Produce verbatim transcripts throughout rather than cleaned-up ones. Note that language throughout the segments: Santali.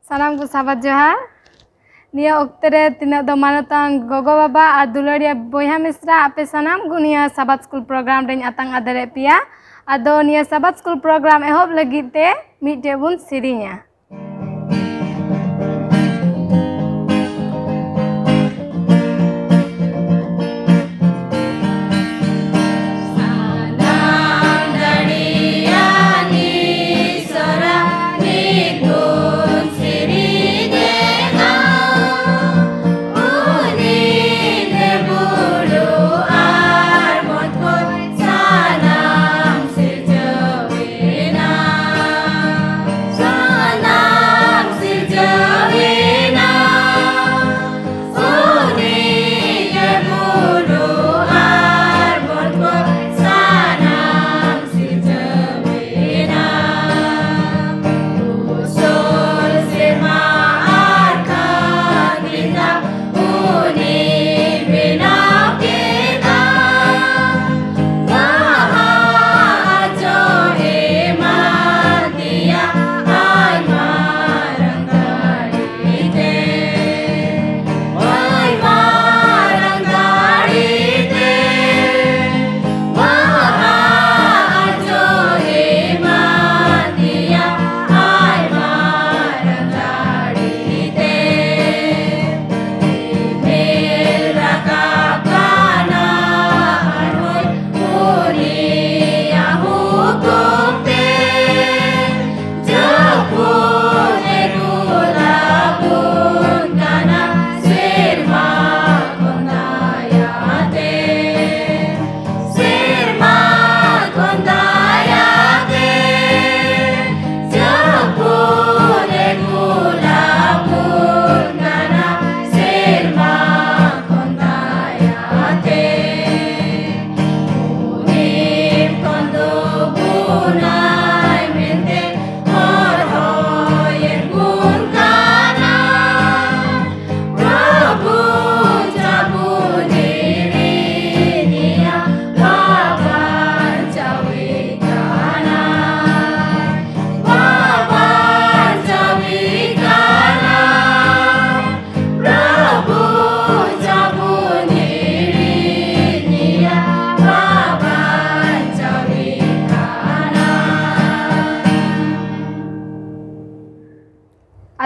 ᱥᱟᱱᱟᱢ ᱠᱚ ᱥᱟᱵᱟᱫ ᱡᱚᱦᱟᱨ᱾ ᱱᱤᱭᱟᱹ ᱚᱠᱛᱮ ᱨᱮ ᱛᱤᱱᱟᱹᱜ ᱫᱚ ᱢᱟᱱᱚᱛᱟᱱ ᱜᱚᱜᱚ ᱵᱟᱵᱟ ᱟᱨ ᱫᱩᱞᱟᱹᱲᱤᱭᱟᱹ ᱵᱚᱭᱦᱟ ᱢᱤᱥᱨᱟ, ᱟᱯᱮ ᱥᱟᱱᱟᱢ ᱠᱚ ᱱᱤᱭᱟᱹ ᱥᱟᱵᱟᱫ ᱥᱠᱩᱞ ᱯᱨᱳᱜᱨᱟᱢ ᱨᱮᱧ ᱟᱛᱟᱝ ᱟᱫᱮᱨᱮᱫ ᱯᱮᱭᱟ᱾ ᱟᱫᱚ ᱱᱤᱭᱟᱹ ᱥᱟᱵᱟᱫ ᱥᱠᱩᱞ ᱯᱨᱳᱜᱨᱟᱢ ᱮᱦᱚᱵ ᱞᱟᱹᱜᱤᱫ ᱛᱮ ᱢᱤᱫᱴᱮᱡ ᱵᱚᱱ ᱥᱮᱨᱮᱧᱟ᱾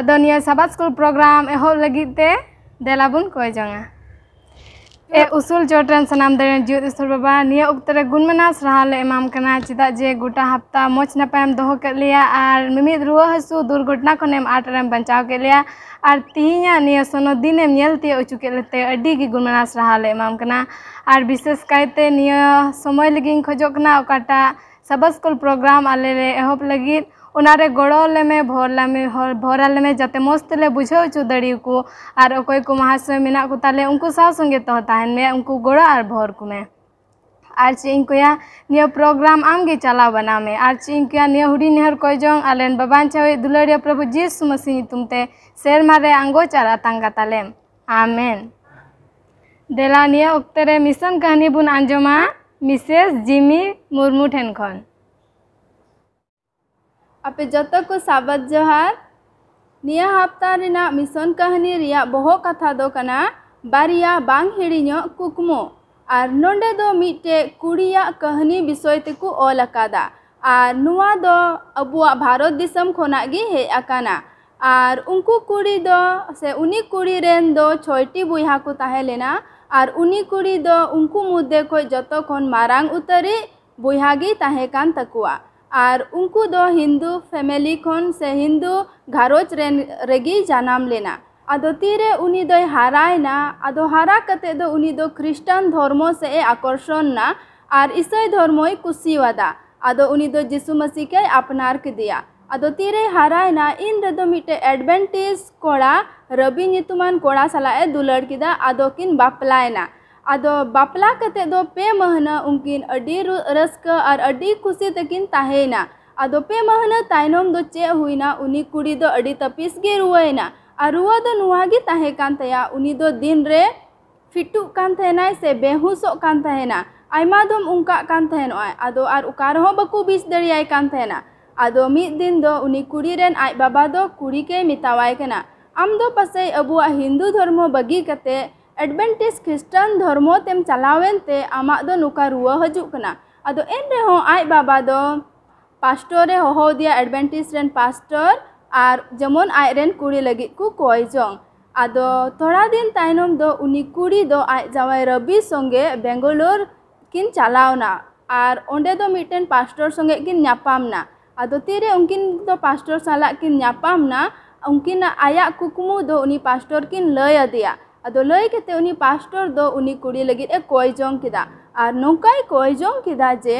ᱟᱫᱚ ᱱᱤᱭᱟᱹ ᱥᱟᱵᱟᱫ ᱥᱠᱩᱞ ᱯᱨᱳᱜᱨᱟᱢ ᱮᱦᱚᱵ ᱞᱟᱹᱜᱤᱫ ᱛᱮ ᱫᱮᱞᱟ ᱵᱚᱱ ᱠᱚᱭ ᱡᱚᱝᱟ᱾ ᱮ ᱩᱥᱩᱞ ᱪᱚᱴ ᱨᱮᱱ ᱥᱟᱱᱟᱢ ᱫᱟᱲᱮᱭᱟᱱ ᱡᱤᱣᱮᱫ ᱤᱥᱚᱨ ᱵᱟᱵᱟ, ᱱᱤᱭᱟᱹ ᱚᱠᱛᱚ ᱨᱮ ᱜᱩᱱ ᱢᱟᱱᱟᱣ ᱥᱟᱨᱦᱟᱣ ᱞᱮ ᱮᱢᱟᱢ ᱠᱟᱱᱟ, ᱪᱮᱫᱟᱜ ᱡᱮ ᱜᱚᱴᱟ ᱦᱟᱯᱛᱟ ᱢᱚᱡᱽ ᱱᱟᱯᱟᱭᱮᱢ ᱫᱚᱦᱚ ᱠᱮᱫ ᱞᱮᱭᱟ ᱟᱨ ᱢᱤᱢᱤᱫ ᱨᱩᱣᱟᱹ ᱦᱟᱹᱥᱩ ᱫᱩᱨᱜᱷᱚᱴᱚᱱᱟ ᱠᱷᱚᱱᱮᱢ ᱟᱴ ᱨᱮᱢ ᱵᱟᱧᱪᱟᱣ ᱠᱮᱫ ᱞᱮᱭᱟ᱾ ᱟᱨ ᱛᱤᱦᱤᱧᱟᱜ ᱱᱤᱭᱟᱹ ᱥᱚᱱᱚᱛ ᱫᱤᱱᱮᱢ ᱧᱮᱞ ᱛᱤᱭᱳᱜ ᱦᱚᱪᱚ ᱠᱮᱫ ᱞᱮᱛᱮ ᱟᱹᱰᱤ ᱜᱮ ᱜᱩᱱ ᱢᱟᱱᱟᱣ ᱥᱟᱨᱦᱟᱣ ᱞᱮ ᱮᱢᱟᱢ ᱠᱟᱱᱟ᱾ ᱟᱨ ᱵᱤᱥᱮᱥ ᱠᱟᱭᱛᱮ ᱱᱤᱭᱟᱹ ᱥᱚᱢᱚᱭ ᱞᱟᱹᱜᱤᱫ ᱤᱧ ᱠᱷᱚᱡᱚᱜ ᱠᱟᱱᱟ, ᱚᱠᱟᱴᱟᱜ ᱥᱟᱵᱟᱫ ᱥᱠᱩᱞ ᱯᱨᱳᱜᱨᱟᱢ ᱟᱞᱮ ᱞᱮ ᱮᱦᱚᱵ ᱞᱟᱹᱜᱤᱫ, ᱚᱱᱟ ᱨᱮ ᱜᱚᱲᱚ ᱟᱞᱮ ᱢᱮ, ᱵᱷᱚᱨ ᱞᱮ ᱢᱮ, ᱦᱚᱨ-, ᱵᱷᱚᱨ ᱟᱞᱮ ᱢᱮ, ᱡᱟᱛᱮ ᱢᱚᱡᱽ ᱛᱮᱞᱮ ᱵᱩᱡᱷᱟᱹᱣ ᱦᱚᱪᱚ ᱫᱟᱲᱮᱭᱟᱠᱚ᱾ ᱟᱨ ᱚᱠᱚᱭ ᱠᱚ ᱢᱟᱦᱟᱥᱚᱭ ᱢᱮᱱᱟᱜ ᱠᱚ ᱛᱟᱞᱮ, ᱩᱱᱠᱩ ᱥᱟᱶ ᱥᱚᱸᱜᱮ ᱛᱮᱦᱚᱸ ᱛᱟᱦᱮᱱ ᱢᱮ, ᱩᱱᱠᱩ ᱜᱚᱲᱚ ᱟᱨ ᱵᱷᱚᱨ ᱠᱚ ᱢᱮ᱾ ᱟᱨ ᱪᱮᱫ ᱤᱧ ᱠᱚᱭᱟ, ᱱᱤᱭᱟᱹ ᱯᱨᱳᱜᱨᱟᱢ ᱟᱢ ᱜᱮ ᱪᱟᱞᱟᱣ ᱵᱟᱱᱟᱣ ᱢᱮ᱾ ᱟᱨ ᱪᱮᱫ ᱤᱧ ᱠᱚᱭᱟ, ᱱᱤᱭᱟᱹ ᱦᱩᱰᱤᱧ ᱱᱮᱦᱚᱨ ᱠᱚᱭ ᱡᱚᱝ ᱟᱞᱮᱱ ᱵᱟᱵᱟᱧ ᱪᱷᱟᱣᱤᱡ ᱫᱩᱞᱟᱹᱲᱤᱭᱟᱹ ᱯᱨᱚᱵᱷᱩ ᱡᱤᱥᱩ ᱢᱟᱹᱥᱤ ᱧᱩᱛᱩᱢ ᱛᱮ ᱥᱮᱨᱢᱟ ᱨᱮ ᱟᱸᱜᱚᱪ ᱟᱨ ᱟᱛᱟᱝ ᱠᱟᱛᱟᱞᱮᱢ᱾ ᱟᱢᱮᱱ᱾ ᱫᱮᱞᱟ, ᱱᱤᱭᱟᱹ ᱚᱠᱛᱮ ᱨᱮ ᱢᱤᱥᱚᱱ ᱠᱟᱹᱦᱱᱤ ᱵᱚᱱ ᱟᱸᱡᱚᱢᱟ ᱢᱤᱥᱮᱥ ᱡᱤᱢᱤ ᱢᱩᱨᱢᱩ ᱴᱷᱮᱱ ᱠᱷᱚᱱ᱾ ᱟᱯᱮ ᱡᱚᱛᱚ ᱠᱚ ᱥᱟᱵᱟᱫ ᱡᱚᱦᱟᱨ᱾ ᱱᱤᱭᱟᱹ ᱦᱟᱯᱛᱟ ᱨᱮᱱᱟᱜ ᱢᱤᱥᱚᱱ ᱠᱟᱹᱦᱱᱤ ᱨᱮᱭᱟᱜ ᱵᱚᱦᱚᱜ ᱠᱟᱛᱷᱟ ᱫᱚ ᱠᱟᱱᱟ ᱵᱟᱨᱭᱟ ᱵᱟᱝ ᱦᱤᱲᱤᱧᱚᱜ ᱠᱩᱠᱢᱩ᱾ ᱟᱨ ᱱᱚᱸᱰᱮ ᱫᱚ ᱢᱤᱫᱴᱮᱡ ᱠᱩᱲᱤᱭᱟᱜ ᱠᱟᱹᱦᱱᱤ ᱵᱤᱥᱚᱭ ᱛᱮᱠᱚ ᱚᱞ ᱟᱠᱟᱫᱟ᱾ ᱟᱨ ᱱᱚᱣᱟ ᱫᱚ ᱟᱵᱚᱣᱟᱜ ᱵᱷᱟᱨᱚᱛ ᱫᱤᱥᱚᱢ ᱠᱷᱚᱱᱟᱜ ᱜᱮ ᱦᱮᱡ ᱟᱠᱟᱱᱟ᱾ ᱟᱨ ᱩᱱᱠᱩ ᱠᱩᱲᱤ ᱫᱚ, ᱥᱮ ᱩᱱᱤ ᱠᱩᱲᱤ ᱨᱮᱱ ᱫᱚ ᱪᱷᱚᱭᱴᱤ ᱵᱚᱭᱦᱟ ᱠᱚ ᱛᱟᱦᱮᱸ ᱞᱮᱱᱟ᱾ ᱟᱨ ᱩᱱᱤ ᱠᱩᱲᱤ ᱫᱚ ᱩᱱᱠᱩ ᱢᱚᱫᱽᱫᱷᱮ ᱠᱷᱚᱱ ᱡᱚᱛᱚ ᱠᱷᱚᱱ ᱢᱟᱨᱟᱝ ᱩᱛᱟᱹᱨᱤᱡ ᱵᱚᱭᱦᱟ ᱜᱮ ᱛᱟᱦᱮᱸ ᱠᱟᱱ ᱛᱟᱠᱚᱣᱟ᱾ ᱟᱨ ᱩᱱᱠᱩ ᱫᱚ ᱦᱤᱱᱫᱩ ᱯᱷᱮᱢᱮᱞᱤ ᱠᱷᱚᱱ ᱥᱮ ᱦᱤᱱᱫᱩ ᱜᱷᱟᱨᱚᱸᱡᱽ ᱨᱮᱱ ᱨᱮᱜᱮᱭ ᱡᱟᱱᱟᱢ ᱞᱮᱱᱟ᱾ ᱟᱫᱚ ᱛᱤᱨᱮ ᱩᱱᱤ ᱫᱚᱭ ᱦᱟᱨᱟᱭᱮᱱᱟ, ᱟᱫᱚ ᱦᱟᱨᱟ ᱠᱟᱛᱮ ᱫᱚ ᱩᱱᱤ ᱫᱚ ᱠᱷᱨᱤᱥᱴᱟᱱ ᱫᱷᱚᱨᱢᱚ ᱥᱮᱫ ᱮ ᱟᱠᱚᱨᱥᱚᱱ ᱮᱱᱟ ᱟᱨ ᱤᱥᱟᱹᱭ ᱫᱷᱚᱨᱢᱚᱭ ᱠᱩᱥᱤᱭᱟᱫᱟ᱾ ᱟᱫᱚ ᱩᱱᱤ ᱫᱚ ᱡᱤᱥᱩ ᱢᱟᱹᱥᱤ ᱠᱟᱭ ᱟᱯᱱᱟᱨ ᱠᱮᱫᱮᱭᱟ᱾ ᱟᱫᱚ ᱛᱤᱨᱮᱭ ᱦᱟᱨᱟᱭᱮᱱᱟ, ᱤᱱ ᱨᱮᱫᱚ ᱢᱤᱫᱴᱮᱡ ᱮᱰᱵᱮᱱᱴᱤᱥ ᱠᱚᱲᱟ, ᱨᱟᱹᱵᱤ ᱧᱩᱛᱩᱢᱟᱱ ᱠᱚᱲᱟ ᱥᱟᱞᱟᱜ ᱮ ᱫᱩᱞᱟᱹᱲ ᱠᱮᱫᱟ᱾ ᱟᱫᱚ ᱠᱤᱱ ᱵᱟᱯᱞᱟᱭᱮᱱᱟ᱾ ᱟᱫᱚ ᱵᱟᱯᱞᱟ ᱠᱟᱛᱮ ᱫᱚ ᱯᱮ ᱢᱟᱹᱦᱱᱟᱹ ᱩᱱᱠᱤᱱ ᱟᱹᱰᱤ ᱨᱩ-, ᱨᱟᱹᱥᱠᱟᱹ ᱟᱨ ᱟᱹᱰᱤ ᱠᱩᱥᱤ ᱛᱮᱠᱤᱱ ᱛᱟᱦᱮᱸᱭᱮᱱᱟ᱾ ᱟᱫᱚ ᱯᱮ ᱢᱟᱹᱦᱱᱟᱹ ᱛᱟᱭᱱᱚᱢ ᱫᱚ ᱪᱮᱫ ᱦᱩᱭᱱᱟ, ᱩᱱᱤ ᱠᱩᱲᱤ ᱫᱚ ᱟᱹᱰᱤ ᱛᱟᱹᱯᱤᱥ ᱜᱮ ᱨᱩᱣᱟᱹᱭᱮᱱᱟ᱾ ᱟᱨ ᱨᱩᱣᱟᱹ ᱫᱚ ᱱᱚᱣᱟ ᱜᱮ ᱛᱟᱦᱮᱸ ᱠᱟᱱ ᱛᱟᱭᱟ, ᱩᱱᱤ ᱫᱚ ᱫᱤᱱ ᱨᱮ ᱯᱷᱤᱴᱩᱜ ᱠᱟᱱ ᱛᱟᱦᱮᱱᱟᱭ ᱥᱮ ᱵᱮᱦᱩᱥᱚᱜ ᱠᱟᱱ ᱛᱟᱦᱮᱱᱟ, ᱟᱭᱢᱟ ᱫᱚᱢ ᱚᱱᱠᱟᱜ ᱠᱟᱱ ᱛᱟᱦᱮᱱᱚᱜᱼᱟᱭ᱾ ᱟᱫᱚ ᱟᱨ ᱚᱠᱟ ᱨᱮᱦᱚᱸ ᱵᱟᱠᱚ ᱵᱮᱥ ᱫᱟᱲᱮᱭᱟᱭ ᱠᱟᱱ ᱛᱟᱦᱮᱱᱟ᱾ ᱟᱫᱚ ᱢᱤᱫ ᱫᱤᱱ ᱫᱚ ᱩᱱᱤ ᱠᱩᱲᱤ ᱨᱮᱱ ᱟᱡ ᱵᱟᱵᱟ ᱫᱚ ᱠᱩᱲᱤ ᱠᱮᱭ ᱢᱮᱛᱟᱣᱟᱭ ᱠᱟᱱᱟ, "ᱟᱢ ᱫᱚ ᱯᱟᱥᱮᱡ ᱟᱵᱚᱣᱟᱜ ᱦᱤᱱᱫᱩ ᱫᱷᱚᱨᱢᱚ ᱵᱟᱹᱜᱤ ᱠᱟᱛᱮ ᱮᱰᱵᱮᱱᱴᱤᱥ ᱠᱷᱨᱤᱥᱴᱟᱱ ᱫᱷᱚᱨᱢᱚ ᱛᱮᱢ ᱪᱟᱞᱟᱣᱮᱱ ᱛᱮ ᱟᱢᱟᱜ ᱫᱚ ᱱᱚᱝᱠᱟ ᱨᱩᱣᱟᱹ ᱦᱤᱡᱩᱜ ᱠᱟᱱᱟ?" ᱟᱫᱚ ᱮᱱ ᱨᱮᱦᱚᱸ ᱟᱡ ᱵᱟᱵᱟ ᱫᱚ ᱯᱟᱥᱴᱚᱨ ᱮ ᱦᱚᱦᱚ ᱟᱫᱮᱭᱟ, ᱮᱰᱵᱮᱱᱴᱤᱥ ᱨᱮᱱ ᱯᱟᱥᱴᱚᱨ᱾ ᱟᱨ ᱡᱮᱢᱚᱱ ᱟᱡ ᱨᱮᱱ ᱠᱩᱲᱤ ᱞᱟᱹᱜᱤᱫ ᱠᱚ ᱠᱚᱭ ᱡᱚᱝ᱾ ᱟᱫᱚ ᱛᱷᱚᱲᱟ ᱫᱤᱱ ᱛᱟᱭᱱᱚᱢ ᱫᱚ ᱩᱱᱤ ᱠᱩᱲᱤ ᱫᱚ ᱟᱡ ᱡᱟᱶᱟᱭ ᱨᱚᱵᱤ ᱥᱚᱸᱜᱮ ᱵᱮᱝᱜᱟᱞᱳᱨ ᱠᱤᱱ ᱪᱟᱞᱟᱣᱱᱟ᱾ ᱟᱨ ᱚᱸᱰᱮ ᱫᱚ ᱢᱤᱫᱴᱮᱱ ᱯᱟᱥᱴᱚᱨ ᱥᱚᱸᱜᱮ ᱠᱤᱱ ᱧᱟᱯᱟᱢ ᱱᱟ᱾ ᱟᱫᱚ ᱛᱤᱨᱮ ᱩᱱᱠᱤᱱ ᱫᱚ ᱯᱟᱥᱴᱚᱨ ᱥᱟᱞᱟᱜ ᱠᱤᱱ ᱧᱟᱯᱟᱢ ᱱᱟ, ᱩᱱᱠᱤᱱᱟᱜ, ᱟᱭᱟᱜ ᱠᱩᱠᱢᱩ ᱫᱚ ᱩᱱᱤ ᱯᱟᱥᱴᱚᱨ ᱠᱤᱱ ᱞᱟᱹᱭ ᱟᱫᱮᱭᱟ᱾ ᱟᱫᱚ ᱞᱟᱹᱭ ᱠᱟᱛᱮ ᱩᱱᱤ ᱯᱟᱥᱴᱚᱨ ᱫᱚ ᱩᱱᱤ ᱠᱩᱲᱤ ᱞᱟᱹᱜᱤᱫ ᱮ ᱠᱚᱭ ᱡᱚᱝ ᱠᱮᱫᱟ᱾ ᱟᱨ ᱱᱚᱝᱠᱟᱭ ᱠᱚᱭ ᱡᱚᱝ ᱠᱮᱫᱟ ᱡᱮ,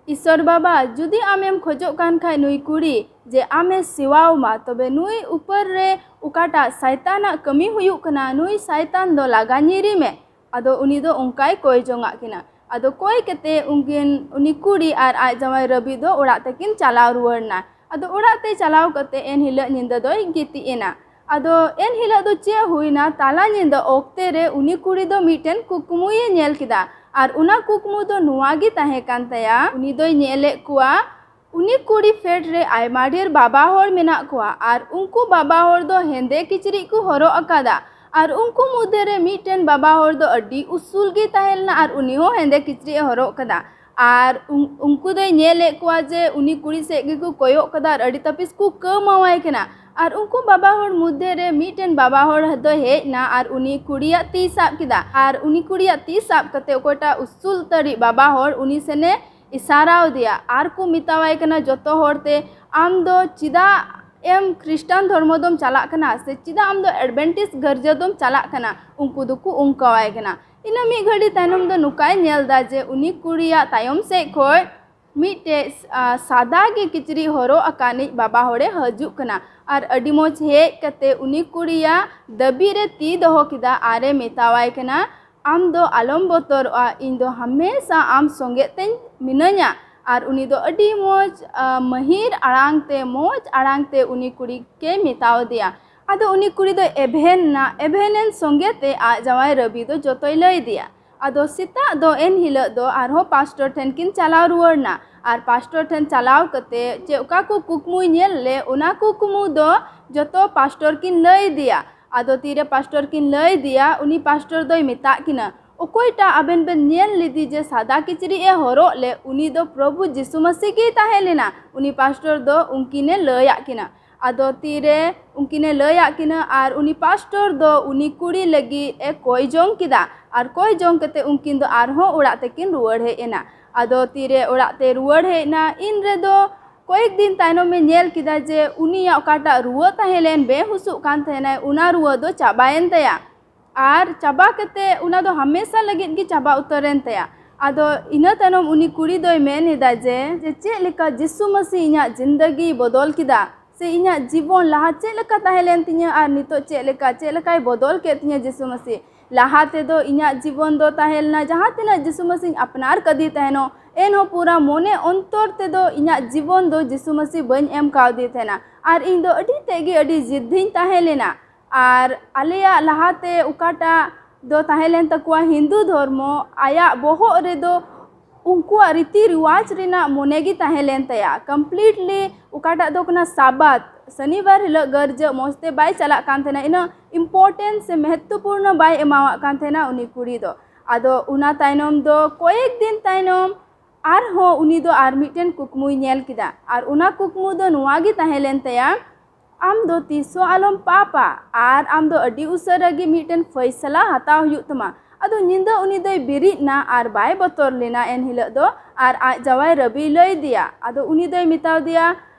"ᱤᱥᱚᱨ ᱵᱟᱵᱟ, ᱡᱩᱫᱤ ᱟᱢᱮᱢ ᱠᱷᱚᱡᱚᱜ ᱠᱟᱱ ᱠᱷᱟᱡ ᱱᱩᱭ ᱠᱩᱲᱤ ᱡᱮ ᱟᱢᱮ ᱥᱮᱣᱟᱣ ᱢᱟ, ᱛᱚᱵᱮ ᱱᱩᱭ ᱩᱯᱚᱨ ᱨᱮ ᱚᱠᱟᱴᱟᱜ ᱥᱟᱭᱛᱟᱱᱟᱜ ᱠᱟᱹᱢᱤ ᱦᱩᱭᱩᱜ ᱠᱟᱱᱟ, ᱱᱩᱭ ᱥᱟᱭᱛᱟᱱ ᱫᱚ ᱞᱟᱜᱟ ᱧᱤᱨᱤ ᱢᱮ᱾" ᱟᱫᱚ ᱩᱱᱤ ᱫᱚ ᱚᱱᱠᱟᱭ ᱠᱚᱭ ᱡᱚᱝᱟᱜ ᱠᱤᱱᱟ᱾ ᱟᱫᱚ ᱠᱚᱭ ᱠᱟᱛᱮ ᱩᱱᱠᱤᱱ, ᱩᱱᱤ ᱠᱩᱲᱤ ᱟᱨ ᱟᱡ ᱡᱟᱶᱟᱭ ᱨᱟᱹᱵᱤ ᱫᱚ ᱚᱲᱟᱜ ᱛᱮᱠᱤᱱ ᱪᱟᱞᱟᱣ ᱨᱩᱣᱟᱹᱲ ᱱᱟ᱾ ᱟᱫᱚ ᱚᱲᱟᱜ ᱛᱮ ᱪᱟᱞᱟᱣ ᱠᱟᱛᱮ ᱮᱱ ᱦᱤᱞᱳᱜ ᱧᱤᱫᱟᱹ ᱫᱚᱭ ᱜᱤᱛᱤᱡ ᱮᱱᱟ᱾ ᱟᱫᱚ ᱮᱱ ᱦᱤᱞᱳᱜ ᱫᱚ ᱪᱮᱫ ᱦᱩᱭᱱᱟ, ᱛᱟᱞᱟ ᱧᱤᱫᱟᱹ ᱚᱠᱛᱮ ᱨᱮ ᱩᱱᱤ ᱠᱩᱲᱤ ᱫᱚ ᱢᱤᱫᱴᱮᱱ ᱠᱩᱠᱢᱩᱭᱮ ᱧᱮᱞ ᱠᱮᱫᱟ᱾ ᱟᱨ ᱚᱱᱟ ᱠᱩᱠᱢᱩ ᱫᱚ ᱱᱚᱣᱟ ᱜᱮ ᱛᱟᱦᱮᱸ ᱠᱟᱱ ᱛᱟᱭᱟ, ᱩᱱᱤ ᱫᱚᱭ ᱧᱮᱞᱮᱫ ᱠᱚᱣᱟ, ᱩᱱᱤ ᱠᱩᱲᱤ ᱯᱷᱮᱰ ᱨᱮ ᱟᱭᱢᱟ ᱰᱷᱮᱨ ᱵᱟᱵᱟ ᱦᱚᱲ ᱢᱮᱱᱟᱜ ᱠᱚᱣᱟ᱾ ᱟᱨ ᱩᱱᱠᱩ ᱵᱟᱵᱟ ᱦᱚᱲ ᱫᱚ ᱦᱮᱸᱫᱮ ᱠᱤᱪᱨᱤᱡ ᱠᱚ ᱦᱚᱨᱚᱜ ᱟᱠᱟᱫᱟ᱾ ᱟᱨ ᱩᱱᱠᱩ ᱢᱚᱫᱽᱫᱷᱮ ᱨᱮ ᱢᱤᱫᱴᱮᱱ ᱵᱟᱵᱟ ᱦᱚᱲ ᱫᱚ ᱟᱹᱰᱤ ᱩᱥᱩᱞ ᱜᱮ ᱛᱟᱦᱮᱸ ᱞᱮᱱᱟ ᱟᱨ ᱩᱱᱤ ᱦᱚᱸ ᱦᱮᱸᱫᱮ ᱠᱤᱪᱨᱤᱡ ᱮ ᱦᱚᱨᱚᱜ ᱠᱟᱫᱟ᱾ ᱟᱨ ᱩᱱ-, ᱩᱱᱠᱩ ᱫᱚᱭ ᱧᱮᱞᱮᱫ ᱠᱚᱣᱟ ᱡᱮ ᱩᱱᱤ ᱠᱩᱲᱤ ᱥᱮᱫ ᱜᱮᱠᱚ ᱠᱚᱭᱚᱜ ᱠᱟᱫᱟ ᱟᱨ ᱟᱹᱰᱤ ᱛᱟᱹᱯᱤᱥ ᱠᱚ ᱠᱟᱹᱢᱟᱣᱟᱭ ᱠᱟᱱᱟ᱾ ᱟᱨ ᱩᱱᱠᱩ ᱵᱟᱵᱟ ᱦᱚᱲ ᱢᱚᱫᱽᱫᱷᱮ ᱨᱮ ᱢᱤᱫᱴᱮᱱ ᱵᱟᱵᱟ ᱦᱚᱲ ᱫᱚᱭ ᱦᱮᱡ ᱱᱟ ᱟᱨ ᱩᱱᱤ ᱠᱩᱲᱤᱭᱟᱜ ᱛᱤ ᱥᱟᱵ ᱠᱮᱫᱟ᱾ ᱟᱨ ᱩᱱᱤ ᱠᱩᱲᱤᱭᱟᱜ ᱛᱤ ᱥᱟᱵ ᱠᱟᱛᱮ ᱚᱠᱚᱭᱴᱟᱜ ᱩᱥᱩᱞ ᱩᱛᱟᱹᱨᱤᱡ ᱵᱟᱵᱟ ᱦᱚᱲ, ᱩᱱᱤ ᱥᱮᱱᱮ ᱤᱥᱟᱨᱟᱣ ᱫᱮᱭᱟ ᱟᱨ ᱠᱚ ᱢᱮᱛᱟᱣᱟᱭ ᱠᱟᱱᱟ ᱡᱚᱛᱚ ᱦᱚᱲ ᱛᱮ, "ᱟᱢ ᱫᱚ ᱪᱮᱫᱟᱜ ᱮᱢ ᱠᱷᱨᱤᱥᱴᱟᱱ ᱫᱷᱚᱨᱢᱚ ᱫᱚᱢ ᱪᱟᱞᱟᱜ ᱠᱟᱱᱟ, ᱥᱮ ᱪᱮᱫᱟᱜ ᱟᱢ ᱫᱚ ᱮᱰᱵᱮᱱᱴᱤᱥ ᱜᱤᱨᱡᱟᱹ ᱫᱚᱢ ᱪᱟᱞᱟᱜ ᱠᱟᱱᱟ?" ᱩᱱᱠᱩ ᱫᱚᱠᱚ ᱚᱱᱠᱟᱣᱟᱭ ᱠᱟᱱᱟ᱾ ᱤᱱᱟᱹ ᱢᱤᱫ ᱜᱷᱟᱹᱲᱤ ᱛᱟᱭᱱᱚᱢ ᱫᱚ ᱱᱚᱝᱠᱟᱭ ᱧᱮᱞ ᱫᱟ ᱡᱮ ᱩᱱᱤ ᱠᱩᱲᱤᱭᱟᱜ ᱛᱟᱭᱚᱢ ᱥᱮᱫ ᱠᱷᱚᱡ ᱢᱤᱫᱴᱮᱡ, ᱟ, ᱥᱟᱫᱟ ᱜᱮ ᱠᱤᱪᱨᱤᱡ ᱦᱚᱨᱚᱜ ᱟᱠᱟᱱᱤᱡ ᱵᱟᱵᱟ ᱦᱚᱲᱮ ᱦᱤᱡᱩᱜ ᱠᱟᱱᱟ᱾ ᱟᱨ ᱟᱹᱰᱤ ᱢᱚᱡᱽ ᱦᱮᱡ ᱠᱟᱛᱮ ᱩᱱᱤ ᱠᱩᱲᱤᱭᱟᱜ ᱫᱟᱹᱵᱤ ᱨᱮ ᱛᱤ ᱫᱚᱦᱚ ᱠᱮᱫᱟ ᱟᱨᱮ ᱢᱮᱛᱟᱣᱟᱭ ᱠᱟᱱᱟ, "ᱟᱢ ᱫᱚ ᱟᱞᱚᱢ ᱵᱚᱛᱚᱨᱚᱜᱼᱟ, ᱤᱧ ᱫᱚ ᱦᱟᱢᱮᱥᱟ ᱟᱢ ᱥᱚᱸᱜᱮ ᱛᱮᱧ ᱢᱤᱱᱟᱹᱧᱟ᱾" ᱟᱨ ᱩᱱᱤ ᱫᱚ ᱟᱹᱰᱤ ᱢᱚᱡᱽ, ᱟ, ᱢᱟᱹᱦᱤᱨ ᱟᱲᱟᱝ ᱛᱮ, ᱢᱚᱡᱽ ᱟᱲᱟᱝ ᱛᱮ ᱩᱱᱤ ᱠᱩᱲᱤ ᱠᱮ ᱢᱮᱛᱟᱣ ᱫᱮᱭᱟ᱾ ᱟᱫᱚ ᱩᱱᱤ ᱠᱩᱲᱤ ᱫᱚ ᱮᱵᱷᱮᱱ ᱱᱟ, ᱮᱵᱷᱮᱱ ᱮᱱ ᱥᱚᱸᱜᱮ ᱛᱮ ᱟᱡ ᱡᱟᱶᱟᱭ ᱨᱟᱹᱵᱤ ᱫᱚ ᱡᱚᱛᱚᱭ ᱞᱟᱹᱭ ᱫᱮᱭᱟ᱾ ᱟᱫᱚ ᱥᱮᱛᱟᱜ ᱫᱚ ᱮᱱ ᱦᱤᱞᱳᱜ ᱫᱚ ᱟᱨᱦᱚᱸ ᱯᱟᱥᱴᱚᱨ ᱴᱷᱮᱱ ᱠᱤᱱ ᱪᱟᱞᱟᱣ ᱨᱩᱣᱟᱹᱲ ᱱᱟ᱾ ᱟᱨ ᱯᱟᱥᱴᱚᱨ ᱴᱷᱮᱱ ᱪᱟᱞᱟᱣ ᱠᱟᱛᱮ ᱪᱮᱫ ᱚᱠᱟ ᱠᱚ ᱠᱩᱠᱢᱩᱭ ᱧᱮᱞ ᱞᱮ, ᱚᱱᱟ ᱠᱩᱠᱢᱩ ᱫᱚ ᱡᱚᱛᱚ ᱯᱟᱥᱴᱚᱨ ᱠᱤᱱ ᱞᱟᱹᱭ ᱫᱮᱭᱟ᱾ ᱟᱫᱚ ᱛᱤᱨᱮ ᱯᱟᱥᱴᱚᱨ ᱠᱤᱱ ᱞᱟᱹᱭ ᱫᱮᱭᱟ, ᱩᱱᱤ ᱯᱟᱥᱴᱚᱨ ᱫᱚᱭ ᱢᱮᱛᱟᱜ ᱠᱤᱱᱟ, "ᱚᱠᱚᱭᱴᱟᱜ ᱟᱵᱮᱱ ᱵᱮᱱ ᱧᱮᱞ ᱞᱮᱫᱮ ᱡᱮ ᱥᱟᱫᱟ ᱠᱤᱪᱨᱤᱡ ᱮ ᱦᱚᱨᱚᱜ ᱞᱮ, ᱩᱱᱤ ᱫᱚ ᱯᱨᱚᱵᱷᱩ ᱡᱤᱥᱩ ᱢᱟᱹᱥᱤ ᱜᱮᱭ ᱛᱟᱦᱮᱸ ᱞᱮᱱᱟ?" ᱩᱱᱤ ᱯᱟᱥᱴᱚᱨ ᱫᱚ ᱩᱱᱠᱤᱱᱮ ᱞᱟᱹᱭᱟᱫ ᱠᱤᱱᱟ᱾ ᱟᱫᱚ ᱛᱤᱨᱮ ᱩᱱᱠᱤᱱᱮ ᱞᱟᱹᱭᱟᱫ ᱠᱤᱱᱟᱹ ᱟᱨ ᱩᱱᱤ ᱯᱟᱥᱴᱚᱨ ᱫᱚ ᱩᱱᱤ ᱠᱩᱲᱤ ᱞᱟᱹᱜᱤᱫ ᱮ ᱠᱚᱭ ᱡᱚᱝ ᱠᱮᱫᱟ᱾ ᱟᱨ ᱠᱚᱭ ᱡᱚᱝ ᱠᱟᱛᱮ ᱩᱱᱠᱤᱱ ᱫᱚ ᱟᱨᱦᱚᱸ ᱚᱲᱟᱜ ᱛᱮᱠᱤᱱ ᱨᱩᱣᱟᱹᱲ ᱦᱮᱡ ᱮᱱᱟ᱾ ᱟᱫᱚ ᱛᱤᱨᱮ ᱚᱲᱟᱜ ᱛᱮ ᱨᱩᱣᱟᱹᱲ ᱦᱮᱡ ᱮᱱᱟ, ᱤᱱ ᱨᱮᱫᱚ ᱠᱚᱭᱮᱠ ᱫᱤᱱ ᱛᱟᱭᱱᱚᱢᱮ ᱧᱮᱞ ᱠᱮᱫᱟ ᱡᱮ ᱩᱱᱤᱭᱟᱜ ᱚᱠᱟᱴᱟᱜ ᱨᱩᱣᱟᱹ ᱛᱟᱦᱮᱸ ᱞᱮᱱ, ᱵᱮᱦᱩᱥᱩᱜ ᱠᱟᱱ ᱛᱟᱦᱮᱱᱟᱭ, ᱚᱱᱟ ᱨᱩᱣᱟᱹ ᱫᱚ ᱪᱟᱵᱟᱭᱮᱱ ᱛᱟᱭᱟ᱾ ᱟᱨ ᱪᱟᱵᱟ ᱠᱟᱛᱮ ᱚᱱᱟ ᱫᱚ ᱦᱟᱢᱮᱥᱟ ᱞᱟᱹᱜᱤᱫ ᱜᱮ ᱪᱟᱵᱟ ᱩᱛᱟᱹᱨᱮᱱ ᱛᱟᱭᱟ᱾ ᱟᱫᱚ ᱤᱱᱟᱹ ᱛᱟᱭᱱᱚᱢ ᱩᱱᱤ ᱠᱩᱲᱤ ᱫᱚᱭ ᱢᱮᱱ ᱮᱫᱟ ᱡᱮ, ᱡᱮ ᱪᱮᱫ ᱞᱮᱠᱟ ᱡᱤᱥᱩ ᱢᱟᱹᱥᱤ ᱤᱧᱟᱹᱜ ᱡᱤᱱᱫᱟᱹᱜᱤ ᱵᱚᱫᱚᱞ ᱠᱮᱫᱟ, ᱥᱮ ᱤᱧᱟᱹᱜ ᱡᱤᱵᱚᱱ ᱞᱟᱦᱟ ᱪᱮᱫ ᱞᱮᱠᱟ ᱛᱟᱦᱮᱸ ᱞᱮᱱ ᱛᱤᱧᱟᱹ ᱟᱨ ᱱᱤᱛᱚᱜ ᱪᱮᱫ ᱞᱮᱠᱟ, ᱪᱮᱫ ᱞᱮᱠᱟᱭ ᱵᱚᱫᱚᱞ ᱠᱮᱫ ᱛᱤᱧᱟᱹ ᱡᱤᱥᱩ ᱢᱟᱹᱥᱤ᱾ ᱞᱟᱦᱟ ᱛᱮᱫᱚ ᱤᱧᱟᱹᱜ ᱡᱤᱵᱚᱱ ᱫᱚ ᱛᱟᱦᱮᱸ ᱞᱮᱱᱟ, ᱡᱟᱦᱟᱸ ᱛᱤᱱᱟᱹᱜ ᱡᱤᱥᱩ ᱢᱟᱹᱥᱤᱧ ᱟᱯᱱᱟᱨ ᱠᱟᱫᱮ ᱛᱟᱦᱮᱱᱚᱜ, ᱮᱱᱦᱚᱸ ᱯᱩᱨᱟ ᱢᱚᱱᱮ ᱚᱱᱛᱚᱨ ᱛᱮᱫᱚ ᱤᱧᱟᱹᱜ ᱡᱤᱵᱚᱱ ᱫᱚ ᱡᱤᱥᱩ ᱢᱟᱹᱥᱤ ᱵᱟᱹᱧ ᱮᱢ ᱠᱟᱣᱫᱮ ᱛᱟᱦᱮᱱᱟ᱾ ᱟᱨ ᱤᱧ ᱫᱚ ᱟᱹᱰᱤ ᱛᱮᱫ ᱜᱮ ᱟᱹᱰᱤ ᱡᱤᱫᱽᱫᱷᱤᱧ ᱛᱟᱦᱮᱸ ᱞᱮᱱᱟ᱾ ᱟᱨ ᱟᱞᱮᱭᱟᱜ ᱞᱟᱦᱟᱛᱮ ᱚᱠᱟᱴᱟᱜ ᱫᱚ ᱛᱟᱦᱮᱸ ᱞᱮᱱ ᱛᱟᱠᱚᱣᱟ ᱦᱤᱱᱫᱩ ᱫᱷᱚᱨᱢᱚ, ᱟᱭᱟᱜ ᱵᱚᱦᱚᱜ ᱨᱮᱫᱚ ᱩᱱᱠᱩᱣᱟᱜ ᱨᱤᱛᱤ ᱨᱤᱣᱟᱡᱽ ᱨᱮᱱᱟᱜ ᱢᱚᱱᱮ ᱜᱮ ᱛᱟᱦᱮᱸ ᱞᱮᱱ ᱛᱟᱭᱟ᱾ Completely ᱚᱠᱟᱴᱟᱜ ᱫᱚ ᱠᱟᱱᱟ ᱥᱟᱵᱟᱛ, ᱥᱚᱱᱤᱵᱟᱨ ᱦᱤᱞᱳᱜ ᱜᱟᱨᱡᱟᱹ ᱢᱚᱡᱽ ᱛᱮ ᱵᱟᱭ ᱪᱟᱞᱟᱜ ᱠᱟᱱ ᱛᱟᱦᱮᱱᱟ, ᱤᱱᱟᱹᱜ important ᱥᱮ ᱢᱚᱦᱚᱛᱛᱚᱯᱩᱨᱱᱚ ᱵᱟᱭ ᱮᱢᱟᱣᱟᱜ ᱠᱟᱱ ᱛᱟᱦᱮᱱᱟ ᱩᱱᱤ ᱠᱩᱲᱤ ᱫᱚ᱾ ᱟᱫᱚ ᱚᱱᱟ ᱛᱟᱭᱱᱚᱢ ᱫᱚ ᱠᱚᱭᱮᱠ ᱫᱤᱱ ᱛᱟᱭᱱᱚᱢ ᱟᱨᱦᱚᱸ ᱩᱱᱤ ᱫᱚ ᱟᱨ ᱢᱤᱫᱴᱮᱱ ᱠᱩᱠᱢᱩᱭ ᱧᱮᱞ ᱠᱮᱫᱟ᱾ ᱟᱨ ᱚᱱᱟ ᱠᱩᱠᱢᱩ ᱫᱚ ᱱᱚᱣᱟ ᱜᱮ ᱛᱟᱦᱮᱸ ᱞᱮᱱ ᱛᱟᱭᱟ, ᱟᱢ ᱫᱚ ᱛᱤᱥ ᱦᱚᱸ ᱟᱞᱚᱢ ᱯᱟᱯᱟ ᱟᱨ ᱟᱢ ᱫᱚ ᱟᱹᱰᱤ ᱩᱥᱟᱹᱨᱟ ᱜᱮ ᱢᱤᱫᱴᱮᱱ ᱯᱷᱟᱭᱥᱟᱞᱟ ᱦᱟᱛᱟᱣ ᱦᱩᱭᱩᱜ ᱛᱟᱢᱟ᱾ ᱟᱫᱚ ᱧᱤᱫᱟᱹ ᱩᱱᱤ ᱫᱚᱭ ᱵᱮᱨᱮᱫ ᱱᱟ ᱟᱨ ᱵᱟᱭ ᱵᱚᱛᱚᱨ ᱞᱮᱱᱟ ᱮᱱ ᱦᱤᱞᱳᱜ ᱫᱚ᱾ ᱟᱨ ᱟᱡ ᱡᱟᱶᱟᱭ ᱨᱟᱹᱵᱤᱭ ᱞᱟᱹᱭ ᱟᱫᱮᱭᱟ᱾ ᱟᱫᱚ ᱩᱱᱤ ᱫᱚᱭ ᱢᱮᱛᱟ ᱫᱮᱭᱟ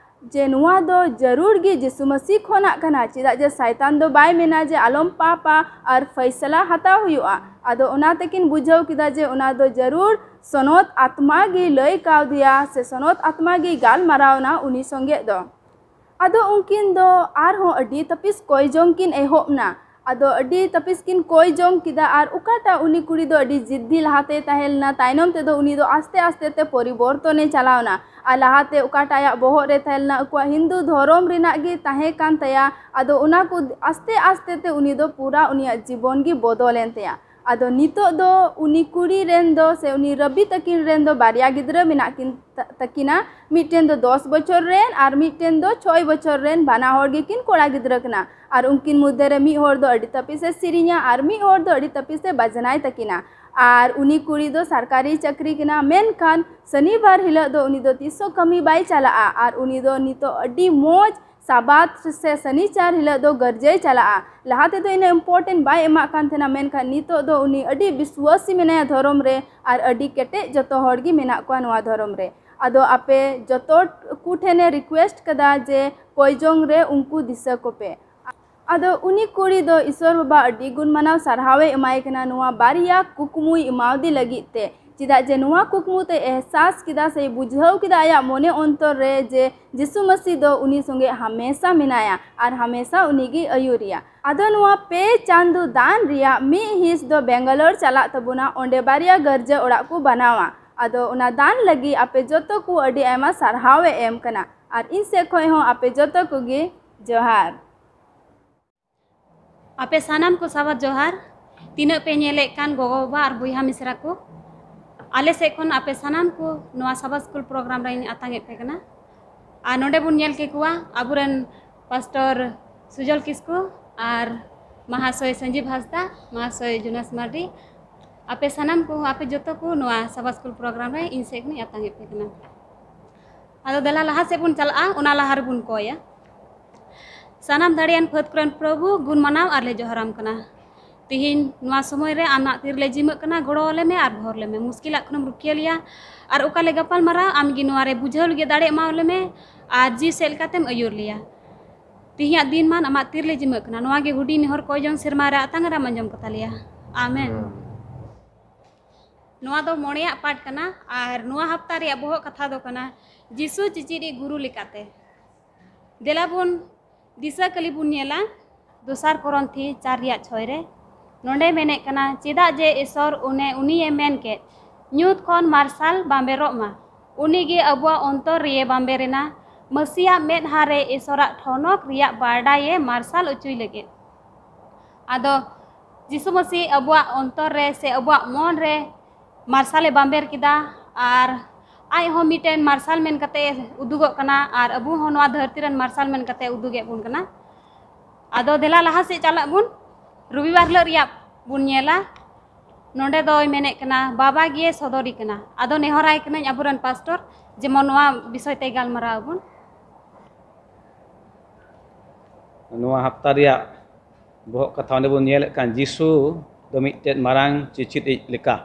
ᱡᱮ ᱱᱚᱣᱟ ᱫᱚ ᱡᱟᱹᱨᱩᱲ ᱜᱮ ᱡᱤᱥᱩ ᱢᱟᱹᱥᱤ ᱠᱷᱚᱱᱟᱜ ᱠᱟᱱᱟ, ᱪᱮᱫᱟᱜ ᱡᱮ ᱥᱟᱭᱛᱟᱱ ᱫᱚ ᱵᱟᱭ ᱢᱮᱱᱟ ᱡᱮ ᱟᱞᱚᱢ ᱯᱟᱯᱟ ᱟᱨ ᱯᱷᱟᱭᱥᱟᱞᱟ ᱦᱟᱛᱟᱣ ᱦᱩᱭᱩᱜᱼᱟ᱾ ᱟᱫᱚ ᱚᱱᱟ ᱛᱮᱠᱤᱱ ᱵᱩᱡᱷᱟᱹᱣ ᱠᱮᱫᱟ ᱡᱮ ᱚᱱᱟ ᱫᱚ ᱡᱟᱹᱨᱩᱲ ᱥᱚᱱᱚᱛ ᱟᱛᱢᱟ ᱜᱮ ᱞᱟᱹᱭ ᱠᱟᱣᱫᱮᱭᱟ ᱥᱮ ᱥᱚᱱᱚᱛ ᱟᱛᱢᱟ ᱜᱮ ᱜᱟᱞᱢᱟᱨᱟᱣ ᱱᱟ ᱩᱱᱤ ᱥᱚᱸᱜᱮ ᱫᱚ᱾ ᱟᱫᱚ ᱩᱱᱠᱤᱱ ᱫᱚ ᱟᱨᱦᱚᱸ ᱟᱹᱰᱤ ᱛᱟᱹᱯᱤᱥ ᱠᱚᱭ ᱡᱚᱝ ᱠᱤᱱ ᱮᱦᱚᱵ ᱱᱟ᱾ ᱟᱫᱚ ᱟᱹᱰᱤ ᱛᱟᱹᱯᱤᱥ ᱠᱤᱱ ᱠᱚᱭ ᱡᱚᱝ ᱠᱮᱫᱟ᱾ ᱟᱨ ᱚᱠᱟᱴᱟᱜ ᱩᱱᱤ ᱠᱩᱲᱤ ᱫᱚ ᱟᱹᱰᱤ ᱡᱤᱫᱽᱫᱤ ᱞᱟᱦᱟᱛᱮᱭ ᱛᱟᱦᱮᱸ ᱞᱮᱱᱟ, ᱛᱟᱭᱱᱚᱢ ᱛᱮᱫᱚ ᱩᱱᱤ ᱫᱚ ᱟᱥᱛᱮ ᱟᱥᱛᱮ ᱛᱮ ᱯᱚᱨᱤᱵᱚᱨᱛᱚᱱᱮ ᱪᱟᱞᱟᱣ ᱱᱟ᱾ ᱟᱨ ᱞᱟᱦᱟᱛᱮ ᱚᱠᱟᱴᱟᱜ ᱟᱭᱟᱜ ᱵᱚᱦᱚᱜ ᱨᱮ ᱛᱟᱦᱮᱸ ᱞᱮᱱᱟ, ᱟᱠᱚᱣᱟᱜ ᱦᱤᱱᱫᱩ ᱫᱷᱚᱨᱚᱢ ᱨᱮᱱᱟᱜ ᱜᱮ ᱛᱟᱦᱮᱸ ᱠᱟᱱ ᱛᱟᱭᱟ, ᱟᱫᱚ ᱚᱱᱟ ᱠᱚ ᱟᱥᱛᱮ ᱟᱥᱛᱮ ᱛᱮ ᱩᱱᱤ ᱫᱚ ᱯᱩᱨᱟ ᱩᱱᱤᱭᱟᱜ ᱡᱤᱵᱚᱱ ᱜᱮ ᱵᱚᱫᱚᱞᱮᱱ ᱛᱟᱭᱟ᱾ ᱟᱫᱚ ᱱᱤᱛᱚᱜ ᱫᱚ ᱩᱱᱤ ᱠᱩᱲᱤ ᱨᱮᱱ ᱫᱚ ᱥᱮ ᱩᱱᱤ ᱨᱟᱵᱤ ᱛᱟᱹᱠᱤᱱ ᱨᱮᱱ ᱫᱚ ᱵᱟᱨᱭᱟ ᱜᱤᱫᱽᱨᱟᱹ ᱢᱮᱱᱟᱜ ᱠᱤᱱ ᱛᱟ-, ᱛᱟᱹᱠᱤᱱᱟ᱾ ᱢᱤᱫᱴᱮᱱ ᱫᱚ ᱫᱚᱥ ᱵᱚᱪᱷᱚᱨ ᱨᱮᱱ ᱟᱨ ᱢᱤᱫᱴᱮᱱ ᱫᱚ ᱪᱷᱚᱭ ᱵᱚᱪᱷᱚᱨ ᱨᱮᱱ, ᱵᱟᱱᱟ ᱦᱚᱲ ᱜᱮᱠᱤᱱ ᱠᱚᱲᱟ ᱜᱤᱫᱽᱨᱟᱹ ᱠᱟᱱᱟ᱾ ᱟᱨ ᱩᱱᱠᱤᱱ ᱢᱚᱫᱽᱫᱷᱮ ᱨᱮ ᱢᱤᱫ ᱦᱚᱲ ᱫᱚ ᱟᱹᱰᱤ ᱛᱟᱹᱯᱤᱥ ᱮ ᱥᱮᱨᱮᱧᱟ ᱟᱨ ᱢᱤᱫ ᱦᱚᱲ ᱫᱚ ᱟᱹᱰᱤ ᱛᱟᱹᱯᱤᱥ ᱮ ᱵᱟᱡᱽᱱᱟᱭ ᱛᱟᱹᱠᱤᱱᱟ᱾ ᱟᱨ ᱩᱱᱤ ᱠᱩᱲᱤ ᱫᱚ ᱥᱚᱨᱠᱟᱨᱤ ᱪᱟᱹᱠᱨᱤ ᱠᱟᱱᱟ, ᱢᱮᱱᱠᱷᱟᱱ ᱥᱚᱱᱤᱵᱟᱨ ᱦᱤᱞᱳᱜ ᱫᱚ ᱩᱱᱤ ᱫᱚ ᱛᱤᱥ ᱦᱚᱸ ᱠᱟᱹᱢᱤ ᱵᱟᱭ ᱪᱟᱞᱟᱜᱼᱟ᱾ ᱟᱨ ᱩᱱᱤ ᱫᱚ ᱱᱤᱛᱚᱜ ᱟᱹᱰᱤ ᱢᱚᱡᱽ ᱥᱟᱵᱟᱛ ᱥᱮ ᱥᱟᱱᱤᱪᱟᱨ ᱦᱤᱞᱳᱜ ᱫᱚ ᱜᱤᱨᱡᱟᱹᱭ ᱪᱟᱞᱟᱜᱼᱟ᱾ ᱞᱟᱦᱟ ᱛᱮᱫᱚ ᱤᱱᱟᱹᱜ important ᱵᱟᱭ ᱮᱢᱟᱜ ᱠᱟᱱ ᱛᱟᱦᱮᱱᱟ, ᱢᱮᱱᱠᱷᱟᱱ ᱱᱤᱛᱚᱜ ᱫᱚ ᱩᱱᱤ ᱟᱹᱰᱤ ᱵᱤᱥᱣᱟᱹᱥᱤ ᱢᱮᱱᱟᱭᱟ ᱫᱷᱚᱨᱚᱢ ᱨᱮ, ᱟᱨ ᱟᱹᱰᱤ ᱠᱮᱴᱮᱡ ᱡᱚᱛᱚ ᱦᱚᱲ ᱜᱮ ᱢᱮᱱᱟᱜ ᱠᱚᱣᱟ ᱱᱚᱣᱟ ᱫᱷᱚᱨᱚᱢ ᱨᱮ᱾ ᱟᱫᱚ ᱟᱯᱮ ᱡᱚᱛᱚ ᱠᱚ ᱴᱷᱮᱱᱮ request ᱠᱟᱫᱟ ᱡᱮ ᱠᱚᱭᱡᱚᱝ ᱨᱮ ᱩᱱᱠᱩ ᱫᱤᱥᱟᱹ ᱠᱚᱯᱮ᱾ ᱟᱫᱚ ᱩᱱᱤ ᱠᱩᱲᱤ ᱫᱚ ᱤᱥᱚᱨ ᱵᱟᱵᱟ ᱟᱹᱰᱤ ᱜᱩᱱ ᱢᱟᱱᱟᱣ ᱥᱟᱨᱦᱟᱣ ᱮ ᱮᱢᱟᱭ ᱠᱟᱱᱟ ᱱᱚᱣᱟ ᱵᱟᱨᱭᱟ ᱠᱩᱠᱢᱩᱭ ᱮᱢᱟᱣᱫᱮ ᱞᱟᱹᱜᱤᱫ ᱛᱮ, ᱪᱮᱫᱟᱜ ᱡᱮ ᱱᱚᱣᱟ ᱠᱩᱠᱢᱩ ᱛᱮ ᱮᱦᱥᱟᱥ ᱠᱮᱫᱟ ᱥᱮ ᱵᱩᱡᱷᱟᱹᱣ ᱠᱮᱫᱟ ᱟᱭᱟᱜ ᱢᱚᱱᱮ ᱚᱱᱛᱚᱨ ᱨᱮ ᱡᱮ ᱡᱤᱥᱩ ᱢᱟᱹᱥᱤ ᱫᱚ ᱩᱱᱤ ᱥᱚᱸᱜᱮ ᱦᱟᱢᱮᱥᱟ ᱢᱮᱱᱟᱭᱟ ᱟᱨ ᱦᱟᱢᱮᱥᱟ ᱩᱱᱤ ᱜᱮ ᱟᱹᱭᱩᱨᱮᱭᱟ᱾ ᱟᱫᱚ ᱱᱚᱣᱟ ᱯᱮ ᱪᱟᱸᱫᱚ ᱫᱟᱱ ᱨᱮᱭᱟᱜ ᱢᱤᱫ ᱦᱤᱸᱥ ᱫᱚ ᱵᱮᱝᱜᱟᱞᱳᱨ ᱪᱟᱞᱟᱜ ᱛᱟᱵᱚᱱᱟ, ᱚᱸᱰᱮ ᱵᱟᱨᱭᱟ ᱜᱤᱨᱡᱟᱹ ᱚᱲᱟᱜ ᱠᱚ ᱵᱮᱱᱟᱣᱟ᱾ ᱟᱫᱚ ᱚᱱᱟ ᱫᱟᱱ ᱞᱟᱹᱜᱤᱫ ᱟᱯᱮ ᱡᱚᱛᱚ ᱠᱚ ᱟᱹᱰᱤ ᱟᱭᱢᱟ ᱥᱟᱨᱦᱟᱣ ᱮ ᱮᱢ ᱠᱟᱱᱟ, ᱟᱨ ᱤᱧ ᱥᱮᱫ ᱠᱷᱚᱱ ᱦᱚᱸ ᱟᱯᱮ ᱡᱚᱛᱚ ᱠᱚᱜᱮ ᱡᱚᱦᱟᱨ᱾ ᱟᱯᱮ ᱥᱟᱱᱟᱢ ᱠᱚ ᱥᱟᱵᱟᱛ ᱡᱚᱦᱟᱨ᱾ ᱛᱤᱱᱟᱹᱜ ᱯᱮ ᱧᱮᱞᱮᱫ ᱠᱟᱱ ᱜᱚᱜᱚ ᱵᱟᱵᱟ ᱟᱨ ᱵᱚᱭᱦᱟ ᱢᱤᱥᱨᱟ ᱠᱚ, ᱟᱞᱮ ᱥᱮᱫ ᱠᱷᱚᱱ ᱟᱯᱮ ᱥᱟᱱᱟᱢ ᱠᱚ ᱱᱚᱣᱟ ᱥᱟᱵᱟᱛ ᱥᱠᱩᱞ ᱯᱨᱳᱜᱨᱟᱢ ᱨᱮᱧ ᱟᱛᱟᱝ ᱮᱫ ᱯᱮ ᱠᱟᱱᱟ᱾ ᱟᱨ ᱱᱚᱰᱮ ᱵᱚᱱ ᱧᱮᱞ ᱠᱮᱫ ᱠᱚᱣᱟ ᱟᱵᱚᱨᱮᱱ ᱯᱟᱥᱴᱚᱨ ᱥᱩᱡᱚᱞ ᱠᱤᱥᱠᱩ ᱟᱨ ᱢᱟᱦᱟᱥᱚᱭ ᱥᱚᱧᱡᱤᱵ ᱦᱟᱸᱥᱫᱟ, ᱢᱟᱦᱟᱥᱚᱭ ᱡᱳᱱᱟᱥ ᱢᱟᱨᱰᱤ᱾ ᱟᱯᱮ ᱥᱟᱱᱟᱢ ᱠᱚ, ᱟᱯᱮ ᱡᱚᱛᱚ ᱠᱚ ᱱᱚᱣᱟ ᱥᱟᱵᱟᱛ ᱥᱠᱩᱞ ᱯᱨᱳᱜᱨᱟᱢ ᱨᱮ ᱤᱧ ᱥᱮᱫ ᱠᱷᱚᱱᱤᱧ ᱟᱛᱟᱝ ᱮᱫ ᱯᱮ ᱠᱟᱱᱟ᱾ ᱟᱫᱚ ᱫᱮᱞᱟ ᱞᱟᱦᱟ ᱥᱮᱫ ᱵᱚᱱ ᱪᱟᱞᱟᱜᱼᱟ, ᱚᱱᱟ ᱞᱟᱦᱟ ᱨᱮᱵᱚᱱ ᱠᱚᱭᱟ᱾ ᱥᱟᱱᱟᱢ ᱫᱟᱲᱮᱭᱟᱱ ᱯᱷᱟᱹᱫ ᱠᱚᱨᱮᱱ ᱯᱨᱚᱵᱷᱩ, ᱜᱩᱱ ᱢᱟᱱᱟᱣ ᱟᱨ ᱞᱮ ᱡᱚᱦᱟᱨᱟᱢ ᱠᱟᱱᱟ᱾ ᱛᱤᱦᱤᱧ ᱱᱚᱣᱟ ᱥᱚᱢᱚᱭ ᱨᱮ ᱟᱢᱟᱜ ᱛᱤ ᱨᱮᱞᱮ ᱡᱤᱢᱟᱹᱜ ᱠᱟᱱᱟ, ᱜᱚᱲᱚ ᱟᱞᱮ ᱢᱮ ᱟᱨ ᱵᱷᱚᱨ ᱞᱮ ᱢᱮ᱾ ᱢᱩᱥᱠᱤᱞᱟᱜ ᱠᱷᱚᱱᱮᱢ ᱨᱩᱠᱷᱤᱭᱟᱹ ᱞᱮᱭᱟ ᱟᱨ ᱚᱠᱟ ᱞᱮ ᱜᱟᱯᱟᱞ ᱢᱟᱨᱟᱣ ᱟᱢ ᱜᱮ ᱱᱚᱣᱟ ᱨᱮ ᱵᱩᱡᱷᱟᱹᱣ ᱞᱟᱹᱜᱤᱫ ᱫᱟᱲᱮ ᱮᱢᱟᱣ ᱞᱮ ᱢᱮ ᱟᱨ ᱡᱤᱣᱤ ᱥᱮᱫ ᱞᱮᱠᱟᱛᱮᱢ ᱟᱹᱭᱩᱨ ᱞᱮᱭᱟ᱾ ᱛᱤᱦᱤᱧᱟᱜ ᱫᱤᱱ ᱢᱟᱱ ᱟᱢᱟᱜ ᱛᱤ ᱨᱮᱞᱮ ᱡᱤᱢᱟᱹᱜ ᱠᱟᱱᱟ᱾ ᱱᱚᱣᱟ ᱜᱮ ᱦᱩᱰᱤᱧ ᱱᱮᱦᱚᱨ ᱠᱚᱭ ᱡᱚᱝ ᱥᱮᱨᱢᱟ ᱨᱮ ᱟᱛᱟᱝ ᱨᱮᱢ ᱟᱸᱡᱚᱢ ᱠᱟᱛᱟ ᱞᱮᱭᱟ᱾ ᱟᱢᱮᱱ᱾ ᱱᱚᱣᱟ ᱫᱚ ᱢᱚᱬᱮᱭᱟᱜ ᱯᱟᱴ ᱠᱟᱱᱟ ᱟᱨ ᱱᱚᱣᱟ ᱦᱟᱯᱛᱟ ᱨᱮᱭᱟᱜ ᱵᱚᱦᱚᱜ ᱠᱟᱛᱷᱟ ᱫᱚ ᱠᱟᱱᱟ ᱡᱤᱥᱩ ᱪᱤᱪᱤᱫᱤᱡ ᱜᱩᱨᱩ ᱞᱮᱠᱟᱛᱮ᱾ ᱫᱮᱞᱟ ᱵᱚᱱ ᱫᱤᱥᱟᱹ ᱠᱟᱹᱞᱤ ᱵᱚᱱ ᱧᱮᱞᱟ ᱫᱚᱥᱟᱨ ᱠᱚᱨᱚᱱᱛᱷᱤ ᱪᱟᱨ ᱨᱮᱭᱟᱜ ᱪᱷᱚᱭ ᱨᱮ᱾ ᱱᱚᱰᱮ ᱢᱮᱱᱮᱫ ᱠᱟᱱᱟ, ᱪᱮᱫᱟᱜ ᱡᱮ ᱤᱥᱚᱨ ᱚᱱᱮ ᱩᱱᱤᱭᱮ ᱢᱮᱱ ᱠᱮᱫ, ᱧᱩᱛ ᱠᱷᱚᱱ ᱢᱟᱨᱥᱟᱞ ᱵᱟᱢᱵᱮᱨᱚᱜ ᱢᱟ᱾ ᱩᱱᱤ ᱜᱮ ᱟᱵᱚᱣᱟᱜ ᱚᱱᱛᱚᱨ ᱨᱮᱭᱮ ᱵᱟᱢᱵᱮᱨ ᱮᱱᱟ᱾ ᱢᱟᱹᱥᱤᱭᱟᱜ ᱢᱮᱫᱦᱟ ᱨᱮ ᱤᱥᱚᱨᱟᱜ ᱴᱷᱚᱱᱚᱠ ᱨᱮᱭᱟᱜ ᱵᱟᱰᱟᱭᱮ ᱢᱟᱨᱥᱟᱞ ᱚᱪᱚᱭ ᱞᱟᱹᱜᱤᱫ᱾ ᱟᱫᱚ ᱡᱤᱥᱩ ᱢᱟᱹᱥᱤ ᱟᱵᱚᱣᱟᱜ ᱚᱱᱛᱚᱨ ᱨᱮ ᱥᱮ ᱟᱵᱚᱣᱟᱜ ᱢᱚᱱ ᱨᱮ ᱢᱟᱨᱥᱟᱞᱮ ᱵᱟᱢᱵᱮᱨ ᱠᱮᱫᱟ᱾ ᱟᱨ ᱟᱡ ᱦᱚᱸ ᱢᱤᱫᱴᱮᱱ ᱢᱟᱨᱥᱟᱞ ᱢᱮᱱ ᱠᱟᱛᱮ ᱩᱫᱩᱜᱚᱜ ᱠᱟᱱᱟ ᱟᱨ ᱟᱵᱚ ᱦᱚᱸ ᱱᱚᱣᱟ ᱫᱷᱟᱹᱨᱛᱤ ᱨᱮᱱ ᱢᱟᱨᱥᱟᱞ ᱢᱮᱱ ᱠᱟᱛᱮ ᱩᱫᱩᱜᱮᱫ ᱵᱚᱱ ᱠᱟᱱᱟ᱾ ᱟᱫᱚ ᱫᱮᱞᱟ ᱞᱟᱦᱟ ᱥᱮᱫ ᱪᱟᱞᱟᱜ ᱵᱚᱱ᱾ ᱨᱚᱵᱤᱵᱟᱨ ᱦᱤᱞᱳᱜ ᱨᱮᱭᱟᱜ ᱵᱚᱱ ᱧᱮᱞᱟ᱾ ᱱᱚᱰᱮ ᱫᱚᱭ ᱢᱮᱱᱮᱫ ᱠᱟᱱᱟ, ᱵᱟᱵᱟ ᱜᱮ ᱥᱚᱫᱚᱨᱤ ᱠᱟᱱᱟ᱾ ᱟᱫᱚ ᱱᱮᱦᱚᱨᱟᱭ ᱠᱟᱹᱱᱟᱹᱧ ᱟᱵᱚᱨᱮᱱ ᱯᱟᱥᱴᱚᱨ ᱡᱮᱢᱚᱱ ᱱᱚᱣᱟ ᱵᱤᱥᱚᱭ ᱛᱮ ᱜᱟᱞᱢᱟᱨᱟᱣ ᱟᱵᱚᱱ᱾ ᱱᱚᱣᱟ ᱦᱟᱯᱛᱟ ᱨᱮᱭᱟᱜ ᱵᱚᱦᱚᱜ ᱠᱟᱛᱷᱟ ᱚᱸᱰᱮ ᱵᱚᱱ ᱧᱮᱞᱮᱫ ᱠᱟᱱ, ᱡᱤᱥᱩ ᱫᱚ ᱢᱤᱫᱴᱮᱱ ᱢᱟᱨᱟᱝ ᱪᱮᱪᱮᱫᱤᱡ ᱞᱮᱠᱟ᱾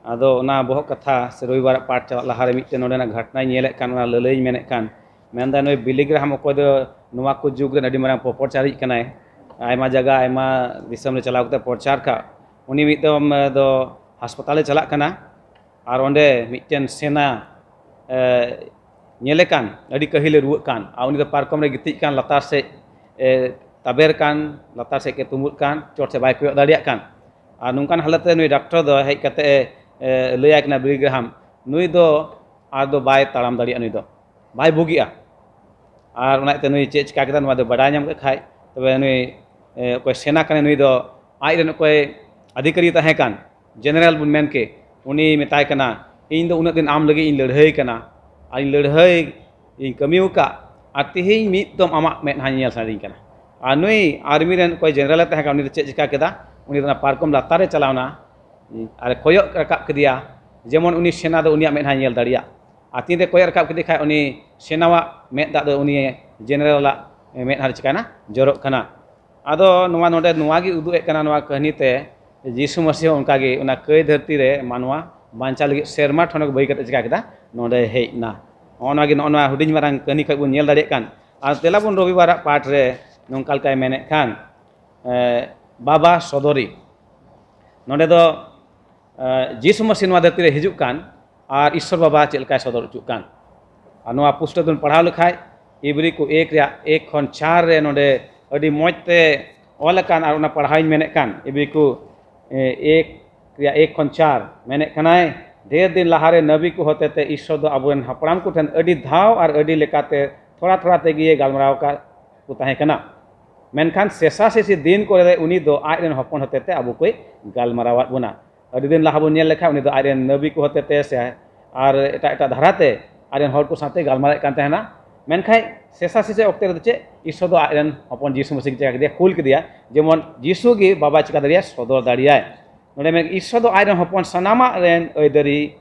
ᱟᱫᱚ ᱚᱱᱟ ᱵᱚᱦᱚᱜ ᱠᱟᱛᱷᱟ ᱥᱮ ᱨᱚᱵᱤᱵᱟᱨᱟᱜ ᱯᱟᱴ ᱪᱟᱞᱟᱜ ᱞᱟᱦᱟᱨᱮ ᱢᱤᱫᱴᱮᱱ ᱱᱚᱰᱮᱱᱟᱜ ᱜᱷᱚᱴᱚᱱᱟᱧ ᱧᱮᱞᱮᱫ ᱠᱟᱱ, ᱚᱱᱟ ᱞᱟᱹᱞᱟᱹᱭᱤᱧ ᱢᱮᱱᱮᱫ ᱠᱟᱱ᱾ ᱢᱮᱱᱫᱟ ᱱᱩᱭ ᱵᱤᱞᱤ ᱜᱨᱟᱦᱟᱢ, ᱚᱠᱚᱭ ᱫᱚ ᱱᱚᱣᱟ ᱠᱚ ᱡᱩᱜᱽ ᱨᱮᱱ ᱟᱹᱰᱤ ᱢᱟᱨᱟᱝ ᱯᱨᱚᱯᱚᱪᱟᱨᱤᱡ ᱠᱟᱱᱟᱭ, ᱟᱭᱢᱟ ᱡᱟᱭᱜᱟ ᱟᱭᱢᱟ ᱫᱤᱥᱚᱢ ᱨᱮ ᱪᱟᱞᱟᱣ ᱠᱟᱛᱮ ᱯᱨᱚᱪᱟᱨ ᱠᱟᱜ, ᱩᱱᱤ ᱢᱤᱫ ᱫᱚᱢ ᱫᱚ ᱦᱟᱥᱯᱟᱛᱟᱞᱮ ᱪᱟᱞᱟᱜ ᱠᱟᱱᱟ᱾ ᱟᱨ ᱚᱸᱰᱮ ᱢᱤᱫᱴᱮᱱ ᱥᱮᱱᱟ ᱧᱮᱞᱮ ᱠᱟᱱ, ᱟᱹᱰᱤ ᱠᱟᱹᱦᱤᱞᱮ ᱨᱩᱣᱟᱹᱜ ᱠᱟᱱ, ᱟᱨ ᱩᱱᱤ ᱫᱚ ᱯᱟᱨᱠᱚᱢ ᱨᱮ ᱜᱤᱛᱤᱡ ᱠᱟᱱ, ᱞᱟᱛᱟᱨ ᱥᱮᱫ ᱮ ᱛᱟᱵᱮᱨ ᱠᱟᱱ, ᱞᱟᱛᱟᱨ ᱥᱮᱫ ᱜᱮ ᱛᱩᱢᱵᱩᱫ ᱠᱟᱱ, ᱪᱚᱴ ᱥᱮᱫ ᱵᱟᱭ ᱠᱚᱭᱚᱜ ᱫᱟᱲᱮᱭᱟᱜ ᱠᱟᱱ᱾ ᱟᱨ ᱱᱚᱝᱠᱟᱱ ᱦᱟᱞᱚᱛ ᱨᱮ ᱱᱩᱭ ᱰᱟᱠᱛᱚᱨ ᱫᱚ ᱦᱮᱡ ᱠᱟᱛᱮ ᱮ ᱞᱟᱹᱭᱟᱭ ᱠᱟᱱᱟ, ᱵᱤᱞᱤ ᱜᱨᱟᱦᱟᱢ, ᱱᱩᱭ ᱫᱚ ᱟᱨ ᱫᱚ ᱵᱟᱭ ᱛᱟᱲᱟᱢ ᱫᱟᱲᱮᱭᱟᱜᱼᱟ, ᱱᱩᱭ ᱫᱚ ᱵᱟᱭ ᱵᱩᱜᱤᱜᱼᱟ᱾ ᱟᱨ ᱚᱱᱟ ᱤᱭᱟᱹᱛᱮ ᱱᱩᱭ ᱪᱮᱫ ᱪᱤᱠᱟ ᱠᱮᱫᱟ, ᱱᱚᱣᱟ ᱫᱚ ᱵᱟᱰᱟᱭ ᱧᱟᱢ ᱠᱮᱫ ᱠᱷᱟᱡ, ᱛᱚᱵᱮ ᱱᱩᱭ ᱮ, ᱚᱠᱚᱭ ᱥᱮᱱᱟ ᱠᱟᱱᱟᱭ, ᱱᱩᱭ ᱫᱚ ᱟᱡ ᱨᱮᱱ ᱚᱠᱚᱭ ᱚᱫᱷᱤᱠᱟᱨᱤ ᱛᱟᱦᱮᱸ ᱠᱟᱱ, ᱡᱮᱱᱟᱨᱮᱞ ᱵᱚᱱ ᱢᱮᱱ ᱠᱮ, ᱩᱱᱤ ᱢᱮᱛᱟᱭ ᱠᱟᱱᱟ, ᱤᱧ ᱫᱚ ᱩᱱᱟᱹᱜ ᱫᱤᱱ ᱟᱢ ᱞᱟᱹᱜᱤᱫ ᱤᱧ ᱞᱟᱹᱲᱦᱟᱹᱭ ᱠᱟᱱᱟ, ᱟᱨ ᱤᱧ ᱞᱟᱹᱲᱦᱟᱹᱭ ᱤᱧ ᱠᱟᱹᱢᱤ ᱟᱠᱟᱫ, ᱟᱨ ᱛᱮᱦᱮᱧ ᱢᱤᱫ ᱫᱚᱢ ᱟᱢᱟᱜ ᱢᱮᱫᱦᱟ ᱧᱮᱞ ᱥᱟᱱᱟᱧ ᱠᱟᱱᱟ᱾ ᱟᱨ ᱱᱩᱭ ᱟᱨᱢᱤ ᱨᱮᱱ ᱚᱠᱚᱭ ᱡᱮᱱᱟᱨᱮᱞ ᱮ ᱛᱟᱦᱮᱸ ᱠᱟᱱᱟ, ᱩᱱᱤ ᱫᱚ ᱪᱮᱫ ᱪᱤᱠᱟ ᱠᱮᱫᱟ? ᱩᱱᱤ ᱫᱚ ᱚᱱᱟ ᱯᱟᱨᱠᱚᱢ ᱞᱟᱛᱟᱨ ᱨᱮ ᱪᱟᱞᱟᱣ ᱮᱱᱟ, ᱟᱨ ᱮ ᱠᱚᱭᱚᱜ ᱨᱟᱠᱟᱵ ᱠᱮᱫᱮᱭᱟ, ᱡᱮᱢᱚᱱ ᱩᱱᱤ ᱥᱮᱱᱟ ᱫᱚ ᱩᱱᱤᱭᱟᱜ ᱢᱮᱫᱦᱟᱭ ᱧᱮᱞ ᱫᱟᱲᱮᱭᱟᱜ᱾ ᱟᱨ ᱛᱤᱱᱨᱮ ᱠᱚᱭᱚᱜ ᱨᱟᱠᱟᱵ ᱠᱮᱫᱮ ᱠᱷᱟᱡ, ᱩᱱᱤ ᱥᱮᱱᱟᱣᱟᱜ ᱢᱮᱫ ᱫᱟᱜ ᱫᱚ ᱩᱱᱤ ᱡᱮᱱᱟᱨᱮᱞᱟᱜ ᱢᱮᱫᱦᱟ ᱨᱮ ᱪᱤᱠᱟᱭᱱᱟ? ᱡᱚᱨᱚᱜ ᱠᱟᱱᱟ᱾ ᱟᱫᱚ ᱱᱚᱣᱟ ᱱᱚᱰᱮ ᱱᱚᱣᱟ ᱜᱮ ᱩᱫᱩᱜ ᱮᱫ ᱠᱟᱱᱟ, ᱱᱚᱣᱟ ᱠᱟᱹᱦᱱᱤ ᱛᱮ ᱡᱤᱥᱩ ᱢᱟᱹᱥᱤᱦ ᱦᱚᱸ ᱚᱱᱠᱟ ᱜᱮ ᱚᱱᱟ ᱠᱟᱹᱭ ᱫᱷᱟᱹᱨᱛᱤ ᱨᱮ ᱢᱟᱱᱣᱟ ᱵᱟᱧᱪᱟᱣ ᱞᱟᱹᱜᱤᱫ ᱥᱮᱨᱢᱟ ᱴᱷᱚᱱᱚᱠ ᱵᱟᱹᱜᱤ ᱠᱟᱛᱮ ᱪᱤᱠᱟ ᱠᱮᱫᱟ? ᱱᱚᱰᱮ ᱦᱮᱡ ᱮᱱᱟ᱾ ᱱᱚᱜᱼᱚ ᱱᱚᱣᱟ ᱜᱮ, ᱱᱚᱜᱼᱚ ᱱᱚᱣᱟ ᱦᱩᱰᱤᱧ ᱢᱟᱨᱟᱝ ᱠᱟᱹᱦᱱᱤ ᱠᱷᱚᱡ ᱵᱚᱱ ᱧᱮᱞ ᱫᱟᱲᱮᱭᱟᱜ ᱠᱟᱱ᱾ ᱟᱨ ᱛᱮᱞᱟ ᱵᱚᱱ ᱨᱚᱵᱤᱵᱟᱨᱟᱜ ᱯᱟᱴ ᱨᱮ ᱱᱚᱝᱠᱟ ᱞᱮᱠᱟᱭ ᱢᱮᱱᱮᱫ ᱠᱷᱟᱱ, ᱮ, ᱵᱟᱵᱟ ᱥᱚᱫᱚᱨᱤ᱾ ᱱᱚᱰᱮ ᱫᱚ ᱮ, ᱡᱤᱥᱩ ᱢᱟᱹᱥᱤ ᱱᱚᱣᱟ ᱫᱷᱟᱹᱨᱛᱤ ᱨᱮ ᱦᱤᱡᱩᱜ ᱠᱟᱱ ᱟᱨ ᱤᱥᱥᱚᱨ ᱵᱟᱵᱟ ᱪᱮᱫ ᱞᱮᱠᱟᱭ ᱥᱚᱫᱚᱨ ᱦᱚᱪᱚᱜ ᱠᱟᱱ᱾ ᱟᱨ ᱱᱚᱣᱟ ᱯᱩᱥᱴᱟᱹᱣ ᱫᱚᱵᱚᱱ ᱯᱟᱲᱦᱟᱣ ᱞᱮᱠᱷᱟᱡ, ᱤᱵᱨᱤ ᱠᱚ ᱮᱠ ᱨᱮᱭᱟᱜ ᱮᱠ ᱠᱷᱚᱱ ᱪᱟᱨ ᱨᱮ ᱱᱚᱰᱮ ᱟᱹᱰᱤ ᱢᱚᱡᱽ ᱛᱮ ᱚᱞ ᱟᱠᱟᱱ, ᱟᱨ ᱚᱱᱟ ᱯᱟᱲᱦᱟᱣ ᱤᱧ ᱢᱮᱱᱮᱫ ᱠᱟᱱ, ᱤᱵᱨᱤ ᱠᱚ, ᱮ, ᱮᱠ ᱨᱮᱭᱟᱜ ᱮᱠ ᱠᱷᱚᱱ ᱪᱟᱨ ᱢᱮᱱᱮᱫ ᱠᱟᱱᱟᱭ, ᱰᱷᱮᱨ ᱫᱤᱱ ᱞᱟᱦᱟᱨᱮ ᱱᱟᱵᱤ ᱠᱚ ᱦᱚᱛᱮᱛᱮ ᱤᱥᱥᱚᱨ ᱫᱚ ᱟᱵᱚᱨᱮᱱ ᱦᱟᱯᱲᱟᱢ ᱠᱚ ᱴᱷᱮᱱ ᱟᱹᱰᱤ ᱫᱷᱟᱣ ᱟᱨ ᱟᱹᱰᱤ ᱞᱮᱠᱟᱛᱮ ᱛᱷᱚᱲᱟ ᱛᱷᱚᱲᱟ ᱛᱮᱜᱮ ᱜᱟᱞᱢᱟᱨᱟᱣ ᱟᱠᱟᱫ ᱠᱚ ᱛᱟᱦᱮᱸ ᱠᱟᱱᱟ᱾ ᱢᱮᱱᱠᱷᱟᱱ ᱥᱮᱥᱟ ᱥᱮᱥᱤ ᱫᱤᱱ ᱠᱚᱨᱮ ᱩᱱᱤ ᱫᱚ ᱟᱡ ᱨᱮᱱ ᱦᱚᱯᱚᱱ ᱦᱚᱛᱮᱛᱮ ᱟᱵᱚ ᱠᱚᱭ ᱜᱟᱞᱢᱟᱨᱟᱣᱟᱫ ᱵᱚᱱᱟ᱾ ᱟᱹᱰᱤ ᱫᱤᱱ ᱞᱟᱦᱟ ᱵᱚᱱ ᱧᱮᱞ ᱞᱮᱠᱷᱟᱱ, ᱩᱱᱤ ᱫᱚ ᱟᱡ ᱨᱮᱱ ᱱᱟᱵᱤ ᱠᱚ ᱦᱚᱛᱮᱛᱮ ᱥᱮ ᱟᱨ ᱮᱴᱟᱜ ᱮᱴᱟᱜ ᱫᱷᱟᱨᱟᱛᱮ ᱟᱡ ᱨᱮᱱ ᱦᱚᱲ ᱠᱚ ᱥᱟᱶᱛᱮ ᱜᱟᱞᱢᱟᱨᱟᱣᱮᱫ ᱠᱟᱱ ᱛᱟᱦᱮᱱᱟ᱾ ᱢᱮᱱᱠᱷᱟᱱ ᱥᱮᱥᱟ ᱥᱮᱥᱮ ᱚᱠᱛᱮ ᱨᱮᱫᱚ ᱪᱮᱫ? ᱤᱥᱥᱚᱨ ᱫᱚ ᱟᱡ ᱨᱮᱱ ᱦᱚᱯᱚᱱ ᱡᱤᱥᱩ ᱢᱟᱹᱥᱤ ᱪᱤᱠᱟ ᱠᱮᱫᱮᱭᱟ? ᱠᱩᱞ ᱠᱮᱫᱮᱭᱟ᱾ ᱡᱮᱢᱚᱱ ᱡᱤᱥᱩ ᱜᱮ ᱵᱟᱵᱟ ᱪᱤᱠᱟ ᱫᱟᱲᱮᱭᱟᱜᱼᱟ? ᱥᱚᱫᱚᱨ ᱫᱟᱲᱮᱭᱟᱭ᱾ ᱱᱚᱰᱮ ᱢᱮᱱ, ᱤᱥᱥᱚᱨ ᱫᱚ ᱟᱡ ᱨᱮᱱ ᱦᱚᱯᱚᱱ ᱥᱟᱱᱟᱢᱟᱜ ᱨᱮᱱ ᱟᱹᱭᱫᱟᱹᱨᱤ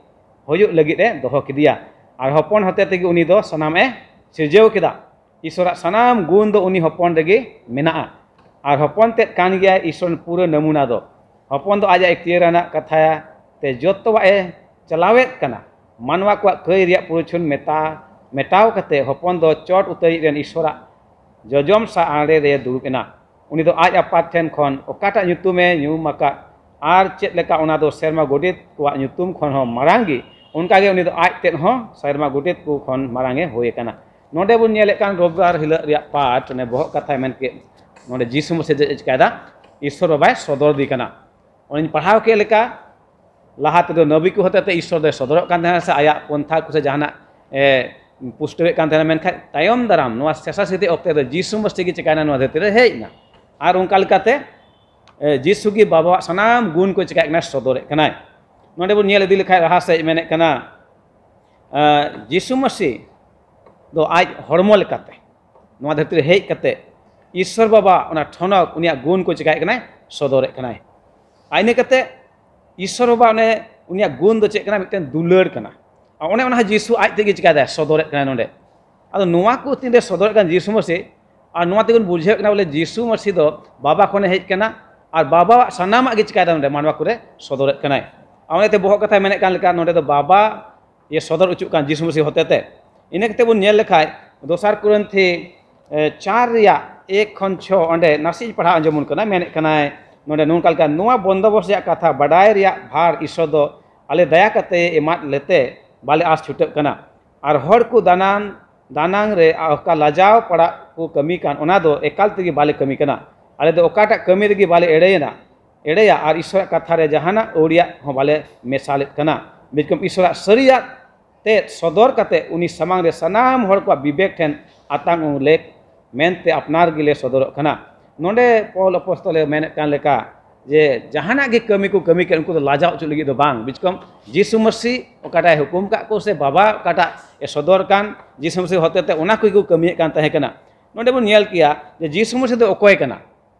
ᱦᱩᱭᱩᱜ ᱞᱟᱹᱜᱤᱫ ᱮ ᱫᱚᱦᱚ ᱠᱮᱫᱮᱭᱟ᱾ ᱟᱨ ᱦᱚᱯᱚᱱ ᱦᱚᱛᱮ ᱛᱮᱜᱮ ᱩᱱᱤ ᱫᱚ ᱥᱟᱱᱟᱢ ᱮ ᱥᱤᱨᱡᱟᱹᱣ ᱠᱮᱫᱟ᱾ ᱤᱥᱚᱨᱟᱜ ᱥᱟᱱᱟᱢ ᱜᱩᱱ ᱫᱚ ᱩᱱᱤ ᱦᱚᱯᱚᱱ ᱨᱮᱜᱮ ᱢᱮᱱᱟᱜᱼᱟ᱾ ᱟᱨ ᱦᱚᱯᱚᱱ ᱛᱮᱫ ᱠᱟᱱ ᱜᱮᱭᱟᱭ ᱤᱥᱚᱨ ᱨᱮᱱ ᱯᱩᱨᱟᱹ ᱱᱟᱢᱩᱱᱟ ᱫᱚ᱾ ᱦᱚᱯᱚᱱ ᱫᱚ ᱟᱡᱟᱜ ᱤᱠᱷᱛᱤᱭᱟᱨ ᱟᱱᱟᱜ ᱠᱟᱛᱷᱟ ᱛᱮ ᱡᱚᱛᱚᱣᱟᱜ ᱮ ᱪᱟᱞᱟᱣᱮᱫ ᱠᱟᱱᱟ᱾ ᱢᱟᱱᱣᱟ ᱠᱚᱣᱟᱜ ᱠᱟᱹᱭ ᱨᱮᱭᱟᱜ ᱯᱩᱨᱟᱹ ᱪᱷᱩᱱ ᱢᱮᱴᱟ ᱢᱮᱴᱟᱣ ᱠᱟᱛᱮ ᱦᱚᱯᱚᱱ ᱫᱚ ᱪᱚᱴ ᱩᱛᱟᱹᱨᱤᱡ ᱨᱮᱱ ᱤᱥᱚᱨᱟᱜ ᱡᱚᱡᱚᱢ ᱥᱟ ᱟᱲᱮ ᱨᱮ ᱫᱩᱲᱩᱵ ᱮᱱᱟ᱾ ᱩᱱᱤ ᱫᱚ ᱟᱡ ᱟᱯᱟᱛ ᱴᱷᱮᱱ ᱠᱷᱚᱱ ᱚᱠᱟᱴᱟᱜ ᱧᱩᱛᱩᱢ ᱮ ᱧᱩᱢ ᱟᱠᱟᱫ ᱟᱨ ᱪᱮᱫ ᱞᱮᱠᱟ ᱚᱱᱟ ᱫᱚ ᱥᱮᱨᱢᱟ ᱜᱚᱰᱮᱛ ᱠᱚᱣᱟᱜ ᱧᱩᱛᱩᱢ ᱠᱷᱚᱱ ᱦᱚᱸ ᱢᱟᱨᱟᱝ ᱜᱮ, ᱚᱱᱠᱟ ᱜᱮ ᱩᱱᱤ ᱫᱚ ᱟᱡ ᱛᱮᱫ ᱦᱚᱸ ᱥᱮᱨᱢᱟ ᱜᱚᱰᱮᱛ ᱠᱚ ᱠᱷᱚᱱ ᱢᱟᱨᱟᱝ ᱮ ᱦᱩᱭ ᱟᱠᱟᱱᱟ᱾ ᱱᱚᱰᱮ ᱵᱚᱱ ᱧᱮᱞᱮᱫ ᱠᱟᱱ ᱨᱚᱵᱤᱵᱟᱨ ᱦᱤᱞᱳᱜ ᱨᱮᱭᱟᱜ ᱯᱟᱴ, ᱚᱱᱮ ᱵᱚᱦᱚᱜ ᱠᱟᱛᱷᱟᱭ ᱢᱮᱱ ᱠᱮᱫ, ᱱᱚᱰᱮ ᱡᱤᱥᱩ ᱢᱟᱹᱥᱤ ᱪᱮᱫ ᱮ ᱪᱤᱠᱟᱭᱮᱫᱟ? ᱤᱥᱚᱨ ᱵᱟᱵᱟᱭ ᱥᱚᱫᱚᱨ ᱫᱮ ᱠᱟᱱᱟ᱾ ᱚᱱᱮᱧ ᱯᱟᱲᱦᱟᱣ ᱠᱮᱫ ᱞᱮᱠᱟ, ᱞᱟᱦᱟ ᱛᱮᱫᱚ ᱱᱟᱵᱤ ᱠᱚ ᱦᱚᱛᱮᱛᱮ ᱤᱥᱚᱨ ᱫᱚᱭ ᱥᱚᱫᱚᱨᱚᱜ ᱠᱟᱱ ᱛᱟᱦᱮᱱᱟ, ᱥᱮ ᱟᱭᱟᱜ ᱯᱚᱱᱛᱷᱟ ᱠᱚ ᱥᱮ ᱡᱟᱦᱟᱱᱟᱜ ᱮ ᱯᱩᱥᱴᱟᱹᱣᱮᱫ ᱠᱟᱱ ᱛᱟᱦᱮᱱᱟ᱾ ᱢᱮᱱᱠᱷᱟᱱ ᱛᱟᱭᱚᱢ ᱫᱟᱨᱟᱢ ᱱᱚᱣᱟ ᱥᱮᱥᱟ ᱥᱤᱫᱷᱤ ᱚᱠᱛᱮ ᱫᱚ ᱡᱤᱥᱩ ᱢᱟᱹᱥᱤ ᱜᱮ ᱪᱤᱠᱟᱭᱱᱟ? ᱱᱚᱣᱟ ᱫᱷᱟᱹᱨᱛᱤ ᱨᱮ ᱦᱮᱡ ᱮᱱᱟ᱾ ᱟᱨ ᱚᱱᱠᱟ ᱞᱮᱠᱟᱛᱮ ᱮ, ᱡᱤᱥᱩ ᱜᱮ ᱵᱟᱵᱟᱣᱟᱜ ᱥᱟᱱᱟᱢ ᱜᱩᱱ ᱠᱚ ᱪᱤᱠᱟᱭᱮᱫ ᱠᱟᱱᱟ? ᱥᱚᱫᱚᱨᱮᱫ ᱠᱟᱱᱟᱭ᱾ ᱱᱚᱰᱮ ᱵᱚᱱ ᱧᱮᱞ ᱤᱫᱤ ᱞᱮᱠᱷᱟᱱ ᱞᱟᱦᱟ ᱥᱮᱫ ᱢᱮᱱᱮᱫ ᱠᱟᱱᱟ, ᱮ, ᱡᱤᱥᱩ ᱢᱟᱹᱥᱤ ᱫᱚ ᱟᱡ ᱦᱚᱲᱢᱚ ᱞᱮᱠᱟᱛᱮ ᱱᱚᱣᱟ ᱫᱷᱟᱹᱨᱛᱤ ᱨᱮ ᱦᱮᱡ ᱠᱟᱛᱮ ᱤᱥᱚᱨ ᱵᱟᱵᱟ ᱚᱱᱟ ᱴᱷᱚᱱᱚᱠ, ᱩᱱᱤᱭᱟᱜ ᱜᱩᱱ ᱠᱚ ᱪᱤᱠᱟᱭᱮᱫ ᱠᱟᱱᱟᱭ? ᱥᱚᱫᱚᱨᱮᱫ ᱠᱟᱱᱟᱭ᱾ ᱟᱨ ᱤᱱᱟᱹ ᱠᱟᱛᱮ ᱤᱥᱚᱨ ᱵᱟᱵᱟ ᱚᱱᱮ ᱩᱱᱤᱭᱟᱜ ᱜᱩᱱ ᱫᱚ ᱪᱮᱫ ᱠᱟᱱᱟ? ᱢᱤᱫᱴᱮᱱ ᱫᱩᱞᱟᱹᱲ ᱠᱟᱱᱟ᱾ ᱟᱨ ᱚᱱᱮ ᱚᱱᱟ ᱡᱤᱥᱩ ᱟᱡ ᱛᱮᱜᱮ ᱪᱤᱠᱟᱭᱫᱟᱭ? ᱥᱚᱫᱚᱨᱮᱫ ᱠᱟᱱᱟᱭ ᱱᱚᱰᱮ᱾ ᱟᱫᱚ ᱱᱚᱣᱟ ᱠᱚ ᱛᱤᱱᱨᱮ ᱥᱚᱫᱚᱨᱮᱫ ᱠᱟᱱ ᱡᱤᱥᱩ ᱢᱟᱹᱥᱤ, ᱟᱨ ᱱᱚᱣᱟ ᱛᱮᱵᱚᱱ ᱵᱩᱡᱷᱟᱹᱣᱮᱫ ᱠᱟᱱᱟ ᱵᱚᱞᱮ ᱡᱤᱥᱩ ᱢᱟᱹᱥᱤ ᱫᱚ ᱵᱟᱵᱟ ᱠᱷᱚᱱᱮ ᱦᱮᱡ ᱠᱟᱱᱟ, ᱟᱨ ᱵᱟᱵᱟᱣᱟᱜ ᱥᱟᱱᱟᱢᱟᱜ ᱜᱮ ᱪᱤᱠᱟᱭᱫᱟ? ᱱᱚᱰᱮ ᱢᱟᱱᱣᱟ ᱠᱚᱨᱮ ᱥᱚᱫᱚᱨᱮᱫ ᱠᱟᱱᱟᱭ᱾ ᱟᱨ ᱚᱱᱟᱛᱮ ᱵᱚᱦᱚᱜ ᱠᱟᱛᱷᱟᱭ ᱢᱮᱱᱮᱫ ᱠᱟᱱ ᱞᱮᱠᱟ, ᱱᱚᱰᱮ ᱫᱚ ᱵᱟᱵᱟ ᱤᱭᱟᱹ ᱥᱚᱫᱚᱨ ᱚᱪᱚᱜ ᱠᱟᱱ ᱡᱤᱥᱩ ᱢᱟᱹᱥᱤ ᱦᱚᱛᱮᱛᱮ᱾ ᱤᱱᱟᱹ ᱠᱟᱛᱮ ᱵᱚᱱ ᱧᱮᱞ ᱞᱮᱠᱷᱟᱡ ᱫᱚᱥᱟᱨ ᱠᱚᱨᱤᱱᱛᱷᱤ, ᱮ, ᱪᱟᱨ ᱨᱮᱭᱟᱜ ᱮᱠ ᱠᱷᱚᱱ ᱪᱷᱚ, ᱚᱸᱰᱮ ᱱᱟᱥᱮ ᱤᱧ ᱯᱟᱲᱦᱟᱣ ᱟᱸᱡᱚᱢ ᱵᱚᱱ ᱠᱟᱱᱟ᱾ ᱢᱮᱱᱮᱫ ᱠᱟᱱᱟᱭ ᱱᱚᱰᱮ ᱱᱚᱝᱠᱟ ᱞᱮᱠᱟ, ᱱᱚᱣᱟ ᱵᱚᱱᱫᱚᱵᱚᱥ ᱨᱮᱭᱟᱜ ᱠᱟᱛᱷᱟ ᱵᱟᱰᱟᱭ ᱨᱮᱭᱟᱜ ᱵᱷᱟᱨ ᱤᱥᱚᱨ ᱫᱚ ᱟᱞᱮ ᱫᱟᱭᱟ ᱠᱟᱛᱮ ᱮᱢᱟᱫ ᱞᱮᱛᱮ ᱵᱟᱞᱮ ᱟᱸᱥ ᱪᱷᱩᱴᱟᱹᱜ ᱠᱟᱱᱟ᱾ ᱟᱨ ᱦᱚᱲ ᱠᱚ ᱫᱟᱱᱟᱝ ᱫᱟᱱᱟᱝ ᱨᱮ ᱚᱠᱟ ᱞᱟᱡᱟᱣ ᱯᱟᱲᱟᱜ ᱠᱚ ᱠᱟᱹᱢᱤ ᱠᱟᱱ, ᱚᱱᱟ ᱫᱚ ᱮᱠᱟᱞ ᱛᱮᱜᱮ ᱵᱟᱞᱮ ᱠᱟᱹᱢᱤ ᱠᱟᱱᱟ᱾ ᱟᱞᱮ ᱫᱚ ᱚᱠᱟᱴᱟᱜ ᱠᱟᱹᱢᱤ ᱨᱮᱜᱮ ᱵᱟᱞᱮ ᱮᱲᱮᱭᱮᱱᱟ, ᱮᱲᱮᱭᱟ, ᱟᱨ ᱤᱥᱚᱨᱟᱜ ᱠᱟᱛᱷᱟ ᱨᱮ ᱡᱟᱦᱟᱱᱟᱜ ᱟᱹᱣᱲᱤᱭᱟᱜ ᱦᱚᱸ ᱵᱟᱞᱮ ᱢᱮᱥᱟᱞᱮᱫ ᱠᱟᱱᱟ᱾ ᱵᱤᱪᱠᱚᱢ ᱤᱥᱚᱨᱟᱜ ᱥᱟᱹᱨᱤᱭᱟᱜ ᱛᱮᱫ ᱥᱚᱫᱚᱨ ᱠᱟᱛᱮ ᱩᱱᱤ ᱥᱟᱢᱟᱝ ᱨᱮ ᱥᱟᱱᱟᱢ ᱦᱚᱲ ᱠᱚᱣᱟᱜ ᱵᱤᱵᱮᱠ ᱴᱷᱮᱱ ᱟᱛᱟᱝ ᱩᱱ ᱞᱮᱠ ᱢᱮᱱᱛᱮ ᱟᱯᱱᱟᱨ ᱜᱮᱞᱮ ᱥᱚᱫᱚᱨᱚᱜ ᱠᱟᱱᱟ᱾ ᱱᱚᱰᱮ ᱯᱚᱞ ᱟᱯᱚᱥᱛᱚᱞᱮ ᱢᱮᱱᱮᱫ ᱠᱟᱱ ᱞᱮᱠᱟ ᱡᱮ ᱡᱟᱦᱟᱱᱟᱜ ᱜᱮ ᱠᱟᱹᱢᱤ ᱠᱚ ᱠᱟᱹᱢᱤ ᱠᱮᱫ, ᱩᱱᱠᱩ ᱫᱚ ᱞᱟᱡᱟᱣ ᱦᱚᱪᱚ ᱞᱟᱹᱜᱤᱫ ᱫᱚ ᱵᱟᱝ, ᱵᱤᱪᱠᱚᱢ ᱡᱤᱥᱩ ᱢᱟᱹᱥᱤ ᱚᱠᱟᱴᱟᱜ ᱮ ᱦᱩᱠᱩᱢ ᱠᱟᱜ ᱠᱚ ᱥᱮ ᱵᱟᱵᱟ ᱚᱠᱟᱴᱟᱜ ᱮ ᱥᱚᱫᱚᱨ ᱠᱟᱱ, ᱡᱤᱥᱩ ᱢᱟᱹᱥᱤ ᱦᱚᱛᱮᱛᱮ ᱚᱱᱟ ᱠᱚᱜᱮ ᱠᱚ ᱠᱟᱹᱢᱤᱭᱮᱫ ᱠᱟᱱ ᱛᱟᱦᱮᱸ ᱠᱟᱱᱟ᱾ ᱱᱚᱰᱮ ᱵᱚᱱ ᱧᱮᱞ ᱠᱮᱭᱟ ᱡᱮ ᱡᱤᱥᱩ ᱢᱟᱹᱥᱤ ᱫᱚ ᱚᱠᱚᱭ ᱠᱟᱱᱟ?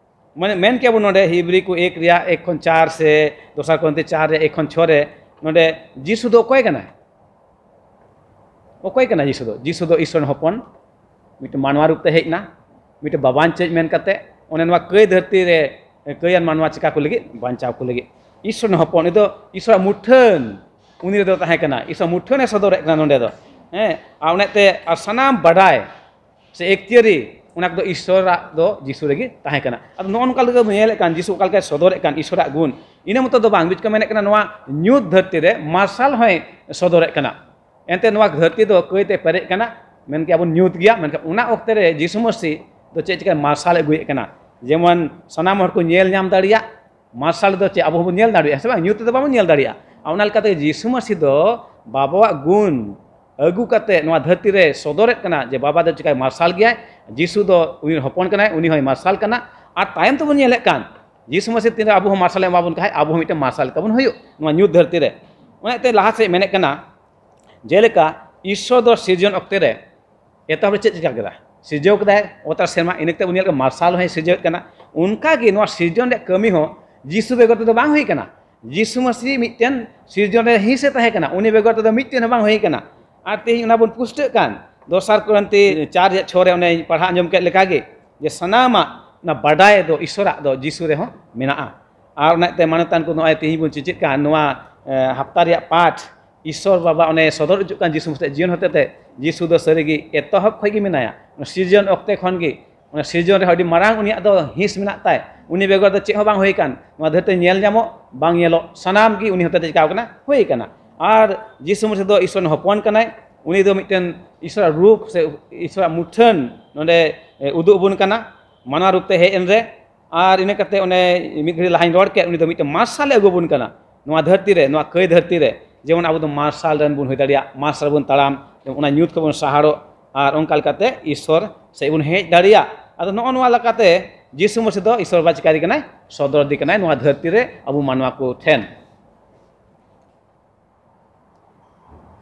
ᱢᱟᱱᱮ ᱢᱮᱱ ᱠᱮᱭᱟ ᱵᱚᱱ ᱱᱚᱰᱮ ᱦᱤᱵᱨᱤ ᱠᱚ ᱮᱠ ᱨᱮᱭᱟᱜ ᱮᱠ ᱠᱷᱚᱱ ᱪᱟᱨ ᱥᱮ ᱫᱚᱥᱟᱨ ᱠᱚᱨᱤᱱᱛᱷᱤ ᱪᱟᱨ ᱨᱮᱭᱟᱜ ᱮᱠ ᱠᱷᱚᱱ ᱪᱷᱚ ᱨᱮ, ᱱᱚᱰᱮ ᱡᱤᱥᱩ ᱫᱚ ᱚᱠᱚᱭ ᱠᱟᱱᱟᱭ? ᱚᱠᱚᱭ ᱠᱟᱱᱟᱭ ᱡᱤᱥᱩ ᱫᱚ? ᱡᱤᱥᱩ ᱫᱚ ᱤᱥᱚᱨ ᱨᱮᱱ ᱦᱚᱯᱚᱱ, ᱢᱤᱫᱴᱮᱱ ᱢᱟᱱᱣᱟ ᱨᱩᱯ ᱛᱮ ᱦᱮᱡ ᱮᱱᱟ, ᱢᱤᱫᱴᱮᱱ ᱵᱟᱵᱟᱧ ᱪᱮᱫ ᱢᱮᱱ ᱠᱟᱛᱮ ᱚᱱᱮ ᱱᱚᱣᱟ ᱠᱟᱹᱭ ᱫᱷᱟᱹᱨᱛᱤ ᱨᱮ ᱠᱟᱹᱭᱟᱱ ᱢᱟᱱᱣᱟ ᱪᱤᱠᱟ ᱠᱚ ᱞᱟᱹᱜᱤᱫ? ᱵᱟᱧᱪᱟᱣ ᱠᱚ ᱞᱟᱹᱜᱤᱫ᱾ ᱤᱥᱚᱨ ᱨᱮᱱ ᱦᱚᱯᱚᱱ, ᱩᱱᱤ ᱫᱚ ᱤᱥᱚᱨᱟᱜ ᱢᱩᱴᱷᱟᱹᱱ ᱩᱱᱤ ᱨᱮᱫᱚ ᱛᱟᱦᱮᱸ ᱠᱟᱱᱟ, ᱤᱥᱚᱨ ᱢᱩᱴᱷᱟᱹᱱᱮ ᱥᱚᱫᱚᱨᱮᱫ ᱠᱟᱱᱟ ᱱᱚᱰᱮ ᱫᱚ᱾ ᱦᱮᱸ, ᱟᱨ ᱚᱱᱟᱛᱮ ᱟᱨ ᱥᱟᱱᱟᱢ ᱵᱟᱰᱟᱭ ᱥᱮ ᱮᱠᱛᱤᱭᱟᱹᱨᱤ, ᱚᱱᱟ ᱠᱚᱫᱚ ᱤᱥᱚᱨᱟᱜ ᱫᱚ ᱡᱤᱥᱩ ᱨᱮᱜᱮ ᱛᱟᱦᱮᱸ ᱠᱟᱱᱟ᱾ ᱟᱫᱚ ᱱᱚᱜᱼᱚ ᱱᱚᱝᱠᱟ ᱞᱮᱠᱟ ᱵᱚᱱ ᱧᱮᱞᱮᱫ ᱠᱟᱱ, ᱡᱤᱥᱩ ᱚᱠᱟ ᱞᱮᱠᱟᱭ ᱥᱚᱫᱚᱨᱮᱫ ᱠᱟᱱ ᱤᱥᱚᱨᱟᱜ ᱜᱩᱱ, ᱤᱱᱟᱹ ᱢᱚᱛᱚ ᱫᱚ ᱵᱟᱝ, ᱵᱤᱪᱠᱚ ᱢᱮᱱᱮᱫ ᱠᱟᱱᱟ, ᱱᱚᱣᱟ ᱧᱩᱛ ᱫᱷᱟᱹᱨᱛᱤ ᱨᱮ ᱢᱟᱨᱥᱟᱞ ᱦᱚᱸᱭ ᱥᱚᱫᱚᱨᱮᱫ ᱠᱟᱱᱟ᱾ ᱮᱱᱛᱮ ᱱᱚᱣᱟ ᱫᱷᱟᱹᱨᱛᱤ ᱫᱚ ᱠᱟᱹᱭ ᱛᱮ ᱯᱮᱨᱮᱡ ᱠᱟᱱᱟ, ᱢᱮᱱ ᱠᱮᱜᱼᱟ ᱵᱚᱱ ᱧᱩᱛ ᱜᱮᱭᱟ, ᱢᱮᱱᱠᱷᱟᱱ ᱚᱱᱟ ᱚᱠᱛᱮ ᱨᱮ ᱡᱤᱥᱩ ᱢᱟᱹᱥᱤ ᱫᱚ ᱪᱮᱫ ᱪᱤᱠᱟᱹ ᱢᱟᱨᱥᱟᱞ ᱟᱹᱜᱩᱭᱮᱫ ᱠᱟᱱᱟ, ᱡᱮᱢᱚᱱ ᱥᱟᱱᱟᱢ ᱦᱚᱲ ᱠᱚ ᱧᱮᱞ ᱧᱟᱢ ᱫᱟᱲᱮᱭᱟᱜ᱾ ᱢᱟᱨᱥᱟᱞ ᱫᱚ ᱪᱮᱫ ᱟᱵᱚ ᱦᱚᱸᱵᱚᱱ ᱧᱮᱞ ᱫᱟᱲᱮᱭᱟᱜᱼᱟ ᱥᱮ ᱵᱟᱝ? ᱧᱩᱛ ᱛᱮᱫᱚ ᱵᱟᱵᱚᱱ ᱧᱮᱞ ᱫᱟᱲᱮᱭᱟᱜᱼᱟ᱾ ᱟᱨ ᱚᱱᱟ ᱞᱮᱠᱟᱛᱮ ᱡᱤᱥᱩ ᱢᱟᱹᱥᱤ ᱫᱚ ᱵᱟᱵᱟᱣᱟᱜ ᱜᱩᱱ ᱟᱹᱜᱩ ᱠᱟᱛᱮ ᱱᱚᱣᱟ ᱫᱷᱟᱹᱨᱛᱤ ᱨᱮ ᱥᱚᱫᱚᱨᱮᱫ ᱠᱟᱱᱟ ᱡᱮ ᱵᱟᱵᱟ ᱫᱚ ᱪᱤᱠᱟᱹᱭ ᱢᱟᱨᱥᱟᱞ ᱜᱮᱭᱟᱭ, ᱡᱤᱥᱩ ᱫᱚ ᱩᱱᱤ ᱦᱚᱯᱚᱱ ᱠᱟᱱᱟᱭ, ᱩᱱᱤ ᱦᱚᱸᱭ ᱢᱟᱨᱥᱟᱞ ᱠᱟᱱᱟ᱾ ᱟᱨ ᱛᱟᱭᱚᱢ ᱛᱮᱵᱚᱱ ᱧᱮᱞᱮᱫ ᱠᱟᱱ ᱡᱤᱥᱩ ᱢᱟᱹᱥᱤ ᱛᱤᱱᱨᱮ ᱟᱵᱚ ᱦᱚᱸ ᱢᱟᱨᱥᱟᱞᱮ ᱮᱢᱟ ᱵᱚᱱ ᱠᱷᱟᱡ, ᱟᱵᱚ ᱦᱚᱸ ᱢᱤᱫᱴᱮᱱ ᱢᱟᱨᱥᱟᱞ ᱞᱮᱠᱟ ᱵᱚᱱ ᱦᱩᱭᱩᱜ ᱱᱚᱣᱟ ᱧᱩᱛ ᱫᱷᱟᱹᱨᱛᱤ ᱨᱮ᱾ ᱚᱱᱟᱛᱮ ᱞᱟᱦᱟ ᱥᱮᱫ ᱢᱮᱱᱮᱫ ᱠᱟᱱᱟ, ᱡᱮᱞᱮᱠᱟ ᱤᱥᱥᱚᱨ ᱫᱚ ᱥᱤᱨᱡᱚᱱ ᱚᱠᱛᱮ ᱨᱮ ᱮᱛᱚᱦᱚᱵ ᱨᱮ ᱪᱮᱫ ᱪᱤᱠᱟ ᱠᱮᱫᱟ? ᱥᱤᱨᱡᱟᱹᱣ ᱠᱮᱫᱟᱭ ᱚᱛ ᱟᱨ ᱥᱮᱨᱢᱟ, ᱤᱱᱟᱹ ᱠᱟᱛᱮ ᱵᱚᱱ ᱧᱮᱞ ᱠᱮᱫᱟ ᱢᱟᱨᱥᱟᱞ ᱦᱚᱸᱭ ᱥᱤᱨᱡᱟᱹᱣᱮᱫ ᱠᱟᱱᱟ᱾ ᱚᱱᱠᱟ ᱜᱮ ᱱᱚᱣᱟ ᱥᱤᱨᱡᱚᱱ ᱨᱮᱭᱟᱜ ᱠᱟᱹᱢᱤ ᱦᱚᱸ ᱡᱤᱥᱩ ᱵᱮᱜᱚᱨ ᱛᱮᱫᱚ ᱵᱟᱝ ᱦᱩᱭ ᱠᱟᱱᱟ᱾ ᱡᱤᱥᱩ ᱢᱟᱹᱥᱤ ᱢᱤᱫᱴᱮᱱ ᱥᱤᱨᱡᱚᱱ ᱨᱮ ᱦᱤᱸᱥ ᱮ ᱛᱟᱦᱮᱸ ᱠᱟᱱᱟ, ᱩᱱᱤ ᱵᱮᱜᱚᱨ ᱛᱮᱫᱚ ᱢᱤᱫᱴᱮᱱ ᱦᱚᱸ ᱵᱟᱝ ᱦᱩᱭ ᱠᱟᱱᱟ᱾ ᱟᱨ ᱛᱮᱦᱮᱧ ᱚᱱᱟ ᱵᱚᱱ ᱯᱩᱥᱴᱟᱹᱜ ᱠᱟᱱ, ᱫᱚᱥᱟᱨ ᱠᱚᱨᱤᱱᱛᱷᱤ ᱪᱟᱨ ᱨᱮᱭᱟᱜ ᱪᱷᱚ ᱨᱮ ᱚᱱᱮᱧ ᱯᱟᱲᱦᱟᱣ ᱟᱸᱡᱚᱢ ᱠᱮᱫ ᱞᱮᱠᱟᱜᱮ, ᱡᱮ ᱥᱟᱱᱟᱢᱟᱜ ᱚᱱᱟ ᱵᱟᱰᱟᱭ ᱫᱚ ᱤᱥᱚᱨᱟᱜ ᱫᱚ ᱡᱤᱥᱩ ᱨᱮᱦᱚᱸ ᱢᱮᱱᱟᱜᱼᱟ᱾ ᱟᱨ ᱚᱱᱟᱛᱮ ᱢᱟᱱᱚᱛᱟᱱ ᱠᱚ, ᱱᱚᱜᱼᱚᱭ ᱛᱮᱦᱮᱧ ᱵᱚᱱ ᱪᱮᱪᱮᱫ ᱠᱟᱱ ᱱᱚᱣᱟ, ᱮ, ᱦᱟᱯᱛᱟ ᱨᱮᱭᱟᱜ ᱯᱟᱴ, ᱤᱥᱚᱨ ᱵᱟᱵᱟ ᱚᱱᱮ ᱥᱚᱫᱚᱨ ᱦᱚᱪᱚᱜ ᱠᱟᱱ ᱡᱤᱥᱩ ᱢᱟᱹᱥᱤ ᱡᱤᱭᱚᱱ ᱦᱚᱛᱮᱛᱮ, ᱡᱤᱥᱩ ᱫᱚ ᱥᱟᱹᱨᱤᱜᱮ ᱮᱛᱚᱦᱚᱵ ᱠᱷᱚᱱ ᱜᱮ ᱢᱮᱱᱟᱭᱟ᱾ ᱚᱱᱟ ᱥᱤᱨᱡᱚᱱ ᱚᱠᱛᱮ ᱠᱷᱚᱱ ᱜᱮ, ᱚᱱᱟ ᱥᱤᱨᱡᱚᱱ ᱨᱮᱦᱚᱸ ᱟᱹᱰᱤ ᱢᱟᱨᱟᱝ ᱩᱱᱤᱭᱟᱜ ᱫᱚ ᱦᱤᱸᱥ ᱢᱮᱱᱟᱜ ᱛᱟᱭ᱾ ᱩᱱᱤ ᱵᱮᱜᱚᱨ ᱫᱚ ᱪᱮᱫ ᱦᱚᱸ ᱵᱟᱝ ᱦᱩᱭ ᱟᱠᱟᱱ, ᱱᱚᱣᱟ ᱫᱷᱟᱹᱨᱛᱤ ᱧᱮᱞ ᱧᱟᱢᱚᱜ ᱵᱟᱝ ᱧᱮᱞᱚᱜ ᱥᱟᱱᱟᱢ ᱜᱮ ᱩᱱᱤ ᱦᱚᱛᱮᱛᱮ ᱪᱤᱠᱟᱣ ᱠᱟᱱᱟ, ᱦᱩᱭ ᱟᱠᱟᱱᱟ᱾ ᱟᱨ ᱡᱤᱥᱩ ᱢᱟᱹᱥᱤ ᱫᱚ ᱤᱥᱚᱨ ᱨᱮᱱ ᱦᱚᱯᱚᱱ ᱠᱟᱱᱟᱭ᱾ ᱩᱱᱤ ᱫᱚ ᱢᱤᱫᱴᱮᱱ ᱤᱥᱚᱨᱟᱜ ᱨᱩᱯ ᱥᱮ ᱤᱥᱚᱨᱟᱜ ᱢᱩᱴᱷᱟᱹᱱ ᱱᱚᱰᱮ, ᱮ, ᱩᱫᱩᱜ ᱟᱵᱚᱱ ᱠᱟᱱᱟ, ᱢᱟᱱᱣᱟ ᱨᱩᱯ ᱛᱮ ᱦᱮᱡ ᱮᱱ ᱨᱮ᱾ ᱟᱨ ᱤᱱᱟᱹ ᱠᱟᱛᱮ ᱚᱱᱮ ᱢᱤᱫ ᱜᱷᱟᱹᱲᱤ ᱞᱟᱦᱟᱧ ᱨᱚᱲ ᱠᱮᱫ, ᱩᱱᱤ ᱫᱚ ᱢᱤᱫᱴᱮᱱ ᱢᱟᱨᱥᱟᱞᱮ ᱟᱹᱜᱩ ᱟᱵᱚᱱ ᱠᱟᱱᱟ ᱱᱚᱣᱟ ᱫᱷᱟᱹᱨᱛᱤ ᱨᱮ, ᱱᱚᱣᱟ ᱠᱟᱹᱭ ᱫᱷᱟᱹᱨᱛᱤ ᱨᱮ, ᱡᱮᱢᱚᱱ ᱟᱵᱚ ᱫᱚ ᱢᱟᱨᱥᱟᱞ ᱨᱮᱱ ᱵᱚᱱ ᱦᱩᱭ ᱫᱟᱲᱮᱭᱟᱜ, ᱢᱟᱨᱥᱟᱞ ᱵᱚᱱ ᱛᱟᱲᱟᱢ, ᱚᱱᱟ ᱧᱩᱛ ᱠᱷᱚᱱ ᱵᱚᱱ ᱥᱟᱦᱟᱨᱚᱜ᱾ ᱟᱨ ᱚᱱᱠᱟ ᱞᱮᱠᱟᱛᱮ ᱤᱥᱚᱨ ᱥᱮᱫ ᱵᱚᱱ ᱦᱮᱡ ᱫᱟᱲᱮᱭᱟᱜ᱾ ᱟᱫᱚ ᱱᱚᱜᱼᱚ ᱱᱚᱣᱟ ᱞᱮᱠᱟᱛᱮ ᱡᱤᱥᱩ ᱢᱟᱹᱥᱤ ᱫᱚ ᱤᱥᱚᱨ ᱵᱟᱵᱟ ᱪᱤᱠᱟᱹᱭᱮ ᱠᱟᱱᱟᱭ? ᱥᱚᱫᱚᱨ ᱤᱫᱤ ᱠᱟᱱᱟᱭ ᱱᱚᱣᱟ ᱫᱷᱟᱹᱨᱛᱤ ᱨᱮ ᱟᱵᱚ ᱢᱟᱱᱣᱟ ᱠᱚ ᱴᱷᱮᱱ᱾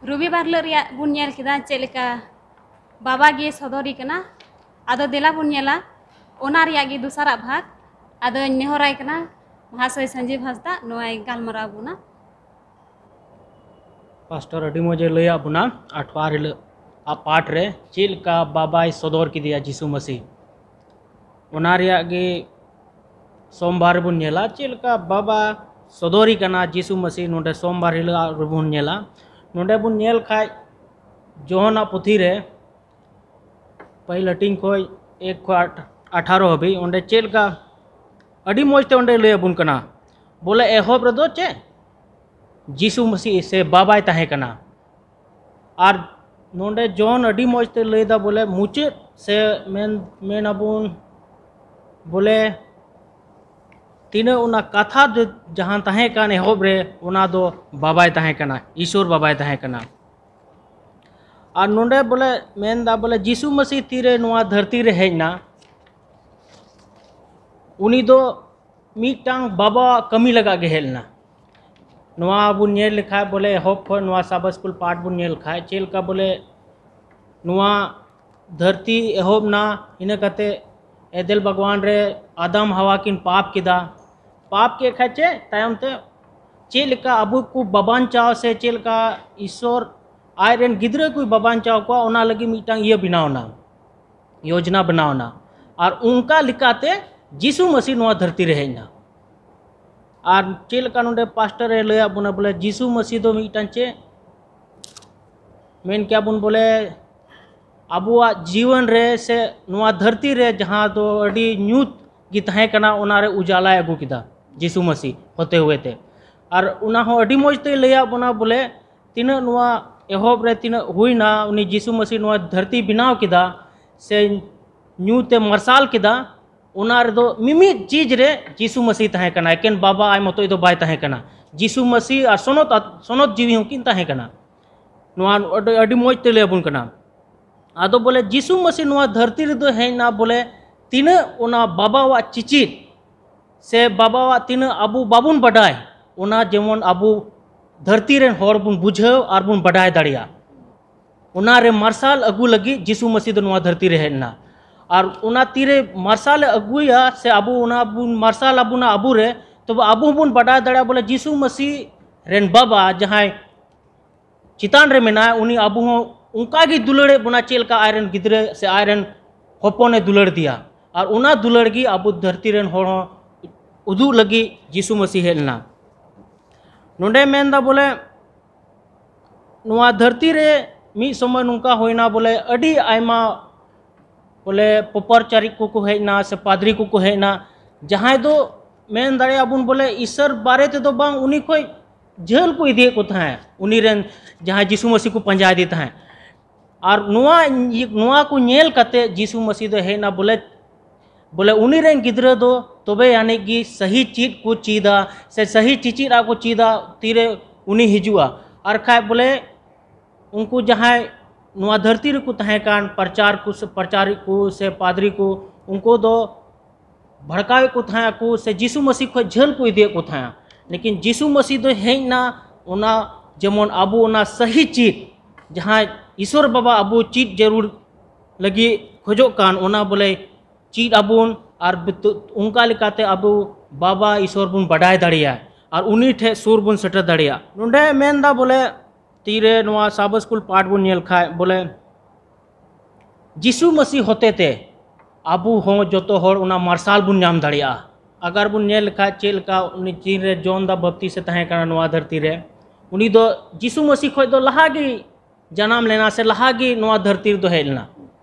ᱨᱚᱵᱤᱵᱟᱨ ᱦᱤᱞᱳᱜ ᱨᱮᱭᱟᱜ ᱵᱚᱱ ᱧᱮᱞ ᱠᱮᱫᱟ ᱪᱮᱫ ᱞᱮᱠᱟ ᱵᱟᱵᱟ ᱜᱮ ᱥᱚᱫᱚᱨᱤ ᱠᱟᱱᱟ᱾ ᱟᱫᱚ ᱫᱮᱞᱟ ᱵᱚᱱ ᱧᱮᱞᱟ ᱚᱱᱟ ᱨᱮᱭᱟᱜ ᱜᱮ ᱫᱚᱥᱟᱨᱟᱜ ᱵᱷᱟᱜᱽ᱾ ᱟᱫᱚᱧ ᱱᱮᱦᱚᱨᱟᱭ ᱠᱟᱱᱟ ᱢᱚᱦᱟᱥᱚᱭ ᱥᱚᱧᱡᱤᱵ ᱦᱟᱸᱥᱫᱟ ᱱᱚᱣᱟᱭ ᱜᱟᱞᱢᱟᱨᱟᱣ ᱵᱚᱱᱟ᱾ ᱯᱟᱥᱴᱚᱨ ᱟᱹᱰᱤ ᱢᱚᱡᱽ ᱮ ᱞᱟᱹᱭᱟᱫ ᱵᱚᱱᱟ ᱟᱴᱷᱣᱟᱨ ᱦᱤᱞᱳᱜ ᱯᱟᱴ ᱨᱮ ᱪᱮᱫ ᱞᱮᱠᱟ ᱵᱟᱵᱟᱭ ᱥᱚᱫᱚᱨ ᱠᱮᱫᱮᱭᱟ ᱡᱤᱥᱩ ᱢᱟᱹᱥᱤ, ᱚᱱᱟ ᱨᱮᱭᱟᱜ ᱜᱮ ᱥᱳᱢᱵᱟᱨ ᱨᱮᱵᱚᱱ ᱧᱮᱞᱟ᱾ ᱪᱮᱫ ᱞᱮᱠᱟ ᱵᱟᱵᱟ ᱥᱚᱫᱚᱨᱤ ᱠᱟᱱᱟ ᱡᱤᱥᱩ ᱢᱟᱹᱥᱤ, ᱱᱚᱰᱮ ᱥᱳᱢᱵᱟᱨ ᱦᱤᱞᱳᱜ ᱨᱮᱵᱚᱱ ᱧᱮᱞᱟ᱾ ᱱᱚᱰᱮ ᱵᱚᱱ ᱧᱮᱞ ᱠᱷᱟᱡ ᱡᱚᱦᱚᱱᱟᱜ ᱯᱩᱛᱷᱤ ᱨᱮ ᱯᱟᱹᱦᱤᱞ ᱦᱟᱹᱴᱤᱧ ᱠᱷᱚᱡ ᱮᱠ ᱠᱷᱚᱡ ᱟᱴ-, ᱟᱴᱷᱟᱨᱚ ᱦᱟᱹᱵᱤᱡ, ᱚᱸᱰᱮ ᱪᱮᱫ ᱞᱮᱠᱟ ᱟᱹᱰᱤ ᱢᱚᱡᱽ ᱛᱮ ᱚᱸᱰᱮ ᱞᱟᱹᱭ ᱟᱵᱚᱱ ᱠᱟᱱᱟ᱾ ᱵᱚᱞᱮ ᱮᱦᱚᱵ ᱨᱮᱫᱚ ᱪᱮᱫ? ᱡᱤᱥᱩ ᱢᱟᱹᱥᱤ ᱥᱮ ᱵᱟᱵᱟᱭ ᱛᱟᱦᱮᱸ ᱠᱟᱱᱟ᱾ ᱟᱨ ᱱᱚᱰᱮ ᱡᱚᱦᱚᱱ ᱟᱹᱰᱤ ᱢᱚᱡᱽ ᱛᱮ ᱞᱟᱹᱭᱫᱟ, ᱵᱚᱞᱮ ᱢᱩᱪᱟᱹᱫ ᱥᱮ ᱢᱮᱱ, ᱢᱮᱱ ᱟᱵᱚᱱ ᱵᱚᱞᱮ ᱛᱤᱱᱟᱹᱜ ᱚᱱᱟ ᱠᱟᱛᱷᱟ ᱫᱚ ᱡᱟᱦᱟᱸ ᱛᱟᱦᱮᱸ ᱠᱟᱱ ᱮᱦᱚᱵ ᱨᱮ, ᱚᱱᱟ ᱫᱚ ᱵᱟᱵᱟᱭ ᱛᱟᱦᱮᱸ ᱠᱟᱱᱟ, ᱤᱥᱚᱨ ᱵᱟᱵᱟᱭ ᱛᱟᱦᱮᱸ ᱠᱟᱱᱟ᱾ ᱟᱨ ᱱᱚᱰᱮ ᱵᱚᱞᱮ ᱢᱮᱱᱫᱟ ᱵᱚᱞᱮ ᱡᱤᱥᱩ ᱢᱟᱹᱥᱤ ᱛᱤᱨᱮ ᱱᱚᱣᱟ ᱫᱷᱟᱹᱨᱛᱤ ᱨᱮ ᱦᱮᱡ ᱮᱱᱟ, ᱩᱱᱤ ᱫᱚ ᱢᱤᱫᱴᱟᱝ ᱵᱟᱵᱟᱣᱟᱜ ᱠᱟᱹᱢᱤ ᱞᱟᱜᱟᱜ ᱜᱮ ᱦᱮᱡ ᱞᱮᱱᱟ᱾ ᱱᱚᱣᱟ ᱵᱚᱱ ᱧᱮᱞ ᱞᱮᱠᱷᱟᱡ ᱵᱚᱞᱮ ᱮᱦᱚᱵ ᱠᱷᱚᱱ ᱱᱚᱣᱟ ᱥᱟᱵᱟᱥ ᱥᱠᱩᱞ ᱯᱟᱴ ᱵᱚᱱ ᱧᱮᱞ ᱠᱷᱟᱡ ᱪᱮᱫ ᱞᱮᱠᱟ ᱵᱚᱞᱮ ᱱᱚᱣᱟ ᱫᱷᱟᱹᱨᱛᱤ ᱮᱦᱚᱵ ᱱᱟ, ᱤᱱᱟᱹ ᱠᱟᱛᱮ ᱮᱫᱮᱞ ᱵᱟᱜᱽᱣᱟᱱ ᱨᱮ ᱟᱫᱟᱢ ᱦᱟᱣᱟ ᱠᱤᱱ ᱯᱟᱯ ᱠᱮᱫᱟ᱾ ᱯᱟᱯ ᱠᱮᱫ ᱠᱷᱟᱡ ᱪᱮᱫ ᱛᱟᱭᱚᱢ ᱛᱮ ᱪᱮᱫ ᱞᱮᱠᱟ ᱟᱵᱚ ᱠᱚ ᱵᱟᱵᱟᱧᱪᱟᱣ ᱥᱮ ᱪᱮᱫ ᱞᱮᱠᱟ ᱤᱥᱚᱨ ᱟᱡ ᱨᱮᱱ ᱜᱤᱫᱽᱨᱟᱹ ᱠᱚᱭ ᱵᱟᱵᱟᱧᱪᱟᱣ ᱠᱚᱣᱟ, ᱚᱱᱟ ᱞᱟᱹᱜᱤᱫ ᱢᱤᱫᱴᱟᱝ ᱤᱭᱟᱹ ᱵᱮᱱᱟᱣ ᱮᱱᱟ, ᱭᱳᱡᱽᱱᱟ ᱵᱮᱱᱟᱣ ᱮᱱᱟ᱾ ᱟᱨ ᱚᱱᱠᱟ ᱞᱮᱠᱟᱛᱮ ᱡᱤᱥᱩ ᱢᱟᱹᱥᱤ ᱱᱚᱣᱟ ᱫᱷᱟᱹᱨᱛᱤ ᱨᱮ ᱦᱮᱡ ᱮᱱᱟ᱾ ᱟᱨ ᱪᱮᱫ ᱞᱮᱠᱟ ᱱᱚᱰᱮ ᱯᱟᱥᱴᱚᱨ ᱮ ᱞᱟᱹᱭᱟᱫ ᱵᱚᱱᱟ ᱵᱚᱞᱮ ᱡᱤᱥᱩ ᱢᱟᱹᱥᱤ ᱫᱚ ᱢᱤᱫᱴᱟᱝ ᱪᱮᱫ ᱢᱮᱱ ᱠᱮᱭᱟ ᱵᱚᱱ ᱵᱚᱞᱮ ᱟᱵᱚᱣᱟᱜ ᱡᱤᱭᱚᱱ ᱨᱮ ᱥᱮ ᱱᱚᱣᱟ ᱫᱷᱟᱹᱨᱛᱤ ᱨᱮ ᱡᱟᱦᱟᱸ ᱫᱚ ᱟᱹᱰᱤ ᱧᱩᱛ ᱜᱮ ᱛᱟᱦᱮᱸ ᱠᱟᱱᱟ, ᱚᱱᱟ ᱨᱮ ᱩᱡᱟᱞᱟᱭ ᱟᱹᱜᱩ ᱠᱮᱫᱟ ᱡᱤᱥᱩ ᱢᱟᱹᱥᱤ ᱦᱚᱛᱮ ᱦᱩᱭᱮ ᱛᱮ᱾ ᱟᱨ ᱚᱱᱟ ᱦᱚᱸ ᱟᱹᱰᱤ ᱢᱚᱡᱽ ᱛᱮᱭ ᱞᱟᱹᱭᱟᱫ ᱵᱚᱱᱟ ᱵᱚᱞᱮ ᱛᱤᱱᱟᱹᱜ ᱱᱚᱣᱟ ᱮᱦᱚᱵ ᱨᱮ ᱛᱤᱱᱟᱹᱜ ᱦᱩᱭᱱᱟ, ᱩᱱᱤ ᱡᱤᱥᱩ ᱢᱟᱹᱥᱤ ᱱᱚᱣᱟ ᱫᱷᱟᱹᱨᱛᱤ ᱵᱮᱱᱟᱣ ᱠᱮᱫᱟ ᱥᱮ ᱧᱩᱛ ᱮ ᱢᱟᱨᱥᱟᱞ ᱠᱮᱫᱟ, ᱚᱱᱟ ᱨᱮᱫᱚ ᱢᱤᱢᱤᱫ ᱪᱤᱡᱽ ᱨᱮ ᱡᱤᱥᱩ ᱢᱟᱹᱥᱤ ᱛᱟᱦᱮᱸ ᱠᱟᱱᱟ, ᱮᱠᱮᱱ ᱵᱟᱵᱟ ᱟᱡ ᱢᱚᱛᱚᱡ ᱫᱚ ᱵᱟᱭ ᱛᱟᱦᱮᱸ ᱠᱟᱱᱟ᱾ ᱡᱤᱥᱩ ᱢᱟᱹᱥᱤ ᱟᱨ ᱥᱚᱱᱚᱛ ᱟᱛ-, ᱥᱚᱱᱚᱛ ᱡᱤᱣᱤ ᱦᱚᱸᱠᱤᱱ ᱛᱟᱦᱮᱸ ᱠᱟᱱᱟ᱾ ᱱᱚᱣᱟ ᱟᱹᱰᱤ, ᱟᱹᱰᱤ ᱢᱚᱡᱽ ᱛᱮ ᱞᱟᱹᱭ ᱟᱵᱚᱱ ᱠᱟᱱᱟ᱾ ᱟᱫᱚ ᱵᱚᱞᱮ ᱡᱤᱥᱩ ᱢᱟᱹᱥᱤ ᱱᱚᱣᱟ ᱫᱷᱟᱹᱨᱛᱤ ᱨᱮᱫᱚ ᱦᱮᱡ ᱮᱱᱟ ᱵᱚᱞᱮ ᱛᱤᱱᱟᱹᱜ ᱚᱱᱟ ᱵᱟᱵᱟᱣᱟᱜ ᱪᱤᱪᱤᱫ ᱥᱮ ᱵᱟᱵᱟᱣᱟᱜ ᱛᱤᱱᱟᱹᱜ ᱟᱵᱚ ᱵᱟᱵᱚᱱ ᱵᱟᱰᱟᱭ, ᱚᱱᱟ ᱡᱮᱢᱚᱱ ᱟᱵᱚ ᱫᱷᱟᱹᱨᱛᱤ ᱨᱮᱱ ᱦᱚᱲ ᱵᱚᱱ ᱵᱩᱡᱷᱟᱹᱣ ᱟᱨ ᱵᱚᱱ ᱵᱟᱰᱟᱭ ᱫᱟᱲᱮᱭᱟᱜ, ᱚᱱᱟ ᱨᱮ ᱢᱟᱨᱥᱟᱞ ᱟᱹᱜᱩ ᱞᱟᱹᱜᱤᱫ ᱡᱤᱥᱩ ᱢᱟᱹᱥᱤ ᱫᱚ ᱱᱚᱣᱟ ᱫᱷᱟᱹᱨᱛᱤ ᱨᱮ ᱦᱮᱡ ᱮᱱᱟ᱾ ᱟᱨ ᱚᱱᱟ ᱛᱤᱨᱮ ᱢᱟᱨᱥᱟᱞᱮ ᱟᱹᱜᱩᱭᱟ ᱥᱮ ᱟᱵᱚ ᱚᱱᱟ ᱵᱚᱱ ᱢᱟᱨᱥᱟᱞ ᱟᱵᱚᱱᱟ ᱟᱵᱚ ᱨᱮ, ᱛᱚᱵᱮ ᱟᱵᱚ ᱦᱚᱸᱵᱚᱱ ᱵᱟᱰᱟᱭ ᱫᱟᱲᱮᱭᱟᱜᱼᱟ ᱵᱚᱞᱮ ᱡᱤᱥᱩ ᱢᱟᱹᱥᱤ ᱨᱮᱱ ᱵᱟᱵᱟ ᱡᱟᱦᱟᱸᱭ ᱪᱮᱛᱟᱱ ᱨᱮ ᱢᱮᱱᱟᱭ, ᱩᱱᱤ ᱟᱵᱚ ᱦᱚᱸ ᱚᱱᱠᱟ ᱜᱮ ᱫᱩᱞᱟᱹᱲᱮᱫ ᱵᱚᱱᱟ, ᱪᱮᱫ ᱞᱮᱠᱟ ᱟᱡ ᱨᱮᱱ ᱜᱤᱫᱽᱨᱟᱹ ᱥᱮ ᱟᱡ ᱨᱮᱱ ᱦᱚᱯᱚᱱᱮ ᱫᱩᱞᱟᱹᱲ ᱫᱮᱭᱟ᱾ ᱟᱨ ᱚᱱᱟ ᱫᱩᱞᱟᱹᱲ ᱜᱮ ᱟᱵᱚ ᱫᱷᱟᱹᱨᱛᱤ ᱨᱮᱱ ᱦᱚᱲ ᱦᱚᱸ ᱩᱫᱩᱜ ᱞᱟᱹᱜᱤᱫ ᱡᱤᱥᱩ ᱢᱟᱹᱥᱤ ᱦᱮᱡ ᱞᱮᱱᱟ᱾ ᱱᱚᱰᱮ ᱢᱮᱱᱫᱟ ᱵᱚᱞᱮ, ᱱᱚᱣᱟ ᱫᱷᱟᱹᱨᱛᱤ ᱨᱮ ᱢᱤᱫ ᱥᱚᱢᱚᱭ ᱱᱚᱝᱠᱟ ᱦᱩᱭᱱᱟ ᱵᱚᱞᱮ, ᱟᱹᱰᱤ ᱟᱭᱢᱟ ᱵᱚᱞᱮ ᱯᱚᱯᱚᱨᱪᱟᱨᱤᱠ ᱠᱚᱠᱚ ᱦᱮᱡ ᱮᱱᱟ ᱥᱮ ᱯᱟᱫᱽᱨᱤ ᱠᱚᱠᱚ ᱦᱮᱡ ᱮᱱᱟ, ᱡᱟᱦᱟᱸᱭ ᱫᱚ ᱢᱮᱱ ᱫᱟᱲᱮᱭᱟᱜᱼᱟ ᱵᱚᱱ ᱵᱚᱞᱮ ᱤᱥᱚᱨ ᱵᱟᱨᱮ ᱛᱮᱫᱚ ᱵᱟᱝ, ᱩᱱᱤ ᱠᱷᱚᱡ ᱡᱷᱟᱹᱞ ᱠᱚ ᱤᱫᱤᱭᱮᱫ ᱠᱚ ᱛᱟᱦᱮᱸᱫ, ᱩᱱᱤ ᱨᱮᱱ ᱡᱟᱦᱟᱸᱭ ᱡᱤᱥᱩ ᱢᱟᱹᱥᱤ ᱠᱚ ᱯᱟᱸᱡᱟᱭᱮᱫᱮ ᱛᱟᱦᱮᱸᱫ᱾ ᱟᱨ ᱱᱚᱣᱟ, ᱱᱚᱣᱟ ᱠᱚ ᱧᱮᱞ ᱠᱟᱛᱮ ᱡᱤᱥᱩ ᱢᱟᱹᱥᱤ ᱫᱚ ᱦᱮᱡ ᱮᱱᱟ ᱵᱚᱞᱮ, ᱵᱚᱞᱮ ᱩᱱᱤ ᱨᱮᱱ ᱜᱤᱫᱽᱨᱟᱹ ᱫᱚ ᱛᱚᱵᱮ ᱟᱹᱱᱤᱡ ᱜᱮ ᱥᱟᱹᱦᱤ ᱪᱮᱫ ᱠᱚ ᱪᱮᱫᱟ ᱥᱮ ᱥᱟᱹᱦᱤ ᱪᱮᱪᱮᱫ ᱟᱜ ᱠᱚ ᱪᱮᱫᱟ, ᱛᱤᱨᱮ ᱩᱱᱤ ᱦᱤᱡᱩᱜᱼᱟ᱾ ᱟᱨ ᱠᱷᱟᱡ ᱵᱚᱞᱮ ᱩᱱᱠᱩ ᱡᱟᱦᱟᱸᱭ ᱱᱚᱣᱟ ᱫᱷᱟᱹᱨᱛᱤ ᱨᱮᱠᱚ ᱛᱟᱦᱮᱸ ᱠᱟᱱ ᱯᱨᱚᱪᱟᱨ ᱠᱚ ᱥᱮ ᱯᱨᱚᱪᱟᱨᱤᱡ ᱠᱚ ᱥᱮ ᱯᱟᱫᱽᱨᱤ ᱠᱚ, ᱩᱱᱠᱩ ᱫᱚ ᱵᱷᱟᱲᱠᱟᱣᱮᱫ ᱠᱚ ᱛᱟᱦᱮᱸ ᱟᱠᱚ ᱥᱮ ᱡᱤᱥᱩ ᱢᱟᱹᱥᱤ ᱠᱷᱚᱡ ᱡᱷᱟᱹᱞ ᱠᱚ ᱤᱫᱤᱭᱮᱫ ᱠᱚ ᱛᱟᱦᱮᱸ᱾ ᱞᱮᱠᱤᱱ ᱡᱤᱥᱩ ᱢᱟᱹᱥᱤ ᱫᱚ ᱦᱮᱡ ᱮᱱᱟ, ᱚᱱᱟ ᱡᱮᱢᱚᱱ ᱟᱵᱚ ᱚᱱᱟ ᱥᱟᱹᱦᱤ ᱪᱮᱫ, ᱡᱟᱦᱟᱸ ᱤᱥᱚᱨ ᱵᱟᱵᱟ ᱟᱵᱚ ᱪᱮᱫ ᱡᱟᱹᱨᱩᱲ ᱞᱟᱹᱜᱤᱫ ᱠᱷᱚᱡᱚᱜ ᱠᱟᱱ, ᱚᱱᱟ ᱵᱚᱞᱮ ᱪᱮᱫ ᱟᱵᱚᱱ ᱟᱨ ᱵᱤᱛᱩ-, ᱚᱱᱠᱟ ᱞᱮᱠᱟᱛᱮ ᱟᱵᱚ ᱵᱟᱵᱟ ᱤᱥᱚᱨ ᱵᱚᱱ ᱵᱟᱰᱟᱭ ᱫᱟᱲᱮᱭᱟᱭ ᱟᱨ ᱩᱱᱤ ᱴᱷᱮᱡ ᱥᱩᱨ ᱵᱚᱱ ᱥᱮᱴᱮᱨ ᱫᱟᱲᱮᱭᱟᱜᱼᱟ᱾ ᱱᱚᱰᱮ ᱢᱮᱱᱫᱟ ᱵᱚᱞᱮ, ᱛᱤᱨᱮ ᱱᱚᱣᱟ ᱥᱟᱵ ᱥᱠᱩᱞ ᱯᱟᱴ ᱵᱚᱱ ᱧᱮᱞ ᱠᱷᱟᱡ ᱵᱚᱞᱮ, ᱡᱤᱥᱩ ᱢᱟᱹᱥᱤ ᱦᱚᱛᱮ ᱛᱮ ᱟᱵᱚ ᱦᱚᱸ ᱡᱚᱛᱚ ᱦᱚᱲ ᱚᱱᱟ ᱢᱟᱨᱥᱟᱞ ᱵᱚᱱ ᱧᱟᱢ ᱫᱟᱲᱮᱭᱟᱜᱼᱟ᱾ ᱟᱜᱟᱨ ᱵᱚᱱ ᱧᱮᱞ ᱞᱮᱠᱷᱟᱡ ᱪᱮᱫ ᱞᱮᱠᱟ ᱩᱱᱤ ᱪᱤᱱ ᱨᱮ ᱡᱚᱱ ᱫᱟ ᱵᱟᱯᱛᱤᱥ ᱮ ᱛᱟᱦᱮᱸ ᱠᱟᱱᱟ ᱱᱚᱣᱟ ᱫᱷᱟᱹᱨᱛᱤ ᱨᱮ, ᱩᱱᱤ ᱫᱚ ᱡᱤᱥᱩ ᱢᱟᱹᱥᱤ ᱠᱷᱚᱡ ᱫᱚ ᱞᱟᱦᱟ ᱜᱮ ᱡᱟᱱᱟᱢ ᱞᱮᱱᱟ ᱥᱮ ᱞᱟᱦᱟ ᱜᱮ ᱱᱚᱣᱟ ᱫᱷᱟᱹᱨᱛᱤ ᱨᱮᱫᱚ ᱦᱮᱡ ᱞᱮᱱᱟ᱾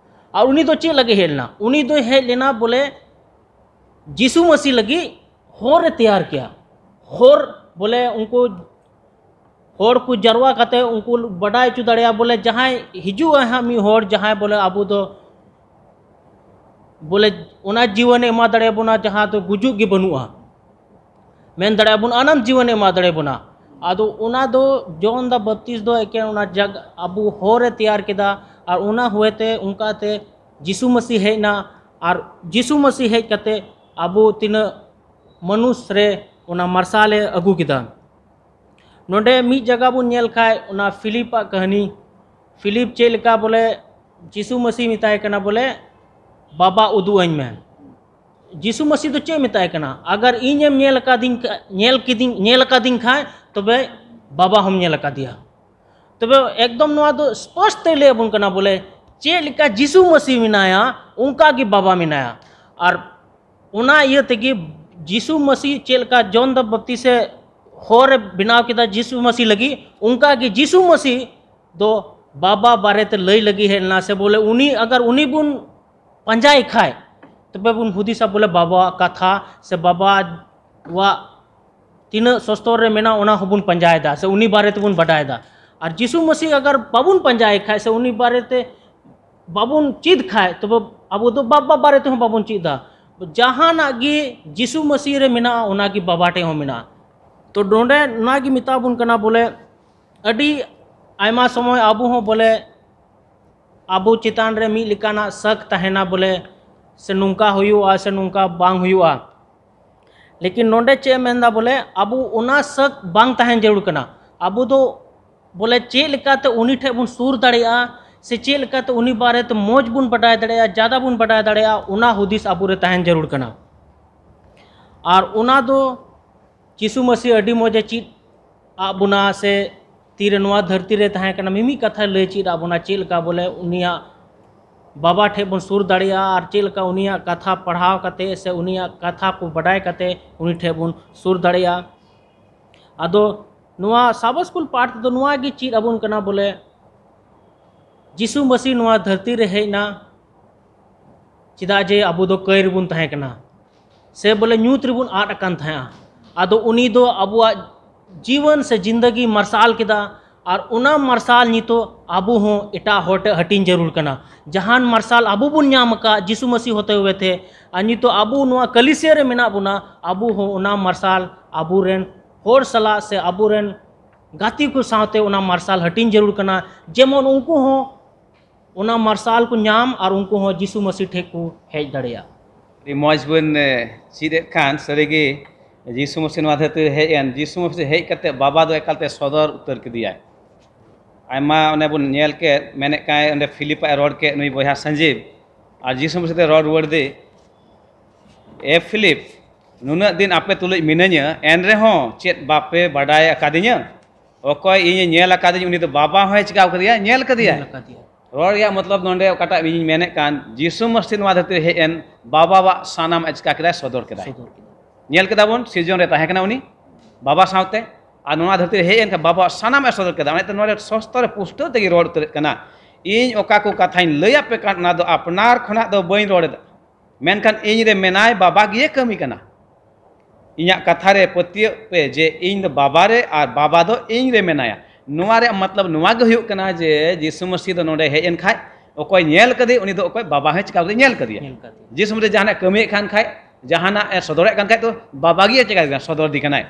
ᱟᱨ ᱩᱱᱤ ᱫᱚ ᱪᱮᱫ ᱞᱟᱹᱜᱤᱫ ᱦᱮᱡ ᱞᱮᱱᱟ? ᱩᱱᱤ ᱫᱚᱭ ᱦᱮᱡ ᱞᱮᱱᱟ ᱵᱚᱞᱮ ᱡᱤᱥᱩ ᱢᱟᱹᱥᱤ ᱞᱟᱹᱜᱤᱫ ᱦᱚᱨ ᱮ ᱛᱮᱭᱟᱨ ᱠᱮᱭᱟ᱾ ᱦᱚᱨ ᱵᱚᱞᱮ ᱩᱱᱠᱩ ᱦᱚᱲ ᱠᱚ ᱡᱟᱨᱣᱟ ᱠᱟᱛᱮ ᱩᱱᱠᱩ ᱵᱟᱰᱟᱭ ᱦᱚᱪᱚ ᱫᱟᱲᱮᱭᱟᱜᱼᱟ ᱵᱚᱞᱮ ᱡᱟᱦᱟᱸᱭ ᱦᱤᱡᱩᱜ ᱟᱭ ᱦᱟᱸᱜ ᱢᱤᱫ ᱦᱚᱲ, ᱡᱟᱦᱟᱸᱭ ᱵᱚᱞᱮ ᱟᱵᱚ ᱫᱚ ᱵᱚᱞᱮ ᱚᱱᱟ ᱡᱤᱣᱚᱱᱮ ᱮᱢᱟ ᱫᱟᱲᱮᱭᱟᱵᱚᱱᱟ ᱡᱟᱦᱟᱸ ᱫᱚ ᱜᱩᱡᱩᱜ ᱜᱮ ᱵᱟᱹᱱᱩᱜᱼᱟ, ᱢᱮᱱ ᱫᱟᱲᱮᱭᱟᱜᱼᱟ ᱵᱚᱱ ᱟᱱᱟᱱᱛ ᱡᱤᱣᱚᱱᱮ ᱮᱢᱟ ᱫᱟᱲᱮᱭᱟᱵᱚᱱᱟ᱾ ᱟᱫᱚ ᱚᱱᱟ ᱫᱚ ᱡᱚᱱ ᱫᱟ ᱵᱟᱯᱛᱤᱥ ᱫᱚ ᱮᱠᱮᱱ ᱚᱱᱟ ᱡᱟᱜ ᱟᱵᱚ ᱦᱚᱨ ᱮ ᱛᱮᱭᱟᱨ ᱠᱮᱫᱟ᱾ ᱟᱨ ᱚᱱᱟ ᱦᱚᱭᱛᱮ ᱚᱱᱠᱟᱛᱮ ᱡᱤᱥᱩ ᱢᱟᱹᱥᱤ ᱦᱮᱡ ᱮᱱᱟ᱾ ᱟᱨ ᱡᱤᱥᱩ ᱢᱟᱹᱥᱤ ᱦᱮᱡ ᱠᱟᱛᱮ ᱟᱵᱚ ᱛᱤᱱᱟᱹᱜ ᱢᱟᱱᱩᱥ ᱨᱮ ᱚᱱᱟ ᱢᱟᱨᱥᱟᱞᱮ ᱟᱹᱜᱩ ᱠᱮᱫᱟ᱾ ᱱᱚᱰᱮ ᱢᱤᱫ ᱡᱟᱭᱜᱟ ᱵᱚᱱ ᱧᱮᱞ ᱠᱷᱟᱡ ᱚᱱᱟ ᱯᱷᱤᱞᱤᱯᱟᱜ ᱠᱟᱹᱦᱱᱤ, ᱯᱷᱤᱞᱤᱯ ᱪᱮᱫ ᱞᱮᱠᱟ ᱵᱚᱞᱮ ᱡᱤᱥᱩ ᱢᱟᱹᱥᱤ ᱢᱮᱛᱟᱭ ᱠᱟᱱᱟ ᱵᱚᱞᱮ, "ᱵᱟᱵᱟ ᱩᱫᱩᱜ ᱟᱹᱧ ᱢᱮ᱾" ᱡᱤᱥᱩ ᱢᱟᱹᱥᱤ ᱫᱚ ᱪᱮᱫ ᱢᱮᱛᱟᱭ ᱠᱟᱱᱟ? "ᱟᱜᱟᱨ ᱤᱧᱮᱢ ᱧᱮᱞ ᱟᱠᱟᱫᱤᱧ ᱠᱷᱟ-, ᱧᱮᱞ ᱠᱤᱫᱤᱧ, ᱧᱮᱞ ᱟᱠᱟᱫᱤᱧ ᱠᱷᱟᱡ ᱛᱚᱵᱮ ᱵᱟᱵᱟ ᱦᱚᱸᱢ ᱧᱮᱞ ᱟᱠᱟᱫᱮᱭᱟ᱾" ᱛᱚᱵᱮ ᱮᱠᱫᱚᱢ ᱱᱚᱣᱟ ᱫᱚ ᱥᱯᱚᱥᱴ ᱛᱮ ᱞᱟᱹᱭ ᱟᱵᱚᱱ ᱠᱟᱱᱟ ᱵᱚᱞᱮ, ᱪᱮᱫ ᱞᱮᱠᱟ ᱡᱤᱥᱩ ᱢᱟᱹᱥᱤ ᱢᱮᱱᱟᱭᱟ, ᱚᱱᱠᱟ ᱜᱮ ᱵᱟᱵᱟ ᱢᱮᱱᱟᱭᱟ᱾ ᱟᱨ ᱚᱱᱟ ᱤᱭᱟᱹ ᱛᱮᱜᱮ ᱡᱤᱥᱩ ᱢᱟᱹᱥᱤ ᱪᱮᱫ ᱞᱮᱠᱟ ᱡᱚᱱ ᱫᱟ ᱵᱟᱯᱛᱤᱥᱮ ᱦᱚᱨ ᱮ ᱵᱮᱱᱟᱣ ᱠᱮᱫᱟ ᱡᱤᱥᱩ ᱢᱟᱹᱥᱤ ᱞᱟᱹᱜᱤᱫ, ᱚᱱᱠᱟ ᱜᱮ ᱡᱤᱥᱩ ᱢᱟᱹᱥᱤ ᱫᱚ ᱵᱟᱵᱟ ᱵᱟᱨᱮᱛᱮ ᱞᱟᱹᱭ ᱞᱟᱹᱜᱤᱫ ᱦᱮᱡ ᱞᱮᱱᱟ᱾ ᱥᱮ ᱵᱚᱞᱮ ᱩᱱᱤ, ᱟᱜᱟᱨ ᱩᱱᱤ ᱵᱚᱱ ᱯᱟᱸᱡᱟᱭ ᱠᱷᱟᱡ, ᱛᱚᱵᱮ ᱵᱚᱱ ᱦᱩᱫᱤᱥᱟ ᱵᱚᱞᱮ ᱵᱟᱵᱟᱣᱟᱜ ᱠᱟᱛᱷᱟ ᱥᱮ ᱵᱟᱵᱟᱣᱟᱜ ᱛᱤᱱᱟᱹᱜ ᱥᱚᱥᱛᱚᱨ ᱨᱮ ᱢᱮᱱᱟᱜ, ᱚᱱᱟ ᱦᱚᱸᱵᱚᱱ ᱯᱟᱸᱡᱟᱭᱮᱫᱟ ᱥᱮ ᱩᱱᱤ ᱵᱟᱨᱮ ᱛᱮᱵᱚᱱ ᱵᱟᱰᱟᱭᱮᱫᱟ᱾ ᱟᱨ ᱡᱤᱥᱩ ᱢᱟᱹᱥᱤ ᱟᱜᱟᱨ ᱵᱟᱵᱚᱱ ᱯᱟᱸᱡᱟᱭ ᱠᱷᱟᱡ ᱥᱮ ᱩᱱᱤ ᱵᱟᱨᱮᱛᱮ ᱵᱟᱵᱚᱱ ᱪᱮᱫ ᱠᱷᱟᱡ, ᱛᱚᱵᱮ ᱟᱵᱚ ᱫᱚ ᱵᱟᱵᱟ ᱵᱟᱨᱮ ᱛᱮᱦᱚᱸ ᱵᱟᱵᱚᱱ ᱪᱮᱫ ᱫᱟ᱾ ᱡᱟᱦᱟᱱᱟᱜ ᱜᱮ ᱡᱤᱥᱩ ᱢᱟᱹᱥᱤ ᱨᱮ ᱢᱮᱱᱟᱜᱼᱟ, ᱚᱱᱟ ᱜᱮ ᱵᱟᱵᱟ ᱴᱷᱮᱡ ᱦᱚᱸ ᱢᱮᱱᱟᱜᱼᱟ᱾ ᱛᱚ ᱱᱚᱰᱮ ᱚᱱᱟ ᱜᱮ ᱢᱮᱛᱟ ᱵᱚᱱ ᱠᱟᱱᱟ ᱵᱚᱞᱮ, ᱟᱹᱰᱤ ᱟᱭᱢᱟ ᱥᱚᱢᱚᱭ ᱟᱵᱚ ᱦᱚᱸ ᱵᱚᱞᱮ ᱟᱵᱚ ᱪᱮᱛᱟᱱ ᱨᱮ ᱢᱤᱫ ᱞᱮᱠᱟᱱᱟᱜ ᱥᱟᱠ ᱛᱟᱦᱮᱱᱟ ᱵᱚᱞᱮ, ᱥᱮ ᱱᱚᱝᱠᱟ ᱦᱩᱭᱩᱜᱼᱟ ᱥᱮ ᱱᱚᱝᱠᱟ ᱵᱟᱝ ᱦᱩᱭᱩᱜᱼᱟ᱾ ᱞᱮᱠᱤᱱ ᱱᱚᱰᱮ ᱪᱮᱫ ᱮ ᱢᱮᱱᱫᱟ ᱵᱚᱞᱮ, ᱟᱵᱚ ᱚᱱᱟ ᱥᱟᱠ ᱵᱟᱝ ᱛᱟᱦᱮᱱ ᱡᱟᱹᱨᱩᱲ ᱠᱟᱱᱟ᱾ ᱟᱵᱚ ᱫᱚ ᱵᱚᱞᱮ ᱪᱮᱫ ᱞᱮᱠᱟᱛᱮ ᱩᱱᱤ ᱴᱷᱮᱡ ᱵᱚᱱ ᱥᱩᱨ ᱫᱟᱲᱮᱭᱟᱜᱼᱟ ᱥᱮ ᱪᱮᱫ ᱞᱮᱠᱟᱛᱮ ᱩᱱᱤ ᱵᱟᱨᱮᱛᱮ ᱢᱚᱡᱽ ᱵᱚᱱ ᱵᱟᱰᱟᱭ ᱫᱟᱲᱮᱭᱟᱜᱼᱟ, ᱡᱟᱫᱟ ᱵᱚᱱ ᱵᱟᱰᱟᱭ ᱫᱟᱲᱮᱭᱟᱜᱼᱟ, ᱚᱱᱟ ᱦᱩᱫᱤᱥ ᱟᱵᱚᱨᱮ ᱛᱟᱦᱮᱱ ᱡᱟᱹᱨᱩᱲ ᱠᱟᱱᱟ᱾ ᱟᱨ ᱚᱱᱟ ᱫᱚ ᱡᱤᱥᱩ ᱢᱟᱹᱥᱤ ᱟᱹᱰᱤ ᱢᱚᱡᱽ ᱮ ᱪᱮᱫ ᱟᱫ ᱵᱚᱱᱟ, ᱥᱮ ᱛᱤᱨᱮ ᱱᱚᱣᱟ ᱫᱷᱟᱹᱨᱛᱤ ᱨᱮ ᱛᱟᱦᱮᱸ ᱠᱟᱱᱟ, ᱢᱤᱢᱤᱫ ᱠᱟᱛᱷᱟᱭ ᱞᱟᱹᱭ ᱪᱮᱫ ᱟᱫ ᱵᱚᱱᱟ, ᱪᱮᱫ ᱞᱮᱠᱟ ᱵᱚᱞᱮ ᱩᱱᱤᱭᱟᱜ ᱵᱟᱵᱟ ᱴᱷᱮᱡ ᱵᱚᱱ ᱥᱩᱨ ᱫᱟᱲᱮᱭᱟᱜᱼᱟ ᱟᱨ ᱪᱮᱫ ᱞᱮᱠᱟ ᱩᱱᱤᱭᱟᱜ ᱠᱟᱛᱷᱟ ᱯᱟᱲᱦᱟᱣ ᱠᱟᱛᱮ ᱥᱮ ᱩᱱᱤᱭᱟᱜ ᱠᱟᱛᱷᱟ ᱠᱚ ᱵᱟᱰᱟᱭ ᱠᱟᱛᱮ ᱩᱱᱤ ᱴᱷᱮᱡ ᱵᱚᱱ ᱥᱩᱨ ᱫᱟᱲᱮᱭᱟᱜᱼᱟ᱾ ᱟᱫᱚ ᱱᱚᱣᱟ ᱥᱟᱵᱚ ᱥᱠᱩᱞ ᱯᱟᱴ ᱛᱮᱫᱚ ᱱᱚᱣᱟ ᱜᱮ ᱪᱮᱫ ᱟᱵᱚᱱ ᱠᱟᱱᱟ ᱵᱚᱞᱮ, ᱡᱤᱥᱩ ᱢᱟᱹᱥᱤ ᱱᱚᱣᱟ ᱫᱷᱟᱹᱨᱛᱤ ᱨᱮ ᱦᱮᱡ ᱮᱱᱟ, ᱪᱮᱫᱟᱜ ᱡᱮ ᱟᱵᱚ ᱫᱚ ᱠᱟᱹᱭ ᱨᱮᱵᱚᱱ ᱛᱟᱦᱮᱸ ᱠᱟᱱᱟ, ᱥᱮ ᱵᱚᱞᱮ ᱧᱩᱛ ᱨᱮᱵᱚᱱ ᱟᱫ ᱟᱠᱟᱱ ᱛᱟᱦᱮᱸᱜᱼᱟ᱾ ᱟᱫᱚ ᱩᱱᱤ ᱫᱚ ᱟᱵᱚᱣᱟᱜ ᱡᱤᱵᱚᱱ ᱥᱮ ᱡᱤᱱᱫᱟᱹᱜᱤ ᱢᱟᱨᱥᱟᱞ ᱠᱮᱫᱟ, ᱟᱨ ᱚᱱᱟ ᱢᱟᱨᱥᱟᱞ ᱱᱤᱛᱚᱜ ᱟᱵᱚ ᱦᱚᱸ ᱮᱴᱟᱜ ᱦᱚᱲ ᱴᱷᱮᱱ ᱦᱟᱹᱴᱤᱧ ᱡᱟᱹᱨᱩᱲ ᱠᱟᱱᱟ᱾ ᱡᱟᱦᱟᱱ ᱢᱟᱨᱥᱟᱞ ᱟᱵᱚ ᱵᱚᱱ ᱧᱟᱢ ᱟᱠᱟᱫ ᱡᱤᱥᱩ ᱢᱟᱹᱥᱤ ᱦᱚᱛᱮ ᱦᱩᱭᱛᱮ, ᱟᱨ ᱱᱤᱛᱚᱜ ᱟᱵᱚ ᱱᱚᱣᱟ ᱠᱟᱹᱞᱤᱥᱤᱭᱟᱹ ᱨᱮ ᱢᱮᱱᱟᱜ ᱵᱚᱱᱟ, ᱟᱵᱚ ᱦᱚᱸ ᱚᱱᱟ ᱢᱟᱨᱥᱟᱞ ᱟᱵᱚᱨᱮᱱ ᱦᱚᱲ ᱥᱟᱞᱟᱜ ᱥᱮ ᱟᱵᱚᱨᱮᱱ ᱜᱟᱛᱮ ᱠᱚ ᱥᱟᱶᱛᱮ ᱚᱱᱟ ᱢᱟᱨᱥᱟᱞ ᱦᱟᱹᱴᱤᱧ ᱡᱟᱹᱨᱩᱲ ᱠᱟᱱᱟ, ᱡᱮᱢᱚᱱ ᱩᱱᱠᱩ ᱦᱚᱸ ᱚᱱᱟ ᱢᱟᱨᱥᱟᱞ ᱠᱚ ᱧᱟᱢ ᱟᱨ ᱩᱱᱠᱩ ᱦᱚᱸ ᱡᱤᱥᱩ ᱢᱟᱹᱥᱤ ᱴᱷᱮᱡ ᱠᱚ ᱦᱮᱡ ᱫᱟᱲᱮᱭᱟᱜ᱾ ᱟᱹᱰᱤ ᱢᱚᱡᱽ ᱵᱚᱱ, ᱮ, ᱪᱮᱫ ᱮᱫ ᱠᱷᱟᱱ, ᱥᱟᱹᱨᱤᱜᱮ ᱡᱤᱥᱩ ᱢᱟᱹᱥᱤ ᱱᱚᱣᱟ ᱫᱷᱟᱹᱨᱛᱤ ᱨᱮ ᱦᱮᱡ ᱮᱱ, ᱡᱤᱥᱩ ᱢᱟᱹᱥᱤ ᱦᱮᱡ ᱠᱟᱛᱮ ᱵᱟᱵᱟ ᱫᱚ ᱮᱠᱟᱞᱛᱮ ᱥᱚᱫᱚᱨ ᱩᱛᱟᱹᱨ ᱠᱮᱫᱮᱭᱟᱭ᱾ ᱟᱭᱢᱟ ᱚᱱᱮ ᱵᱚᱱ ᱧᱮᱞ ᱠᱮᱫ, ᱢᱮᱱᱮᱫ ᱠᱟᱱ ᱚᱸᱰᱮ ᱯᱷᱤᱞᱤᱯ ᱟᱜ ᱨᱚᱲ ᱠᱮᱫ ᱱᱩᱭ ᱵᱚᱭᱦᱟ ᱥᱟᱸᱡᱤᱵ, ᱟᱨ ᱡᱤᱥᱩ ᱢᱟᱹᱥᱤ ᱛᱮ ᱨᱚᱲ ᱨᱩᱣᱟᱹᱲ ᱫᱮ, "ᱮ ᱯᱷᱤᱞᱤᱯ, ᱱᱩᱱᱟᱹᱜ ᱫᱤᱱ ᱟᱯᱮ ᱛᱩᱞᱩᱡ ᱢᱤᱱᱟᱹᱧᱟ, ᱮᱱ ᱨᱮᱦᱚᱸ ᱪᱮᱫ ᱵᱟᱯᱮ ᱵᱟᱰᱟᱭ ᱟᱠᱟᱫᱤᱧᱟ?" ᱚᱠᱚᱭ ᱤᱧᱮ ᱧᱮᱞ ᱟᱠᱟᱫᱤᱧ, ᱩᱱᱤ ᱫᱚ ᱵᱟᱵᱟ ᱦᱚᱸᱭ ᱪᱤᱠᱟᱹᱣ ᱠᱟᱫᱮᱭᱟ, ᱧᱮᱞ ᱠᱟᱫᱮᱭᱟᱭ᱾ ᱧᱮᱞ ᱟᱠᱟᱫᱮᱭᱟ᱾ ᱨᱚᱲ ᱨᱮᱭᱟᱜ ᱢᱚᱛᱞᱚᱵ ᱱᱚᱰᱮ ᱚᱠᱟᱴᱟᱜ ᱤᱧᱤᱧ ᱢᱮᱱᱮᱫ ᱠᱟᱱ, ᱡᱤᱥᱩ ᱢᱟᱹᱥᱤ ᱱᱚᱣᱟ ᱫᱷᱟᱹᱨᱛᱤ ᱨᱮ ᱦᱮᱡ ᱮᱱ, ᱵᱟᱵᱟᱣᱟᱜ ᱥᱟᱱᱟᱢ ᱮ ᱪᱤᱠᱟ ᱠᱮᱫᱟᱭ, ᱥᱚᱫᱚᱨ ᱠᱮᱫᱟᱭ᱾ ᱥᱚᱫᱚᱨ ᱠᱮᱫᱟᱭ᱾ ᱧᱮᱞ ᱠᱮᱫᱟ ᱵᱚᱱ, ᱥᱤᱨᱡᱚᱱ ᱨᱮ ᱛᱟᱦᱮᱸ ᱠᱟᱱᱟ ᱩᱱᱤ ᱵᱟᱵᱟ ᱥᱟᱶᱛᱮ, ᱟᱨ ᱱᱚᱣᱟ ᱫᱷᱟᱹᱨᱛᱤ ᱨᱮ ᱦᱮᱡ ᱮᱱ ᱠᱷᱟᱱ ᱵᱟᱵᱟᱣᱟᱜ ᱥᱟᱱᱟᱢ ᱮ ᱥᱚᱫᱚᱨ ᱠᱮᱫᱟ᱾ ᱚᱱᱟᱛᱮ ᱱᱚᱰᱮ ᱥᱚᱥᱛᱚ ᱨᱮ ᱯᱩᱥᱴᱟᱹᱣ ᱛᱮᱜᱮ ᱨᱚᱲ ᱩᱛᱟᱹᱨᱮᱫ ᱠᱟᱱᱟ, ᱤᱧ ᱚᱠᱟ ᱠᱚ ᱠᱟᱛᱷᱟᱧ ᱞᱟᱹᱭ ᱟᱯᱮ ᱠᱟᱱ, ᱚᱱᱟ ᱫᱚ ᱟᱯᱱᱟᱨ ᱠᱷᱚᱱᱟᱜ ᱫᱚ ᱵᱟᱹᱧ ᱨᱚᱲ ᱮᱫᱟ, ᱢᱮᱱᱠᱷᱟᱱ ᱤᱧ ᱨᱮ ᱢᱮᱱᱟᱭ ᱵᱟᱵᱟ ᱜᱮ ᱠᱟᱹᱢᱤ ᱠᱟᱱᱟ᱾ ᱤᱧᱟᱹᱜ ᱠᱟᱛᱷᱟ ᱨᱮ ᱯᱟᱹᱛᱭᱟᱹᱜ ᱯᱮ ᱡᱮ ᱤᱧ ᱫᱚ ᱵᱟᱵᱟ ᱨᱮ ᱟᱨ ᱵᱟᱵᱟ ᱫᱚ ᱤᱧ ᱨᱮ ᱢᱮᱱᱟᱭᱟ᱾ ᱱᱚᱣᱟ ᱨᱮᱭᱟᱜ ᱢᱚᱛᱞᱚᱵ ᱱᱚᱣᱟ ᱜᱮ ᱦᱩᱭᱩᱜ ᱠᱟᱱᱟ ᱡᱮ ᱡᱤᱥᱩ ᱢᱟᱹᱥᱤ ᱫᱚ ᱱᱚᱰᱮ ᱦᱮᱡ ᱮᱱ ᱠᱷᱟᱡ ᱚᱠᱚᱭ ᱧᱮᱞ ᱠᱟᱫᱮ, ᱩᱱᱤ ᱫᱚ ᱚᱠᱚᱭ ᱵᱟᱵᱟ ᱦᱚᱸᱭ ᱪᱤᱠᱟ ᱠᱟᱫᱮ, ᱧᱮᱞ ᱠᱟᱫᱮᱭᱟ᱾ ᱧᱮᱞ ᱠᱟᱫᱮᱭᱟ᱾ ᱡᱤᱥᱩ ᱢᱟᱹᱥᱤ ᱡᱟᱦᱟᱱᱟᱜ ᱠᱟᱹᱢᱤᱭᱮᱫ ᱠᱷᱟᱱ ᱠᱷᱟᱡ, ᱡᱟᱦᱟᱱᱟᱜ ᱮ ᱥᱚᱫᱚᱨᱮᱫ ᱠᱟᱱ ᱠᱷᱟᱡ ᱫᱚ ᱵᱟᱵᱟ ᱜᱮ ᱪᱤᱠᱟ ᱠᱟᱫᱮ, ᱥᱚᱫᱚᱨ ᱫᱤ ᱠᱟᱱᱟᱭ᱾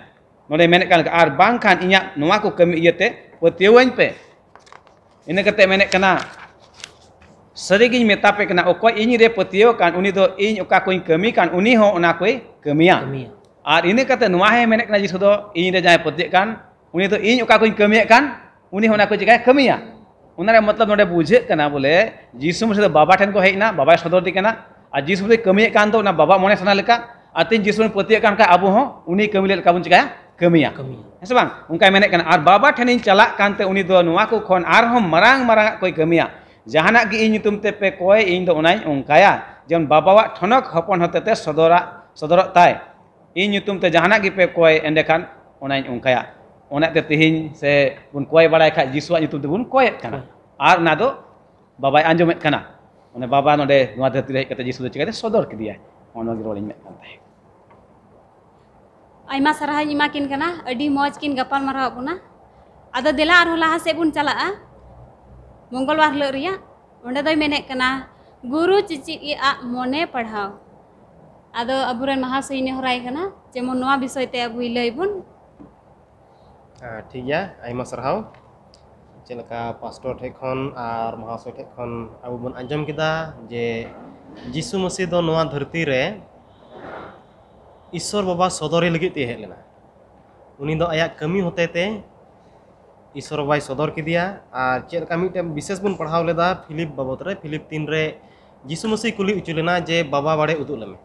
ᱱᱚᱰᱮ ᱢᱮᱱᱮᱫ ᱠᱟᱱ ᱞᱮᱠᱟ, ᱟᱨ ᱵᱟᱝᱠᱷᱟᱱ ᱤᱧᱟᱹᱜ ᱱᱚᱣᱟ ᱠᱚ ᱠᱟᱹᱢᱤ ᱤᱭᱟᱹᱛᱮ ᱯᱟᱹᱛᱭᱟᱹᱣᱟᱹᱧ ᱯᱮ᱾ ᱤᱱᱟᱹ ᱠᱟᱛᱮ ᱢᱮᱱᱮᱫ ᱠᱟᱱᱟ, ᱥᱟᱹᱨᱤᱜᱤᱧ ᱢᱮᱛᱟ ᱯᱮ ᱠᱟᱱᱟ, ᱚᱠᱚᱭ ᱤᱧ ᱨᱮ ᱯᱟᱹᱛᱭᱟᱹᱣ ᱠᱟᱱ, ᱩᱱᱤ ᱫᱚ ᱤᱧ ᱚᱠᱟ ᱠᱚᱧ ᱠᱟᱹᱢᱤ ᱠᱟᱱ, ᱩᱱᱤ ᱦᱚᱸ ᱚᱱᱟ ᱠᱚᱭ ᱠᱟᱹᱢᱤᱭᱟ᱾ ᱠᱟᱹᱢᱤᱭᱟ᱾ ᱟᱨ ᱤᱱᱟᱹ ᱠᱟᱛᱮ ᱱᱚᱣᱟ ᱦᱚᱸᱭ ᱢᱮᱱᱮᱫ ᱠᱟᱱᱟ ᱡᱤᱥᱩ ᱫᱚ, ᱤᱧ ᱨᱮ ᱡᱟᱦᱟᱸᱭ ᱯᱟᱹᱛᱭᱟᱹᱜ ᱠᱟᱱ, ᱩᱱᱤ ᱫᱚ ᱤᱧ ᱚᱠᱟ ᱠᱚᱧ ᱠᱟᱹᱢᱤᱭᱮᱫ ᱠᱟᱱ, ᱩᱱᱤ ᱦᱚᱸ ᱚᱱᱟ ᱠᱚ ᱪᱤᱠᱟᱭ ᱠᱟᱹᱢᱤᱭᱟ᱾ ᱚᱱᱟ ᱨᱮᱭᱟᱜ ᱢᱚᱛᱞᱚᱵ ᱱᱚᱰᱮ ᱵᱩᱡᱷᱟᱹᱜ ᱠᱟᱱᱟ ᱵᱚᱞᱮ ᱡᱤᱥᱩ ᱢᱟᱹᱥᱤ ᱫᱚ ᱵᱟᱵᱟ ᱴᱷᱮᱱ ᱠᱚ ᱦᱮᱡ ᱮᱱᱟ, ᱵᱟᱵᱟᱭ ᱥᱚᱫᱚᱨ ᱫᱤ ᱠᱟᱱᱟ, ᱟᱨ ᱡᱤᱥᱩ ᱢᱟᱹᱥᱤ ᱠᱟᱹᱢᱤᱭᱮᱫ ᱠᱟᱱ ᱫᱚ ᱚᱱᱟ ᱵᱟᱵᱟ ᱢᱚᱱᱮ ᱥᱟᱱᱟ ᱞᱮᱠᱟ, ᱟᱨ ᱛᱤᱧ ᱡᱤᱥᱩ ᱵᱚᱱ ᱯᱟᱹᱛᱭᱟᱹᱜ ᱠᱟᱱ ᱠᱷᱟᱱ ᱟᱵᱚ ᱦᱚᱸ ᱩᱱᱤ ᱠᱟᱹᱢᱤ ᱞᱮᱠᱟ ᱵᱚᱱ ᱪᱤᱠᱟᱭᱟ, ᱠᱟᱹᱢᱤᱭᱟ᱾ ᱠᱟᱹᱢᱤᱭᱟ᱾ ᱦᱮᱸ ᱥᱮ ᱵᱟᱝ? ᱚᱱᱠᱟᱭ ᱢᱮᱱᱮᱫ ᱠᱟᱱᱟ, ᱟᱨ ᱵᱟᱵᱟ ᱴᱷᱮᱱᱤᱧ ᱪᱟᱞᱟᱜ ᱠᱟᱱᱛᱮ ᱩᱱᱤ ᱫᱚ ᱱᱚᱣᱟ ᱠᱚ ᱠᱷᱚᱱ ᱟᱨᱦᱚᱸ ᱢᱟᱨᱟᱝ ᱢᱟᱨᱟᱝ ᱟᱜ ᱠᱚᱭ ᱠᱟᱹᱢᱤᱭᱟ᱾ ᱡᱟᱦᱟᱱᱟᱜ ᱜᱮ ᱤᱧ ᱧᱩᱛᱩᱢ ᱛᱮᱯᱮ ᱠᱚᱭ, ᱤᱧ ᱫᱚ ᱚᱱᱟᱧ ᱚᱱᱠᱟᱭᱟ, ᱡᱮᱢᱚᱱ ᱵᱟᱵᱟᱣᱟᱜ ᱴᱷᱚᱱᱚᱠ ᱦᱚᱯᱚᱱ ᱦᱚᱛᱮᱛᱮ ᱥᱚᱫᱚᱨᱟᱜ, ᱥᱚᱫᱚᱨᱚᱜ ᱛᱟᱭ᱾ ᱤᱧ ᱧᱩᱛᱩᱢ ᱛᱮ ᱡᱟᱦᱟᱱᱟᱜ ᱜᱮᱯᱮ ᱠᱚᱭ, ᱮᱸᱰᱮᱠᱷᱟᱱ ᱚᱱᱟᱧ ᱚᱱᱠᱟᱭᱟ᱾ ᱚᱱᱟᱛᱮ ᱛᱮᱦᱮᱧ ᱥᱮ ᱵᱚᱱ ᱠᱚᱭ ᱵᱟᱲᱟᱭ ᱠᱷᱟᱡ ᱡᱤᱥᱩᱣᱟᱜ ᱧᱩᱛᱩᱢ ᱛᱮᱵᱚᱱ ᱠᱚᱭᱮᱫ ᱠᱟᱱᱟ᱾ ᱦᱳᱭ᱾ ᱟᱨ ᱚᱱᱟ ᱫᱚ ᱵᱟᱵᱟᱭ ᱟᱸᱡᱚᱢᱮᱫ ᱠᱟᱱᱟ᱾ ᱚᱱᱮ ᱵᱟᱵᱟ ᱱᱚᱰᱮ ᱱᱚᱣᱟ ᱫᱷᱟᱹᱨᱛᱤ ᱨᱮ ᱦᱮᱡ ᱠᱟᱛᱮ ᱡᱤᱥᱩ ᱫᱚ ᱪᱤᱠᱟᱹᱛᱮ ᱥᱚᱫᱚᱨ ᱠᱮᱫᱮᱭᱟᱭ? ᱚᱱᱟ ᱜᱮ ᱨᱚᱲᱤᱧ ᱢᱮᱱᱮᱫ ᱠᱟᱱ ᱛᱟᱦᱮᱸᱫ᱾ ᱟᱭᱢᱟ ᱥᱟᱨᱦᱟᱣᱤᱧ ᱮᱢᱟ ᱠᱤᱱ ᱠᱟᱱᱟ, ᱟᱹᱰᱤ ᱢᱚᱡᱽ ᱠᱤᱱ ᱜᱟᱯᱟᱞ ᱢᱟᱨᱟᱣ ᱟᱫ ᱵᱚᱱᱟ᱾ ᱟᱫᱚ ᱫᱮᱞᱟ ᱟᱨᱦᱚᱸ ᱞᱟᱦᱟ ᱥᱮᱫ ᱵᱚᱱ ᱪᱟᱞᱟᱜᱼᱟ᱾ ᱢᱚᱝᱜᱚᱞ ᱵᱟᱨ ᱦᱤᱞᱳᱜ ᱨᱮᱭᱟᱜ ᱚᱸᱰᱮ ᱫᱚᱭ ᱢᱮᱱᱮᱫ ᱠᱟᱱᱟ, ᱜᱩᱨᱩ ᱪᱮᱪᱮᱫ ᱟᱜ ᱢᱚᱱᱮ ᱯᱟᱲᱦᱟᱣ᱾ ᱟᱫᱚ ᱟᱵᱚᱨᱮᱱ ᱢᱟᱦᱟᱥᱚᱭᱤᱧ ᱱᱮᱦᱚᱨᱟᱭ ᱠᱟᱱᱟ, ᱡᱮᱢᱚᱱ ᱱᱚᱣᱟ ᱵᱤᱥᱚᱭ ᱛᱮ ᱟᱵᱚᱭ ᱞᱟᱹᱭ ᱵᱚᱱ᱾ ᱦᱮᱸ, ᱴᱷᱤᱠ ᱜᱮᱭᱟ, ᱟᱭᱢᱟ ᱥᱟᱨᱦᱟᱣ᱾ ᱪᱮᱫ ᱞᱮᱠᱟ ᱯᱟᱥᱴᱚᱨ ᱴᱷᱮᱡ ᱠᱷᱚᱱ ᱟᱨ ᱢᱟᱦᱟᱥᱚᱭ ᱴᱷᱮᱡ ᱠᱷᱚᱱ ᱟᱵᱚ ᱵᱚᱱ ᱟᱸᱡᱚᱢ ᱠᱮᱫᱟ ᱡᱮ ᱡᱤᱥᱩ ᱢᱟᱹᱥᱤ ᱫᱚ ᱱᱚᱣᱟ ᱫᱷᱟᱹᱨᱛᱤ ᱨᱮ ᱤᱥᱥᱚᱨ ᱵᱟᱵᱟ ᱥᱚᱫᱚᱨᱮ ᱞᱟᱹᱜᱤᱫ ᱛᱮ ᱦᱮᱡ ᱞᱮᱱᱟ᱾ ᱩᱱᱤ ᱫᱚ ᱟᱭᱟᱜ ᱠᱟᱹᱢᱤ ᱦᱚᱛᱮ ᱛᱮ ᱤᱥᱥᱚᱨ ᱵᱟᱵᱟᱭ ᱥᱚᱫᱚᱨ ᱠᱮᱫᱮᱭᱟ᱾ ᱟᱨ ᱪᱮᱫ ᱞᱮᱠᱟ ᱢᱤᱫᱴᱮᱱ ᱵᱤᱥᱮᱥ ᱵᱚᱱ ᱯᱟᱲᱦᱟᱣ ᱞᱮᱫᱟ ᱯᱷᱤᱞᱤᱯ ᱵᱟᱵᱚᱫ ᱨᱮ, ᱯᱷᱤᱞᱤᱯ ᱛᱤᱱ ᱨᱮ ᱡᱤᱥᱩ ᱢᱟᱹᱥᱤ ᱠᱩᱞᱤ ᱦᱚᱪᱚ ᱞᱮᱱᱟ ᱡᱮ, "ᱵᱟᱵᱟ ᱵᱟᱲᱮ ᱩᱫᱩᱜ ᱞᱮᱢᱮ?"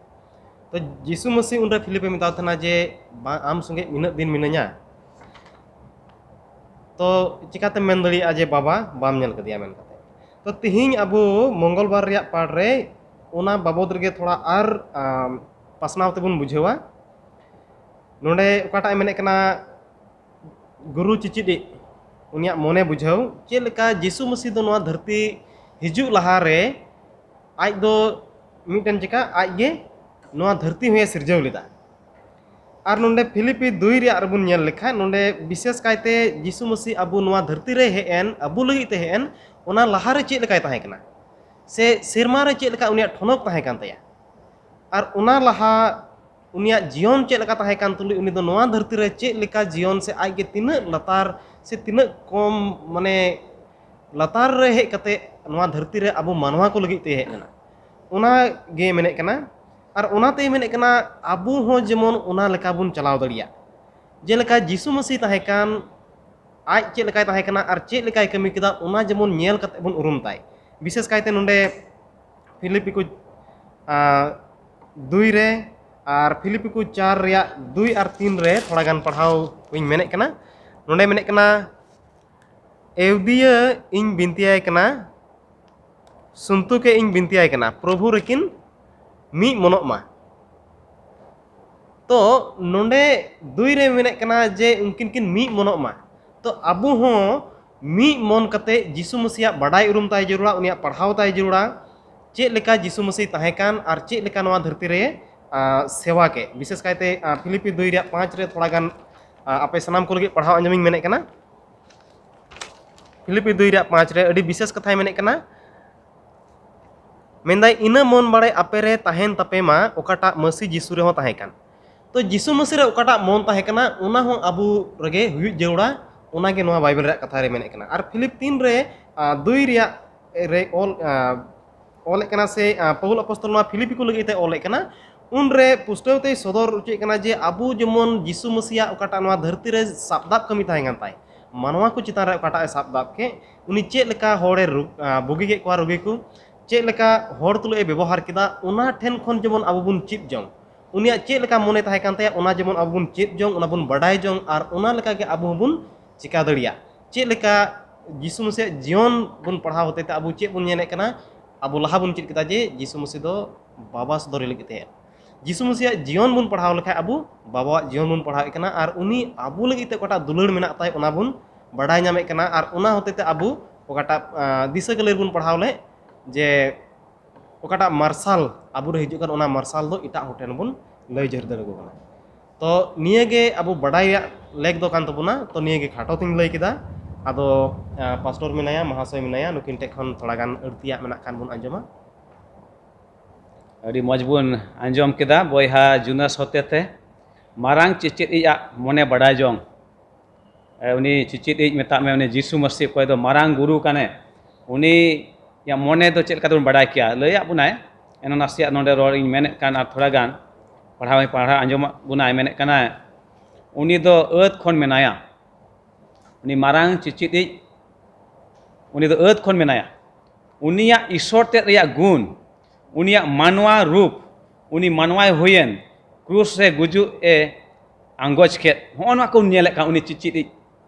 ᱛᱚ ᱡᱤᱥᱩ ᱢᱟᱹᱥᱤ ᱩᱱᱨᱮ ᱯᱷᱤᱞᱤᱯᱮ ᱢᱮᱛᱟᱣ ᱛᱟᱦᱮᱱᱟ ᱡᱮ, "ᱵᱟᱝ, ᱟᱢ ᱥᱚᱸᱜᱮ ᱱᱤᱱᱟᱹᱜ ᱫᱤᱱ ᱢᱤᱱᱟᱹᱧᱟ, ᱛᱚ ᱪᱤᱠᱟᱹᱛᱮᱢ ᱢᱮᱱ ᱫᱟᱲᱮᱭᱟᱜᱼᱟ ᱡᱮ ᱵᱟᱵᱟ ᱵᱟᱢ ᱧᱮᱞ ᱠᱟᱫᱮᱭᱟ ᱢᱮᱱ ᱠᱟᱛᱮ? ᱛᱚ ᱛᱤᱦᱤᱧ ᱟᱵᱚ ᱢᱚᱝᱜᱚᱞᱵᱟᱨ ᱨᱮᱭᱟᱜ ᱯᱟᱴ ᱨᱮ ᱚᱱᱟ ᱵᱟᱵᱚᱫ ᱨᱮᱜᱮ ᱛᱷᱚᱲᱟ ᱟᱨ, ᱟᱢ, ᱯᱟᱥᱱᱟᱣ ᱛᱮᱵᱚᱱ ᱵᱩᱡᱷᱟᱹᱣᱟ᱾ ᱱᱚᱰᱮ ᱚᱠᱟᱴᱟᱜ ᱮ ᱢᱮᱱᱮᱫ ᱠᱟᱱᱟ, ᱜᱩᱨᱩ ᱪᱤᱪᱤᱫᱤᱡ, ᱩᱱᱤᱭᱟᱜ ᱢᱚᱱᱮ ᱵᱩᱡᱷᱟᱹᱣ, ᱪᱮᱫ ᱞᱮᱠᱟ ᱡᱤᱥᱩ ᱢᱟᱹᱥᱤ ᱫᱚ ᱱᱚᱣᱟ ᱫᱷᱟᱹᱨᱛᱤ ᱦᱤᱡᱩᱜ ᱞᱟᱦᱟ ᱨᱮ ᱟᱡ ᱫᱚ ᱢᱤᱫᱴᱮᱱ ᱪᱮᱠᱟ ᱟᱡ ᱜᱮ ᱱᱚᱣᱟ ᱫᱷᱟᱹᱨᱛᱤ ᱦᱚᱸᱭ ᱥᱤᱨᱡᱟᱹᱣ ᱞᱮᱫᱟ᱾ ᱟᱨ ᱱᱚᱰᱮ ᱯᱷᱤᱞᱤᱯᱤ ᱫᱩᱭ ᱨᱮᱭᱟᱜ ᱨᱮᱵᱚᱱ ᱧᱮᱞ ᱞᱮᱠᱷᱟᱱ, ᱱᱚᱰᱮ ᱵᱤᱥᱮᱥ ᱠᱟᱭᱛᱮ ᱡᱤᱥᱩ ᱢᱟᱹᱥᱤ ᱟᱵᱚ ᱱᱚᱣᱟ ᱫᱷᱟᱹᱨᱛᱤ ᱨᱮ ᱦᱮᱡ ᱮᱱ, ᱟᱵᱚ ᱞᱟᱹᱜᱤᱫ ᱛᱮ ᱦᱮᱡ ᱮᱱ, ᱚᱱᱟ ᱞᱟᱦᱟ ᱨᱮ ᱪᱮᱫ ᱞᱮᱠᱟᱭ ᱛᱟᱦᱮᱸ ᱠᱟᱱᱟ, ᱥᱮ ᱥᱮᱨᱢᱟ ᱨᱮ ᱪᱮᱫ ᱞᱮᱠᱟ ᱩᱱᱤᱭᱟᱜ ᱴᱷᱚᱱᱚᱠ ᱛᱟᱦᱮᱸ ᱠᱟᱱ ᱛᱟᱭᱟ, ᱟᱨ ᱚᱱᱟ ᱞᱟᱦᱟ ᱩᱱᱤᱭᱟᱜ ᱡᱤᱭᱚᱱ ᱪᱮᱫ ᱞᱮᱠᱟ ᱛᱟᱦᱮᱸ ᱠᱟᱱ ᱛᱩᱞᱩᱡ ᱩᱱᱤ ᱫᱚ ᱱᱚᱣᱟ ᱫᱷᱟᱹᱨᱛᱤ ᱨᱮ ᱪᱮᱫ ᱞᱮᱠᱟ ᱡᱤᱭᱚᱱ, ᱥᱮ ᱟᱡ ᱜᱮ ᱛᱤᱱᱟᱹᱜ ᱞᱟᱛᱟᱨ ᱥᱮ ᱛᱤᱱᱟᱹᱜ ᱠᱚᱢ, ᱢᱟᱱᱮ ᱞᱟᱛᱟᱨ ᱨᱮ ᱦᱮᱡ ᱠᱟᱛᱮ ᱱᱚᱣᱟ ᱫᱷᱟᱹᱨᱛᱤ ᱨᱮ ᱟᱵᱚ ᱢᱟᱱᱣᱟ ᱠᱚ ᱞᱟᱹᱜᱤᱫ ᱛᱮ ᱦᱮᱡ ᱞᱮᱱᱟ, ᱚᱱᱟ ᱜᱮ ᱢᱮᱱᱮᱫ ᱠᱟᱱᱟ᱾ ᱟᱨ ᱚᱱᱟᱛᱮᱭ ᱢᱮᱱᱮᱫ ᱠᱟᱱᱟ ᱟᱵᱚ ᱦᱚᱸ ᱡᱮᱢᱚᱱ ᱚᱱᱟ ᱞᱮᱠᱟ ᱵᱚᱱ ᱪᱟᱞᱟᱣ ᱫᱟᱲᱮᱭᱟᱜ᱾ ᱡᱮᱞᱮᱠᱟ ᱡᱤᱥᱩ ᱢᱟᱹᱥᱤ ᱛᱟᱦᱮᱸ ᱠᱟᱱ, ᱟᱡ ᱪᱮᱫ ᱞᱮᱠᱟᱭ ᱛᱟᱦᱮᱸ ᱠᱟᱱᱟ ᱟᱨ ᱪᱮᱫ ᱞᱮᱠᱟᱭ ᱠᱟᱹᱢᱤ ᱠᱮᱫᱟ, ᱚᱱᱟ ᱡᱮᱢᱚᱱ ᱧᱮᱞ ᱠᱟᱛᱮ ᱵᱚᱱ ᱩᱨᱩᱢ ᱛᱟᱭ᱾ ᱵᱤᱥᱮᱥ ᱠᱟᱭᱛᱮ ᱱᱚᱰᱮ ᱯᱷᱤᱞᱤᱯᱤ ᱠᱚ, ᱟᱸ, ᱫᱩᱭ ᱨᱮ ᱟᱨ ᱯᱷᱤᱞᱤᱯᱤ ᱠᱚ ᱪᱟᱨ ᱨᱮᱭᱟᱜ ᱫᱩᱭ ᱟᱨ ᱛᱤᱱ ᱨᱮ ᱛᱷᱚᱲᱟ ᱜᱟᱱ ᱯᱟᱲᱦᱟᱣ ᱤᱧ ᱢᱮᱱᱮᱫ ᱠᱟᱱᱟ᱾ ᱱᱚᱰᱮ ᱢᱮᱱᱮᱫ ᱠᱟᱱᱟ, ᱮᱣᱫᱤᱭᱟᱹ ᱤᱧ ᱵᱤᱱᱛᱤᱭᱟᱭ ᱠᱟᱱᱟ, ᱥᱩᱱᱛᱩᱠᱮ ᱤᱧ ᱵᱤᱱᱛᱤᱭᱟᱭ ᱠᱟᱱᱟ, ᱯᱨᱚᱵᱷᱩ ᱨᱮᱠᱤᱱ ᱢᱤᱫ ᱢᱚᱱᱚᱜ ᱢᱟ᱾ ᱛᱚ ᱱᱚᱰᱮ ᱫᱩᱭ ᱨᱮ ᱢᱮᱱᱮᱫ ᱠᱟᱱᱟ ᱡᱮ ᱩᱱᱠᱤᱱ ᱠᱤᱱ ᱢᱤᱫ ᱢᱚᱱᱚᱜ ᱢᱟ᱾ ᱛᱚ ᱟᱵᱚ ᱦᱚᱸ ᱢᱤᱫ ᱢᱚᱱ ᱠᱟᱛᱮ ᱡᱤᱥᱩ ᱢᱟᱹᱥᱤᱭᱟᱜ ᱵᱟᱰᱟᱭ ᱩᱨᱩᱢ ᱛᱟᱭ ᱡᱟᱹᱨᱩᱲᱟ, ᱩᱱᱤᱭᱟᱜ ᱯᱟᱲᱦᱟᱣ ᱛᱟᱭ ᱡᱟᱹᱨᱩᱲᱟ, ᱪᱮᱫ ᱞᱮᱠᱟ ᱡᱤᱥᱩ ᱢᱟᱹᱥᱤ ᱛᱟᱦᱮᱸ ᱠᱟᱱ ᱟᱨ ᱪᱮᱫ ᱞᱮᱠᱟ ᱱᱚᱣᱟ ᱫᱷᱟᱹᱨᱛᱤ ᱨᱮ, ᱟᱸ, ᱥᱮᱣᱟ ᱠᱮᱫ᱾ ᱵᱤᱥᱮᱥ ᱠᱟᱭᱛᱮ, ᱟᱸ, ᱯᱷᱤᱞᱤᱯᱤ ᱫᱩᱭ ᱨᱮᱭᱟᱜ ᱯᱟᱸᱪ ᱨᱮ ᱛᱷᱚᱲᱟ ᱜᱟᱱ, ᱟᱸ, ᱟᱯᱮ ᱥᱟᱱᱟᱢ ᱠᱚ ᱞᱟᱹᱜᱤᱫ ᱯᱟᱲᱦᱟᱣ ᱟᱸᱡᱚᱢᱤᱧ ᱢᱮᱱᱮᱫ ᱠᱟᱱᱟ᱾ ᱯᱷᱤᱞᱤᱯᱤ ᱫᱩᱭ ᱨᱮᱭᱟᱜ ᱯᱟᱸᱪ ᱨᱮ ᱟᱹᱰᱤ ᱵᱤᱥᱮᱥ ᱠᱟᱛᱷᱟᱭ ᱢᱮᱱᱮᱫ ᱠᱟᱱᱟ, ᱢᱮᱱᱫᱟᱭ, "ᱤᱱᱟᱹ ᱢᱚᱱ ᱵᱟᱲᱟᱭ ᱟᱯᱮ ᱨᱮ ᱛᱟᱦᱮᱱ ᱛᱟᱯᱮ ᱢᱟ, ᱚᱠᱟᱴᱟᱜ ᱢᱟᱹᱥᱤ ᱡᱤᱥᱩ ᱨᱮᱦᱚᱸ ᱛᱟᱦᱮᱸ ᱠᱟᱱ᱾" ᱛᱚ ᱡᱤᱥᱩ ᱢᱟᱹᱥᱤ ᱨᱮ ᱚᱠᱟᱴᱟᱜ ᱢᱚᱱ ᱛᱟᱦᱮᱸ ᱠᱟᱱᱟ, ᱚᱱᱟ ᱦᱚᱸ ᱟᱵᱚ ᱨᱮᱜᱮ ᱦᱩᱭᱩᱜ ᱡᱟᱹᱨᱩᱲᱟ, ᱚᱱᱟᱜᱮ ᱱᱚᱣᱟ ᱵᱟᱭᱵᱮᱞ ᱨᱮᱭᱟᱜ ᱠᱟᱛᱷᱟ ᱨᱮ ᱢᱮᱱᱮᱫ ᱠᱟᱱᱟ᱾ ᱟᱨ ᱯᱷᱤᱞᱤᱯ ᱛᱤᱱ ᱨᱮ, ᱟᱸ, ᱫᱩᱭ ᱨᱮᱭᱟᱜ ᱨᱮ ᱚᱞ, ᱟᱸ, ᱚᱞᱮᱫ ᱠᱟᱱᱟ ᱥᱮ, ᱟᱸ, ᱯᱟᱹᱣᱩᱞ ᱟᱯᱚᱥᱛᱚᱞ ᱱᱚᱣᱟ ᱯᱷᱤᱞᱤᱯᱤ ᱠᱚ ᱞᱟᱹᱜᱤᱫ ᱛᱮ ᱚᱞᱮᱫ ᱠᱟᱱᱟ, ᱩᱱᱨᱮ ᱯᱩᱥᱴᱟᱹᱣ ᱛᱮᱭ ᱥᱚᱫᱚᱨ ᱦᱚᱪᱚᱭᱮᱫ ᱠᱟᱱᱟ ᱡᱮ ᱟᱵᱚ ᱡᱮᱢᱚᱱ ᱡᱤᱥᱩ ᱢᱟᱹᱥᱤᱭᱟᱜ ᱚᱠᱟᱴᱟᱜ ᱱᱚᱣᱟ ᱫᱷᱟᱹᱨᱛᱤ ᱨᱮ ᱥᱟᱵ ᱫᱟᱵ ᱠᱟᱹᱢᱤ ᱛᱟᱦᱮᱸ ᱠᱟᱱ ᱛᱟᱭ, ᱢᱟᱱᱣᱟ ᱠᱚ ᱪᱮᱛᱟᱱ ᱨᱮ ᱚᱠᱟᱴᱟᱜ ᱮ ᱥᱟᱵ ᱫᱟᱵ ᱠᱮᱫ, ᱩᱱᱤ ᱪᱮᱫ ᱞᱮᱠᱟ ᱦᱚᱲᱮ ᱨᱩ-, ᱟᱸ, ᱵᱩᱜᱤ ᱠᱮᱫ ᱠᱚᱣᱟ ᱨᱩᱜᱤ ᱠᱚ, ᱪᱮᱫ ᱞᱮᱠᱟ ᱦᱚᱲ ᱛᱩᱞᱩᱡ ᱮ ᱵᱮᱵᱚᱦᱟᱨ ᱠᱮᱫᱟ, ᱚᱱᱟ ᱴᱷᱮᱱ ᱠᱷᱚᱱ ᱡᱮᱢᱚᱱ ᱟᱵᱚ ᱵᱚᱱ ᱪᱮᱫ ᱡᱚᱝ, ᱩᱱᱤᱭᱟᱜ ᱪᱮᱫ ᱞᱮᱠᱟ ᱢᱚᱱᱮ ᱛᱟᱦᱮᱸ ᱠᱟᱱ ᱛᱟᱭᱟ, ᱚᱱᱟ ᱡᱮᱢᱚᱱ ᱟᱵᱚ ᱵᱚᱱ ᱪᱮᱫ ᱡᱚᱝ, ᱚᱱᱟ ᱵᱚᱱ ᱵᱟᱰᱟᱭ ᱡᱚᱝ, ᱟᱨ ᱚᱱᱟ ᱞᱮᱠᱟ ᱜᱮ ᱟᱵᱚ ᱦᱚᱸᱵᱚᱱ ᱪᱮᱠᱟ ᱫᱟᱲᱮᱭᱟᱜ᱾ ᱪᱮᱫ ᱞᱮᱠᱟ ᱡᱤᱥᱩ ᱢᱟᱹᱥᱤᱭᱟᱜ ᱡᱤᱭᱚᱱ ᱵᱚᱱ ᱯᱟᱲᱦᱟᱣ ᱦᱚᱛᱮ ᱛᱮ ᱟᱵᱚ ᱪᱮᱫ ᱵᱚᱱ ᱧᱮᱞᱮᱫ ᱠᱟᱱᱟ? ᱟᱵᱚ ᱞᱟᱦᱟ ᱵᱚᱱ ᱪᱮᱫ ᱠᱮᱫᱟ ᱡᱮ ᱡᱤᱥᱩ ᱢᱟᱹᱥᱤ ᱫᱚ ᱵᱟᱵᱟ ᱥᱚᱫᱚᱨᱤ ᱞᱟᱹᱜᱤᱫ ᱛᱮ ᱦᱮᱡ ᱮᱱᱟ᱾ ᱡᱤᱥᱩ ᱢᱟᱹᱥᱤᱭᱟᱜ ᱡᱤᱭᱚᱱ ᱵᱚᱱ ᱯᱟᱲᱦᱟᱣ ᱞᱮᱠᱷᱟᱱ ᱟᱵᱚ ᱵᱟᱵᱟᱣᱟᱜ ᱡᱤᱭᱚᱱ ᱵᱚᱱ ᱯᱟᱲᱦᱟᱣᱮᱫ ᱠᱟᱱᱟ, ᱟᱨ ᱩᱱᱤ ᱟᱵᱚ ᱞᱟᱹᱜᱤᱫ ᱛᱮ ᱚᱠᱟᱴᱟᱜ ᱫᱩᱞᱟᱹᱲ ᱢᱮᱱᱟᱜ ᱛᱟᱭ ᱚᱱᱟ ᱵᱚᱱ ᱵᱟᱰᱟᱭ ᱧᱟᱢᱮᱫ ᱠᱟᱱᱟ, ᱟᱨ ᱚᱱᱟ ᱦᱚᱛᱮ ᱛᱮ ᱟᱵᱚ ᱚᱠᱟᱴᱟᱜ, ᱟᱸ, ᱫᱤᱥᱟᱹ ᱠᱟᱹᱞᱤ ᱨᱮᱵᱚᱱ ᱯᱟᱲᱦᱟᱣ ᱞᱮᱫ ᱡᱮ ᱚᱠᱟᱴᱟᱜ ᱢᱟᱨᱥᱟᱞ ᱟᱵᱚ ᱨᱮ ᱦᱤᱡᱩᱜ ᱠᱟᱱ, ᱚᱱᱟ ᱢᱟᱨᱥᱟᱞ ᱫᱚ ᱮᱴᱟᱜ ᱦᱚᱲ ᱴᱷᱮᱱ ᱵᱚᱱ ᱞᱟᱹᱭ ᱡᱟᱹᱨᱫᱟᱹᱲ ᱟᱠᱚ ᱠᱟᱱᱟ᱾ ᱛᱚ ᱱᱤᱭᱟᱹ ᱜᱮ ᱟᱵᱚ ᱵᱟᱰᱟᱭ ᱨᱮᱭᱟᱜ ᱞᱮᱠ ᱫᱚ ᱠᱟᱱ ᱛᱟᱵᱚᱱᱟ᱾ ᱛᱚ ᱱᱤᱭᱟᱹ ᱜᱮ ᱠᱷᱟᱴᱚ ᱛᱤᱧ ᱞᱟᱹᱭ ᱠᱮᱫᱟ᱾ ᱟᱫᱚ, ᱟᱸ, ᱯᱟᱥᱴᱚᱨ ᱢᱮᱱᱟᱭᱟ, ᱢᱟᱦᱟᱥᱚᱭ ᱢᱮᱱᱟᱭᱟ, ᱱᱩᱠᱤᱱ ᱴᱷᱮᱱ ᱠᱷᱚᱱ ᱛᱷᱚᱲᱟ ᱜᱟᱱ ᱟᱹᱲᱛᱤᱭᱟᱜ ᱢᱮᱱᱟᱜ ᱠᱷᱟᱱ ᱵᱚᱱ ᱟᱸᱡᱚᱢᱟ᱾ ᱟᱹᱰᱤ ᱢᱚᱡᱽ ᱵᱚᱱ ᱟᱸᱡᱚᱢ ᱠᱮᱫᱟ ᱵᱚᱭᱦᱟ ᱡᱩᱱᱟᱥ ᱦᱚᱛᱮᱛᱮ᱾ ᱢᱟᱨᱟᱝ ᱪᱮᱪᱮᱫᱤᱡ ᱟᱜ ᱢᱚᱱᱮ ᱵᱟᱰᱟᱭ ᱡᱚᱝ᱾ ᱮ, ᱩᱱᱤ ᱪᱮᱪᱮᱫᱤᱡ ᱢᱮᱛᱟᱜ ᱢᱮ, ᱩᱱᱤ ᱡᱤᱥᱩ ᱢᱟᱹᱥᱤ ᱚᱠᱚᱭ ᱫᱚ ᱢᱟᱨᱟᱝ ᱜᱩᱨᱩ ᱠᱟᱱᱮ, ᱩᱱᱤᱭᱟᱜ ᱢᱚᱱᱮ ᱫᱚ ᱪᱮᱫ ᱞᱮᱠᱟ ᱛᱮᱵᱚᱱ ᱵᱟᱰᱟᱭ ᱠᱮᱭᱟ? ᱞᱟᱹᱭᱟᱫ ᱵᱚᱱᱟᱭ, ᱮᱱᱦᱚᱸ ᱱᱟᱥᱮᱭᱟᱜ ᱱᱚᱰᱮ ᱨᱚᱲ ᱤᱧ ᱢᱮᱱᱮᱫ ᱠᱟᱱ ᱟᱨ ᱛᱷᱚᱲᱟ ᱜᱟᱱ ᱯᱟᱲᱦᱟᱣ ᱯᱟᱲᱦᱟᱣ ᱟᱸᱡᱚᱢᱟᱜ ᱵᱚᱱᱟᱭ, ᱢᱮᱱᱮᱫ ᱠᱟᱱᱟᱭ, ᱩᱱᱤ ᱫᱚ ᱟᱹᱫ ᱠᱷᱚᱱ ᱢᱮᱱᱟᱭᱟ᱾ ᱩᱱᱤ ᱢᱟᱨᱟᱝ ᱪᱮᱪᱮᱫᱤᱡ, ᱩᱱᱤ ᱫᱚ ᱟᱹᱫ ᱠᱷᱚᱱ ᱢᱮᱱᱟᱭᱟ᱾ ᱩᱱᱤᱭᱟᱜ ᱤᱥᱚᱨ ᱛᱮᱫ ᱨᱮᱭᱟᱜ ᱜᱩᱱ, ᱩᱱᱤᱭᱟᱜ ᱢᱟᱱᱣᱟ ᱨᱩᱯ, ᱩᱱᱤ ᱢᱟᱱᱣᱟᱭ ᱦᱩᱭᱮᱱ, ᱠᱨᱩᱥ ᱨᱮ ᱜᱩᱡᱩᱜ ᱮ ᱟᱸᱜᱚᱪ ᱠᱮᱫ᱾ ᱦᱚᱸᱜᱼᱚ ᱱᱚᱣᱟ ᱠᱚ ᱧᱮᱞᱮᱫ ᱠᱟᱱ, ᱩᱱᱤ ᱪᱮᱪᱮᱫᱤᱡ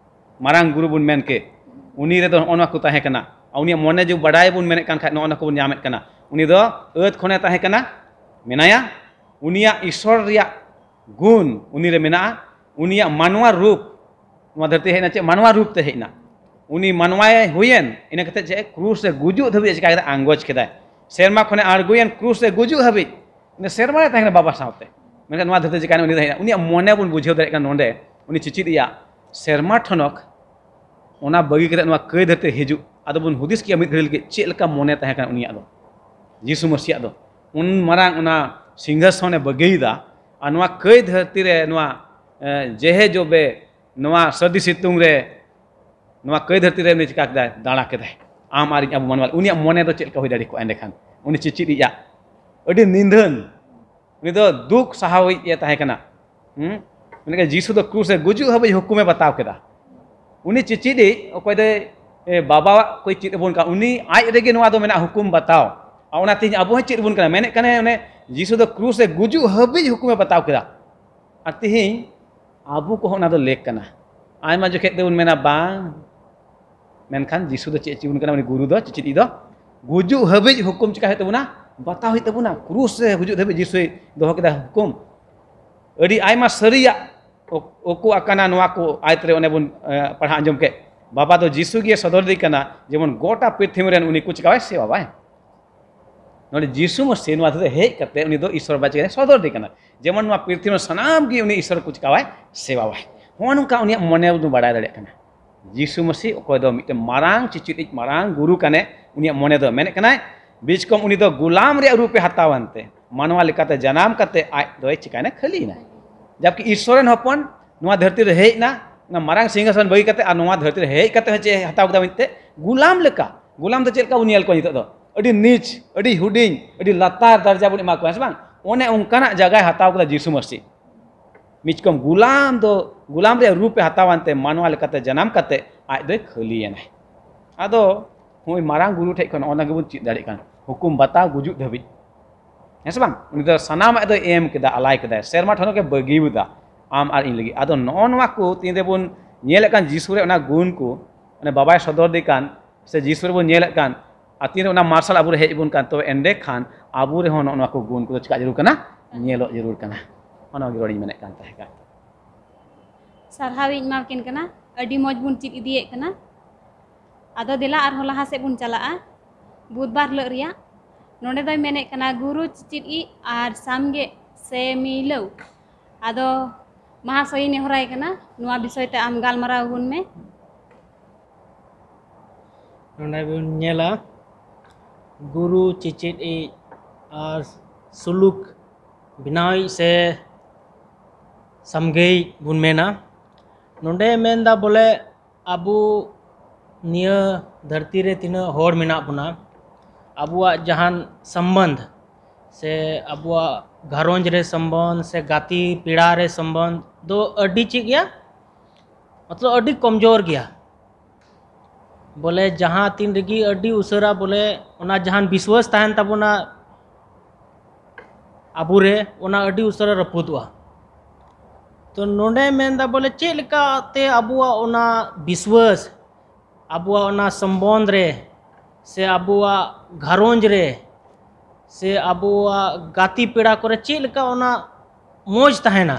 ᱢᱟᱨᱟᱝ ᱜᱩᱨᱩ ᱵᱚᱱ ᱢᱮᱱ ᱠᱮ, ᱩᱱᱤ ᱨᱮᱫᱚ ᱦᱚᱸᱜᱼᱚ ᱱᱚᱣᱟ ᱠᱚ ᱛᱟᱦᱮᱸ ᱠᱟᱱᱟ᱾ ᱟᱨ ᱩᱱᱤᱭᱟᱜ ᱢᱚᱱᱮ ᱡᱩᱫᱤ ᱵᱟᱰᱟᱭ ᱵᱚᱱ ᱢᱮᱱᱮᱫ ᱠᱟᱱ ᱠᱷᱟᱡ, ᱱᱚᱜᱼᱚ ᱱᱚᱣᱟ ᱠᱚᱵᱚᱱ ᱧᱟᱢᱮᱫ ᱠᱟᱱᱟ᱾ ᱩᱱᱤ ᱫᱚ ᱟᱹᱫ ᱠᱷᱚᱱᱮ ᱛᱟᱦᱮᱸ ᱠᱟᱱᱟ, ᱢᱮᱱᱟᱭᱟ᱾ ᱩᱱᱤᱭᱟᱜ ᱤᱥᱚᱨ ᱨᱮᱭᱟᱜ ᱜᱩᱱ ᱩᱱᱤ ᱨᱮ ᱢᱮᱱᱟᱜᱼᱟ᱾ ᱩᱱᱤᱭᱟᱜ ᱢᱟᱱᱣᱟ ᱨᱩᱯ, ᱱᱚᱣᱟ ᱫᱷᱟᱹᱨᱛᱤ ᱦᱮᱡ ᱮᱱᱟ, ᱪᱮᱫ ᱢᱟᱱᱣᱟ ᱨᱩᱯ ᱛᱮ ᱦᱮᱡ ᱮᱱᱟ᱾ ᱩᱱᱤ ᱢᱟᱱᱣᱟᱭ ᱦᱩᱭᱮᱱ, ᱤᱱᱟᱹ ᱠᱟᱛᱮ ᱪᱮᱫ, ᱠᱨᱩᱥ ᱨᱮ ᱜᱩᱡᱩᱜ ᱫᱷᱟᱹᱵᱤᱡ ᱮ ᱪᱤᱠᱟ ᱠᱮᱫᱟ? ᱟᱸᱜᱚᱪ ᱠᱮᱫᱟᱭ᱾ ᱥᱮᱨᱢᱟ ᱠᱷᱚᱱᱮ ᱟᱬᱜᱚᱭᱮᱱ, ᱠᱨᱩᱥ ᱨᱮ ᱜᱩᱡᱩᱜ ᱦᱟᱹᱵᱤᱡ ᱩᱱᱤ ᱥᱮᱨᱢᱟ ᱨᱮ ᱛᱟᱦᱮᱸ ᱠᱟᱱᱟ ᱵᱟᱵᱟ ᱥᱟᱶᱛᱮ, ᱢᱮᱱᱠᱷᱟᱱ ᱱᱚᱣᱟ ᱫᱷᱟᱹᱨᱛᱤ ᱪᱤᱠᱟᱹᱭᱮᱱᱟ? ᱩᱱᱤ ᱫᱚ ᱦᱮᱡ ᱮᱱᱟ᱾ ᱩᱱᱤᱭᱟᱜ ᱢᱚᱱᱮ ᱵᱚᱱ ᱵᱩᱡᱷᱟᱹᱣ ᱫᱟᱲᱮᱭᱟᱜ ᱠᱟᱱᱟ ᱱᱚᱰᱮ, ᱩᱱᱤ ᱪᱮᱪᱮᱫᱤᱡ ᱟᱜ ᱥᱮᱨᱢᱟ ᱴᱷᱚᱱᱚᱠ, ᱚᱱᱟ ᱵᱟᱹᱜᱤ ᱠᱟᱛᱮ ᱱᱚᱣᱟ ᱠᱟᱹᱭ ᱫᱷᱟᱹᱨᱛᱤ ᱨᱮ ᱦᱤᱡᱩᱜ᱾ ᱟᱫᱚ ᱵᱚᱱ ᱦᱩᱫᱤᱥ ᱠᱮᱭᱟ ᱢᱤᱫ ᱜᱷᱟᱹᱲᱤ ᱞᱟᱹᱜᱤᱫ ᱪᱮᱫ ᱞᱮᱠᱟ ᱢᱚᱱᱮ ᱛᱟᱦᱮᱸ ᱠᱟᱱᱟ ᱩᱱᱤᱭᱟᱜ ᱫᱚ, ᱡᱤᱥᱩ ᱢᱟᱹᱥᱤᱭᱟᱜ ᱫᱚ᱾ ᱩᱱ ᱢᱟᱨᱟᱝ ᱚᱱᱟ ᱥᱤᱝᱦᱟᱥᱚᱱᱮ ᱵᱟᱹᱜᱤᱭᱮᱫᱟ ᱟᱨ ᱱᱚᱣᱟ ᱠᱟᱹᱭ ᱫᱷᱟᱹᱨᱛᱤ ᱨᱮ, ᱱᱚᱣᱟ, ᱮ, ᱡᱮᱦᱮ ᱡᱚᱵᱮ, ᱱᱚᱣᱟ ᱥᱟᱹᱨᱫᱤ ᱥᱤᱛᱩᱝ ᱨᱮ, ᱱᱚᱣᱟ ᱠᱟᱹᱭ ᱫᱷᱟᱹᱨᱛᱤ ᱨᱮ ᱩᱱᱤ ᱪᱤᱠᱟ ᱠᱮᱫᱟᱭ? ᱫᱟᱬᱟ ᱠᱮᱫᱟᱭ᱾ ᱟᱢ ᱟᱨ ᱤᱧ, ᱟᱵᱚ ᱢᱟᱱᱣᱟ, ᱩᱱᱤᱭᱟᱜ ᱢᱚᱱᱮ ᱫᱚ ᱪᱮᱫ ᱞᱮᱠᱟ ᱦᱩᱭ ᱫᱟᱲᱮ ᱠᱚᱜᱼᱟ ᱮᱸᱰᱮᱠᱷᱟᱱ? ᱩᱱᱤ ᱪᱮᱪᱮᱫᱤᱡ ᱟᱜ ᱟᱹᱰᱤ ᱱᱤᱫᱷᱟᱹᱱ, ᱩᱱᱤ ᱫᱚ ᱫᱩᱠ ᱥᱟᱦᱟᱣᱤᱡ ᱮ ᱛᱟᱦᱮᱸ ᱠᱟᱱᱟ᱾ ᱦᱩᱸ? ᱢᱮᱱᱠᱷᱟᱱ ᱡᱤᱥᱩ ᱫᱚ ᱠᱨᱩᱥ ᱨᱮ ᱜᱩᱡᱩᱜ ᱦᱟᱹᱵᱤᱡ ᱦᱩᱠᱩᱢᱮ ᱵᱟᱛᱟᱣ ᱠᱮᱫᱟ᱾ ᱩᱱᱤ ᱪᱮᱪᱮᱫᱤᱡ, ᱚᱠᱚᱭ ᱫᱚᱭ, ᱮ, ᱵᱟᱵᱟᱣᱟᱜ ᱠᱚᱭ ᱪᱮᱫ ᱟᱵᱚᱱ ᱠᱟᱱ, ᱩᱱᱤ ᱟᱡ ᱨᱮᱜᱮ ᱱᱚᱣᱟ ᱫᱚ ᱢᱮᱱᱟᱜᱼᱟ, ᱦᱩᱠᱩᱢ ᱵᱟᱛᱟᱣ᱾ ᱟᱨ ᱚᱱᱟ ᱛᱮᱦᱮᱧ ᱟᱵᱚ ᱦᱚᱸ ᱪᱮᱫ ᱟᱵᱚᱱ ᱠᱟᱱᱟ? ᱢᱮᱱᱮᱫ ᱠᱟᱱᱟᱭ, ᱚᱱᱮ ᱡᱤᱥᱩ ᱫᱚ ᱠᱨᱩᱥ ᱨᱮ ᱜᱩᱡᱩᱜ ᱦᱟᱹᱵᱤᱡ ᱦᱩᱠᱩᱢᱮ ᱵᱟᱛᱟᱣ ᱠᱮᱫᱟ᱾ ᱟᱨ ᱛᱮᱦᱮᱧ ᱟᱵᱚ ᱠᱚᱦᱚᱸ ᱚᱱᱟ ᱫᱚ ᱞᱮᱠ ᱠᱟᱱᱟ᱾ ᱟᱭᱢᱟ ᱡᱚᱠᱷᱮᱡ ᱫᱚᱵᱚᱱ ᱢᱮᱱᱟ ᱵᱟᱝ, ᱢᱮᱱᱠᱷᱟᱱ ᱡᱤᱥᱩ ᱫᱚ ᱪᱮᱫ ᱪᱮᱫ ᱵᱚᱱ ᱠᱟᱱᱟ? ᱩᱱᱤ ᱜᱩᱨᱩ ᱫᱚ, ᱪᱮᱪᱮᱫᱤᱡ ᱫᱚ ᱜᱩᱡᱩᱜ ᱦᱟᱹᱵᱤᱡ ᱦᱩᱠᱩᱢ ᱪᱮᱠᱟ ᱦᱩᱭᱩᱜ ᱛᱟᱵᱚᱱᱟ? ᱵᱟᱛᱟᱣ ᱦᱩᱭᱩᱜ ᱛᱟᱵᱚᱱᱟ᱾ ᱠᱨᱩᱥ ᱨᱮ ᱜᱩᱡᱩᱜ ᱫᱷᱟᱹᱵᱤᱡ ᱡᱤᱥᱩᱭ ᱫᱚᱦᱚ ᱠᱮᱫᱟ ᱦᱩᱠᱩᱢ᱾ ᱟᱹᱰᱤ ᱟᱭᱢᱟ ᱥᱟᱹᱨᱤᱭᱟᱜ ᱳ-, ᱳᱠᱳ ᱟᱠᱟᱱᱟ ᱱᱚᱣᱟ ᱠᱚ ᱟᱭᱟᱛ ᱨᱮ, ᱚᱱᱮ ᱵᱚᱱ, ᱮ, ᱯᱟᱲᱦᱟᱣ ᱟᱸᱡᱚᱢ ᱠᱮᱫ᱾ ᱵᱟᱵᱟ ᱫᱚ ᱡᱤᱥᱩ ᱜᱮ ᱥᱚᱫᱚᱨ ᱫᱮ ᱠᱟᱱᱟ, ᱡᱮᱢᱚᱱ ᱜᱚᱴᱟ ᱯᱨᱤᱛᱷᱤᱵᱤ ᱨᱮᱱ ᱩᱱᱤ ᱠᱚ ᱪᱮᱠᱟᱣᱟᱭ? ᱥᱮᱵᱟᱣᱟᱭ᱾ ᱱᱚᱰᱮ ᱡᱤᱥᱩ ᱢᱟᱹᱥᱤ ᱱᱚᱣᱟ ᱫᱷᱟᱹᱨᱛᱤ ᱨᱮ ᱦᱮᱡ ᱠᱟᱛᱮ ᱩᱱᱤ ᱫᱚ ᱤᱥᱚᱨ ᱵᱟᱪᱷᱟ ᱥᱚᱫᱚᱨ ᱫᱮ ᱠᱟᱱᱟ, ᱡᱮᱢᱚᱱ ᱱᱚᱣᱟ ᱯᱨᱤᱛᱷᱤᱵᱤ ᱨᱮᱱ ᱥᱟᱱᱟᱢ ᱜᱮ ᱩᱱᱤ ᱤᱥᱚᱨ ᱠᱚ ᱪᱮᱠᱟᱣᱟᱭ? ᱥᱮᱵᱟᱣᱟᱭ᱾ ᱱᱚᱜᱼᱚ ᱱᱚᱝᱠᱟ ᱩᱱᱤᱭᱟᱜ ᱢᱚᱱᱮ ᱵᱚᱱ ᱵᱟᱲᱟᱭ ᱫᱟᱲᱮᱭᱟᱜ ᱠᱟᱱᱟ᱾ ᱡᱤᱥᱩ ᱢᱟᱹᱥᱤ ᱚᱠᱚᱭ ᱫᱚ ᱢᱤᱫᱴᱮᱱ ᱢᱟᱨᱟᱝ ᱪᱮᱪᱮᱫᱤᱡ, ᱢᱟᱨᱟᱝ ᱜᱩᱨᱩ ᱠᱟᱱᱮ, ᱩᱱᱤᱭᱟᱜ ᱢᱚᱱᱮ ᱫᱚ ᱢᱮᱱᱮᱫ ᱠᱟᱱᱟᱭ, ᱵᱤᱪᱠᱚᱢ ᱩᱱᱤ ᱫᱚ ᱜᱩᱞᱟᱢ ᱨᱮᱭᱟᱜ ᱨᱩᱯᱮ ᱦᱟᱛᱟᱣ ᱟᱱᱛᱮ ᱢᱟᱱᱣᱟ ᱞᱮᱠᱟᱛᱮ ᱡᱟᱱᱟᱢ ᱠᱟᱛᱮ ᱟᱡ ᱫᱚᱭ ᱪᱤᱠᱟᱭᱱᱟ? ᱠᱷᱟᱹᱞᱤᱭᱮᱱᱟ᱾ ᱡᱟᱵᱠᱤ ᱤᱥᱚᱨ ᱨᱮᱱ ᱦᱚᱯᱚᱱ ᱱᱚᱣᱟ ᱫᱷᱟᱹᱨᱛᱤ ᱨᱮ ᱦᱮᱡ ᱮᱱᱟ, ᱚᱱᱟ ᱢᱟᱨᱟᱝ ᱥᱤᱝᱦᱟᱥᱚᱱ ᱵᱟᱹᱜᱤ ᱠᱟᱛᱮ, ᱟᱨ ᱱᱚᱣᱟ ᱫᱷᱟᱹᱨᱛᱤ ᱨᱮ ᱦᱮᱡ ᱠᱟᱛᱮ ᱦᱚᱸ ᱪᱮᱫ ᱮ ᱦᱟᱛᱟᱣ ᱠᱮᱫᱟ ᱢᱮᱱᱛᱮ? ᱜᱩᱞᱟᱢ ᱞᱮᱠᱟ᱾ ᱜᱩᱞᱟᱢ ᱫᱚ ᱪᱮᱫ ᱞᱮᱠᱟ ᱵᱚᱱ ᱧᱮᱞ ᱠᱚᱣᱟ ᱱᱤᱛᱚᱜ ᱫᱚ? ᱟᱹᱰᱤ ᱱᱤᱪ, ᱟᱹᱰᱤ ᱦᱩᱰᱤᱧ, ᱟᱹᱰᱤ ᱞᱟᱛᱟᱨ ᱫᱟᱨᱡᱟ ᱵᱚᱱ ᱮᱢᱟ ᱠᱚᱣᱟ, ᱦᱮᱸ ᱥᱮ ᱵᱟᱝ? ᱚᱱᱮ ᱚᱱᱠᱟᱱᱟᱜ ᱡᱟᱭᱜᱟᱭ ᱦᱟᱛᱟᱣ ᱠᱮᱫᱟ ᱡᱤᱥᱩ ᱢᱟᱹᱥᱤ᱾ ᱢᱤᱪᱠᱚᱢ ᱜᱩᱞᱟᱢ ᱫᱚ, ᱜᱩᱞᱟᱢ ᱨᱮᱭᱟᱜ ᱨᱩᱯ ᱮ ᱦᱟᱛᱟᱣ ᱟᱱᱛᱮ ᱢᱟᱱᱣᱟ ᱞᱮᱠᱟᱛᱮ ᱡᱟᱱᱟᱢ ᱠᱟᱛᱮ ᱟᱡ ᱫᱚᱭ ᱠᱷᱟᱹᱞᱤᱭᱮᱱᱟᱭ᱾ ᱟᱫᱚ ᱱᱩᱭ ᱢᱟᱨᱟᱝ ᱜᱩᱨᱩ ᱴᱷᱮᱡ ᱠᱷᱚᱱ ᱚᱱᱟ ᱜᱮᱵᱚᱱ ᱪᱮᱫ ᱫᱟᱲᱮᱭᱟᱜ ᱠᱟᱱᱟ, ᱦᱩᱠᱩᱢ ᱵᱟᱛᱟᱣ ᱜᱩᱡᱩᱜ ᱫᱷᱟᱹᱵᱤᱡ, ᱦᱮᱸ ᱥᱮ ᱵᱟᱝ? ᱩᱱᱤ ᱫᱚ ᱥᱟᱱᱟᱢᱟᱜ ᱫᱚᱭ ᱮᱢ ᱠᱮᱫᱟ, ᱟᱞᱟᱭ ᱠᱮᱫᱟᱭ, ᱥᱮᱨᱢᱟ ᱴᱷᱟᱹᱣᱠᱟᱹ ᱵᱟᱹᱜᱤ ᱟᱫᱟ ᱟᱢ ᱟᱨ ᱤᱧ ᱞᱟᱹᱜᱤᱫ᱾ ᱟᱫᱚ ᱱᱚᱜᱼᱚ ᱱᱚᱣᱟ ᱠᱚ ᱛᱤᱱ ᱨᱮᱵᱚᱱ ᱧᱮᱞᱮᱫ ᱠᱟᱱ ᱡᱤᱥᱩ ᱨᱮ ᱚᱱᱟ ᱜᱩᱱ ᱠᱚ, ᱚᱱᱮ ᱵᱟᱵᱟᱭ ᱥᱚᱫᱚᱨ ᱫᱮ ᱠᱟᱱ, ᱥᱮ ᱡᱤᱥᱩ ᱨᱮᱵᱚᱱ ᱧᱮᱞᱮᱫ ᱠᱟᱱ, ᱟᱨ ᱛᱤᱱ ᱨᱮ ᱚᱱᱟ ᱢᱟᱨᱥᱟᱞ ᱟᱵᱚ ᱨᱮ ᱦᱮᱡ ᱵᱚᱱ ᱠᱟᱱ, ᱛᱚᱵᱮ ᱮᱸᱰᱮ ᱠᱷᱟᱱ ᱟᱵᱚ ᱨᱮᱦᱚᱸ ᱱᱚᱜᱼᱚ ᱱᱚᱣᱟ ᱠᱚ ᱜᱩᱱ ᱠᱚᱫᱚ ᱪᱮᱠᱟ ᱡᱟᱹᱨᱩᱲ ᱠᱟᱱᱟ? ᱧᱮᱞᱚᱜ ᱡᱟᱹᱨᱩᱲ ᱠᱟᱱᱟ᱾ ᱚᱱᱟ ᱜᱮ ᱨᱚᱲᱤᱧ ᱢᱮᱱᱮᱫ ᱠᱟᱱ ᱛᱟᱦᱮᱸ ᱠᱟᱱ᱾ ᱥᱟᱨᱦᱟᱣ ᱤᱧ ᱮᱢᱟᱣᱟᱠᱤᱱ ᱠᱟᱱᱟ᱾ ᱟᱹᱰᱤ ᱢᱚᱡᱽ ᱵᱚᱱ ᱪᱮᱫ ᱤᱫᱤᱭᱮᱫ ᱠᱟᱱᱟ᱾ ᱟᱫᱚ ᱫᱮᱞᱟ ᱟᱨᱦᱚᱸ ᱞᱟᱦᱟ ᱥᱮᱫ ᱵᱚᱱ ᱪᱟᱞᱟᱜᱼᱟ᱾ ᱵᱩᱫᱷᱵᱟᱨ ᱦᱤᱞᱳᱜ ᱨᱮᱭᱟᱜ ᱱᱚᱰᱮ ᱫᱚᱭ ᱢᱮᱱᱮᱫ ᱠᱟᱱᱟ, ᱜᱩᱨᱩ, ᱪᱮᱪᱮᱫᱤᱡ ᱟᱨ ᱥᱟᱢᱜᱮ ᱥᱮ ᱢᱤᱞᱟᱹᱣ᱾ ᱟᱫᱚ ᱢᱟᱦᱟᱥᱚᱭᱤᱧ ᱱᱮᱦᱚᱨᱟᱭ ᱠᱟᱱᱟ, ᱱᱚᱣᱟ ᱵᱤᱥᱚᱭ ᱛᱮ ᱟᱢ ᱜᱟᱞᱢᱟᱨᱟᱣ ᱟᱵᱚᱱ ᱢᱮ᱾ ᱱᱚᱰᱮ ᱵᱚᱱ ᱧᱮᱞᱟ, ᱜᱩᱨᱩ, ᱪᱮᱪᱮᱫᱤᱡ ᱟᱨ ᱥᱩᱞᱩᱠ ᱵᱮᱱᱟᱣᱤᱡ ᱥᱮ ᱥᱟᱢᱜᱮᱭᱤᱡ ᱵᱚᱱ ᱢᱮᱱᱟ᱾ ᱱᱚᱰᱮ ᱢᱮᱱᱫᱟ ᱵᱚᱞᱮ, ᱟᱵᱚ ᱱᱤᱭᱟᱹ ᱫᱷᱟᱹᱨᱛᱤ ᱨᱮ ᱛᱤᱱᱟᱹᱜ ᱦᱚᱲ ᱢᱮᱱᱟᱜ ᱵᱚᱱᱟ, ᱟᱵᱚᱣᱟᱜ ᱡᱟᱦᱟᱱ ᱥᱚᱢᱵᱚᱱᱫᱷ ᱥᱮ ᱟᱵᱚᱣᱟᱜ ᱜᱷᱟᱨᱚᱸᱡᱽ ᱨᱮ ᱥᱚᱢᱵᱚᱱᱫᱷ ᱥᱮ ᱜᱟᱛᱮ ᱯᱮᱲᱟ ᱨᱮ ᱥᱚᱢᱵᱚᱱᱫᱷ ᱫᱚ ᱟᱹᱰᱤ ᱪᱮᱫ ᱜᱮᱭᱟ, ᱢᱚᱛᱞᱚᱵ ᱟᱹᱰᱤ ᱠᱚᱢᱡᱳᱨ ᱜᱮᱭᱟ᱾ ᱵᱚᱞᱮ ᱡᱟᱦᱟᱸ ᱛᱤᱱ ᱨᱮᱜᱮ ᱟᱹᱰᱤ ᱩᱥᱟᱹᱨᱟ ᱵᱚᱞᱮ ᱚᱱᱟ ᱡᱟᱦᱟᱱ ᱵᱤᱥᱣᱟᱥ ᱛᱟᱦᱮᱱ ᱛᱟᱵᱚᱱᱟ ᱟᱵᱚᱨᱮ, ᱚᱱᱟ ᱟᱹᱰᱤ ᱩᱥᱟᱹᱨᱟ ᱨᱟᱹᱯᱩᱫᱚᱜᱼᱟ᱾ ᱛᱚ ᱱᱚᱰᱮ ᱢᱮᱱᱫᱟ ᱵᱚᱞᱮ ᱪᱮᱫ ᱞᱮᱠᱟᱛᱮ ᱟᱵᱚᱣᱟᱜ ᱚᱱᱟ ᱵᱤᱥᱣᱟᱥ, ᱟᱵᱚᱣᱟᱜ ᱚᱱᱟ ᱥᱚᱢᱵᱚᱱᱫᱷ ᱨᱮ, ᱥᱮ ᱟᱵᱚᱣᱟᱜ ᱜᱷᱟᱨᱚᱸᱡᱽ ᱨᱮ, ᱥᱮ ᱟᱵᱚᱣᱟᱜ ᱜᱟᱛᱮ ᱯᱮᱲᱟ ᱠᱚᱨᱮ ᱪᱮᱫ ᱞᱮᱠᱟ ᱚᱱᱟ ᱢᱚᱡᱽ ᱛᱟᱦᱮᱱᱟ,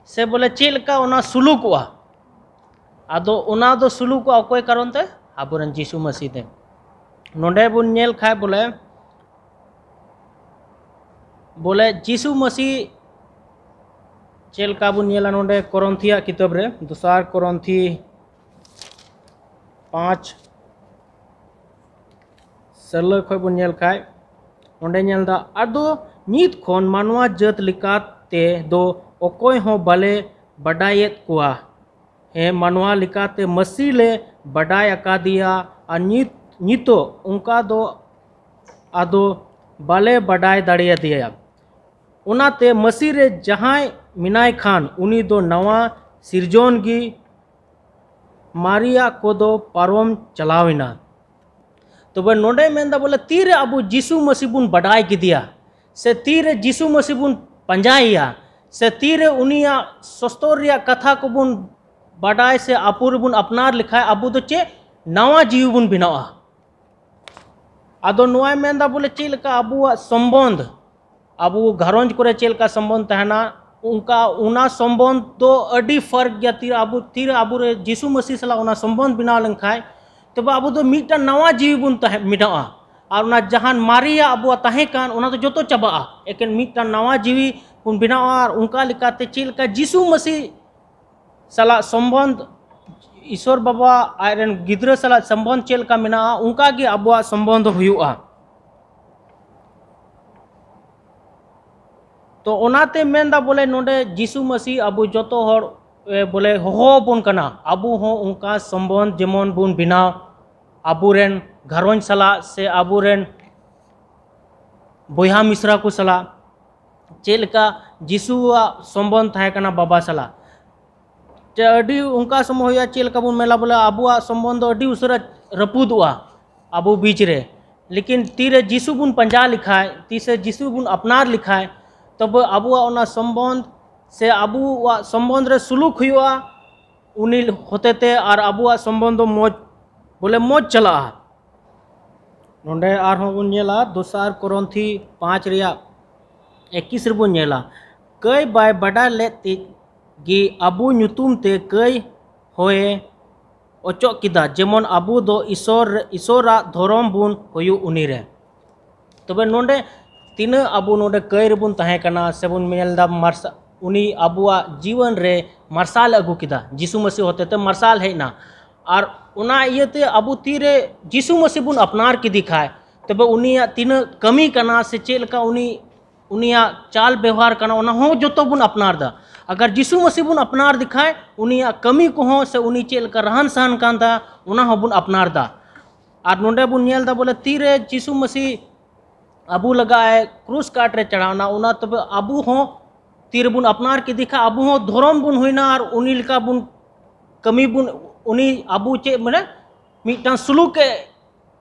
ᱥᱮ ᱵᱚᱞᱮ ᱪᱮᱫ ᱞᱮᱠᱟ ᱚᱱᱟ ᱥᱩᱞᱩᱠᱚᱜᱼᱟ᱾ ᱟᱫᱚ ᱚᱱᱟ ᱫᱚ ᱥᱩᱞᱩᱠᱚᱜᱼᱟ ᱚᱠᱚᱭ ᱠᱟᱨᱚᱱ ᱛᱮ? ᱟᱵᱚᱨᱮᱱ ᱡᱤᱥᱩ ᱢᱟᱹᱥᱤ ᱛᱮ᱾ ᱱᱚᱰᱮ ᱵᱚᱱ ᱧᱮᱞ ᱠᱷᱟᱡ ᱵᱚᱞᱮ, ᱵᱚᱞᱮ ᱡᱤᱥᱩ ᱢᱟᱹᱥᱤ ᱪᱮᱫ ᱞᱮᱠᱟ ᱵᱚᱱ ᱧᱮᱞᱟ ᱱᱚᱰᱮ ᱠᱚᱨᱚᱱᱛᱷᱤᱭᱟᱜ ᱠᱤᱛᱟᱹᱵ ᱨᱮ, ᱫᱚᱥᱟᱨ ᱠᱚᱨᱚᱱᱛᱷᱤ ᱯᱟᱸᱪ ᱥᱟᱹᱞᱟᱹ ᱠᱷᱚᱡ ᱵᱚᱱ ᱧᱮᱞ ᱠᱷᱟᱡ, ᱱᱚᱰᱮ ᱧᱮᱞ ᱫᱟ, ᱟᱫᱚ ᱱᱤᱛ ᱠᱷᱚᱱ ᱢᱟᱱᱣᱟ ᱡᱟᱹᱛ ᱞᱮᱠᱟᱛᱮ ᱫᱚ ᱚᱠᱚᱭ ᱦᱚᱸ ᱵᱟᱞᱮ ᱵᱟᱰᱟᱭᱮᱫ ᱠᱚᱣᱟ᱾ ᱦᱮᱸ, ᱢᱟᱱᱣᱟ ᱞᱮᱠᱟᱛᱮ ᱢᱟᱹᱥᱤ ᱞᱮ ᱵᱟᱰᱟᱭ ᱟᱠᱟᱫᱮᱭᱟ, ᱟᱨ ᱱᱤᱛ, ᱱᱤᱛᱚᱜ ᱚᱱᱠᱟ ᱫᱚ ᱟᱫᱚ ᱵᱟᱞᱮ ᱵᱟᱰᱟᱭ ᱫᱟᱲᱮᱭᱟᱫᱮᱭᱟ᱾ ᱚᱱᱟᱛᱮ ᱢᱟᱹᱥᱤ ᱨᱮ ᱡᱟᱦᱟᱸᱭ ᱢᱮᱱᱟᱭ ᱠᱷᱟᱱ, ᱩᱱᱤ ᱫᱚ ᱱᱟᱣᱟ ᱥᱤᱨᱡᱚᱱ ᱜᱮ, ᱢᱟᱨᱮᱭᱟᱜ ᱠᱚᱫᱚ ᱯᱟᱨᱚᱢ ᱪᱟᱞᱟᱣ ᱮᱱᱟ᱾ ᱛᱚᱵᱮ ᱱᱚᱰᱮ ᱢᱮᱱᱫᱟ ᱵᱚᱞᱮ ᱛᱤᱨᱮ ᱟᱵᱚ ᱡᱤᱥᱩ ᱢᱟᱹᱥᱤ ᱵᱚᱱ ᱵᱟᱰᱟᱭ ᱠᱮᱫᱮᱭᱟ, ᱥᱮ ᱛᱤᱨᱮ ᱡᱤᱥᱩ ᱢᱟᱹᱥᱤ ᱵᱚᱱ ᱯᱟᱸᱡᱟᱭᱮᱭᱟ, ᱥᱮ ᱛᱤᱨᱮ ᱩᱱᱤᱭᱟᱜ ᱥᱚᱥᱛᱚᱨ ᱨᱮᱭᱟᱜ ᱠᱟᱛᱷᱟ ᱠᱚᱵᱚᱱ ᱵᱟᱰᱟᱭ ᱥᱮ ᱟᱵᱚ ᱨᱮᱵᱚᱱ ᱟᱯᱱᱟᱨ ᱞᱮᱠᱷᱟᱡ, ᱟᱵᱚ ᱫᱚ ᱪᱮᱫ ᱱᱟᱣᱟ ᱡᱤᱣᱤ ᱵᱚᱱ ᱵᱮᱱᱟᱣᱟ᱾ ᱟᱫᱚ ᱱᱚᱣᱟᱭ ᱢᱮᱱᱫᱟ ᱵᱚᱞᱮ ᱪᱮᱫ ᱞᱮᱠᱟ ᱟᱵᱚᱣᱟᱜ ᱥᱚᱢᱵᱚᱱᱫᱷ, ᱟᱵᱚ ᱜᱷᱟᱨᱚᱸᱡᱽ ᱠᱚᱨᱮ ᱪᱮᱫ ᱞᱮᱠᱟ ᱥᱚᱢᱵᱚᱱᱫᱷ ᱛᱟᱦᱮᱱᱟ, ᱚᱱᱠᱟ ᱚᱱᱟ ᱥᱚᱢᱵᱚᱱᱫᱷ ᱫᱚ ᱟᱹᱰᱤ ᱯᱷᱟᱨᱠ ᱜᱮᱭᱟ᱾ ᱛᱤᱨᱮ ᱟᱵᱚ, ᱛᱤᱨᱮ ᱟᱵᱚᱨᱮ ᱡᱤᱥᱩ ᱢᱟᱹᱥᱤ ᱥᱟᱞᱟᱜ ᱚᱱᱟ ᱥᱚᱢᱵᱚᱱᱫᱷ ᱵᱮᱱᱟᱣ ᱞᱮᱱᱠᱷᱟᱡ, ᱛᱚᱵᱮ ᱟᱵᱚ ᱫᱚ ᱢᱤᱫᱴᱟᱝ ᱱᱟᱣᱟ ᱡᱤᱣᱤ ᱵᱚᱱ ᱛᱟᱦᱮᱸ ᱵᱮᱱᱟᱣᱟ᱾ ᱟᱨ ᱚᱱᱟ ᱡᱟᱦᱟᱸ ᱢᱟᱨᱮᱭᱟᱜ ᱟᱵᱚᱣᱟᱜ ᱛᱟᱦᱮᱸ ᱠᱟᱱ, ᱚᱱᱟ ᱫᱚ ᱡᱚᱛᱚ ᱪᱟᱵᱟᱜᱼᱟ᱾ ᱮᱠᱮᱱ ᱢᱤᱫᱴᱟᱝ ᱱᱟᱣᱟ ᱡᱤᱣᱤ ᱵᱚᱱ ᱵᱮᱱᱟᱣᱟ᱾ ᱟᱨ ᱚᱱᱠᱟ ᱞᱮᱠᱟᱛᱮ ᱪᱮᱫ ᱞᱮᱠᱟ ᱡᱤᱥᱩ ᱢᱟᱹᱥᱤ ᱥᱟᱞᱟᱜ ᱥᱚᱢᱵᱚᱱᱫᱷ, ᱤᱥᱚᱨ ᱵᱟᱵᱟ ᱟᱡ ᱨᱮᱱ ᱜᱤᱫᱽᱨᱟᱹ ᱥᱟᱞᱟᱜ ᱥᱚᱢᱵᱚᱱᱫᱷ ᱪᱮᱫ ᱞᱮᱠᱟ ᱢᱮᱱᱟᱜᱼᱟ, ᱚᱱᱠᱟ ᱜᱮ ᱟᱵᱚᱣᱟᱜ ᱥᱚᱢᱵᱚᱱᱫᱷ ᱦᱩᱭᱩᱜᱼᱟ᱾ ᱛᱚ ᱚᱱᱟᱛᱮ ᱢᱮᱱᱫᱟ ᱵᱚᱞᱮ ᱱᱚᱰᱮ ᱡᱤᱥᱩ ᱢᱟᱹᱥᱤ ᱟᱵᱚ ᱡᱚᱛᱚ ᱦᱚᱲ, ᱮ, ᱵᱚᱞᱮ ᱦᱚᱦᱚ ᱟᱵᱚᱱ ᱠᱟᱱᱟ, ᱟᱵᱚ ᱦᱚᱸ ᱚᱱᱠᱟ ᱥᱚᱢᱵᱚᱱᱫᱷ ᱡᱮᱢᱚᱱ ᱵᱚᱱ ᱵᱮᱱᱟᱣ ᱟᱵᱚᱨᱮᱱ ᱜᱷᱟᱨᱚᱸᱡᱽ ᱥᱟᱞᱟᱜ ᱥᱮ ᱟᱵᱚᱨᱮᱱ ᱵᱚᱭᱦᱟ ᱢᱤᱥᱨᱟ ᱠᱚ ᱥᱟᱞᱟᱜ᱾ ᱪᱮᱫ ᱞᱮᱠᱟ ᱡᱤᱥᱩᱣᱟᱜ ᱥᱚᱢᱵᱚᱱᱫᱷ ᱛᱟᱦᱮᱸ ᱠᱟᱱᱟ ᱵᱟᱵᱟ ᱥᱟᱞᱟᱜ᱾ ᱪᱮ ᱟᱹᱰᱤ ᱚᱱᱠᱟ ᱥᱚᱢᱚᱭ ᱦᱩᱭᱩᱜᱼᱟ, ᱪᱮᱫ ᱞᱮᱠᱟ ᱵᱚᱱ ᱢᱮᱱᱟ ᱵᱚᱞᱮ ᱟᱵᱚᱣᱟᱜ ᱥᱚᱢᱵᱚᱱᱫᱷ ᱫᱚ ᱟᱹᱰᱤ ᱩᱥᱟᱹᱨᱟ ᱨᱟᱹᱯᱩᱫᱚᱜᱼᱟ ᱟᱵᱚ ᱵᱤᱪ ᱨᱮ᱾ ᱞᱮᱠᱤᱱ ᱛᱤᱨᱮ ᱡᱤᱥᱩ ᱵᱚᱱ ᱯᱟᱸᱡᱟ ᱞᱮᱠᱷᱟᱡ, ᱛᱤᱥᱮ ᱡᱤᱥᱩ ᱵᱚᱱ ᱟᱯᱱᱟᱨ ᱞᱮᱠᱷᱟᱡ, ᱛᱚᱵᱮ ᱟᱵᱚᱣᱟᱜ ᱚᱱᱟ ᱥᱚᱢᱵᱚᱱᱫᱷ ᱥᱮ ᱟᱵᱚᱣᱟᱜ ᱥᱚᱢᱵᱚᱱᱫᱷ ᱨᱮ ᱥᱩᱞᱩᱠ ᱦᱩᱭᱩᱜᱼᱟ, ᱩᱱᱤ ᱦᱚᱛᱮᱛᱮ ᱟᱨ ᱟᱵᱚᱣᱟᱜ ᱥᱚᱢᱵᱚᱱᱫᱷ ᱫᱚ ᱢᱚᱡᱽ, ᱵᱚᱞᱮ ᱢᱚᱡᱽ ᱪᱟᱞᱟᱜᱼᱟ᱾ ᱱᱚᱰᱮ ᱟᱨᱦᱚᱸ ᱵᱚᱱ ᱧᱮᱞᱟ ᱫᱚᱥᱟᱨ ᱠᱚᱨᱚᱱᱛᱷᱤ ᱯᱟᱸᱪ ᱨᱮᱭᱟᱜ ᱮᱠᱤᱥ ᱨᱮᱵᱚᱱ ᱧᱮᱞᱟ, ᱠᱟᱹᱭ ᱵᱟᱭ ᱵᱟᱰᱟᱭ ᱞᱮᱫ ᱛᱮ ᱜᱮ ᱟᱵᱚ ᱧᱩᱛᱩᱢ ᱛᱮ ᱠᱟᱹᱭ ᱦᱚᱸᱭᱮ ᱚᱪᱚᱜ ᱠᱮᱫᱟ, ᱡᱮᱢᱚᱱ ᱟᱵᱚ ᱫᱚ ᱤᱥᱚᱨ, ᱤᱥᱚᱨᱟᱜ ᱫᱷᱚᱨᱚᱢ ᱵᱚᱱ ᱦᱩᱭᱩᱜ ᱩᱱᱤ ᱨᱮ᱾ ᱛᱚᱵᱮ ᱱᱚᱰᱮ ᱛᱤᱱᱟᱹᱜ ᱟᱵᱚ ᱱᱚᱰᱮ ᱠᱟᱹᱭ ᱨᱮᱵᱚᱱ ᱛᱟᱦᱮᱸ ᱠᱟᱱᱟ ᱥᱮᱵᱚᱱ ᱧᱮᱞ ᱮᱫᱟ, ᱢᱟᱨᱥᱟ-, ᱩᱱᱤ ᱟᱵᱚᱣᱟᱜ ᱡᱤᱣᱚᱱ ᱨᱮ ᱢᱟᱨᱥᱟᱞ ᱟᱹᱜᱩ ᱠᱮᱫᱟ, ᱡᱤᱥᱩ ᱢᱟᱹᱥᱤ ᱦᱚᱛᱮᱛᱮ ᱢᱟᱨᱥᱟᱞ ᱦᱮᱡ ᱮᱱᱟ᱾ ᱟᱨ ᱚᱱᱟ ᱤᱭᱟᱹᱛᱮ ᱟᱵᱚ ᱛᱤᱨᱮ ᱡᱤᱥᱩ ᱢᱟᱹᱥᱤ ᱵᱚᱱ ᱟᱯᱱᱟᱨ ᱠᱮᱫᱮ ᱠᱷᱟᱡ, ᱛᱚᱵᱮ ᱩᱱᱤᱭᱟᱜ ᱛᱤᱱᱟᱹᱜ ᱠᱟᱹᱢᱤ ᱠᱟᱱᱟ ᱥᱮ ᱪᱮᱫ ᱞᱮᱠᱟ ᱩᱱᱤ, ᱩᱱᱤᱭᱟᱜ ᱪᱟᱞ ᱵᱮᱣᱦᱟᱨ ᱠᱟᱱᱟ, ᱚᱱᱟ ᱦᱚᱸ ᱡᱚᱛᱚ ᱵᱚᱱ ᱟᱯᱱᱟᱨ ᱮᱫᱟ᱾ ᱟᱜᱟᱨ ᱡᱤᱥᱩ ᱢᱟᱹᱥᱤ ᱵᱚᱱ ᱟᱯᱱᱟᱨ ᱫᱮ ᱠᱷᱟᱡ, ᱩᱱᱤᱭᱟᱜ ᱠᱟᱹᱢᱤ ᱠᱚᱦᱚᱸ ᱥᱮ ᱩᱱᱤ ᱪᱮᱫ ᱞᱮᱠᱟ ᱨᱟᱦᱟᱱ ᱥᱟᱦᱟᱱ ᱠᱟᱱ ᱛᱟᱦᱮᱸ, ᱚᱱᱟ ᱦᱚᱸᱵᱚᱱ ᱟᱯᱱᱟᱨ ᱮᱫᱟ᱾ ᱟᱨ ᱱᱚᱰᱮ ᱵᱚᱱ ᱧᱮᱞ ᱮᱫᱟ ᱵᱚᱞᱮ ᱛᱤᱨᱮ ᱡᱤᱥᱩ ᱢᱟᱹᱥᱤ ᱟᱵᱚ ᱞᱟᱹᱜᱤᱫ ᱮ ᱠᱨᱩᱥ ᱠᱟᱴ ᱨᱮ ᱪᱟᱲᱦᱟᱣ ᱮᱱᱟ, ᱚᱱᱟ ᱛᱚᱵᱮ ᱟᱵᱚ ᱦᱚᱸ ᱛᱤᱨᱮᱵᱚᱱ ᱟᱯᱱᱟᱨ ᱠᱮᱫᱮ ᱠᱷᱟᱡ ᱟᱵᱚ ᱦᱚᱸ ᱫᱷᱚᱨᱚᱢ ᱵᱚᱱ ᱦᱩᱭᱱᱟ ᱟᱨ ᱩᱱᱤ ᱞᱮᱠᱟ ᱵᱚᱱ ᱠᱟᱹᱢᱤ ᱵᱚᱱ, ᱩᱱᱤ ᱟᱵᱚ ᱪᱮᱫ ᱢᱟᱱᱮ ᱢᱤᱫᱴᱟᱝ ᱥᱩᱞᱩᱠ ᱮ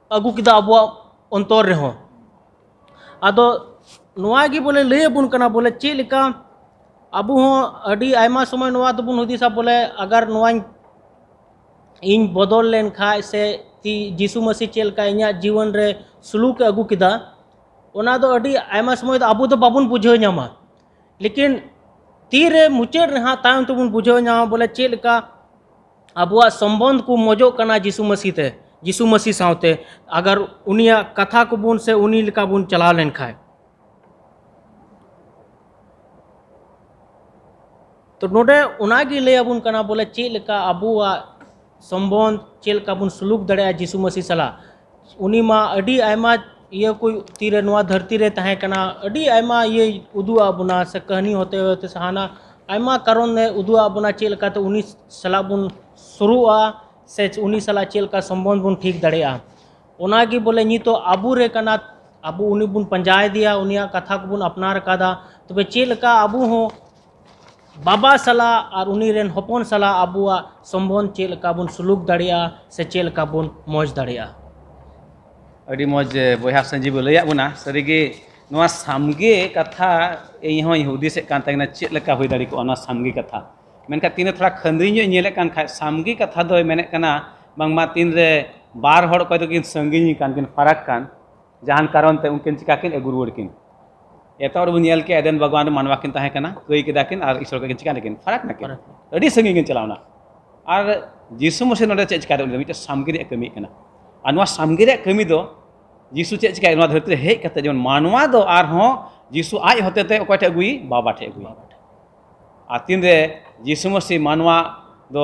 ᱟᱹᱜᱩ ᱠᱮᱫᱟ ᱟᱵᱚᱣᱟᱜ ᱚᱱᱛᱚᱨ ᱨᱮᱦᱚᱸ᱾ ᱟᱫᱚ ᱱᱚᱣᱟ ᱜᱮ ᱵᱚᱞᱮ ᱞᱟᱹᱭ ᱟᱵᱚᱱ ᱠᱟᱱᱟ ᱵᱚᱞᱮ ᱪᱮᱫ ᱞᱮᱠᱟ ᱟᱵᱚ ᱦᱚᱸ ᱟᱹᱰᱤ ᱟᱭᱢᱟ ᱥᱚᱢᱚᱭ ᱱᱚᱣᱟ ᱫᱚᱵᱚᱱ ᱦᱩᱫᱤᱥᱟ ᱵᱚᱞᱮ ᱟᱜᱟᱨ ᱱᱚᱣᱟᱧ ᱤᱧ ᱵᱚᱫᱚᱞ ᱞᱮᱱ ᱠᱷᱟᱡ ᱥᱮ ᱛᱤ-, ᱡᱤᱥᱩ ᱢᱟᱹᱥᱤ ᱪᱮᱫ ᱞᱮᱠᱟ ᱤᱧᱟᱹᱜ ᱡᱤᱭᱚᱱ ᱨᱮ ᱥᱩᱞᱩᱠ ᱮ ᱟᱹᱜᱩ ᱠᱮᱫᱟ, ᱚᱱᱟ ᱫᱚ ᱟᱹᱰᱤ ᱟᱭᱢᱟ ᱥᱚᱢᱚᱭ ᱫᱚ ᱟᱵᱚ ᱫᱚ ᱵᱟᱵᱚᱱ ᱵᱩᱡᱷᱟᱹᱣ ᱧᱟᱢᱟ᱾ ᱞᱮᱠᱤᱱ ᱛᱤᱨᱮ ᱢᱩᱪᱟᱹᱫ ᱨᱮ ᱦᱟᱸᱜ ᱛᱟᱭᱚᱢ ᱛᱮᱵᱚᱱ ᱵᱩᱡᱷᱟᱹᱣ ᱧᱟᱢᱟ ᱵᱚᱞᱮ ᱪᱮᱫ ᱞᱮᱠᱟ ᱟᱵᱚᱣᱟᱜ ᱥᱚᱢᱵᱚᱱᱫᱷ ᱠᱚ ᱢᱚᱡᱚᱜ ᱠᱟᱱᱟ ᱡᱤᱥᱩ ᱢᱟᱹᱥᱤ ᱛᱮ, ᱡᱤᱥᱩ ᱢᱟᱹᱥᱤ ᱥᱟᱶᱛᱮ, ᱟᱜᱟᱨ ᱩᱱᱤᱭᱟᱜ ᱠᱟᱛᱷᱟ ᱠᱚᱵᱚᱱ ᱥᱮ ᱩᱱᱤ ᱞᱮᱠᱟ ᱵᱚᱱ ᱪᱟᱞᱟᱣ ᱞᱮᱱ ᱠᱷᱟᱡ᱾ ᱛᱚ ᱱᱚᱰᱮ ᱚᱱᱟᱜᱮ ᱞᱟᱹᱭ ᱟᱵᱚᱱ ᱠᱟᱱᱟ ᱵᱚᱞᱮ ᱪᱮᱫ ᱞᱮᱠᱟ ᱟᱵᱚᱣᱟᱜ ᱥᱚᱢᱵᱚᱱᱫᱷ ᱪᱮᱫ ᱞᱮᱠᱟ ᱵᱚᱱ ᱥᱩᱞᱩᱠ ᱫᱟᱲᱮᱭᱟᱜᱼᱟ ᱡᱤᱥᱩ ᱢᱟᱹᱥᱤ ᱥᱟᱞᱟᱜ᱾ ᱩᱱᱤ ᱢᱟ ᱟᱹᱰᱤ ᱟᱭᱢᱟ ᱤᱭᱟᱹ ᱠᱚ ᱛᱤᱨᱮ ᱱᱚᱣᱟ ᱫᱷᱟᱹᱨᱛᱤ ᱨᱮ ᱛᱟᱦᱮᱸ ᱠᱟᱱᱟ, ᱟᱹᱰᱤ ᱟᱭᱢᱟ ᱤᱭᱟᱹᱭ ᱩᱫᱩᱜ ᱟᱫ ᱵᱚᱱᱟ, ᱥᱮ ᱠᱟᱹᱦᱱᱤ ᱦᱚᱛᱮ ᱦᱚᱛᱮ ᱥᱮ ᱦᱟᱱᱟ ᱟᱭᱢᱟ ᱠᱟᱨᱚᱱ ᱮ ᱩᱫᱩᱜ ᱟᱫ ᱵᱚᱱᱟ ᱪᱮᱫ ᱞᱮᱠᱟᱛᱮ ᱩᱱᱤ ᱥᱟᱞᱟᱜ ᱵᱚᱱ ᱥᱩᱨᱩᱜᱼᱟ ᱥᱮ ᱩᱱᱤ ᱥᱟᱞᱟᱜ ᱪᱮᱫ ᱞᱮᱠᱟ ᱥᱚᱢᱵᱚᱱᱫᱷ ᱵᱚᱱ ᱴᱷᱤᱠ ᱫᱟᱲᱮᱭᱟᱜᱼᱟ᱾ ᱚᱱᱟᱜᱮ ᱵᱚᱞᱮ ᱱᱤᱛᱚᱜ ᱟᱵᱚ ᱨᱮ ᱠᱟᱱᱟ, ᱟᱵᱚ ᱩᱱᱤ ᱵᱚᱱ ᱯᱟᱸᱡᱟᱭᱮᱫᱮᱭᱟ, ᱩᱱᱤᱭᱟᱜ ᱠᱟᱛᱷᱟ ᱠᱚᱵᱚᱱ ᱟᱯᱱᱟᱨ ᱟᱠᱟᱫᱟ, ᱛᱚᱵᱮ ᱪᱮᱫ ᱞᱮᱠᱟ ᱟᱵᱚ ᱦᱚᱸ ᱵᱟᱵᱟ ᱥᱟᱞᱟᱜ ᱟᱨ ᱩᱱᱤ ᱨᱮᱱ ᱦᱚᱯᱚᱱ ᱥᱟᱞᱟᱜ ᱟᱵᱚᱣᱟᱜ ᱥᱚᱢᱵᱚᱱᱫᱷ ᱪᱮᱫ ᱞᱮᱠᱟ ᱵᱚᱱ ᱥᱩᱞᱩᱠ ᱫᱟᱲᱮᱭᱟᱜᱼᱟ ᱥᱮ ᱪᱮᱫ ᱞᱮᱠᱟ ᱵᱚᱱ ᱢᱚᱡᱽ ᱫᱟᱲᱮᱭᱟᱜᱼᱟ᱾ ᱟᱹᱰᱤ ᱢᱚᱡᱽ, ᱮ, ᱵᱚᱭᱦᱟ ᱥᱟᱹᱧᱡᱤᱵ ᱮ ᱞᱟᱹᱭᱟᱫ ᱵᱚᱱᱟ᱾ ᱥᱟᱹᱨᱤᱜᱮ ᱱᱚᱣᱟ ᱥᱟᱢᱜᱮ ᱠᱟᱛᱷᱟ ᱤᱧ ᱦᱚᱸᱧ ᱦᱩᱫᱤᱥᱮᱫ ᱠᱟᱱ ᱛᱟᱦᱮᱸ ᱠᱟᱱᱟ ᱪᱮᱫ ᱞᱮᱠᱟ ᱦᱩᱭ ᱫᱟᱲᱮ ᱠᱚᱜᱼᱟ ᱚᱱᱟ ᱥᱟᱢᱜᱮ ᱠᱟᱛᱷᱟ᱾ ᱢᱮᱱᱠᱷᱟᱱ ᱛᱤᱱᱟᱹᱜ ᱛᱷᱚᱲᱟ ᱠᱷᱟᱹᱱᱫᱽᱨᱤ ᱧᱚᱜ ᱤᱧ ᱧᱮᱞᱮᱫ ᱠᱟᱱ ᱠᱷᱟᱡ, ᱥᱟᱢᱜᱮ ᱠᱟᱛᱷᱟ ᱫᱚᱭ ᱢᱮᱱᱮᱫ ᱠᱟᱱᱟ ᱵᱟᱝᱢᱟ ᱛᱤᱱᱨᱮ ᱵᱟᱨ ᱦᱚᱲ ᱚᱠᱚᱭ ᱫᱚᱠᱤᱱ ᱥᱟᱺᱜᱤᱧ ᱠᱟᱱ, ᱠᱤᱱ ᱯᱷᱟᱨᱟᱠ ᱠᱟᱱ, ᱡᱟᱦᱟᱱ ᱠᱟᱨᱚᱱ ᱛᱮ ᱩᱱᱠᱤᱱ ᱪᱤᱠᱟ ᱠᱤᱱ ᱟᱹᱜᱩ ᱨᱩᱣᱟᱹᱲ ᱠᱤᱱ? ᱮᱛᱚᱦᱚᱵ ᱨᱮᱵᱚᱱ ᱧᱮᱞ ᱠᱮᱜᱼᱟ, ᱮᱫᱮᱱ ᱵᱟᱜᱽᱣᱟᱱ ᱨᱮ ᱢᱟᱱᱣᱟ ᱠᱤᱱ ᱛᱟᱦᱮᱸ ᱠᱟᱱᱟ, ᱠᱟᱹᱭ ᱠᱮᱫᱟ ᱠᱤᱱ ᱟᱨ ᱤᱥᱚᱨ ᱠᱷᱚᱱ ᱠᱤᱱ ᱪᱤᱠᱟ ᱞᱮᱠᱤᱱ? ᱯᱷᱟᱨᱟᱠ ᱱᱟᱠᱤᱱ᱾ ᱯᱷᱟᱨᱟᱠ ᱱᱟᱠᱤᱱ᱾ ᱟᱹᱰᱤ ᱥᱟᱺᱜᱤᱧ ᱠᱤᱱ ᱪᱟᱞᱟᱣᱱᱟ᱾ ᱟᱨ ᱡᱤᱥᱩ ᱢᱟᱹᱥᱤ ᱱᱚᱰᱮ ᱪᱮᱫ ᱪᱤᱠᱟᱭ ᱫᱟ? ᱩᱱᱤ ᱫᱚ ᱢᱤᱫᱴᱮᱱ ᱥᱟᱢᱜᱮ ᱨᱮᱭᱟᱜ ᱠᱟᱹᱢᱤ ᱠᱟᱱᱟ᱾ ᱟᱨ ᱱᱚᱣᱟ ᱥᱟᱢᱜᱮ ᱨᱮᱭᱟᱜ ᱠᱟᱹᱢᱤ ᱫᱚ ᱡᱤᱥᱩ ᱪᱮᱫ ᱪᱤᱠᱟᱭ ᱱᱚᱣᱟ ᱫᱷᱟᱹᱨᱛᱤ ᱨᱮ ᱦᱮᱡ ᱠᱟᱛᱮ? ᱡᱮᱢᱚᱱ ᱢᱟᱱᱣᱟ ᱫᱚ ᱟᱨᱦᱚᱸ ᱡᱤᱥᱩ ᱟᱡ ᱦᱚᱛᱮᱛᱮ ᱚᱠᱚᱭ ᱴᱷᱮᱡ ᱟᱹᱜᱩᱭ? ᱵᱟᱵᱟ ᱴᱷᱮᱡ ᱟᱹᱜᱩᱭ᱾ ᱟᱨ ᱛᱤᱱᱨᱮ ᱡᱤᱥᱩ ᱢᱟᱹᱥᱤ ᱢᱟᱱᱣᱟ ᱫᱚ,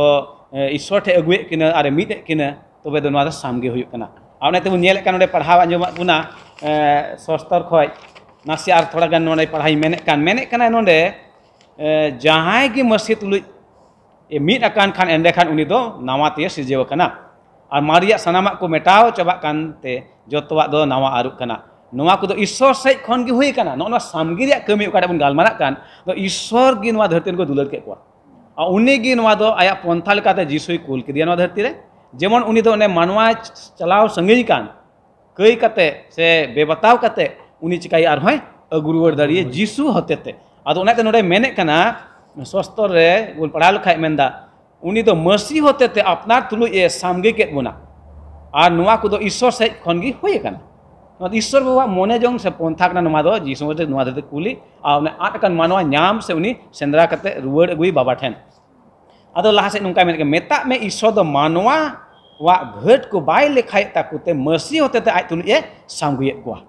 ᱮ, ᱤᱥᱚᱨ ᱴᱷᱮᱡ ᱟᱹᱜᱩᱭᱮᱫ ᱠᱤᱱᱟᱹ ᱟᱨᱮ ᱢᱤᱫ ᱮᱫ ᱠᱤᱱᱟᱹ, ᱛᱚᱵᱮ ᱫᱚ ᱱᱚᱣᱟ ᱫᱚ ᱥᱟᱢᱜᱮ ᱦᱩᱭᱩᱜ ᱠᱟᱱᱟ᱾ ᱟᱨ ᱚᱱᱟᱛᱮ ᱵᱚᱱ ᱧᱮᱞᱮᱫ ᱠᱟᱱ, ᱱᱚᱰᱮ ᱯᱟᱲᱦᱟᱣ ᱟᱸᱡᱚᱢᱟᱫ ᱵᱚᱱᱟ, ᱮ, ᱥᱚᱥᱛᱚᱨ ᱠᱷᱚᱡ ᱱᱟᱥᱮ ᱟᱨ ᱛᱷᱚᱲᱟ ᱜᱟᱱ ᱱᱚᱰᱮ ᱯᱟᱲᱦᱟᱣ ᱤᱧ ᱢᱮᱱᱮᱫ ᱠᱟᱱ, ᱢᱮᱱᱮᱫ ᱠᱟᱱᱟᱭ ᱱᱚᱰᱮ, ᱮ, ᱡᱟᱦᱟᱸᱭ ᱜᱮ ᱢᱟᱹᱥᱤ ᱛᱩᱞᱩᱡ ᱮ ᱢᱤᱫ ᱟᱠᱟᱱ ᱠᱷᱟᱱ, ᱮᱸᱰᱮᱠᱷᱟᱱ ᱩᱱᱤ ᱫᱚ ᱱᱟᱣᱟ ᱛᱮᱭ ᱥᱤᱨᱡᱟᱹᱣ ᱟᱠᱟᱱᱟ᱾ ᱟᱨ ᱢᱟᱨᱮᱭᱟᱜ ᱥᱟᱱᱟᱢᱟᱜ ᱠᱚ ᱢᱮᱴᱟᱣ ᱪᱟᱵᱟᱜ ᱠᱟᱱᱛᱮ ᱡᱚᱛᱚᱣᱟᱜ ᱫᱚ ᱱᱟᱣᱟ ᱟᱹᱨᱩᱜ ᱠᱟᱱᱟ᱾ ᱱᱚᱣᱟ ᱠᱚᱫᱚ ᱤᱥᱥᱚᱨ ᱥᱮᱡ ᱠᱷᱚᱱ ᱜᱮ ᱦᱩᱭ ᱟᱠᱟᱱᱟ᱾ ᱱᱚᱜᱼᱚ ᱱᱚᱣᱟ ᱥᱟᱢᱜᱮ ᱨᱮᱭᱟᱜ ᱠᱟᱹᱢᱤ ᱚᱠᱟᱴᱟᱜ ᱵᱚᱱ ᱜᱟᱞᱢᱟᱨᱟᱜ ᱠᱟᱱ, ᱫᱚ ᱤᱥᱥᱚᱨ ᱜᱮ ᱱᱚᱣᱟ ᱫᱷᱟᱹᱨᱛᱤ ᱨᱮᱠᱚ ᱫᱩᱞᱟᱹᱲ ᱠᱮᱫ ᱠᱚᱣᱟ᱾ ᱟᱨ ᱩᱱᱤ ᱜᱮ ᱱᱚᱣᱟ ᱫᱚ ᱟᱭᱟᱜ ᱯᱚᱱᱛᱷᱟ ᱞᱮᱠᱟᱛᱮ ᱡᱤᱥᱩᱭ ᱠᱩᱞ ᱠᱮᱫᱮᱭᱟ ᱱᱚᱣᱟ ᱫᱷᱟᱹᱨᱛᱤ ᱨᱮ᱾ ᱡᱮᱢᱚᱱ ᱩᱱᱤ ᱫᱚ ᱚᱱᱮ ᱢᱟᱱᱣᱟ ᱪᱟᱞᱟᱣ ᱥᱟᱺᱜᱤᱧ ᱠᱟᱱ, ᱠᱟᱹᱭ ᱠᱟᱛᱮ ᱥᱮ ᱵᱮᱵᱟᱛᱟᱣ ᱠᱟᱛᱮ ᱩᱱᱤ ᱪᱤᱠᱟᱹᱭᱟ? ᱟᱨᱦᱚᱸᱭ ᱟᱹᱜᱩ ᱨᱩᱣᱟᱹᱲ ᱫᱟᱲᱮᱭᱟᱭᱟ ᱡᱤᱥᱩ ᱦᱚᱛᱮᱛᱮ᱾ ᱟᱫᱚ ᱚᱱᱟᱛᱮ ᱱᱚᱰᱮ ᱢᱮᱱᱮᱫ ᱠᱟᱱᱟ, ᱥᱚᱥᱛᱚᱨ ᱨᱮ ᱵᱚᱱ ᱯᱟᱲᱦᱟᱣ ᱞᱮᱠᱷᱟᱡ ᱢᱮᱱᱫᱟ, ᱩᱱᱤ ᱫᱚ ᱢᱟᱹᱥᱤ ᱦᱚᱛᱮᱛᱮ ᱟᱯᱱᱟᱨ ᱛᱩᱞᱩᱡ ᱮ ᱥᱟᱢᱜᱮ ᱠᱮᱫ ᱵᱚᱱᱟ᱾ ᱟᱨ ᱱᱚᱣᱟ ᱠᱚᱫᱚ ᱤᱥᱥᱚᱨ ᱥᱮᱡ ᱠᱷᱚᱱ ᱜᱮ ᱦᱩᱭ ᱟᱠᱟᱱᱟ᱾ ᱱᱚᱣᱟ ᱫᱚ ᱤᱥᱥᱚᱨ ᱵᱟᱵᱟᱣᱟᱜ ᱢᱚᱱᱮ ᱡᱚᱝ ᱥᱮ ᱯᱚᱱᱛᱷᱟ ᱠᱟᱱᱟ ᱱᱚᱣᱟ ᱫᱚ, ᱡᱤᱥᱩ ᱦᱚᱛᱮᱛᱮ ᱱᱚᱣᱟ ᱫᱷᱟᱹᱨᱛᱤ ᱠᱩᱞᱤ ᱟᱨ ᱚᱱᱮ ᱟᱫ ᱟᱠᱟᱱ ᱢᱟᱱᱣᱟ ᱧᱟᱢ ᱥᱮ ᱩᱱᱤ ᱥᱮᱸᱫᱽᱨᱟ ᱠᱟᱛᱮ ᱨᱩᱣᱟᱹᱲ ᱟᱹᱜᱩᱭ ᱵᱟᱵᱟ ᱴᱷᱮᱱ᱾ ᱟᱫᱚ ᱞᱟᱦᱟ ᱥᱮᱫ ᱱᱚᱝᱠᱟᱭ ᱢᱮᱱᱮᱫ ᱠᱟᱱᱟ, ᱢᱮᱛᱟᱜ ᱢᱮ, ᱤᱥᱥᱚᱨ ᱫᱚ ᱢᱟᱱᱣᱟ ᱣᱟᱜ ᱜᱷᱟᱹᱴ ᱠᱚ ᱵᱟᱭ ᱞᱮᱠᱷᱟᱭᱮᱫ ᱛᱟᱠᱚ ᱛᱮ ᱢᱟᱹᱥᱤ ᱦᱚᱛᱮᱛᱮ ᱟᱡ ᱛᱩᱞᱩᱡ ᱮ ᱥᱟᱢᱜᱩᱭᱮᱫ ᱠᱚᱣᱟ᱾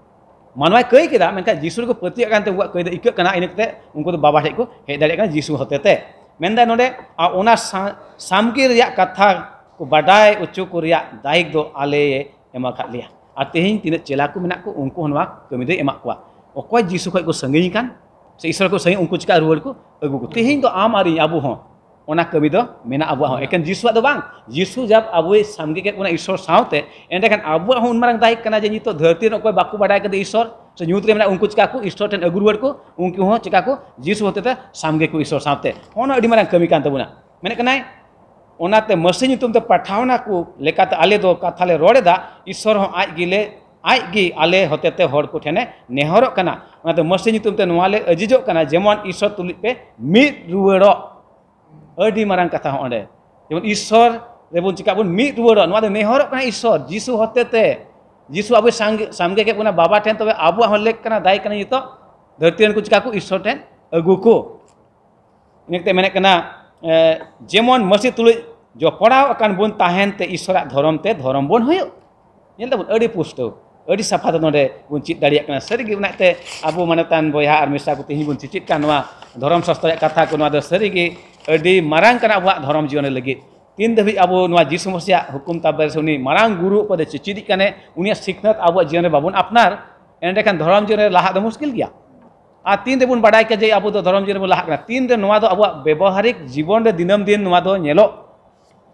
ᱢᱟᱱᱣᱟᱭ ᱠᱟᱹᱭ ᱠᱮᱫᱟ, ᱢᱮᱱᱠᱷᱟᱱ ᱡᱤᱥᱩ ᱨᱮᱠᱚ ᱯᱟᱹᱛᱭᱟᱹᱜ ᱠᱟᱱᱛᱮ ᱩᱱᱠᱩᱣᱟᱜ ᱠᱟᱹᱭ ᱫᱚ ᱤᱠᱟᱹᱜ ᱠᱟᱱᱟ, ᱤᱱᱟᱹ ᱠᱟᱛᱮ ᱩᱱᱠᱩ ᱫᱚ ᱵᱟᱵᱟ ᱴᱷᱮᱡ ᱠᱚ ᱦᱮᱡ ᱫᱟᱲᱮᱭᱟᱜ ᱠᱟᱱᱟ ᱡᱤᱥᱩ ᱦᱚᱛᱮᱛᱮ᱾ ᱢᱮᱱᱫᱟᱭ ᱱᱚᱰᱮ, ᱟᱨ ᱚᱱᱟ ᱥᱟ-, ᱥᱟᱢᱜᱮ ᱨᱮᱭᱟᱜ ᱠᱟᱛᱷᱟ ᱠᱚ ᱵᱟᱰᱟᱭ ᱦᱚᱪᱚ ᱠᱚ ᱨᱮᱭᱟᱜ ᱫᱟᱭᱤᱠ ᱫᱚ ᱟᱞᱮ ᱮᱢᱟ ᱠᱟᱫ ᱞᱮᱭᱟ᱾ ᱟᱨ ᱛᱮᱦᱮᱧ ᱛᱤᱱᱟᱹᱜ ᱪᱮᱞᱟ ᱠᱚ ᱢᱮᱱᱟᱜ ᱠᱚ, ᱩᱱᱠᱩ ᱦᱚᱸ ᱱᱚᱣᱟ ᱠᱟᱹᱢᱤ ᱫᱚᱭ ᱮᱢᱟᱜ ᱠᱚᱣᱟ᱾ ᱚᱠᱚᱭ ᱡᱤᱥᱩ ᱠᱷᱚᱡ ᱠᱚ ᱥᱟᱺᱜᱤᱧ ᱠᱟᱱ, ᱥᱮ ᱤᱥᱥᱚᱨ ᱠᱚ ᱥᱟᱺᱜᱤᱧ, ᱩᱱᱠᱩ ᱪᱤᱠᱟ ᱨᱩᱣᱟᱹᱲ ᱠᱚ ᱟᱹᱜᱩ ᱠᱚ᱾ ᱛᱮᱦᱮᱧ ᱫᱚ ᱟᱢ ᱟᱨ ᱤᱧ, ᱟᱵᱚ ᱦᱚᱸ ᱚᱱᱟ ᱠᱟᱹᱢᱤ ᱫᱚ ᱢᱮᱱᱟᱜ ᱟᱵᱚᱣᱟᱜ ᱦᱚᱸ᱾ ᱮᱠᱮᱱ ᱡᱤᱥᱩᱣᱟᱜ ᱫᱚ ᱵᱟᱝ, ᱡᱤᱥᱩ ᱡᱟᱵ ᱟᱵᱚᱭ ᱥᱟᱢᱜᱮ ᱠᱮᱫ ᱵᱚᱱᱟ ᱤᱥᱥᱚᱨ ᱥᱟᱶᱛᱮ, ᱮᱸᱰᱮᱠᱷᱟᱱ ᱟᱵᱚᱣᱟᱜ ᱦᱚᱸ ᱩᱱ ᱢᱟᱨᱟᱝ ᱫᱟᱭᱤᱠ ᱠᱟᱱᱟ ᱡᱮ ᱱᱤᱛᱚᱜ ᱫᱷᱟᱹᱨᱛᱤ ᱨᱮ ᱚᱠᱚᱭ ᱵᱟᱠᱚ ᱵᱟᱰᱟᱭ ᱠᱟᱫᱟ ᱤᱥᱥᱚᱨ, ᱥᱮ ᱧᱩᱛ ᱨᱮ ᱢᱮᱱᱟᱜ, ᱩᱱᱠᱩ ᱪᱤᱠᱟ ᱠᱚ ᱤᱥᱥᱚᱨ ᱴᱷᱮᱱ ᱟᱹᱜᱩ ᱨᱩᱣᱟᱹᱲ ᱠᱚ, ᱩᱱᱠᱩ ᱦᱚᱸ ᱪᱤᱠᱟ ᱠᱚ ᱡᱤᱥᱩ ᱦᱚᱛᱮᱛᱮ ᱥᱟᱢᱜᱮ ᱠᱚ ᱤᱥᱥᱚᱨ ᱥᱟᱶᱛᱮ᱾ ᱦᱚᱸᱜᱼᱚ ᱱᱚᱣᱟ ᱟᱹᱰᱤ ᱢᱟᱨᱟᱝ ᱠᱟᱹᱢᱤ ᱠᱟᱱ ᱛᱟᱵᱚᱱᱟ᱾ ᱢᱮᱱᱮᱫ ᱠᱟᱱᱟᱭ, ᱚᱱᱟᱛᱮ ᱢᱟᱹᱥᱤ ᱧᱩᱛᱩᱢ ᱛᱮ ᱯᱟᱴᱷᱟᱣ ᱱᱟᱠᱚ ᱞᱮᱠᱟᱛᱮ ᱟᱞᱮ ᱫᱚ ᱠᱟᱛᱷᱟ ᱞᱮ ᱨᱚᱲ ᱮᱫᱟ, ᱤᱥᱥᱚᱨ ᱦᱚᱸ ᱟᱡ ᱜᱮᱞᱮ ᱟᱡ ᱜᱮ ᱟᱞᱮ ᱦᱚᱛᱮᱛᱮ ᱦᱚᱲ ᱠᱚ ᱴᱷᱮᱱᱮ ᱱᱮᱦᱚᱨᱚᱜ ᱠᱟᱱᱟ᱾ ᱚᱱᱟᱛᱮ ᱢᱟᱹᱥᱤ ᱧᱩᱛᱩᱢ ᱛᱮ ᱱᱚᱣᱟ ᱞᱮ ᱟᱹᱡᱤᱡᱚᱜ ᱠᱟᱱᱟ, ᱡᱮᱢᱚᱱ ᱤᱥᱥᱚᱨ ᱛᱩᱞᱩᱡ ᱯᱮ ᱢᱤᱫ ᱨᱩᱣᱟᱹᱲᱚᱜ᱾ ᱟᱹᱰᱤ ᱢᱟᱨᱟᱝ ᱠᱟᱛᱷᱟ ᱦᱚᱸ ᱚᱸᱰᱮ᱾ ᱡᱮᱢᱚᱱ ᱤᱥᱥᱚᱨ ᱨᱮᱵᱚᱱ ᱪᱤᱠᱟ ᱵᱚᱱ ᱢᱤᱫ ᱨᱩᱣᱟᱹᱲᱚᱜ, ᱱᱚᱣᱟ ᱫᱚ ᱱᱮᱦᱚᱨᱚᱜ ᱠᱟᱱᱟ ᱤᱥᱥᱚᱨ ᱡᱤᱥᱩ ᱦᱚᱛᱮᱛᱮ᱾ ᱡᱤᱥᱩ ᱟᱵᱚᱭ ᱥᱟᱸᱜᱮ, ᱥᱟᱢᱜᱮ ᱠᱮᱫ ᱵᱚᱱᱟ ᱵᱟᱵᱟ ᱴᱷᱮᱱ, ᱛᱚᱵᱮ ᱟᱵᱚᱣᱟᱜ ᱦᱚᱸ ᱞᱮᱠ ᱠᱟᱱᱟ, ᱫᱟᱭ ᱠᱟᱱᱟ ᱱᱤᱛᱚᱜ ᱫᱷᱟᱹᱨᱛᱤ ᱨᱮᱱ ᱠᱚ ᱪᱤᱠᱟ ᱠᱚ ᱤᱥᱥᱚᱨ ᱴᱷᱮᱱ ᱟᱹᱜᱩ ᱠᱚ᱾ ᱤᱱᱟᱹ ᱠᱟᱛᱮ ᱢᱮᱱᱮᱫ ᱠᱟᱱᱟ, ᱮ, ᱡᱮᱢᱚᱱ ᱢᱟᱹᱥᱤ ᱛᱩᱞᱩᱡ ᱡᱚᱯᱲᱟᱣ ᱟᱠᱟᱱ ᱵᱚᱱ ᱛᱟᱦᱮᱱ ᱛᱮ ᱤᱥᱥᱚᱨᱟᱜ ᱫᱷᱚᱨᱚᱢ ᱛᱮ ᱫᱷᱚᱨᱚᱢ ᱵᱚᱱ ᱦᱩᱭᱩᱜ᱾ ᱧᱮᱞ ᱫᱟᱵᱚᱱ ᱟᱹᱰᱤ ᱯᱩᱥᱴᱟᱹᱣ, ᱟᱹᱰᱤ ᱥᱟᱯᱷᱟ ᱛᱮ ᱱᱚᱰᱮ ᱵᱚᱱ ᱪᱮᱫ ᱫᱟᱲᱮᱭᱟᱜ ᱠᱟᱱᱟ᱾ ᱥᱟᱹᱨᱤᱜᱮ ᱚᱱᱟᱛᱮ ᱟᱵᱚ ᱢᱟᱱᱚᱛᱟᱱ ᱵᱚᱭᱦᱟ ᱟᱨ ᱢᱤᱥᱨᱟ ᱠᱚ ᱛᱮᱦᱮᱧ ᱵᱚᱱ ᱪᱮᱪᱮᱫ ᱠᱟᱱ ᱱᱚᱣᱟ ᱫᱷᱚᱨᱚᱢ ᱥᱟᱥᱛᱨᱚ ᱨᱮᱭᱟᱜ ᱠᱟᱛᱷᱟ ᱠᱚ, ᱱᱚᱣᱟ ᱫᱚ ᱥᱟᱹᱨᱤᱜᱮ ᱟᱹᱰᱤ ᱢᱟᱨᱟᱝ ᱠᱟᱱᱟ ᱟᱵᱚᱣᱟᱜ ᱫᱷᱚᱨᱚᱢ ᱡᱤᱭᱚᱱ ᱨᱮ ᱞᱟᱹᱜᱤᱫ᱾ ᱛᱤᱱ ᱫᱷᱟᱹᱵᱤᱡ ᱟᱵᱚ ᱱᱚᱣᱟ ᱡᱤᱥᱩ ᱢᱟᱹᱥᱤᱭᱟᱜ ᱦᱩᱠᱩᱢ ᱛᱟᱵᱮ ᱨᱮ ᱥᱮ ᱩᱱᱤ ᱢᱟᱨᱟᱝ ᱜᱩᱨᱩ ᱚᱠᱚᱭ ᱫᱚ ᱪᱮᱪᱮᱫᱤᱡ ᱠᱟᱱᱮ, ᱩᱱᱤᱭᱟᱜ ᱥᱤᱠᱷᱱᱟᱹᱛ ᱟᱵᱚᱣᱟᱜ ᱡᱤᱭᱚᱱ ᱨᱮ ᱵᱟᱵᱚᱱ ᱟᱯᱱᱟᱨ, ᱮᱸᱰᱮᱠᱷᱟᱱ ᱫᱷᱚᱨᱚᱢ ᱡᱤᱭᱚᱱ ᱨᱮ ᱞᱟᱦᱟᱜ ᱫᱚ ᱢᱩᱥᱠᱤᱞ ᱜᱮᱭᱟ᱾ ᱟᱨ ᱛᱤᱱ ᱨᱮᱵᱚᱱ ᱵᱟᱰᱟᱭ ᱠᱮᱫ ᱡᱮ ᱟᱵᱚ ᱫᱚ ᱫᱷᱚᱨᱚᱢ ᱡᱤᱭᱚᱱ ᱨᱮᱵᱚᱱ ᱞᱟᱦᱟᱜ ᱠᱟᱱᱟ? ᱛᱤᱱ ᱨᱮ ᱱᱚᱣᱟ ᱫᱚ ᱟᱵᱚᱣᱟᱜ ᱵᱮᱵᱚᱦᱟᱨᱤᱠ ᱡᱤᱵᱚᱱ ᱨᱮ ᱫᱤᱱᱟᱹᱢ ᱫᱤᱱ ᱱᱚᱣᱟ ᱫᱚ ᱧᱮᱞᱚᱜ,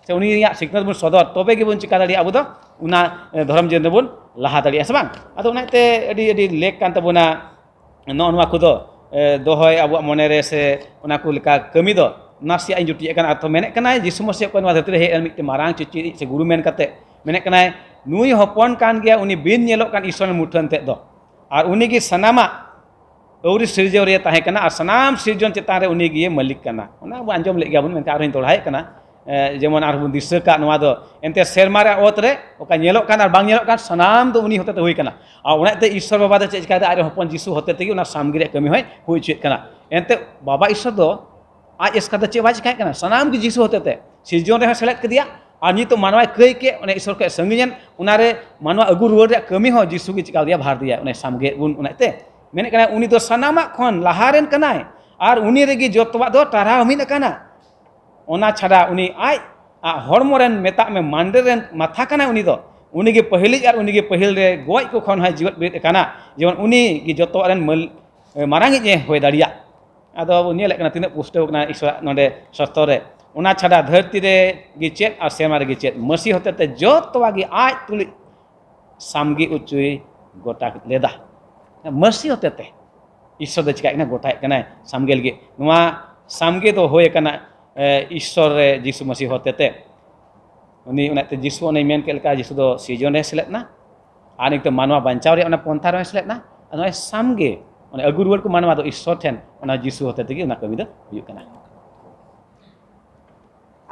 ᱥᱮ ᱩᱱᱤᱭᱟᱜ ᱥᱤᱠᱷᱱᱟᱹᱛ ᱵᱚᱱ ᱥᱚᱫᱚᱨ, ᱛᱚᱵᱮ ᱜᱮᱵᱚᱱ ᱪᱤᱠᱟ ᱫᱟᱲᱮᱭᱟᱜᱼᱟ ᱟᱵᱚ ᱫᱚ ᱚᱱᱟ, ᱮ, ᱫᱷᱚᱨᱚᱢ ᱡᱤᱭᱚᱱ ᱨᱮᱵᱚᱱ ᱞᱟᱦᱟ ᱫᱟᱲᱮᱭᱟᱜᱼᱟ, ᱥᱮ ᱵᱟᱝ? ᱟᱫᱚ ᱚᱱᱟᱛᱮ ᱟᱹᱰᱤ, ᱟᱹᱰᱤ ᱞᱮᱠ ᱠᱟᱱ ᱛᱟᱵᱚᱱᱟ ᱱᱚᱜᱼᱚ ᱱᱚᱣᱟ ᱠᱚᱫᱚ, ᱮ, ᱫᱚᱦᱚᱭ ᱟᱵᱚᱣᱟᱜ ᱢᱚᱱᱮ ᱨᱮ, ᱥᱮ ᱚᱱᱟ ᱠᱚ ᱞᱮᱠᱟ ᱠᱟᱹᱢᱤ ᱫᱚ ᱱᱟᱥᱮᱭᱟᱜ ᱤᱧ ᱡᱩᱴᱤᱡ ᱟᱠᱟᱱᱟ᱾ ᱟᱨ ᱛᱚ ᱢᱮᱱᱮᱫ ᱠᱟᱱᱟᱭ, ᱡᱤᱥᱩ ᱢᱟᱹᱥᱤ ᱚᱠᱚᱭ ᱱᱚᱣᱟ ᱫᱷᱟᱹᱨᱛᱤ ᱨᱮ ᱦᱮᱡ ᱮᱱ ᱢᱤᱫᱴᱮᱱ ᱢᱟᱨᱟᱝ ᱪᱮᱪᱮᱫᱤᱡ ᱥᱮ ᱜᱩᱨᱩ ᱢᱮᱱ ᱠᱟᱛᱮ, ᱢᱮᱱᱮᱫ ᱠᱟᱱᱟᱭ, ᱱᱩᱭ ᱦᱚᱯᱚᱱ ᱠᱟᱱ ᱜᱮᱭᱟ ᱩᱱᱤ ᱵᱤᱱ ᱧᱮᱞᱚᱜ ᱠᱟᱱ ᱤᱥᱚᱨ ᱨᱮᱱ ᱢᱩᱴᱷᱟᱹᱱ ᱛᱮᱫ ᱫᱚ, ᱟᱨ ᱩᱱᱤ ᱜᱮ ᱥᱟᱱᱟᱢᱟᱜ ᱟᱹᱣᱨᱤ ᱥᱤᱨᱡᱟᱹᱣ ᱨᱮ ᱛᱟᱦᱮᱸ ᱠᱟᱱᱟ ᱟᱨ ᱥᱟᱱᱟᱢ ᱥᱤᱨᱡᱚᱱ ᱪᱮᱛᱟᱱ ᱨᱮ ᱩᱱᱤ ᱜᱮ ᱢᱟᱹᱞᱤᱠ ᱠᱟᱱᱟ᱾ ᱚᱱᱟ ᱵᱚᱱ ᱟᱸᱡᱚᱢ ᱞᱮᱫ ᱜᱮᱭᱟ ᱵᱚᱱ, ᱢᱮᱱᱠᱷᱟᱱ ᱟᱨᱦᱚᱸᱧ ᱫᱚᱦᱲᱟᱭᱮᱫ ᱠᱟᱱᱟ᱾ ᱮ, ᱡᱮᱢᱚᱱ ᱟᱨᱦᱚᱸ ᱵᱚᱱ ᱫᱤᱥᱟᱹ ᱠᱟᱜ, ᱱᱚᱣᱟ ᱫᱚ ᱮᱱᱛᱮ ᱥᱮᱨᱢᱟ ᱨᱮ ᱚᱛ ᱨᱮ ᱚᱠᱟ ᱧᱮᱞᱚᱜ ᱠᱟᱱ ᱟᱨ ᱵᱟᱝ ᱧᱮᱞᱚᱜ ᱠᱟᱱ ᱥᱟᱱᱟᱢ ᱫᱚ ᱩᱱᱤ ᱦᱚᱛᱮᱛᱮ ᱦᱩᱭ ᱠᱟᱱᱟ᱾ ᱟᱨ ᱚᱱᱟᱛᱮ ᱤᱥᱥᱚᱨ ᱵᱟᱵᱟ ᱫᱚ ᱪᱮᱫ ᱪᱤᱠᱟᱭᱮᱫᱟ? ᱟᱡ ᱨᱮᱱ ᱦᱚᱯᱚᱱ ᱡᱤᱥᱩ ᱦᱚᱛᱮᱛᱮ ᱜᱮ ᱚᱱᱟ ᱥᱟᱢᱜᱮ ᱨᱮᱭᱟᱜ ᱠᱟᱹᱢᱤ ᱦᱚᱸᱭ ᱦᱩᱭ ᱦᱚᱪᱚᱭᱮᱫ ᱠᱟᱱᱟ᱾ ᱮᱱᱛᱮ ᱵᱟᱵᱟ ᱤᱥᱥᱚᱨ ᱫᱚ ᱟᱡ ᱮᱥᱠᱟᱨ ᱫᱚ ᱪᱮᱫ ᱵᱟᱭ ᱪᱤᱠᱟᱭᱮᱫ ᱠᱟᱱᱟ, ᱥᱟᱱᱟᱢ ᱜᱮ ᱡᱤᱥᱩ ᱦᱚᱛᱮᱛᱮ ᱥᱤᱨᱡᱚᱱ ᱨᱮᱦᱚᱸ ᱥᱮᱞᱮᱫ ᱠᱮᱫᱮᱭᱟ, ᱟᱨ ᱱᱤᱛᱚᱜ ᱢᱟᱱᱣᱟᱭ ᱠᱟᱹᱭ ᱠᱮᱫ, ᱚᱱᱮ ᱤᱥᱥᱚᱨ ᱠᱷᱚᱱ ᱥᱟᱺᱜᱤᱧ ᱮᱱ, ᱚᱱᱟᱨᱮ ᱢᱟᱱᱣᱟ ᱟᱹᱜᱩ ᱨᱩᱣᱟᱹᱲ ᱨᱮᱭᱟᱜ ᱠᱟᱹᱢᱤ ᱦᱚᱸ ᱡᱤᱥᱩ ᱜᱮ ᱪᱤᱠᱟ ᱞᱮᱫᱮᱭᱟ, ᱵᱷᱟᱨ ᱫᱮᱭᱟ᱾ ᱚᱱᱮ ᱥᱟᱢᱜᱮ ᱵᱚᱱ ᱚᱱᱟᱛᱮ ᱢᱮᱱᱮᱫ ᱠᱟᱱᱟ, ᱩᱱᱤ ᱫᱚ ᱥᱟᱱᱟᱢᱟᱜ ᱠᱷᱚᱱ ᱞᱟᱦᱟ ᱨᱮᱱ ᱠᱟᱱᱟᱭ, ᱟᱨ ᱩᱱᱤ ᱨᱮᱜᱮ ᱡᱚᱛᱚᱣᱟᱜ ᱫᱚ ᱴᱟᱨᱦᱟᱣ ᱢᱤᱫ ᱟᱠᱟᱱᱟ᱾ ᱚᱱᱟ ᱪᱷᱟᱰᱟ ᱩᱱᱤ ᱟᱡ ᱟᱜ ᱦᱚᱲᱢᱚ ᱨᱮᱱ, ᱢᱮᱛᱟᱜ ᱢᱮ, ᱢᱟᱱᱰᱮ ᱨᱮᱱ ᱢᱟᱛᱷᱟ ᱠᱟᱱᱟᱭ ᱩᱱᱤ ᱫᱚ᱾ ᱩᱱᱤ ᱜᱮ ᱯᱟᱹᱦᱤᱞᱤᱡ ᱟᱨ ᱩᱱᱤ ᱜᱮ ᱯᱟᱹᱦᱤᱞ ᱨᱮ ᱜᱚᱡ ᱠᱚ ᱠᱷᱚᱱ ᱦᱚᱸᱭ ᱡᱤᱣᱮᱫ ᱵᱮᱨᱮᱫ ᱟᱠᱟᱱᱟ, ᱡᱮᱢᱚᱱ ᱩᱱᱤ ᱜᱮ ᱡᱚᱛᱚᱣᱟᱜ ᱨᱮᱱ ᱢᱟᱹᱞ-, ᱢᱟᱨᱟᱝᱤᱡ ᱮ ᱦᱩᱭ ᱫᱟᱲᱮᱭᱟᱜ᱾ ᱟᱫᱚ ᱵᱚᱱ ᱧᱮᱞᱮᱫ ᱠᱟᱱᱟ ᱛᱤᱱᱟᱹᱜ ᱯᱩᱥᱴᱟᱹᱣ ᱠᱟᱱᱟ ᱤᱥᱚᱨᱟᱜ ᱱᱚᱰᱮ ᱥᱚᱥᱛᱚᱨ ᱨᱮ᱾ ᱚᱱᱟ ᱪᱷᱟᱰᱟ ᱫᱷᱟᱹᱨᱛᱤ ᱨᱮ ᱜᱮ ᱪᱮᱫ ᱟᱨ ᱥᱮᱨᱢᱟ ᱨᱮᱜᱮ ᱪᱮᱫ, ᱢᱟᱹᱥᱤ ᱦᱚᱛᱮᱛᱮ ᱡᱚᱛᱚᱣᱟᱜ ᱜᱮ ᱟᱡ ᱛᱩᱞᱩᱡ ᱥᱟᱢᱜᱮ ᱚᱪᱚᱭ ᱜᱚᱴᱟ ᱞᱮᱫᱟ᱾ ᱢᱟᱹᱥᱤ ᱦᱚᱛᱮᱛᱮ ᱤᱥᱥᱚᱨ ᱫᱚ ᱪᱤᱠᱟᱹᱜ ᱠᱟᱱᱟ? ᱜᱚᱴᱟᱭᱮᱫ ᱠᱟᱱᱟᱭ ᱥᱟᱢᱜᱮ ᱞᱟᱹᱜᱤᱫ᱾ ᱱᱚᱣᱟ ᱥᱟᱢᱜᱮ ᱫᱚ ᱦᱩᱭ ᱟᱠᱟᱱᱟ, ᱮ, ᱤᱥᱥᱚᱨ ᱨᱮ ᱡᱤᱥᱩ ᱢᱟᱹᱥᱤ ᱦᱚᱛᱮᱛᱮ᱾ ᱩᱱᱤ ᱚᱱᱟᱛᱮ ᱡᱤᱥᱩ ᱚᱱᱮᱧ ᱢᱮᱱ ᱠᱮᱫ ᱞᱮᱠᱟ, ᱡᱤᱥᱩ ᱫᱚ ᱥᱤᱨᱡᱚᱱ ᱨᱮ ᱥᱮᱞᱮᱫ ᱮᱱᱟ, ᱟᱨ ᱱᱤᱛᱚᱜ ᱢᱟᱱᱣᱟ ᱵᱟᱧᱪᱟᱣ ᱨᱮᱭᱟᱜ ᱚᱱᱟ ᱯᱚᱱᱛᱷᱟ ᱨᱮᱦᱚᱸᱭ ᱥᱮᱞᱮᱫ ᱮᱱᱟ᱾ ᱟᱨ ᱱᱚᱜᱼᱚᱭ ᱥᱟᱢᱜᱮ, ᱚᱱᱮ ᱟᱹᱜᱩ ᱨᱩᱣᱟᱹᱲ ᱠᱚ ᱢᱟᱱᱣᱟ ᱫᱚ ᱤᱥᱥᱚᱨ ᱴᱷᱮᱱ, ᱚᱱᱟ ᱡᱤᱥᱩ ᱦᱚᱛᱮ ᱛᱮᱜᱮ ᱚᱱᱟ ᱠᱟᱹᱢᱤ ᱫᱚ ᱦᱩᱭᱩᱜ ᱠᱟᱱᱟ᱾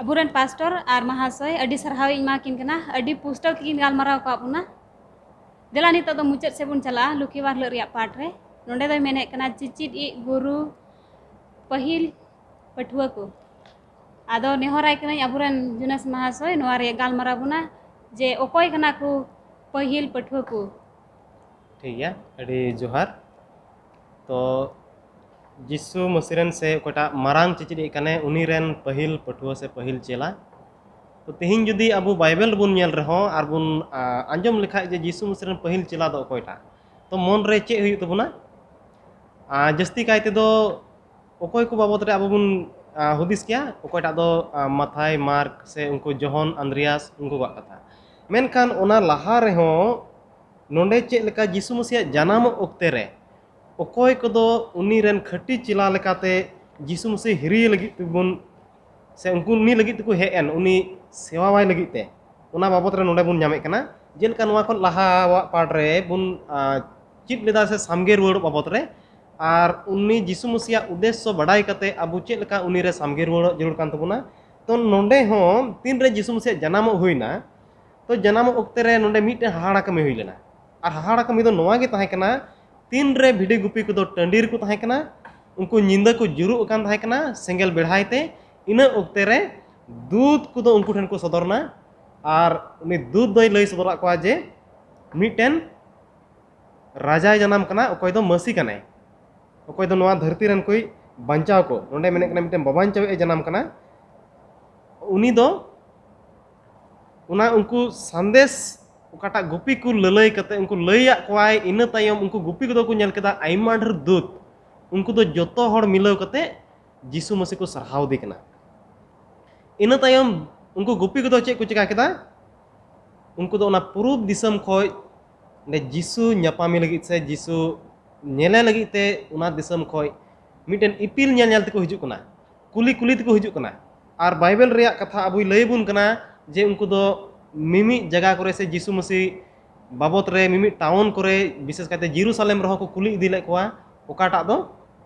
ᱟᱵᱚᱨᱮᱱ ᱯᱟᱥᱴᱚᱨ ᱟᱨ ᱢᱟᱦᱟᱥᱚᱭ ᱟᱹᱰᱤ ᱥᱟᱨᱦᱟᱣ ᱤᱧ ᱮᱢᱟ ᱠᱤᱱ ᱠᱟᱱᱟ, ᱟᱹᱰᱤ ᱯᱩᱥᱴᱟᱹᱣ ᱛᱮᱠᱤᱱ ᱜᱟᱞᱢᱟᱨᱟᱣ ᱟᱠᱟᱫ ᱵᱚᱱᱟ᱾ ᱫᱮᱞᱟ ᱱᱤᱛᱚᱜ ᱫᱚ ᱢᱩᱪᱟᱹᱫ ᱥᱮᱫ ᱵᱚᱱ ᱪᱟᱞᱟᱜᱼᱟ, ᱞᱩᱠᱷᱤᱵᱟᱨ ᱦᱤᱞᱳᱜ ᱨᱮᱭᱟᱜ ᱯᱟᱴ ᱨᱮ᱾ ᱱᱚᱰᱮ ᱫᱚᱭ ᱢᱮᱱᱮᱫ ᱠᱟᱱᱟ, ᱪᱤᱪᱤᱫ ᱤᱡ ᱜᱩᱨᱩ ᱯᱟᱹᱦᱤᱞ ᱯᱟᱹᱴᱷᱩᱣᱟᱹ ᱠᱚ᱾ ᱟᱫᱚ ᱱᱮᱦᱚᱨᱟᱭ ᱠᱟᱹᱱᱟᱹᱧ ᱟᱵᱚᱨᱮᱱ ᱡᱩᱱᱟᱥ ᱢᱟᱦᱟᱥᱚᱭ ᱱᱚᱣᱟ ᱨᱮᱭᱟᱜ ᱜᱟᱞᱢᱟᱨᱟᱣ ᱵᱚᱱᱟ ᱡᱮ ᱚᱠᱚᱭ ᱠᱟᱱᱟ ᱠᱚ ᱯᱟᱹᱦᱤᱞ ᱯᱟᱹᱴᱷᱩᱣᱟᱹ ᱠᱚ᱾ ᱴᱷᱤᱠ ᱜᱮᱭᱟ, ᱟᱹᱰᱤ ᱡᱚᱦᱟᱨ᱾ ᱛᱚ ᱡᱤᱥᱩ ᱢᱟᱹᱥᱤ ᱨᱮᱱ ᱥᱮ ᱚᱠᱚᱭᱴᱟᱜ ᱢᱟᱨᱟᱝ ᱪᱮᱪᱮᱫᱤᱡ ᱠᱟᱱᱟᱭ, ᱩᱱᱤ ᱨᱮᱱ ᱯᱟᱹᱦᱤᱞ ᱯᱟᱹᱴᱷᱩᱣᱟᱹ ᱥᱮ ᱯᱟᱹᱦᱤᱞ ᱪᱮᱞᱟ᱾ ᱛᱚ ᱛᱮᱦᱮᱧ ᱡᱩᱫᱤ ᱟᱵᱚ ᱵᱟᱭᱵᱮᱞ ᱨᱮᱵᱚᱱ ᱧᱮᱞ ᱨᱮᱦᱚᱸ ᱟᱨ ᱵᱚᱱ ᱟ, ᱟᱸᱡᱚᱢ ᱞᱮᱠᱷᱟᱡ ᱡᱮ ᱡᱤᱥᱩ ᱢᱟᱹᱥᱤ ᱨᱮᱱ ᱯᱟᱹᱦᱤᱞ ᱪᱮᱞᱟ ᱫᱚ ᱚᱠᱚᱭᱴᱟᱜ, ᱛᱚ ᱢᱚᱱ ᱨᱮ ᱪᱮᱫ ᱦᱩᱭᱩᱜ ᱛᱟᱵᱚᱱᱟ? ᱟ, ᱡᱟᱹᱥᱛᱤ ᱠᱟᱭ ᱛᱮᱫᱚ ᱚᱠᱚᱭ ᱠᱚ ᱵᱟᱵᱚᱫ ᱨᱮ ᱟᱵᱚ ᱵᱚᱱ ᱟ, ᱦᱩᱫᱤᱥ ᱠᱮᱭᱟ? ᱚᱠᱚᱭᱴᱟᱜ ᱫᱚ ᱟ, ᱢᱟᱛᱷᱟᱭ, ᱢᱟᱨᱠ ᱥᱮ ᱩᱱᱠᱩ ᱡᱚᱦᱚᱱ, ᱟᱱᱫᱨᱮᱭᱟᱥ, ᱩᱱᱠᱩ ᱠᱚᱣᱟᱜ ᱠᱟᱛᱷᱟ᱾ ᱢᱮᱱᱠᱷᱟᱱ ᱚᱱᱟ ᱞᱟᱦᱟ ᱨᱮᱦᱚᱸ ᱱᱚᱰᱮ ᱪᱮᱫ ᱞᱮᱠᱟ ᱡᱤᱥᱩ ᱢᱟᱹᱥᱤᱭᱟᱜ ᱡᱟᱱᱟᱢᱚᱜ ᱚᱠᱛᱮ ᱨᱮ ᱚᱠᱚᱭ ᱠᱚᱫᱚ ᱩᱱᱤ ᱨᱮᱱ ᱠᱷᱟᱹᱴᱤ ᱪᱮᱞᱟ ᱞᱮᱠᱟᱛᱮ ᱡᱤᱥᱩ ᱢᱟᱹᱥᱤ ᱦᱤᱨᱤᱭ ᱞᱟᱹᱜᱤᱫ ᱛᱮᱵᱚᱱ ᱥᱮ ᱩᱱᱠᱩ ᱩᱱᱤ ᱞᱟᱹᱜᱤᱫ ᱛᱮᱠᱚ ᱦᱮᱡ ᱮᱱ, ᱩᱱᱤ ᱥᱮᱣᱟᱣᱟᱭ ᱞᱟᱹᱜᱤᱫ ᱛᱮ, ᱚᱱᱟ ᱵᱟᱵᱚᱫ ᱨᱮ ᱱᱚᱰᱮ ᱵᱚᱱ ᱧᱟᱢᱮᱫ ᱠᱟᱱᱟ᱾ ᱡᱮᱞᱮᱠᱟ ᱱᱚᱣᱟ ᱠᱷᱚᱱ ᱞᱟᱦᱟᱣᱟᱜ ᱯᱟᱴ ᱨᱮ ᱵᱚᱱ ᱟ, ᱪᱮᱫ ᱞᱮᱫᱟ ᱥᱮ ᱥᱟᱢᱜᱮ ᱨᱩᱣᱟᱹᱲᱚᱜ ᱵᱟᱵᱚᱫ ᱨᱮ, ᱟᱨ ᱩᱱᱤ ᱡᱤᱥᱩ ᱢᱟᱹᱥᱤᱭᱟᱜ ᱩᱫᱽᱫᱮᱥᱥᱚ ᱵᱟᱰᱟᱭ ᱠᱟᱛᱮ ᱟᱵᱚ ᱪᱮᱫ ᱞᱮᱠᱟ ᱩᱱᱤ ᱨᱮ ᱥᱟᱢᱜᱮ ᱨᱩᱣᱟᱹᱲᱚᱜ ᱡᱟᱹᱨᱩᱲ ᱠᱟᱱ ᱛᱟᱵᱚᱱᱟ᱾ ᱛᱚ ᱱᱚᱰᱮ ᱦᱚᱸ ᱛᱤᱱᱨᱮ ᱡᱤᱥᱩ ᱢᱟᱹᱥᱤᱭᱟᱜ ᱡᱟᱱᱟᱢᱚᱜ ᱦᱩᱭᱱᱟ, ᱛᱚ ᱡᱟᱱᱟᱢᱚᱜ ᱚᱠᱛᱮ ᱨᱮ ᱱᱚᱰᱮ ᱢᱤᱫᱴᱮᱱ ᱦᱟᱦᱟᱲᱟ ᱠᱟᱹᱢᱤ ᱦᱩᱭ ᱞᱮᱱᱟ᱾ ᱟᱨ ᱦᱟᱦᱟᱲᱟ ᱠᱟᱹᱢᱤ ᱫᱚ ᱱᱚᱣᱟ ᱜᱮ ᱛᱟᱦᱮᱸ ᱠᱟᱱᱟ, ᱛᱤᱱᱨᱮ ᱵᱷᱤᱰᱤ ᱜᱩᱯᱤ ᱠᱚᱫᱚ ᱴᱟᱺᱰᱤ ᱨᱮᱠᱚ ᱛᱟᱦᱮᱸ ᱠᱟᱱᱟ, ᱩᱱᱠᱩ ᱧᱤᱫᱟᱹ ᱠᱚ ᱡᱩᱨᱩᱜ ᱟᱠᱟᱱ ᱛᱟᱦᱮᱸ ᱠᱟᱱᱟ ᱥᱮᱸᱜᱮᱞ ᱵᱮᱲᱦᱟᱭ ᱛᱮ, ᱤᱱᱟᱹ ᱚᱠᱛᱮ ᱨᱮ ᱫᱩᱛ ᱠᱚᱫᱚ ᱩᱱᱠᱩ ᱴᱷᱮᱱ ᱠᱚ ᱥᱚᱫᱚᱨᱱᱟ᱾ ᱟᱨ ᱩᱱᱤ ᱫᱩᱛ ᱫᱚᱭ ᱞᱟᱹᱭ ᱥᱚᱫᱚᱨᱟᱫ ᱠᱚᱣᱟ ᱡᱮ ᱢᱤᱫᱴᱮᱱ ᱨᱟᱡᱟᱭ ᱡᱟᱱᱟᱢ ᱠᱟᱱᱟ, ᱚᱠᱚᱭ ᱫᱚ ᱢᱟᱹᱥᱤ ᱠᱟᱱᱟᱭ, ᱚᱠᱚᱭ ᱫᱚ ᱱᱚᱣᱟ ᱫᱷᱟᱹᱨᱛᱤ ᱨᱮᱱ ᱠᱚᱭ ᱵᱟᱧᱪᱟᱣ ᱠᱚ᱾ ᱱᱚᱰᱮ ᱢᱮᱱᱮᱫ ᱠᱟᱱᱟ ᱢᱤᱫᱴᱮᱱ ᱵᱟᱵᱟᱧᱪᱟᱣᱤᱡ ᱮ ᱡᱟᱱᱟᱢ ᱠᱟᱱᱟ᱾ ᱩᱱᱤ ᱫᱚ ᱚᱱᱟ ᱩᱱᱠᱩ ᱥᱟᱸᱫᱮᱥ ᱚᱠᱟᱴᱟᱜ ᱜᱩᱯᱤ ᱠᱚ ᱞᱟᱹᱞᱟᱹᱭ ᱠᱟᱛᱮ ᱩᱱᱠᱩ ᱞᱟᱹᱭᱟᱫ ᱠᱚᱣᱟᱭ, ᱤᱱᱟᱹ ᱛᱟᱭᱚᱢ ᱩᱱᱠᱩ ᱜᱩᱯᱤ ᱠᱚᱫᱚ ᱠᱚ ᱧᱮᱞ ᱠᱮᱫᱟ ᱟᱭᱢᱟ ᱰᱷᱮᱨ ᱫᱩᱛ, ᱩᱱᱠᱩ ᱫᱚ ᱡᱚᱛᱚ ᱦᱚᱲ ᱢᱤᱞᱟᱹᱣ ᱠᱟᱛᱮ ᱡᱤᱥᱩ ᱢᱟᱹᱥᱤ ᱠᱚ ᱥᱟᱨᱦᱟᱣ ᱫᱮ ᱠᱟᱱᱟ᱾ ᱤᱱᱟᱹ ᱛᱟᱭᱚᱢ ᱩᱱᱠᱩ ᱜᱩᱯᱤ ᱠᱚᱫᱚ ᱪᱮᱫ ᱠᱚ ᱪᱮᱠᱟ ᱠᱮᱫᱟ? ᱩᱱᱠᱩ ᱫᱚ ᱚᱱᱟ ᱯᱩᱨᱩᱵ ᱫᱤᱥᱚᱢ ᱠᱷᱚᱡ ᱚᱸᱰᱮ ᱡᱤᱥᱩ ᱧᱟᱯᱟᱢᱮ ᱞᱟᱹᱜᱤᱫ ᱥᱮ ᱡᱤᱥᱩ ᱧᱮᱞᱮ ᱞᱟᱹᱜᱤᱫ ᱛᱮ ᱚᱱᱟ ᱫᱤᱥᱚᱢ ᱠᱷᱚᱡ ᱢᱤᱫᱴᱮᱱ ᱤᱯᱤᱞ ᱧᱮᱞ ᱧᱮᱞ ᱛᱮᱠᱚ ᱦᱤᱡᱩᱜ ᱠᱟᱱᱟ, ᱠᱩᱞᱤ ᱠᱩᱞᱤ ᱛᱮᱠᱚ ᱦᱤᱡᱩᱜ ᱠᱟᱱᱟ᱾ ᱟᱨ ᱵᱟᱭᱵᱮᱞ ᱨᱮᱭᱟᱜ ᱠᱟᱛᱷᱟ ᱟᱵᱚᱭ ᱞᱟᱹᱭ ᱟᱵᱚᱱ ᱠᱟᱱᱟ ᱡᱮ ᱩᱱᱠᱩ ᱫᱚ ᱢᱤᱢᱤᱫ ᱡᱟᱭᱜᱟ ᱠᱚᱨᱮ ᱥᱮ ᱡᱤᱥᱩ ᱢᱟᱹᱥᱤ ᱵᱟᱵᱚᱫ ᱨᱮ ᱢᱤᱢᱤᱫ ᱴᱟᱣᱩᱱ ᱠᱚᱨᱮ, ᱵᱤᱥᱮᱥ ᱠᱟᱭᱛᱮ ᱡᱮᱨᱩᱥᱟᱞᱮᱢ ᱨᱮᱦᱚᱸ ᱠᱚ ᱠᱩᱞᱤ ᱤᱫᱤ ᱞᱮᱫ ᱠᱚᱣᱟ, ᱚᱠᱟᱴᱟᱜ ᱫᱚ,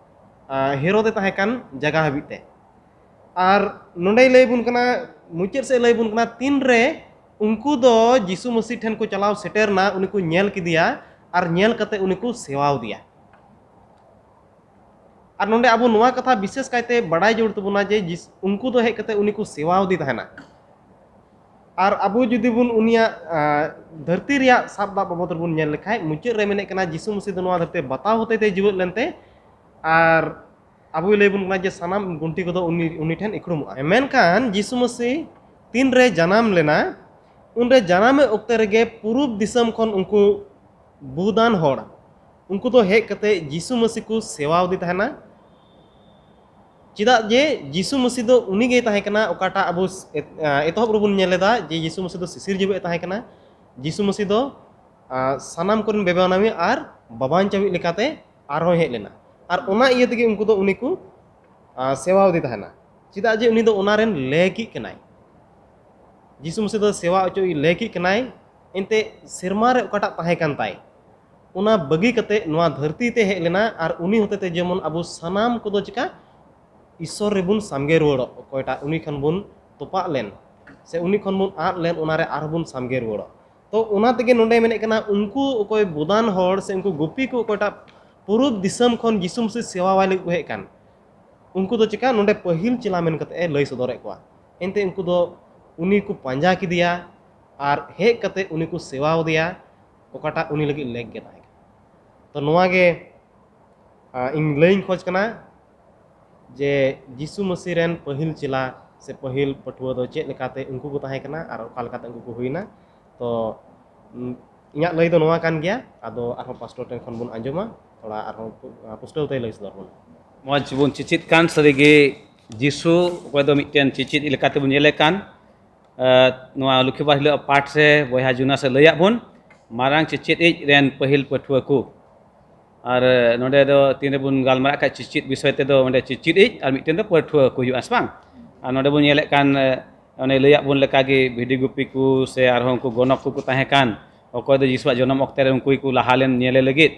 ᱟᱸ, ᱦᱮᱨᱳᱫᱮ ᱛᱟᱦᱮᱸ ᱠᱟᱱ ᱡᱟᱭᱜᱟ ᱦᱟᱹᱵᱤᱡ ᱛᱮ᱾ ᱟᱨ ᱱᱚᱰᱮᱭ ᱞᱟᱹᱭ ᱵᱚᱱ ᱠᱟᱱᱟ, ᱢᱩᱪᱟᱹᱫ ᱥᱮᱫ ᱞᱟᱹᱭ ᱵᱚᱱ ᱠᱟᱱᱟ, ᱛᱤᱱᱨᱮ ᱩᱱᱠᱩ ᱫᱚ ᱡᱤᱥᱩ ᱢᱟᱹᱥᱤ ᱴᱷᱮᱱ ᱠᱚ ᱪᱟᱞᱟᱣ ᱥᱮᱴᱮᱨ ᱮᱱᱟ, ᱩᱱᱤ ᱠᱚ ᱧᱮᱞ ᱠᱮᱫᱮᱭᱟ ᱟᱨ ᱧᱮᱞ ᱠᱟᱛᱮ ᱩᱱᱤ ᱠᱚ ᱥᱮᱣᱟᱣ ᱫᱮᱭᱟ᱾ ᱟᱨ ᱱᱚᱰᱮ ᱟᱵᱚ ᱱᱚᱣᱟ ᱠᱟᱛᱷᱟ ᱵᱤᱥᱮᱥ ᱠᱟᱭᱛᱮ ᱵᱟᱲᱟᱭ ᱡᱟᱹᱨᱩᱲ ᱛᱟᱵᱚᱱᱟ ᱡᱮ ᱡᱤᱥ-, ᱩᱱᱠᱩ ᱫᱚ ᱦᱮᱡ ᱠᱟᱛᱮ ᱩᱱᱤ ᱠᱚ ᱥᱮᱣᱟᱣ ᱫᱮ ᱛᱟᱦᱮᱱᱟ᱾ ᱟᱨ ᱟᱵᱚ ᱡᱩᱫᱤ ᱵᱚᱱ ᱩᱱᱤᱭᱟᱜ, ᱟᱸ, ᱫᱷᱟᱹᱨᱛᱤ ᱨᱮᱭᱟᱜ ᱥᱟᱵ ᱫᱟᱜ ᱵᱟᱵᱚᱫ ᱨᱮᱵᱚᱱ ᱧᱮᱞ ᱞᱮᱠᱷᱟᱡ, ᱢᱩᱪᱟᱹᱫ ᱨᱮ ᱢᱮᱱᱮᱫ ᱠᱟᱱᱟ, ᱡᱤᱥᱩ ᱢᱟᱹᱥᱤ ᱫᱚ ᱱᱚᱣᱟ ᱫᱷᱟᱹᱨᱛᱤ ᱵᱟᱛᱟᱣ ᱦᱚᱛᱮ ᱛᱮ ᱡᱤᱣᱮᱫ ᱞᱮᱱᱛᱮ, ᱟᱨ ᱟᱵᱚᱭ ᱞᱟᱹᱭ ᱵᱚᱱ ᱠᱟᱱᱟ ᱡᱮ ᱥᱟᱱᱟᱢ ᱜᱩᱱᱴᱷᱤ ᱠᱚᱫᱚ ᱩᱱᱤ, ᱩᱱᱤ ᱴᱷᱮᱱ ᱤᱠᱷᱲᱩᱢᱚᱜᱼᱟ᱾ ᱢᱮᱱᱠᱷᱟᱱ ᱡᱤᱥᱩ ᱢᱟᱹᱥᱤ ᱛᱤᱱᱨᱮ ᱡᱟᱱᱟᱢ ᱞᱮᱱᱟ, ᱩᱱᱨᱮ ᱡᱟᱱᱟᱢᱮ ᱚᱠᱛᱮ ᱨᱮᱜᱮ ᱯᱩᱨᱩᱵ ᱫᱤᱥᱚᱢ ᱠᱷᱚᱱ ᱩᱱᱠᱩ ᱵᱩᱫᱟᱱ ᱦᱚᱲ, ᱩᱱᱠᱩ ᱫᱚ ᱦᱮᱡ ᱠᱟᱛᱮ ᱡᱤᱥᱩ ᱢᱟᱹᱥᱤ ᱠᱚ ᱥᱮᱣᱟᱣ ᱫᱮ ᱛᱟᱦᱮᱱᱟ᱾ ᱪᱮᱫᱟᱜ ᱡᱮ ᱡᱤᱥᱩ ᱢᱟᱹᱥᱤ ᱫᱚ ᱩᱱᱤ ᱜᱮᱭ ᱛᱟᱦᱮᱸ ᱠᱟᱱᱟ, ᱚᱠᱟᱴᱟᱜ ᱟᱵᱚ ᱮᱛ-, ᱮᱛᱚᱦᱚᱵ ᱨᱮᱵᱚᱱ ᱧᱮᱞ ᱞᱮᱫᱟ ᱡᱮ ᱡᱤᱥᱩ ᱢᱟᱹᱥᱤ ᱫᱚ ᱥᱤᱥᱤᱨ ᱡᱤᱣᱤ ᱮ ᱛᱟᱦᱮᱸ ᱠᱟᱱᱟ᱾ ᱡᱤᱥᱩ ᱢᱟᱹᱥᱤ ᱫᱚ, ᱟ, ᱥᱟᱱᱟᱢ ᱠᱚᱨᱮᱱ ᱵᱮᱵᱟᱱᱟᱣᱤ ᱟᱨ ᱵᱟᱵᱟᱧᱪᱟᱣᱤᱡ ᱞᱮᱠᱟᱛᱮ ᱟᱨᱦᱚᱸᱭ ᱦᱮᱡ ᱞᱮᱱᱟ᱾ ᱟᱨ ᱚᱱᱟ ᱤᱭᱟᱹ ᱛᱮᱜᱮ ᱩᱱᱠᱩ ᱫᱚ ᱩᱱᱤ ᱠᱚ, ᱟ, ᱥᱮᱣᱟᱣ ᱫᱮ ᱛᱟᱦᱮᱱᱟ᱾ ᱪᱮᱫᱟᱜ ᱡᱮ ᱩᱱᱤ ᱫᱚ ᱚᱱᱟ ᱨᱮᱱ ᱞᱮᱠᱤᱡ ᱠᱟᱱᱟᱭ᱾ ᱡᱤᱥᱩ ᱢᱟᱹᱥᱤ ᱫᱚ ᱥᱮᱣᱟ ᱚᱪᱚᱭᱤᱡ ᱞᱮᱠᱤᱡ ᱠᱟᱱᱟᱭ᱾ ᱮᱱᱛᱮ ᱥᱮᱨᱢᱟ ᱨᱮ ᱚᱠᱟᱴᱟᱜ ᱛᱟᱦᱮᱸ ᱠᱟᱱ ᱛᱟᱭ, ᱚᱱᱟ ᱵᱟᱹᱜᱤ ᱠᱟᱛᱮ ᱱᱚᱣᱟ ᱫᱷᱟᱹᱨᱛᱤ ᱛᱮ ᱦᱮᱡ ᱞᱮᱱᱟ ᱟᱨ ᱩᱱᱤ ᱦᱚᱛᱮ ᱛᱮ ᱡᱮᱢᱚᱱ ᱟᱵᱚ ᱥᱟᱱᱟᱢ ᱠᱚᱫᱚ ᱪᱮᱠᱟ ᱤᱥᱥᱚᱨ ᱨᱮᱵᱚᱱ ᱥᱟᱢᱜᱮ ᱨᱩᱣᱟᱹᱲᱚᱜ, ᱚᱠᱚᱭᱴᱟᱜ ᱩᱱᱤ ᱠᱷᱚᱱ ᱵᱚᱱ ᱛᱚᱯᱟᱜ ᱞᱮᱱ ᱥᱮ ᱩᱱᱤ ᱠᱷᱚᱱ ᱵᱚᱱ ᱟᱫ ᱞᱮᱱ, ᱚᱱᱟ ᱨᱮ ᱟᱨᱦᱚᱸ ᱵᱚᱱ ᱥᱟᱢᱜᱮ ᱨᱩᱣᱟᱹᱲᱚᱜ᱾ ᱛᱚ ᱚᱱᱟ ᱛᱮᱜᱮ ᱱᱚᱰᱮ ᱢᱮᱱᱮᱫ ᱠᱟᱱᱟ, ᱩᱱᱠᱩ ᱚᱠᱚᱭ ᱵᱚᱫᱟᱱ ᱦᱚᱲ ᱥᱮ ᱩᱱᱠᱩ ᱜᱩᱯᱤ ᱠᱚ ᱚᱠᱚᱭᱴᱟᱜ ᱯᱩᱨᱩᱵ ᱫᱤᱥᱚᱢ ᱠᱷᱚᱱ ᱡᱤᱥᱩ ᱢᱟᱹᱥᱤ ᱥᱮᱣᱟᱣᱟᱭ ᱞᱟᱹᱜᱤᱫ ᱠᱚ ᱦᱮᱡ ᱠᱟᱱ, ᱩᱱᱠᱩ ᱫᱚ ᱪᱮᱠᱟ ᱱᱚᱰᱮ ᱯᱟᱹᱦᱤᱞ ᱪᱮᱞᱟ ᱢᱮᱱ ᱠᱟᱛᱮ ᱮ ᱞᱟᱹᱭ ᱥᱚᱫᱚᱨᱮᱫ ᱠᱚᱣᱟ᱾ ᱮᱱᱛᱮ ᱩᱱᱠᱩ ᱫᱚ ᱩᱱᱤ ᱠᱚ ᱯᱟᱸᱡᱟ ᱠᱮᱫᱮᱭᱟ ᱟᱨ ᱦᱮᱡ ᱠᱟᱛᱮ ᱩᱱᱤ ᱠᱚ ᱥᱮᱣᱟᱣ ᱫᱮᱭᱟ, ᱚᱠᱟᱴᱟᱜ ᱩᱱᱤ ᱞᱟᱹᱜᱤᱫ ᱞᱮᱠ ᱜᱮ ᱛᱟᱦᱮᱸ ᱠᱟᱱᱟ᱾ ᱛᱚ ᱱᱚᱣᱟ ᱜᱮ, ᱟ, ᱤᱧ ᱞᱟᱹᱭᱤᱧ ᱠᱷᱚᱡᱽ ᱠᱟᱱᱟ ᱡᱮ ᱡᱤᱥᱩ ᱢᱟᱹᱥᱤ ᱨᱮᱱ ᱯᱟᱹᱦᱤᱞ ᱪᱮᱞᱟ ᱥᱮ ᱯᱟᱹᱦᱤᱞ ᱯᱟᱹᱴᱷᱩᱣᱟᱹ ᱫᱚ ᱪᱮᱫ ᱞᱮᱠᱟᱛᱮ ᱩᱱᱠᱩ ᱠᱚ ᱛᱟᱦᱮᱸ ᱠᱟᱱᱟ ᱟᱨ ᱚᱠᱟ ᱞᱮᱠᱟᱛᱮ ᱩᱱᱠᱩ ᱠᱚ ᱦᱩᱭᱱᱟ᱾ ᱛᱚ, ᱩᱸ, ᱤᱧᱟᱹᱜ ᱞᱟᱹᱭ ᱫᱚ ᱱᱚᱣᱟ ᱠᱟᱱ ᱜᱮᱭᱟ᱾ ᱟᱫᱚ ᱟᱨᱦᱚᱸ ᱯᱟᱥᱴᱚᱨ ᱴᱷᱮᱱ ᱠᱷᱚᱱ ᱵᱚᱱ ᱟᱸᱡᱚᱢᱟ, ᱛᱷᱚᱲᱟ ᱟᱨᱦᱚᱸ ᱯᱩ-, ᱟ, ᱯᱩᱥᱴᱟᱹᱣ ᱛᱮ ᱞᱟᱹᱭ ᱥᱚᱫᱚᱨ ᱵᱚᱱᱟ᱾ ᱢᱚᱡᱽ ᱵᱚᱱ ᱪᱮᱪᱮᱫ ᱠᱟᱱ ᱥᱟᱹᱨᱤᱜᱮ ᱡᱤᱥᱩ ᱚᱠᱚᱭ ᱫᱚ ᱢᱤᱫᱴᱮᱱ ᱪᱮᱪᱮᱫ ᱞᱮᱠᱟᱛᱮ ᱵᱚᱱ ᱧᱮᱞᱮ ᱠᱟᱱ, ᱮ, ᱱᱚᱣᱟ ᱞᱚᱠᱠᱷᱤᱵᱟᱨ ᱦᱤᱞᱳᱜ ᱯᱟᱴ ᱨᱮ ᱵᱚᱭᱦᱟ ᱡᱩᱱᱟᱥ ᱮ ᱞᱟᱹᱭᱟᱫ ᱵᱚᱱ, ᱢᱟᱨᱟᱝ ᱪᱮᱪᱮᱫ ᱤᱡ ᱨᱮᱱ ᱯᱟᱹᱦᱤᱞ ᱯᱟᱹᱴᱷᱩᱣᱟᱹ ᱠᱚ᱾ ᱟᱨ, ᱮ, ᱱᱚᱰᱮ ᱫᱚ ᱛᱤᱱ ᱨᱮᱵᱚᱱ ᱜᱟᱞᱢᱟᱨᱟᱜ ᱠᱷᱟᱡ ᱪᱮᱪᱮᱫ ᱵᱤᱥᱚᱭ ᱛᱮᱫᱚ ᱚᱸᱰᱮ ᱪᱮᱪᱮᱫ ᱤᱡ ᱟᱨ ᱢᱤᱫᱴᱮᱱ ᱫᱚ ᱯᱟᱹᱴᱷᱩᱣᱟᱹ ᱠᱚ ᱦᱩᱭᱩᱜᱼᱟ, ᱥᱮ ᱵᱟᱝ? ᱟᱨ ᱱᱚᱰᱮ ᱵᱚᱱ ᱧᱮᱞᱮᱫ ᱠᱟᱱ, ᱮ, ᱚᱱᱮ ᱞᱟᱹᱭᱟᱫ ᱵᱚᱱ ᱞᱮᱠᱟᱜᱮ ᱵᱷᱤᱰᱤ ᱜᱩᱯᱤ ᱠᱚ ᱥᱮ ᱟᱨᱦᱚᱸ ᱩᱱᱠᱩ ᱜᱚᱱᱚᱠ ᱠᱚᱠᱚ ᱛᱟᱦᱮᱸ ᱠᱟᱱ, ᱚᱠᱚᱭ ᱫᱚ ᱡᱤᱥᱩᱣᱟᱜ ᱡᱚᱱᱚᱢ ᱚᱠᱛᱮ ᱨᱮ ᱩᱱᱠᱩ ᱜᱮᱠᱚ ᱞᱟᱦᱟ ᱞᱮᱱ ᱧᱮᱞᱮ ᱞᱟᱹᱜᱤᱫ᱾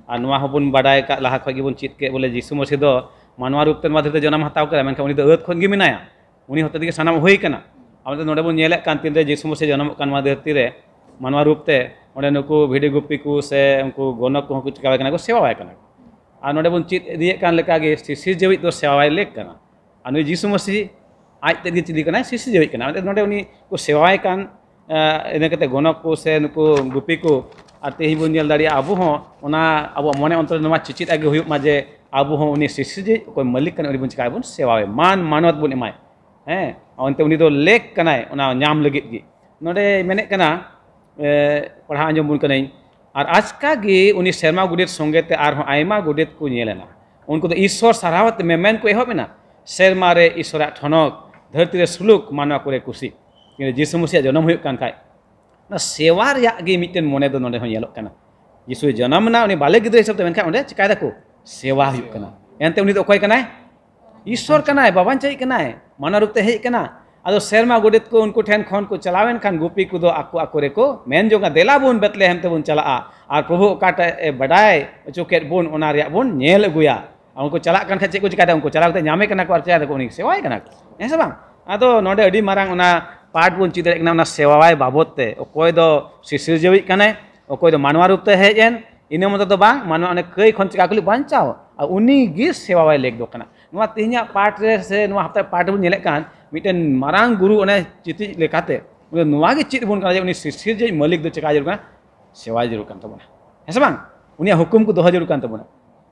ᱟᱨ ᱱᱚᱣᱟ ᱦᱚᱸᱵᱚᱱ ᱵᱟᱰᱟᱭ ᱠᱟᱜ, ᱞᱟᱦᱟ ᱠᱷᱚᱱ ᱜᱮᱵᱚᱱ ᱪᱮᱫ ᱠᱮᱫ, ᱵᱚᱞᱮ ᱡᱤᱥᱩ ᱢᱟᱹᱥᱤ ᱫᱚ ᱢᱟᱱᱣᱟ ᱨᱩᱯ ᱛᱮ ᱱᱚᱣᱟ ᱫᱷᱟᱹᱨᱛᱤ ᱨᱮ ᱡᱚᱱᱚᱢ ᱦᱟᱛᱟᱣ ᱠᱮᱫᱟ, ᱢᱮᱱᱠᱷᱟᱱ ᱩᱱᱤ ᱫᱚ ᱟᱹᱫ ᱠᱷᱚᱱ ᱜᱮ ᱢᱮᱱᱟᱭᱟ᱾ ᱩᱱᱤ ᱦᱚᱛᱮ ᱛᱮᱜᱮ ᱥᱟᱱᱟᱢ ᱦᱩᱭ ᱠᱟᱱᱟ᱾ ᱟᱨ ᱱᱚᱰᱮ ᱵᱚᱱ ᱧᱮᱞᱮᱫ ᱠᱟᱱ, ᱛᱤᱱᱨᱮ ᱡᱤᱥᱩ ᱢᱟᱹᱥᱤ ᱡᱚᱱᱚᱢᱚᱜ ᱠᱟᱱ ᱱᱚᱣᱟ ᱫᱷᱟᱹᱨᱛᱤ ᱨᱮ ᱢᱟᱱᱣᱟ ᱨᱩᱯ ᱛᱮ, ᱚᱸᱰᱮ ᱱᱩᱠᱩ ᱵᱷᱤᱰᱤ ᱜᱩᱯᱤ ᱠᱚ ᱥᱮ ᱩᱱᱠᱩ ᱜᱚᱱᱚᱠ ᱠᱚᱦᱚᱸ ᱠᱚ ᱪᱤᱠᱟᱹᱣᱟᱭ ᱠᱟᱱᱟ, ᱠᱚ ᱥᱮᱵᱟᱣᱟᱭ ᱠᱟᱱᱟ᱾ ᱟᱨ ᱱᱚᱰᱮ ᱵᱚᱱ ᱪᱮᱫ ᱤᱫᱤᱭᱮᱫ ᱠᱟᱱ ᱞᱮᱠᱟᱜᱮ, ᱥᱤᱥᱤᱨ ᱡᱤᱣᱤᱡ ᱫᱚ ᱥᱮᱵᱟᱣᱟᱭ ᱞᱮᱠ ᱠᱟᱱᱟ᱾ ᱟᱨ ᱱᱩᱭ ᱡᱤᱥᱩ ᱢᱟᱹᱥᱤ ᱟᱡ ᱛᱮᱫ ᱜᱮ ᱪᱤᱞᱤ ᱠᱟᱱᱟᱭ? ᱥᱤᱥᱤᱨ ᱡᱤᱣᱤᱡ ᱠᱟᱱᱟᱭ᱾ ᱚᱱᱟᱛᱮ ᱱᱚᱰᱮ ᱩᱱᱤ ᱠᱚ ᱥᱮᱵᱟᱣᱟᱭ ᱠᱟᱱ, ᱟᱸ, ᱤᱱᱟᱹ ᱠᱟᱛᱮ ᱜᱚᱱᱚᱠ ᱠᱚ ᱥᱮ ᱱᱩᱠᱩ ᱜᱩᱯᱤ ᱠᱚ, ᱟᱨ ᱛᱮᱦᱮᱧ ᱵᱚᱱ ᱧᱮᱞ ᱫᱟᱲᱮᱭᱟᱜᱼᱟ, ᱟᱵᱚ ᱦᱚᱸ ᱚᱱᱟ ᱟᱵᱚᱣᱟᱜ ᱢᱚᱱᱮ ᱚᱱᱛᱚᱨ ᱨᱮ ᱱᱚᱣᱟ ᱪᱮᱪᱮᱫ ᱟᱜᱮ ᱦᱩᱭᱩᱜ ᱢᱟ ᱡᱮ ᱟᱵᱚ ᱦᱚᱸ ᱩᱱᱤ ᱥᱤᱥᱤᱨ ᱡᱤᱣᱤᱡ ᱚᱠᱚᱭ ᱢᱟᱹᱞᱤᱠ ᱠᱟᱱᱟᱭ, ᱩᱱᱤ ᱵᱚᱱ ᱪᱤᱠᱟᱹᱭᱟ? ᱵᱚᱱ ᱥᱮᱵᱟᱣᱟᱭ, ᱢᱟᱱ ᱢᱟᱱᱚᱛ ᱵᱚᱱ ᱮᱢᱟᱭ᱾ ᱦᱮᱸ, ᱚᱱᱛᱮ ᱩᱱᱤ ᱫᱚ ᱞᱮᱠ ᱠᱟᱱᱟᱭ ᱚᱱᱟ ᱧᱟᱢ ᱞᱟᱹᱜᱤᱫ ᱜᱮ᱾ ᱱᱚᱰᱮ ᱢᱮᱱᱮᱫ ᱠᱟᱱᱟ, ᱮ, ᱯᱟᱲᱦᱟᱣ ᱟᱸᱡᱚᱢ ᱵᱚᱱ ᱠᱟᱹᱱᱟᱹᱧ, "ᱟᱨ ᱟᱪᱠᱟ ᱜᱮ ᱩᱱᱤ ᱥᱮᱨᱢᱟ ᱜᱚᱰᱮᱛ ᱥᱚᱸᱜᱮ ᱛᱮ ᱟᱨᱦᱚᱸ ᱟᱭᱢᱟ ᱜᱚᱰᱮᱛ ᱠᱚ ᱧᱮᱞ ᱮᱱᱟ᱾ ᱩᱱᱠᱩ ᱫᱚ ᱤᱥᱥᱚᱨ ᱥᱟᱨᱦᱟᱣ ᱛᱮ ᱢᱮᱢᱮᱱ ᱠᱚ ᱮᱦᱚᱵ ᱮᱱᱟ, 'ᱥᱮᱨᱢᱟ ᱨᱮ ᱤᱥᱥᱚᱨᱟᱜ ᱴᱷᱚᱱᱚᱠ, ᱫᱷᱟᱹᱨᱛᱤ ᱨᱮ ᱥᱩᱞᱩᱠ, ᱢᱟᱱᱣᱟ ᱠᱚᱨᱮ ᱠᱩᱥᱤ.'" ᱠᱤᱱᱛᱩ ᱡᱤᱥᱩ ᱢᱟᱹᱥᱤᱭᱟᱜ ᱡᱚᱱᱚᱢ ᱦᱩᱭᱩᱜ ᱠᱟᱱ ᱠᱷᱟᱡ, ᱚᱱᱟ ᱥᱮᱣᱟ ᱨᱮᱭᱟᱜ ᱜᱮ ᱢᱤᱫᱴᱮᱱ ᱢᱚᱱᱮ ᱫᱚ ᱱᱚᱰᱮ ᱦᱚᱸ ᱧᱮᱞᱚᱜ ᱠᱟᱱᱟ᱾ ᱡᱤᱥᱩᱭ ᱡᱟᱱᱟᱢ ᱮᱱᱟ, ᱩᱱᱤ ᱵᱟᱞᱮ ᱜᱤᱫᱽᱨᱟᱹ ᱦᱤᱥᱟᱹᱵ ᱛᱮ, ᱢᱮᱱᱠᱷᱟᱱ ᱚᱸᱰᱮ ᱪᱤᱠᱟᱭ ᱫᱟᱠᱚ? ᱥᱮᱣᱟ ᱦᱩᱭᱩᱜ ᱠᱟᱱᱟ᱾ ᱮᱱᱛᱮ ᱩᱱᱤ ᱫᱚ ᱚᱠᱚᱭ ᱠᱟᱱᱟᱭ? ᱤᱥᱥᱚᱨ ᱠᱟᱱᱟᱭ, ᱵᱟᱵᱟᱧᱪᱟᱭᱤᱡ ᱠᱟᱱᱟᱭ, ᱢᱟᱱᱣ ᱨᱩᱯ ᱛᱮ ᱦᱮᱡ ᱠᱟᱱᱟ᱾ ᱟᱫᱚ ᱥᱮᱨᱢᱟ ᱜᱚᱰᱮᱛ ᱠᱚ ᱩᱱᱠᱩ ᱴᱷᱮᱱ ᱠᱷᱚᱱ ᱠᱚ ᱪᱟᱞᱟᱣ ᱮᱱ ᱠᱷᱟᱱ, ᱜᱩᱯᱤ ᱠᱚᱫᱚ ᱟᱠᱚ ᱟᱠᱚ ᱨᱮᱠᱚ ᱢᱮᱱ ᱡᱚᱝᱟ, "ᱫᱮᱞᱟ ᱵᱚᱱ ᱵᱮᱛᱞᱮᱦᱮᱢ ᱛᱮᱵᱚᱱ ᱪᱟᱞᱟᱜᱼᱟ, ᱟᱨ ᱯᱨᱚᱵᱷᱩ ᱚᱠᱟᱴᱟᱜ ᱮ ᱵᱟᱰᱟᱭ ᱦᱚᱪᱚ ᱠᱮᱫ ᱵᱚᱱ, ᱚᱱᱟ ᱨᱮᱭᱟᱜ ᱵᱚᱱ ᱧᱮᱞ ᱟᱹᱜᱩᱭᱟ᱾" ᱟᱨ ᱩᱱᱠᱩ ᱪᱟᱞᱟᱜ ᱠᱟᱱ ᱠᱷᱟᱡ ᱪᱮᱫ ᱠᱚ ᱪᱤᱠᱟᱭᱮᱫᱟ? ᱩᱱᱠᱩ ᱪᱟᱞᱟᱣ ᱠᱟᱛᱮ ᱧᱟᱢᱮ ᱠᱟᱱᱟ ᱠᱚ ᱟᱨ ᱪᱮᱫ ᱫᱚᱠᱚ? ᱩᱱᱤ ᱥᱮᱣᱟᱭ ᱠᱟᱱᱟ ᱠᱚ, ᱦᱮᱸ ᱥᱮ ᱵᱟᱝ? ᱟᱫᱚ ᱱᱚᱰᱮ ᱟᱹᱰᱤ ᱢᱟᱨᱟᱝ ᱚᱱᱟ ᱯᱟᱴ ᱵᱚᱱ ᱪᱮᱫ ᱫᱟᱲᱮᱭᱟᱜ ᱠᱟᱱᱟ, ᱚᱱᱟ ᱥᱮᱣᱟᱭ ᱵᱟᱵᱚᱫ ᱛᱮ᱾ ᱚᱠᱚᱭ ᱫᱚ ᱥᱤᱥᱤᱨ ᱡᱤᱣᱤᱡ ᱠᱟᱱᱟᱭ, ᱚᱠᱚᱭ ᱫᱚ ᱢᱟᱱᱣᱟ ᱨᱩᱯ ᱛᱮ ᱦᱮᱡ ᱮᱱ, ᱤᱱᱟᱹ ᱢᱚᱛᱚ ᱫᱚ ᱵᱟᱝ, ᱢᱟᱱᱣᱟ ᱚᱱᱮ ᱠᱟᱹᱭ ᱠᱷᱚᱱ ᱪᱤᱠᱟ ᱠᱚ ᱞᱟᱹᱜᱤᱫ ᱵᱟᱧᱪᱟᱣ, ᱟᱨ ᱩᱱᱤ ᱜᱮ ᱥᱮᱣᱟᱭ ᱞᱮᱠ ᱫᱚ ᱠᱟᱱᱟ᱾ ᱱᱚᱣᱟ ᱛᱮᱦᱮᱧᱟᱜ ᱯᱟᱴ ᱨᱮ ᱥᱮ ᱱᱚᱣᱟ ᱦᱟᱯᱛᱟ ᱯᱟᱴ ᱨᱮᱵᱚᱱ ᱧᱮᱞᱮᱫ ᱠᱟᱱ, ᱢᱤᱫᱴᱮᱱ ᱢᱟᱨᱟᱝ ᱜᱩᱨᱩ ᱚᱱᱮ ᱪᱤᱛᱤᱡ ᱞᱮᱠᱟᱛᱮ ᱩᱱᱤ ᱫᱚ ᱱᱚᱣᱟ ᱜᱮ ᱪᱮᱫ ᱵᱚᱱ ᱠᱟᱱᱟ ᱡᱮ ᱩᱱᱤ ᱥᱤᱥᱤᱨ ᱡᱤᱣᱤᱡ ᱢᱟᱹᱞᱤᱠ ᱫᱚ ᱪᱤᱠᱟ ᱡᱟᱹᱨᱩᱲ ᱠᱟᱱᱟ? ᱥᱮᱣᱟ ᱡᱟᱹᱨᱩᱲ ᱠᱟᱱ ᱛᱟᱵᱚᱱᱟ, ᱦᱮᱸ ᱥᱮ ᱵᱟᱝ? ᱩᱱᱤᱭᱟᱜ ᱦᱩᱠᱩᱢ ᱠᱚ ᱫᱚᱦᱚ ᱡᱟᱹᱨᱩᱲ ᱠᱟᱱ ᱛᱟᱵᱚᱱᱟ,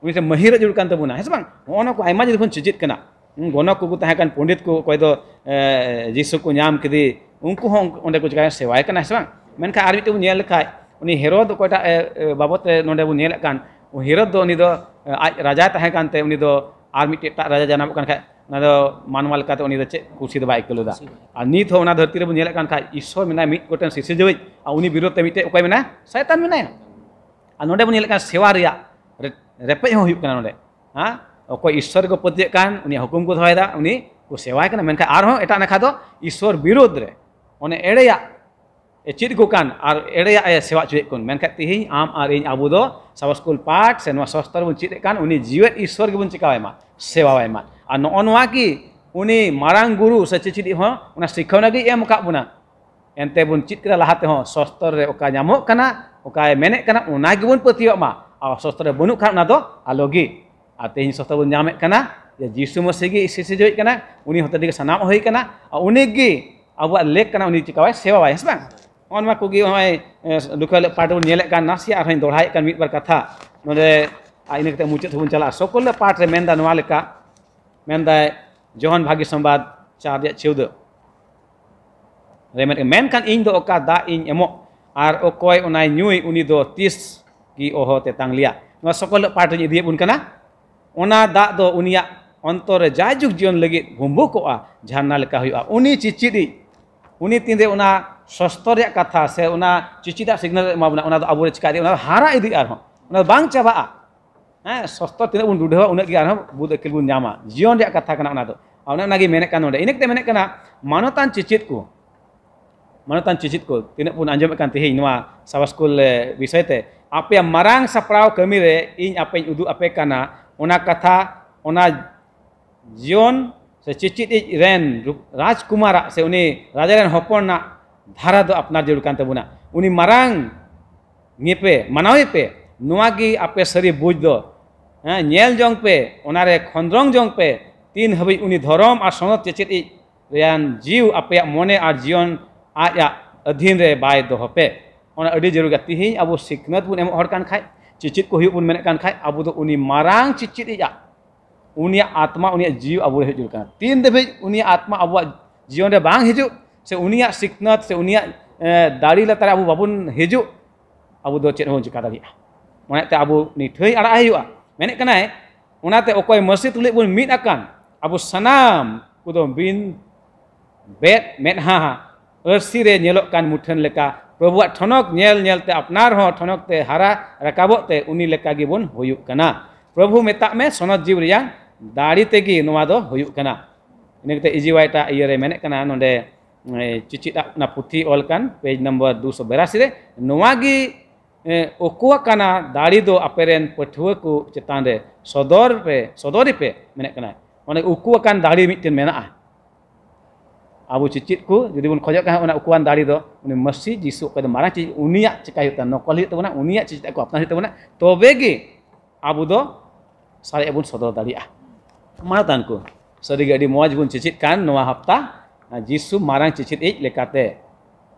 ᱩᱱᱤ ᱴᱷᱮᱱ ᱢᱟᱹᱦᱤᱨᱚᱜ ᱡᱟᱹᱨᱩᱲ ᱠᱟᱱ ᱛᱟᱵᱚᱱᱟ, ᱦᱮᱸ ᱥᱮ ᱵᱟᱝ? ᱱᱚᱜᱼᱚ ᱱᱚᱣᱟ ᱠᱚ ᱟᱭᱢᱟ ᱡᱤᱱᱤᱥ ᱵᱚᱱ ᱪᱮᱪᱮᱫ ᱠᱟᱱᱟ᱾ ᱦᱩᱸ, ᱜᱚᱱᱚᱠ ᱠᱚᱠᱚ ᱛᱟᱦᱮᱸ ᱠᱟᱱ, ᱯᱚᱱᱰᱤᱛ ᱠᱚ, ᱚᱠᱚᱭ ᱫᱚ, ᱮ, ᱡᱤᱥᱩ ᱠᱚ ᱧᱟᱢ ᱠᱮᱫᱮ, ᱩᱱᱠᱩ ᱦᱚᱸ ᱚᱸᱰᱮ ᱠᱚ ᱪᱤᱠᱟᱹᱭᱟ? ᱥᱮᱣᱟᱭ ᱠᱟᱱᱟ, ᱦᱮᱸ ᱥᱮ ᱵᱟᱝ? ᱢᱮᱱᱠᱷᱟᱱ ᱟᱨ ᱢᱤᱫᱴᱮᱱ ᱵᱚᱱ ᱧᱮᱞ ᱞᱮᱠᱷᱟᱡ, ᱩᱱᱤ ᱦᱮᱨᱳᱫ ᱚᱠᱚᱭᱴᱟᱜ, ᱮ, ᱮ, ᱵᱟᱵᱚᱫ ᱨᱮ ᱱᱚᱰᱮ ᱵᱚᱱ ᱧᱮᱞᱮᱫ ᱠᱟᱱ, ᱩᱱᱤ ᱦᱮᱨᱳᱫ ᱫᱚ, ᱩᱱᱤ ᱫᱚ, ᱮ, ᱟᱡ ᱨᱟᱡᱟᱭ ᱛᱟᱦᱮᱸ ᱠᱟᱱᱛᱮ, ᱩᱱᱤ ᱫᱚ ᱟᱨ ᱢᱤᱫᱴᱮᱡ ᱮᱴᱟᱜ ᱨᱟᱡᱟ ᱡᱟᱱᱟᱢᱚᱜ ᱠᱟᱱ ᱠᱷᱟᱡ, ᱚᱱᱟ ᱫᱚ ᱢᱟᱱᱣᱟ ᱞᱮᱠᱟᱛᱮ ᱩᱱᱤ ᱫᱚ ᱪᱮᱫ ᱠᱩᱥᱤ ᱫᱚ ᱵᱟᱭ ᱟᱹᱭᱠᱟᱹᱣ ᱞᱮᱫᱟ᱾ ᱠᱩᱥᱤ ᱵᱟᱭ᱾ ᱟᱨ ᱱᱤᱛ ᱦᱚᱸ ᱚᱱᱟ ᱫᱷᱟᱹᱨᱛᱤ ᱨᱮᱵᱚᱱ ᱧᱮᱞᱮᱫ ᱠᱟᱱ ᱠᱷᱟᱡ, ᱤᱥᱥᱚᱨ ᱢᱮᱱᱟᱭ ᱢᱤᱫ ᱜᱚᱴᱮᱱ ᱥᱤᱥᱤᱨᱡᱟᱹᱣᱤᱡ, ᱟᱨ ᱩᱱᱤ ᱵᱤᱨᱳᱫᱷ ᱛᱮ ᱢᱤᱫᱴᱮᱡ ᱚᱠᱚᱭ ᱢᱮᱱᱟᱭ? ᱥᱟᱭᱛᱟᱱ ᱢᱮᱱᱟᱭᱟ᱾ ᱟᱨ ᱱᱚᱰᱮ ᱵᱚᱱ ᱧᱮᱞᱮᱫ ᱠᱟᱱ ᱥᱮᱣᱟ ᱨᱮᱭᱟᱜ ᱨᱮ-, ᱨᱮᱯᱮᱡ ᱦᱚᱸ ᱦᱩᱭᱩᱜ ᱠᱟᱱᱟ ᱱᱚᱰᱮ᱾ ᱦᱮᱸ? ᱚᱠᱚᱭ ᱤᱥᱥᱚᱨ ᱨᱮᱠᱚ ᱯᱟᱹᱛᱭᱟᱹᱜ ᱠᱟᱱ, ᱩᱱᱤᱭᱟᱜ ᱦᱩᱠᱩᱢ ᱠᱚ ᱫᱚᱦᱚᱭᱮᱫᱟ, ᱩᱱᱤ ᱠᱚ ᱥᱮᱣᱟᱭ ᱠᱟᱱᱟ, ᱢᱮᱱᱠᱷᱟᱱ ᱟᱨᱦᱚᱸ ᱮᱴᱟᱜ ᱱᱟᱠᱷᱟ ᱫᱚ ᱤᱥᱥᱚᱨ ᱵᱤᱨᱳᱫᱷ ᱨᱮ, ᱚᱱᱮ ᱮᱲᱮᱭᱟᱜ ᱮ ᱪᱮᱫ ᱟᱠᱚ ᱠᱟᱱ ᱟᱨ ᱮᱲᱮᱭᱟᱜ ᱮ ᱥᱮᱵᱟ ᱦᱚᱪᱚᱭᱮᱫ ᱠᱚ᱾ ᱢᱮᱱᱠᱷᱟᱱ ᱛᱮᱦᱮᱧ ᱟᱢ ᱟᱨ ᱤᱧ ᱟᱵᱚ ᱫᱚ ᱥᱟᱵᱟ ᱥᱠᱩᱞ ᱯᱟᱴ ᱥᱮ ᱱᱚᱣᱟ ᱥᱚᱥᱛᱨᱚ ᱵᱚᱱ ᱪᱮᱫ ᱮᱫ ᱠᱟᱱ, ᱩᱱᱤ ᱡᱤᱣᱮᱫ ᱤᱥᱥᱚᱨ ᱜᱮᱵᱚᱱ ᱪᱤᱠᱟᱹᱣᱟᱭ ᱢᱟ, ᱥᱮᱵᱟᱣᱟᱭ ᱢᱟ᱾ ᱟᱨ ᱱᱚᱜᱼᱚ ᱱᱚᱣᱟ ᱜᱮ ᱩᱱᱤ ᱢᱟᱨᱟᱝ ᱜᱩᱨᱩ ᱥᱮ ᱪᱮᱪᱮᱫᱤᱡ ᱦᱚᱸ ᱚᱱᱟ ᱥᱤᱠᱷᱟᱹᱣᱱᱟ ᱜᱮᱭ ᱮᱢ ᱟᱠᱟᱫ ᱵᱚᱱᱟ᱾ ᱮᱱᱛᱮ ᱵᱚᱱ ᱪᱮᱫ ᱠᱮᱫᱟ ᱞᱟᱦᱟ ᱛᱮᱦᱚᱸ, ᱥᱚᱥᱛᱨᱚ ᱨᱮ ᱚᱠᱟ ᱧᱟᱢᱚᱜ ᱠᱟᱱᱟ, ᱚᱠᱟᱭ ᱢᱮᱱᱮᱫ ᱠᱟᱱᱟ, ᱚᱱᱟ ᱜᱮᱵᱚᱱ ᱯᱟᱹᱛᱭᱟᱹᱣᱟᱜ ᱢᱟ᱾ ᱟᱨ ᱥᱚᱥᱛᱨᱚ ᱨᱮ ᱵᱟᱹᱱᱩᱜ ᱠᱷᱟᱱ ᱚᱱᱟ ᱫᱚ ᱟᱞᱚ ᱜᱮ᱾ ᱟᱨ ᱛᱮᱦᱮᱧ ᱥᱚᱥᱛᱨᱚ ᱵᱚᱱ ᱧᱟᱢᱮᱫ ᱠᱟᱱᱟ ᱡᱮ ᱡᱤᱥᱩ ᱢᱟᱹᱥᱤ ᱜᱮ ᱥᱤᱨᱡᱟᱹᱣᱤᱡ ᱠᱟᱱᱟ, ᱩᱱᱤ ᱦᱚᱛᱮ ᱛᱮᱜᱮ ᱥᱟᱱᱟᱢᱟᱜ ᱦᱩᱭ ᱠᱟᱱᱟ, ᱟᱨ ᱩᱱᱤ ᱜᱮ ᱟᱵᱚᱣᱟᱜ ᱞᱮᱠ ᱠᱟᱱᱟ, ᱩᱱᱤ ᱪᱤᱠᱟᱣᱟᱭ, ᱥᱮᱵᱟᱣᱟᱭ, ᱦᱮᱸ ᱥᱮ ᱵᱟᱝ? ᱱᱚᱜᱼᱚ ᱱᱚᱣᱟ ᱠᱚᱜᱮ ᱱᱚᱜᱼᱚᱭ, ᱮ, ᱞᱩᱠᱷᱟᱹ ᱦᱤᱞᱳᱜ ᱯᱟᱴ ᱨᱮᱵᱚᱱ ᱧᱮᱞᱮᱫ ᱠᱟᱱ, ᱱᱟᱥᱮᱭᱟᱜ ᱟᱨᱦᱚᱸᱧ ᱫᱚᱦᱲᱟᱭᱮᱫ ᱠᱟᱱ ᱢᱤᱫ ᱵᱟᱨ ᱠᱟᱛᱷᱟ ᱱᱚᱰᱮ, ᱟᱨ ᱤᱱᱟᱹ ᱠᱟᱛᱮ ᱢᱩᱪᱟᱹᱫ ᱦᱚᱸᱵᱚᱱ ᱪᱟᱞᱟᱜᱼᱟ᱾ ᱥᱚᱠᱚᱞ ᱦᱤᱞᱳᱜ ᱯᱟᱴ ᱨᱮ ᱢᱮᱱᱫᱟ ᱱᱚᱣᱟ ᱞᱮᱠᱟ, ᱢᱮᱱᱫᱟᱭ ᱡᱚᱦᱚᱱ ᱵᱷᱟᱜᱤ ᱥᱚᱢᱵᱟᱫ ᱪᱟᱨ ᱨᱮᱭᱟᱜ ᱪᱳᱣᱫᱟᱹ ᱨᱮ ᱢᱮᱱ, ᱢᱮᱱᱠᱷᱟᱱ ᱤᱧ ᱫᱚ ᱚᱠᱟ ᱫᱟᱜ ᱤᱧ ᱮᱢᱚᱜ ᱟᱨ ᱚᱠᱚᱭ ᱚᱱᱟᱭ ᱧᱩᱭ, ᱩᱱᱤ ᱫᱚ ᱛᱤᱥ ᱜᱮ ᱚᱦᱚ ᱛᱮᱛᱟᱝ ᱞᱮᱭᱟ᱾ ᱱᱚᱣᱟ ᱥᱚᱠᱚᱞ ᱦᱤᱞᱳᱜ ᱯᱟᱴ ᱨᱤᱧ ᱤᱫᱤᱭᱮᱫ ᱵᱚᱱ ᱠᱟᱱᱟ᱾ ᱚᱱᱟ ᱫᱟᱜ ᱫᱚ ᱩᱱᱤᱭᱟᱜ ᱚᱱᱛᱚᱨ ᱨᱮ ᱡᱟᱭᱡᱩᱜᱽ ᱡᱤᱭᱚᱱ ᱞᱟᱹᱜᱤᱫ ᱵᱷᱩᱢᱵᱩᱠᱚᱜᱼᱟ, ᱡᱷᱟᱨᱱᱟ ᱞᱮᱠᱟ ᱦᱩᱭᱩᱜᱼᱟ᱾ ᱩᱱᱤ ᱪᱮᱪᱮᱫᱤᱡ, ᱩᱱᱤ ᱛᱤᱱᱨᱮ ᱚᱱᱟ ᱥᱚᱥᱛᱚᱨ ᱨᱮᱭᱟᱜ ᱠᱟᱛᱷᱟ ᱥᱮ ᱚᱱᱟ ᱪᱮᱪᱮᱫᱟᱜ ᱥᱤᱠᱷᱱᱟᱹᱛ ᱮ ᱮᱢᱟ ᱵᱚᱱᱟ, ᱚᱱᱟ ᱫᱚ ᱟᱵᱚᱨᱮ ᱪᱤᱠᱟ ᱤᱫᱤᱜᱼᱟ? ᱚᱱᱟ ᱫᱚ ᱦᱟᱨᱟ ᱤᱫᱤᱜᱼᱟ ᱟᱨᱦᱚᱸ, ᱚᱱᱟ ᱫᱚ ᱵᱟᱝ ᱪᱟᱵᱟᱜᱼᱟ᱾ ᱦᱮᱸ, ᱥᱚᱥᱛᱚᱨ ᱛᱤᱱᱟᱹᱜ ᱵᱚᱱ ᱰᱩᱰᱷᱟᱹᱣᱟ, ᱩᱱᱟᱹᱜ ᱜᱮ ᱟᱨᱦᱚᱸ ᱵᱩᱫᱷ ᱟᱹᱠᱤᱞ ᱵᱚᱱ ᱧᱟᱢᱟ᱾ ᱡᱤᱭᱚᱱ ᱨᱮᱭᱟᱜ ᱠᱟᱛᱷᱟ ᱠᱟᱱᱟ ᱚᱱᱟ ᱫᱚ᱾ ᱟᱨ ᱚᱱᱮ ᱚᱱᱟᱜᱮ ᱢᱮᱱᱮᱫ ᱠᱟᱱ ᱱᱚᱰᱮ, ᱤᱱᱟᱹ ᱠᱟᱛᱮ ᱢᱮᱱᱮᱫ ᱠᱟᱱᱟ, ᱢᱟᱱᱚᱛᱟᱱ ᱪᱮᱪᱮᱫ ᱠᱚ, ᱢᱟᱱᱚᱛᱟᱱ ᱪᱮᱪᱮᱫ ᱠᱚ, ᱛᱤᱱᱟᱹᱜ ᱵᱚᱱ ᱟᱸᱡᱚᱢᱮᱫ ᱠᱟᱱ ᱛᱮᱦᱮᱧ ᱱᱚᱣᱟ ᱥᱟᱵᱟ ᱥᱠᱩᱞ, ᱮ, ᱵᱤᱥᱚᱭ ᱛᱮ, ᱟᱯᱮᱭᱟᱜ ᱢᱟᱨᱟᱝ ᱥᱟᱯᱲᱟᱣ ᱠᱟᱹᱢᱤ ᱨᱮ ᱤᱧ ᱟᱯᱮᱧ ᱩᱫᱩᱜ ᱟᱯᱮ ᱠᱟᱱᱟ᱾ ᱚᱱᱟ ᱠᱟᱛᱷᱟ, ᱚᱱᱟ ᱡᱤᱭᱚᱱ ᱥᱮ ᱪᱮᱪᱮᱫᱤᱡ ᱨᱮᱱ ᱨᱩ-, ᱨᱟᱡᱽᱠᱩᱢᱟᱨᱟᱜ ᱥᱮ ᱩᱱᱤ ᱨᱟᱡᱟ ᱨᱮᱱ ᱦᱚᱯᱚᱱᱟᱜ ᱫᱷᱟᱨᱟ ᱫᱚ ᱟᱯᱱᱟᱨ ᱡᱟᱹᱨᱩᱲ ᱠᱟᱱ ᱛᱟᱵᱚᱱᱟ᱾ ᱩᱱᱤ ᱢᱟᱨᱟᱝ ᱜᱮᱯᱮ ᱢᱟᱱᱟᱣᱮ ᱯᱮ, ᱱᱚᱣᱟ ᱜᱮ ᱟᱯᱮ ᱥᱟᱹᱨᱤ ᱵᱩᱡᱽ ᱫᱚ᱾ ᱦᱮᱸ, ᱧᱮᱞ ᱡᱚᱝ ᱯᱮ, ᱚᱱᱟᱨᱮ ᱠᱷᱚᱸᱫᱽᱨᱚᱝ ᱡᱚᱝ ᱯᱮ, ᱛᱤᱱ ᱦᱟᱹᱵᱤᱡ ᱩᱱᱤ ᱫᱷᱚᱨᱚᱢ ᱟᱨ ᱥᱚᱱᱚᱛ ᱪᱮᱪᱮᱫᱤᱡ ᱨᱮᱭᱟᱱ ᱡᱤᱣ ᱟᱯᱮᱭᱟᱜ ᱢᱚᱱᱮ ᱟᱨ ᱡᱤᱭᱚᱱ ᱟᱡᱟᱜ ᱟᱹᱫᱷᱤᱱ ᱨᱮ ᱵᱟᱭ ᱫᱚᱦᱚ ᱯᱮ᱾ ᱚᱱᱟ ᱟᱹᱰᱤ ᱡᱟᱹᱨᱩᱲ ᱜᱮᱭᱟ᱾ ᱛᱤᱦᱤᱧ ᱟᱵᱚ ᱥᱤᱠᱷᱱᱟᱹᱛ ᱵᱚᱱ ᱮᱢᱚᱜ ᱦᱚᱲ ᱠᱟᱱ ᱠᱷᱟᱡ, ᱪᱮᱪᱮᱫ ᱠᱚ ᱦᱩᱭᱩᱜ ᱵᱚᱱ ᱢᱮᱱᱮᱫ ᱠᱟᱱ ᱠᱷᱟᱡ, ᱟᱵᱚ ᱫᱚ ᱩᱱᱤ ᱢᱟᱨᱟᱝ ᱪᱮᱪᱮᱫᱤᱡᱟᱜ ᱩᱱᱤᱭᱟᱜ ᱟᱛᱢᱟ, ᱩᱱᱤᱭᱟᱜ ᱡᱤᱣᱤ ᱟᱵᱚ ᱨᱮ ᱦᱤᱡᱩᱜ ᱠᱟᱱᱟ᱾ ᱛᱤᱱ ᱫᱷᱟᱹᱵᱤᱡ ᱩᱱᱤᱭᱟᱜ ᱟᱛᱢᱟ ᱟᱵᱚᱣᱟᱜ ᱡᱤᱭᱚᱱ ᱨᱮ ᱵᱟᱝ ᱦᱤᱡᱩᱜ, ᱥᱮ ᱩᱱᱤᱭᱟᱜ ᱥᱤᱠᱷᱱᱟᱹᱛ, ᱥᱮ ᱩᱱᱤᱭᱟᱜ, ᱮ, ᱫᱟᱲᱮ ᱞᱟᱛᱟᱨ ᱨᱮ ᱟᱵᱚ ᱵᱟᱵᱚᱱ ᱦᱤᱡᱩᱜ, ᱟᱵᱚ ᱫᱚ ᱪᱮᱫ ᱦᱚᱸ ᱵᱚᱱ ᱪᱤᱠᱟ ᱫᱟᱲᱮᱭᱟᱜᱼᱟ᱾ ᱚᱱᱟᱛᱮ ᱟᱵᱚ ᱱᱤᱴᱷᱟᱹᱭ ᱟᱲᱟᱜ ᱦᱩᱭᱩᱜᱼᱟ᱾ ᱢᱮᱱᱮᱫ ᱠᱟᱱᱟᱭ, ᱚᱱᱟᱛᱮ ᱚᱠᱚᱭ ᱢᱟᱹᱥᱤ ᱛᱩᱞᱩᱡ ᱵᱚᱱ ᱢᱤᱫ ᱟᱠᱟᱱ, ᱟᱵᱚ ᱥᱟᱱᱟᱢ ᱠᱚᱫᱚ ᱵᱤᱱ ᱵᱮᱫ ᱢᱮᱫᱦᱟ ᱟᱹᱨᱥᱤ ᱨᱮ ᱧᱮᱞᱚᱜ ᱠᱟᱱ ᱢᱩᱴᱷᱟᱹᱱ ᱞᱮᱠᱟ ᱯᱨᱚᱵᱷᱩᱣᱟᱜ ᱴᱷᱚᱱᱚᱠ ᱧᱮᱞ ᱧᱮᱞ ᱛᱮ ᱟᱯᱱᱟᱨ ᱦᱚᱸ ᱴᱷᱚᱱᱚᱠ ᱛᱮ ᱦᱟᱨᱟ ᱨᱟᱠᱟᱵᱚᱜ ᱛᱮ ᱩᱱᱤ ᱞᱮᱠᱟ ᱜᱮᱵᱚᱱ ᱦᱩᱭᱩᱜ ᱠᱟᱱᱟ᱾ ᱯᱨᱚᱵᱷᱩ ᱢᱮᱛᱟᱜ ᱢᱮ, ᱥᱚᱱᱚᱛ ᱡᱤᱣᱤ ᱨᱮᱭᱟᱜ ᱫᱟᱲᱮ ᱛᱮᱜᱮ ᱱᱚᱣᱟ ᱫᱚ ᱦᱩᱭᱩᱜ ᱠᱟᱱᱟ᱾ ᱤᱱᱟᱹ ᱠᱟᱛᱮ ᱤᱡᱤ ᱣᱟᱭᱴᱟ ᱤᱭᱟᱹ ᱨᱮ ᱢᱮᱱᱮᱫ ᱠᱟᱱᱟ ᱱᱚᱰᱮ, ᱮ, ᱪᱤᱪᱤᱫ ᱟᱜ ᱚᱱᱟ ᱯᱩᱛᱷᱤ ᱚᱞ ᱠᱟᱱ page number ᱫᱩᱥᱚ ᱵᱮᱨᱟᱥᱤ ᱨᱮ, ᱱᱚᱣᱟ ᱜᱮ, ᱮ, ᱩᱠᱩ ᱟᱠᱟᱱᱟ ᱫᱟᱲᱮ ᱫᱚ ᱟᱯᱮ ᱨᱮᱱ ᱯᱟᱹᱴᱷᱩᱣᱟᱹ ᱠᱚ ᱪᱮᱛᱟᱱ ᱨᱮ ᱥᱚᱫᱚᱨ ᱯᱮ, ᱥᱚᱫᱚᱨᱤ ᱯᱮ ᱢᱮᱱᱮᱫ ᱠᱟᱱᱟᱭ᱾ ᱚᱱᱮ ᱩᱠᱩ ᱟᱠᱟᱱ ᱫᱟᱲᱮ ᱢᱤᱫᱴᱮᱱ ᱢᱮᱱᱟᱜᱼᱟ᱾ ᱟᱵᱚ ᱪᱤᱪᱤᱫ ᱠᱚ ᱡᱩᱫᱤ ᱵᱚᱱ ᱠᱷᱚᱡᱚᱜ ᱠᱟᱱᱟ, ᱚᱱᱟ ᱩᱠᱩᱣᱟᱱ ᱫᱟᱲᱮ ᱫᱚ ᱩᱱᱤ ᱢᱟᱹᱥᱤ ᱡᱤᱥᱩ, ᱚᱠᱚᱭ ᱫᱚ ᱢᱟᱨᱟᱝ ᱪᱤᱪᱤᱫ, ᱩᱱᱤᱭᱟᱜ ᱪᱤᱠᱟᱹᱭ ᱦᱩᱭᱩᱜ ᱛᱟᱵᱚᱱᱟ, ᱱᱚᱠᱚᱞ ᱦᱩᱭᱩᱜ ᱛᱟᱵᱚᱱᱟ, ᱩᱱᱤᱭᱟᱜ ᱪᱤᱪᱤᱫ ᱠᱚ ᱟᱯᱱᱟᱨ ᱦᱩᱭᱩᱜ ᱛᱟᱵᱚᱱᱟ, ᱛᱚᱵᱮ ᱜᱮ ᱟᱵᱚ ᱫᱚ ᱥᱟᱨᱮᱡ ᱵᱚᱱ ᱥᱚᱫᱚᱨ ᱫᱟᱲᱮᱭᱟᱜᱼᱟ᱾ ᱢᱟᱱᱚᱛᱟᱱ ᱠᱚ, ᱥᱟᱹᱨᱤᱜᱮ ᱟᱹᱰᱤ ᱢᱚᱡᱽ ᱵᱚᱱ ᱪᱮᱪᱮᱫ ᱠᱟᱱ ᱱᱚᱣᱟ ᱦᱟᱯᱛᱟ, ᱡᱤᱥᱩ ᱢᱟᱨᱟᱝ ᱪᱮᱪᱮᱫ ᱤᱡ ᱞᱮᱠᱟᱛᱮ᱾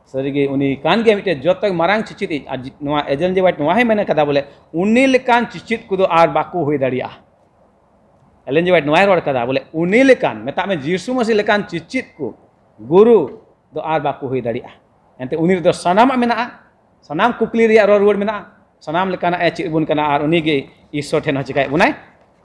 ᱥᱟᱹᱨᱤᱜᱮ ᱩᱱᱤ ᱠᱟᱱ ᱜᱮᱭᱟ ᱢᱤᱫᱴᱮᱱ ᱡᱚᱛᱚ ᱢᱟᱨᱟᱝ ᱪᱮᱪᱮᱫ ᱤᱡ᱾ ᱟᱨ ᱡᱤ-, ᱱᱚᱣᱟ ᱮᱞ ᱮᱱ ᱡᱤ ᱦᱳᱣᱟᱭᱤᱴ ᱱᱚᱣᱟ ᱦᱚᱸᱭ ᱢᱮᱱ ᱠᱟᱫᱟ ᱵᱚᱞᱮ, ᱩᱱᱤ ᱞᱮᱠᱟᱱ ᱪᱮᱪᱮᱫ ᱠᱚᱫᱚ ᱟᱨ ᱵᱟᱠᱚ ᱦᱩᱭ ᱫᱟᱲᱮᱭᱟᱜᱼᱟ᱾ ᱮᱞ ᱮᱱ ᱡᱤ ᱦᱳᱣᱟᱭᱤᱴ ᱱᱚᱣᱟᱭ ᱨᱚᱲ ᱠᱟᱫᱟ ᱵᱚᱞᱮ, ᱩᱱᱤ ᱞᱮᱠᱟᱱ, ᱢᱮᱛᱟᱜ ᱢᱮ, ᱡᱤᱥᱩ ᱢᱟᱹᱥᱤ ᱞᱮᱠᱟᱱ ᱪᱮᱪᱮᱫ ᱠᱚ, ᱜᱩᱨᱩ ᱫᱚ ᱟᱨ ᱵᱟᱠᱚ ᱦᱩᱭ ᱫᱟᱲᱮᱭᱟᱜᱼᱟ᱾ ᱮᱱᱛᱮ ᱩᱱᱤ ᱨᱮᱫᱚ ᱥᱟᱱᱟᱢᱟᱜ ᱢᱮᱱᱟᱜᱼᱟ, ᱥᱟᱱᱟᱢ ᱠᱩᱠᱞᱤ ᱨᱮᱭᱟᱜ ᱨᱚᱲ ᱨᱩᱣᱟᱹᱲ ᱢᱮᱱᱟᱜᱼᱟ, ᱥᱟᱱᱟᱢ ᱞᱮᱠᱟᱱᱟᱜ ᱮ ᱪᱮᱫ ᱵᱚᱱ ᱠᱟᱱᱟ, ᱟᱨ ᱩᱱᱤ ᱜᱮ ᱤᱥᱥᱚᱨ ᱴᱷᱮᱱ ᱦᱚᱸ ᱪᱤᱠᱟᱭᱮᱫ ᱵᱚᱱᱟᱭ?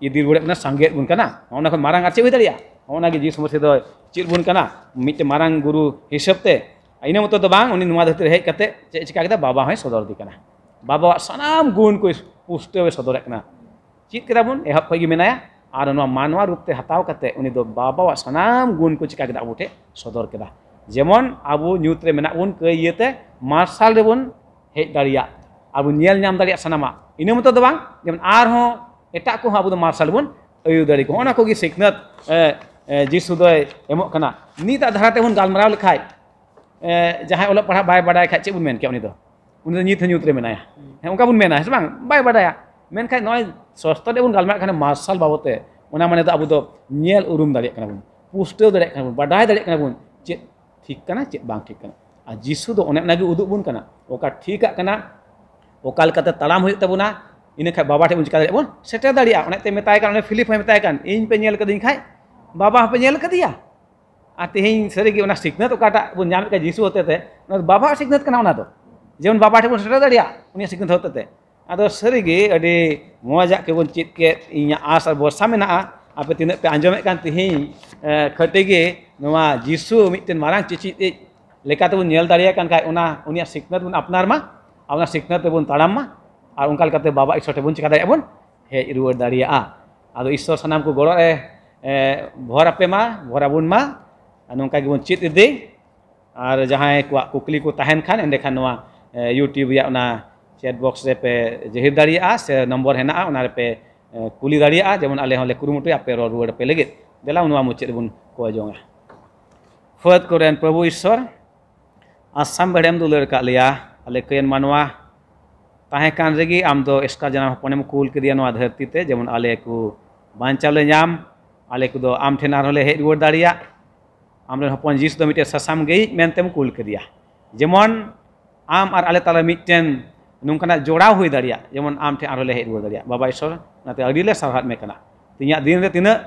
ᱤᱫᱤ ᱨᱩᱣᱟᱹᱲᱮᱫ ᱵᱚᱱᱟ, ᱥᱟᱸᱜᱮᱭᱮᱫ ᱵᱚᱱ ᱠᱟᱱᱟ᱾ ᱚᱱᱟ ᱠᱷᱚᱱ ᱢᱟᱨᱟᱝ ᱟᱨ ᱪᱮᱫ ᱦᱩᱭ ᱫᱟᱲᱮᱭᱟᱜᱼᱟ? ᱚᱱᱟ ᱜᱮ ᱡᱤᱥᱩ ᱢᱟᱹᱥᱤ ᱫᱚᱭ ᱪᱮᱫ ᱵᱚᱱ ᱠᱟᱱᱟ, ᱢᱤᱫᱴᱮᱱ ᱢᱟᱨᱟᱝ ᱜᱩᱨᱩ ᱦᱤᱥᱟᱹᱵ ᱛᱮ᱾ ᱤᱱᱟᱹ ᱢᱚᱛᱚ ᱫᱚ ᱵᱟᱝ, ᱩᱱᱤ ᱱᱚᱣᱟ ᱫᱷᱟᱹᱨᱛᱤ ᱨᱮ ᱦᱮᱡ ᱠᱟᱛᱮ ᱪᱮᱫ ᱮ ᱪᱤᱠᱟ ᱠᱮᱫᱟ? ᱵᱟᱵᱟ ᱦᱚᱸᱭ ᱥᱚᱫᱚᱨ ᱟᱫᱮ ᱠᱟᱱᱟ᱾ ᱵᱟᱵᱟᱣᱟᱜ ᱥᱟᱱᱟᱢ ᱜᱩᱱ ᱠᱚᱭ ᱯᱩᱥᱴᱟᱹᱣ ᱮ ᱥᱚᱫᱚᱨᱮᱫ ᱠᱟᱱᱟ᱾ ᱪᱮᱫ ᱠᱮᱫᱟ ᱵᱚᱱ? ᱮᱦᱚᱵ ᱠᱷᱚᱱ ᱜᱮ ᱢᱮᱱᱟᱭᱟ᱾ ᱟᱨ ᱱᱚᱣᱟ ᱢᱟᱱᱣᱟ ᱨᱩᱯ ᱛᱮ ᱦᱟᱛᱟᱣ ᱠᱟᱛᱮ ᱩᱱᱤ ᱫᱚ ᱵᱟᱵᱟᱣᱟᱜ ᱥᱟᱱᱟᱢ ᱜᱩᱱ ᱠᱚ ᱪᱤᱠᱟ ᱠᱮᱫᱟ? ᱟᱵᱚ ᱴᱷᱮᱱ ᱥᱚᱫᱚᱨ ᱠᱮᱫᱟ᱾ ᱡᱮᱢᱚᱱ ᱟᱵᱚ ᱧᱩᱛ ᱨᱮ ᱢᱮᱱᱟᱜ ᱵᱚᱱ, ᱠᱟᱹᱭ ᱤᱭᱟᱹᱛᱮ ᱢᱟᱨᱥᱟᱞ ᱨᱮᱵᱚᱱ ᱦᱮᱡ ᱫᱟᱲᱮᱭᱟᱜ, ᱟᱨ ᱵᱚᱱ ᱧᱮᱞ ᱧᱟᱢ ᱫᱟᱲᱮᱭᱟᱜ ᱥᱟᱱᱟᱢᱟᱜ᱾ ᱤᱱᱟᱹ ᱢᱚᱛᱚ ᱫᱚ ᱵᱟᱝ, ᱡᱮᱢᱚᱱ ᱟᱨᱦᱚᱸ ᱮᱴᱟᱜ ᱠᱚᱦᱚᱸ ᱟᱵᱚ ᱫᱚ ᱢᱟᱨᱥᱟᱞ ᱵᱚᱱ ᱟᱹᱭᱩᱨ ᱫᱟᱲᱮ ᱠᱚᱣᱟ᱾ ᱚᱱᱟ ᱠᱚᱜᱮ ᱥᱤᱠᱷᱱᱟᱹᱛ, ᱮ, ᱮ, ᱡᱤᱥᱩ ᱫᱚᱭ ᱮᱢᱚᱜ ᱠᱟᱱᱟ᱾ ᱱᱤᱛᱟᱜ ᱫᱷᱟᱨᱟ ᱛᱮᱵᱚᱱ ᱜᱟᱞᱢᱟᱨᱟᱣ ᱞᱮᱠᱷᱟᱡ, ᱮ, ᱡᱟᱦᱟᱸᱭ ᱚᱞᱚᱜ ᱯᱟᱲᱦᱟᱜ ᱵᱟᱭ ᱵᱟᱰᱟᱭ ᱠᱷᱟᱡ ᱪᱮᱫ ᱵᱚᱱ ᱢᱮᱱ ᱠᱮᱭᱟ? ᱩᱱᱤ ᱫᱚ, ᱩᱱᱤ ᱫᱚ ᱧᱩᱛ ᱦᱚᱸ ᱧᱩᱛ ᱨᱮ ᱢᱮᱱᱟᱭᱟ᱾ ᱦᱮᱸ, ᱚᱱᱠᱟ ᱵᱚᱱ ᱢᱮᱱᱟ, ᱦᱮᱸ ᱥᱮ ᱵᱟᱝ? ᱵᱟᱭ ᱵᱟᱰᱟᱭᱟ᱾ ᱢᱮᱱᱠᱷᱟᱱ ᱱᱚᱜᱼᱚᱭ ᱥᱚᱥᱛᱚ ᱨᱮ ᱵᱚᱱ ᱜᱟᱞᱢᱟᱨᱟᱜ ᱠᱷᱟᱱ ᱢᱟᱨᱥᱟᱞ ᱵᱟᱵᱚᱫ ᱛᱮ, ᱚᱱᱟ ᱢᱟᱱᱮ ᱫᱚ ᱟᱵᱚ ᱫᱚ ᱧᱮᱞ ᱩᱨᱩᱢ ᱫᱟᱲᱮᱭᱟᱜ ᱠᱟᱱᱟ ᱵᱚᱱ, ᱯᱩᱥᱴᱟᱹᱣ ᱫᱟᱲᱮᱭᱟᱜ ᱠᱟᱱᱟ ᱵᱚᱱ, ᱵᱟᱰᱟᱭ ᱫᱟᱲᱮᱭᱟᱜ ᱠᱟᱱᱟ ᱵᱚᱱ ᱪᱮᱫ ᱴᱷᱤᱠ ᱠᱟᱱᱟ, ᱪᱮᱫ ᱵᱟᱝ ᱴᱷᱤᱠ ᱠᱟᱱᱟ᱾ ᱟᱨ ᱡᱤᱥᱩ ᱫᱚ ᱚᱱᱮ ᱚᱱᱟ ᱜᱮ ᱩᱫᱩᱜ ᱵᱚᱱ ᱠᱟᱱᱟ, ᱚᱠᱟ ᱴᱷᱤᱠᱟᱜ ᱠᱟᱱᱟ, ᱚᱠᱟ ᱞᱮᱠᱟᱛᱮ ᱛᱟᱲᱟᱢ ᱦᱩᱭᱩᱜ ᱛᱟᱵᱚᱱᱟ᱾ ᱤᱱᱟᱹ ᱠᱷᱟᱡ ᱵᱟᱵᱟ ᱴᱷᱮᱱ ᱵᱚᱱ ᱪᱤᱠᱟ ᱫᱟᱲᱮᱭᱟᱜᱼᱟ? ᱵᱚᱱ ᱥᱮᱴᱮᱨ ᱫᱟᱲᱮᱭᱟᱜᱼᱟ᱾ ᱚᱱᱮ ᱛᱮ ᱢᱮᱛᱟᱭ ᱠᱟᱱ, ᱚᱱᱮ ᱯᱷᱤᱞᱤᱯ ᱦᱚᱸᱭ ᱢᱮᱛᱟᱭ ᱠᱟᱱ, "ᱤᱧ ᱯᱮ ᱧᱮᱞ ᱠᱟᱫᱤᱧ ᱠᱷᱟᱡ ᱵᱟᱵᱟ ᱦᱚᱸᱯᱮ ᱧᱮᱞ ᱠᱟᱫᱮᱭᱟ᱾" ᱟᱨ ᱛᱮᱦᱮᱧ ᱥᱟᱹᱨᱤᱜᱮ ᱚᱱᱟ ᱥᱤᱠᱷᱱᱟᱹᱛ ᱚᱠᱟᱴᱟᱜ ᱵᱚᱱ ᱧᱟᱢᱮᱫ ᱠᱟᱱᱟ ᱡᱤᱥᱩ ᱦᱚᱛᱮ ᱛᱮ, ᱚᱱᱟ ᱫᱚ ᱵᱟᱵᱟᱣᱟᱜ ᱥᱤᱠᱷᱱᱟᱹᱛ ᱠᱟᱱᱟ᱾ ᱚᱱᱟ ᱫᱚ ᱡᱮᱢᱚᱱ ᱵᱟᱵᱟ ᱴᱷᱮᱱ ᱵᱚᱱ ᱥᱮᱴᱮᱨ ᱫᱟᱲᱮᱭᱟᱜᱼᱟ ᱩᱱᱤᱭᱟᱜ ᱥᱤᱠᱷᱱᱟᱹᱛ ᱦᱚᱛᱮ ᱛᱮ᱾ ᱟᱫᱚ ᱥᱟᱹᱨᱤᱜᱮ ᱟᱹᱰᱤ ᱢᱚᱡᱟᱜ ᱜᱮᱵᱚᱱ ᱪᱮᱫ ᱠᱮᱫ᱾ ᱤᱧᱟᱹᱜ ᱟᱥ ᱟᱨ ᱵᱷᱚᱨᱥᱟ ᱢᱮᱱᱟᱜᱼᱟ, ᱟᱯᱮ ᱛᱤᱱᱟᱹᱜ ᱯᱮ ᱟᱸᱡᱚᱢᱮᱫ ᱠᱟᱱ ᱛᱮᱦᱮᱧ, ᱮ, ᱠᱷᱟᱹᱴᱤ ᱜᱮ ᱱᱚᱣᱟ ᱡᱤᱥᱩ ᱢᱤᱫᱴᱮᱱ ᱢᱟᱨᱟᱝ ᱪᱮᱪᱮᱫ ᱤᱡ ᱞᱮᱠᱟ ᱛᱮᱵᱚᱱ ᱧᱮᱞ ᱫᱟᱲᱮᱭᱟᱭ ᱠᱟᱱ ᱠᱷᱟᱡ, ᱚᱱᱟ ᱩᱱᱤᱭᱟᱜ ᱥᱤᱠᱷᱱᱟᱹᱛ ᱵᱚᱱ ᱟᱯᱱᱟᱨ ᱢᱟ, ᱟᱨ ᱚᱱᱟ ᱥᱤᱠᱷᱱᱟᱹᱛ ᱛᱮᱵᱚᱱ ᱛᱟᱲᱟᱢ ᱢᱟ, ᱟᱨ ᱚᱱᱠᱟ ᱞᱮᱠᱟᱛᱮ ᱵᱟᱵᱟ ᱤᱥᱥᱚᱨ ᱴᱷᱮᱱ ᱵᱚᱱ ᱪᱤᱠᱟ ᱫᱟᱲᱮᱭᱟᱜᱼᱟ? ᱵᱚᱱ ᱦᱮᱡ ᱨᱩᱣᱟᱹᱲ ᱫᱟᱲᱮᱭᱟᱜᱼᱟ᱾ ᱟᱫᱚ ᱤᱥᱥᱚᱨ ᱥᱟᱱᱟᱢ ᱠᱚ ᱜᱚᱲᱚ ᱨᱮ, ᱮ, ᱵᱷᱚᱨ ᱟᱯᱮ ᱢᱟ, ᱵᱷᱚᱨ ᱟᱵᱚᱱ ᱢᱟ, ᱟᱨ ᱱᱚᱝᱠᱟ ᱜᱮᱵᱚᱱ ᱪᱮᱫ ᱤᱫᱤ᱾ ᱟᱨ ᱡᱟᱦᱟᱸᱭ ᱠᱚᱣᱟᱜ ᱠᱩᱠᱞᱤ ᱠᱚ ᱛᱟᱦᱮᱱ ᱠᱷᱟᱱ, ᱮᱸᱰᱮᱠᱷᱟᱱ ᱱᱚᱣᱟ YouTube ᱨᱮᱭᱟᱜ ᱚᱱᱟ ᱪᱮᱴ ᱵᱚᱠᱥ ᱨᱮᱯᱮ ᱡᱟᱹᱦᱤᱨ ᱫᱟᱲᱮᱭᱟᱜᱼᱟ, ᱥᱮ ᱱᱚᱢᱵᱚᱨ ᱦᱮᱱᱟᱜᱼᱟ, ᱚᱱᱟ ᱨᱮᱯᱮ ᱠᱩᱞᱤ ᱫᱟᱲᱮᱭᱟᱜᱼᱟ᱾ ᱡᱮᱢᱚᱱ ᱟᱞᱮ ᱦᱚᱸᱞᱮ ᱠᱩᱨᱩᱢᱩᱴᱩᱭᱟ ᱟᱯᱮ ᱨᱚᱲ ᱨᱩᱣᱟᱹᱲ ᱟᱯᱮ ᱞᱟᱹᱜᱤᱫ᱾ ᱫᱮᱞᱟ ᱱᱚᱣᱟ ᱢᱩᱪᱟᱹᱫ ᱨᱮᱵᱚᱱ ᱠᱚᱭ ᱡᱚᱝᱟ᱾ ᱯᱷᱟᱹᱫ ᱠᱚᱨᱮᱱ ᱯᱨᱚᱵᱷᱩ ᱤᱥᱥᱚᱨ, ᱟᱥᱟᱢ ᱵᱮᱲᱮᱢ ᱫᱩᱞᱟᱹᱲ ᱟᱠᱟᱫ ᱞᱮᱭᱟ, ᱟᱞᱮ ᱠᱟᱹᱭᱟᱱ ᱢᱟᱱᱣᱟ ᱛᱟᱦᱮᱸ ᱠᱟᱱ ᱨᱮᱜᱮ ᱟᱢ ᱫᱚ ᱮᱥᱠᱟᱨ ᱡᱟᱱᱟᱢ ᱦᱚᱯᱚᱱᱮᱢ ᱠᱩᱞ ᱠᱮᱫᱮᱭᱟ ᱱᱚᱣᱟ ᱫᱷᱟᱹᱨᱛᱤ ᱛᱮ, ᱡᱮᱢᱚᱱ ᱟᱞᱮ ᱠᱚ ᱵᱟᱧᱪᱟᱣ ᱞᱮ ᱧᱟᱢ, ᱟᱞᱮ ᱠᱚᱫᱚ ᱟᱢ ᱴᱷᱮᱱ ᱟᱨᱦᱚᱸ ᱞᱮ ᱦᱮᱡ ᱨᱩᱣᱟᱹᱲ ᱫᱟᱲᱮᱭᱟᱜ᱾ ᱟᱢᱨᱮᱱ ᱦᱚᱯᱚᱱ ᱡᱤᱥᱩ ᱫᱚ ᱢᱤᱫᱴᱮᱱ ᱥᱟᱥᱟᱢ ᱜᱟᱹᱭᱤᱡ ᱢᱮᱱᱛᱮᱢ ᱠᱩᱞ ᱠᱮᱫᱮᱭᱟ, ᱡᱮᱢᱚᱱ ᱟᱢ ᱟᱨ ᱟᱞᱮ ᱛᱟᱞᱟ ᱢᱤᱫᱴᱮᱱ ᱱᱚᱝᱠᱟᱱᱟᱜ ᱡᱚᱲᱟᱣ ᱦᱩᱭ ᱫᱟᱲᱮᱭᱟᱜ, ᱡᱮᱢᱚᱱ ᱟᱢ ᱴᱷᱮᱱ ᱟᱨᱦᱚᱸ ᱞᱮ ᱦᱮᱡ ᱨᱩᱣᱟᱹᱲ ᱫᱟᱲᱮᱭᱟᱜ᱾ ᱵᱟᱵᱟ ᱤᱥᱥᱚᱨ, ᱚᱱᱟᱛᱮ ᱟᱹᱰᱤ ᱞᱮ ᱥᱟᱨᱦᱟᱣᱮᱫ ᱢᱮ ᱠᱟᱱᱟ᱾ ᱛᱮᱦᱮᱧᱟᱜ ᱫᱤᱱ ᱨᱮ ᱛᱤᱱᱟᱹᱜ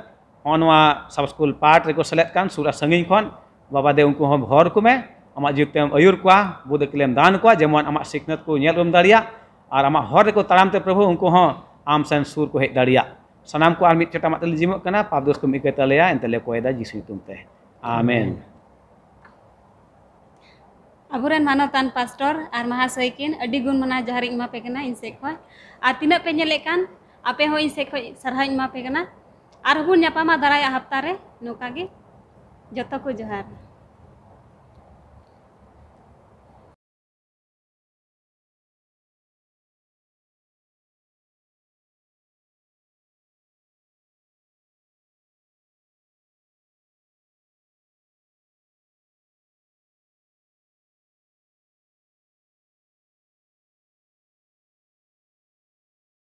ᱦᱚᱸ ᱱᱚᱣᱟ ᱥᱟᱵ ᱥᱠᱩᱞ ᱯᱟᱴ ᱨᱮᱠᱚ ᱥᱮᱞᱮᱫ ᱠᱟᱱ, ᱥᱩᱨ ᱟᱨ ᱥᱟᱺᱜᱤᱧ ᱠᱷᱚᱱ, ᱵᱟᱵᱟ ᱫᱮ, ᱩᱱᱠᱩ ᱦᱚᱸ ᱵᱷᱚᱨ ᱠᱚᱢᱮ, ᱟᱢᱟᱜ ᱡᱤᱣᱤ ᱛᱮᱢ ᱟᱹᱭᱩᱨ ᱠᱚᱣᱟ, ᱵᱩᱫ ᱟᱹᱠᱤᱞᱮᱢ ᱫᱟᱱ ᱠᱚᱣᱟ, ᱡᱮᱢᱚᱱ ᱟᱢᱟᱜ ᱥᱤᱠᱷᱱᱟᱹᱛ ᱠᱚ ᱧᱮᱞ ᱩᱨᱩᱢ ᱫᱟᱲᱮᱭᱟᱜ ᱟᱨ ᱟᱢᱟᱜ ᱦᱚᱨ ᱨᱮᱠᱚ ᱛᱟᱲᱟᱢ ᱛᱮ, ᱯᱨᱚᱵᱷᱩ, ᱩᱱᱠᱩ ᱦᱚᱸ ᱟᱢ ᱥᱮᱱ ᱥᱩᱨ ᱠᱚ ᱦᱮᱡ ᱫᱟᱲᱮᱭᱟᱜ᱾ ᱥᱟᱱᱟᱢ ᱠᱚ ᱟᱨ ᱢᱤᱫ ᱪᱷᱚᱴ ᱟᱢᱟᱜ ᱛᱮᱞᱮ ᱡᱤᱢᱚᱜ ᱠᱟᱱᱟ, ᱯᱟᱯ ᱫᱳᱥ ᱠᱚᱢ ᱤᱠᱟᱹᱭ ᱛᱟᱞᱮᱭᱟ, ᱮᱱᱛᱮ ᱞᱮ ᱠᱚᱭᱮᱫᱟ ᱡᱤᱥᱩ ᱧᱩᱛᱩᱢ ᱛᱮ᱾ ᱟᱢᱮᱱ᱾ ᱟᱵᱚᱨᱮᱱ ᱢᱟᱱᱚᱛᱟᱱ ᱯᱟᱥᱴᱚᱨ ᱟᱨ ᱢᱟᱦᱟᱥᱚᱭ ᱠᱤᱱ ᱟᱹᱰᱤ ᱜᱩᱱ ᱢᱟᱱᱟᱣ ᱡᱚᱦᱟᱨ ᱤᱧ ᱮᱢᱟ ᱯᱮ ᱠᱟᱱᱟ ᱤᱧ ᱥᱮᱫ ᱠᱷᱚᱱ᱾ ᱟᱨ ᱛᱤᱱᱟᱹᱜ ᱯᱮ ᱧᱮᱞᱮᱫ ᱠᱟᱱ, ᱟᱯᱮ ᱦᱚᱸ ᱤᱧ ᱥᱮᱫ ᱠᱷᱚᱱ ᱥᱟᱨᱦᱟᱣ ᱤᱧ ᱮᱢᱟ ᱯᱮ ᱠᱟᱱᱟ᱾ ᱟᱨᱦᱚᱸ ᱵᱚᱱ ᱧᱟᱯᱟᱢᱟ ᱫᱟᱨᱟᱭᱟᱜ ᱦᱟᱯᱛᱟ ᱨᱮ ᱱᱚᱝᱠᱟ ᱜᱮ᱾ ᱡᱚᱛᱚ ᱠᱚ ᱡᱚᱦᱟᱨ᱾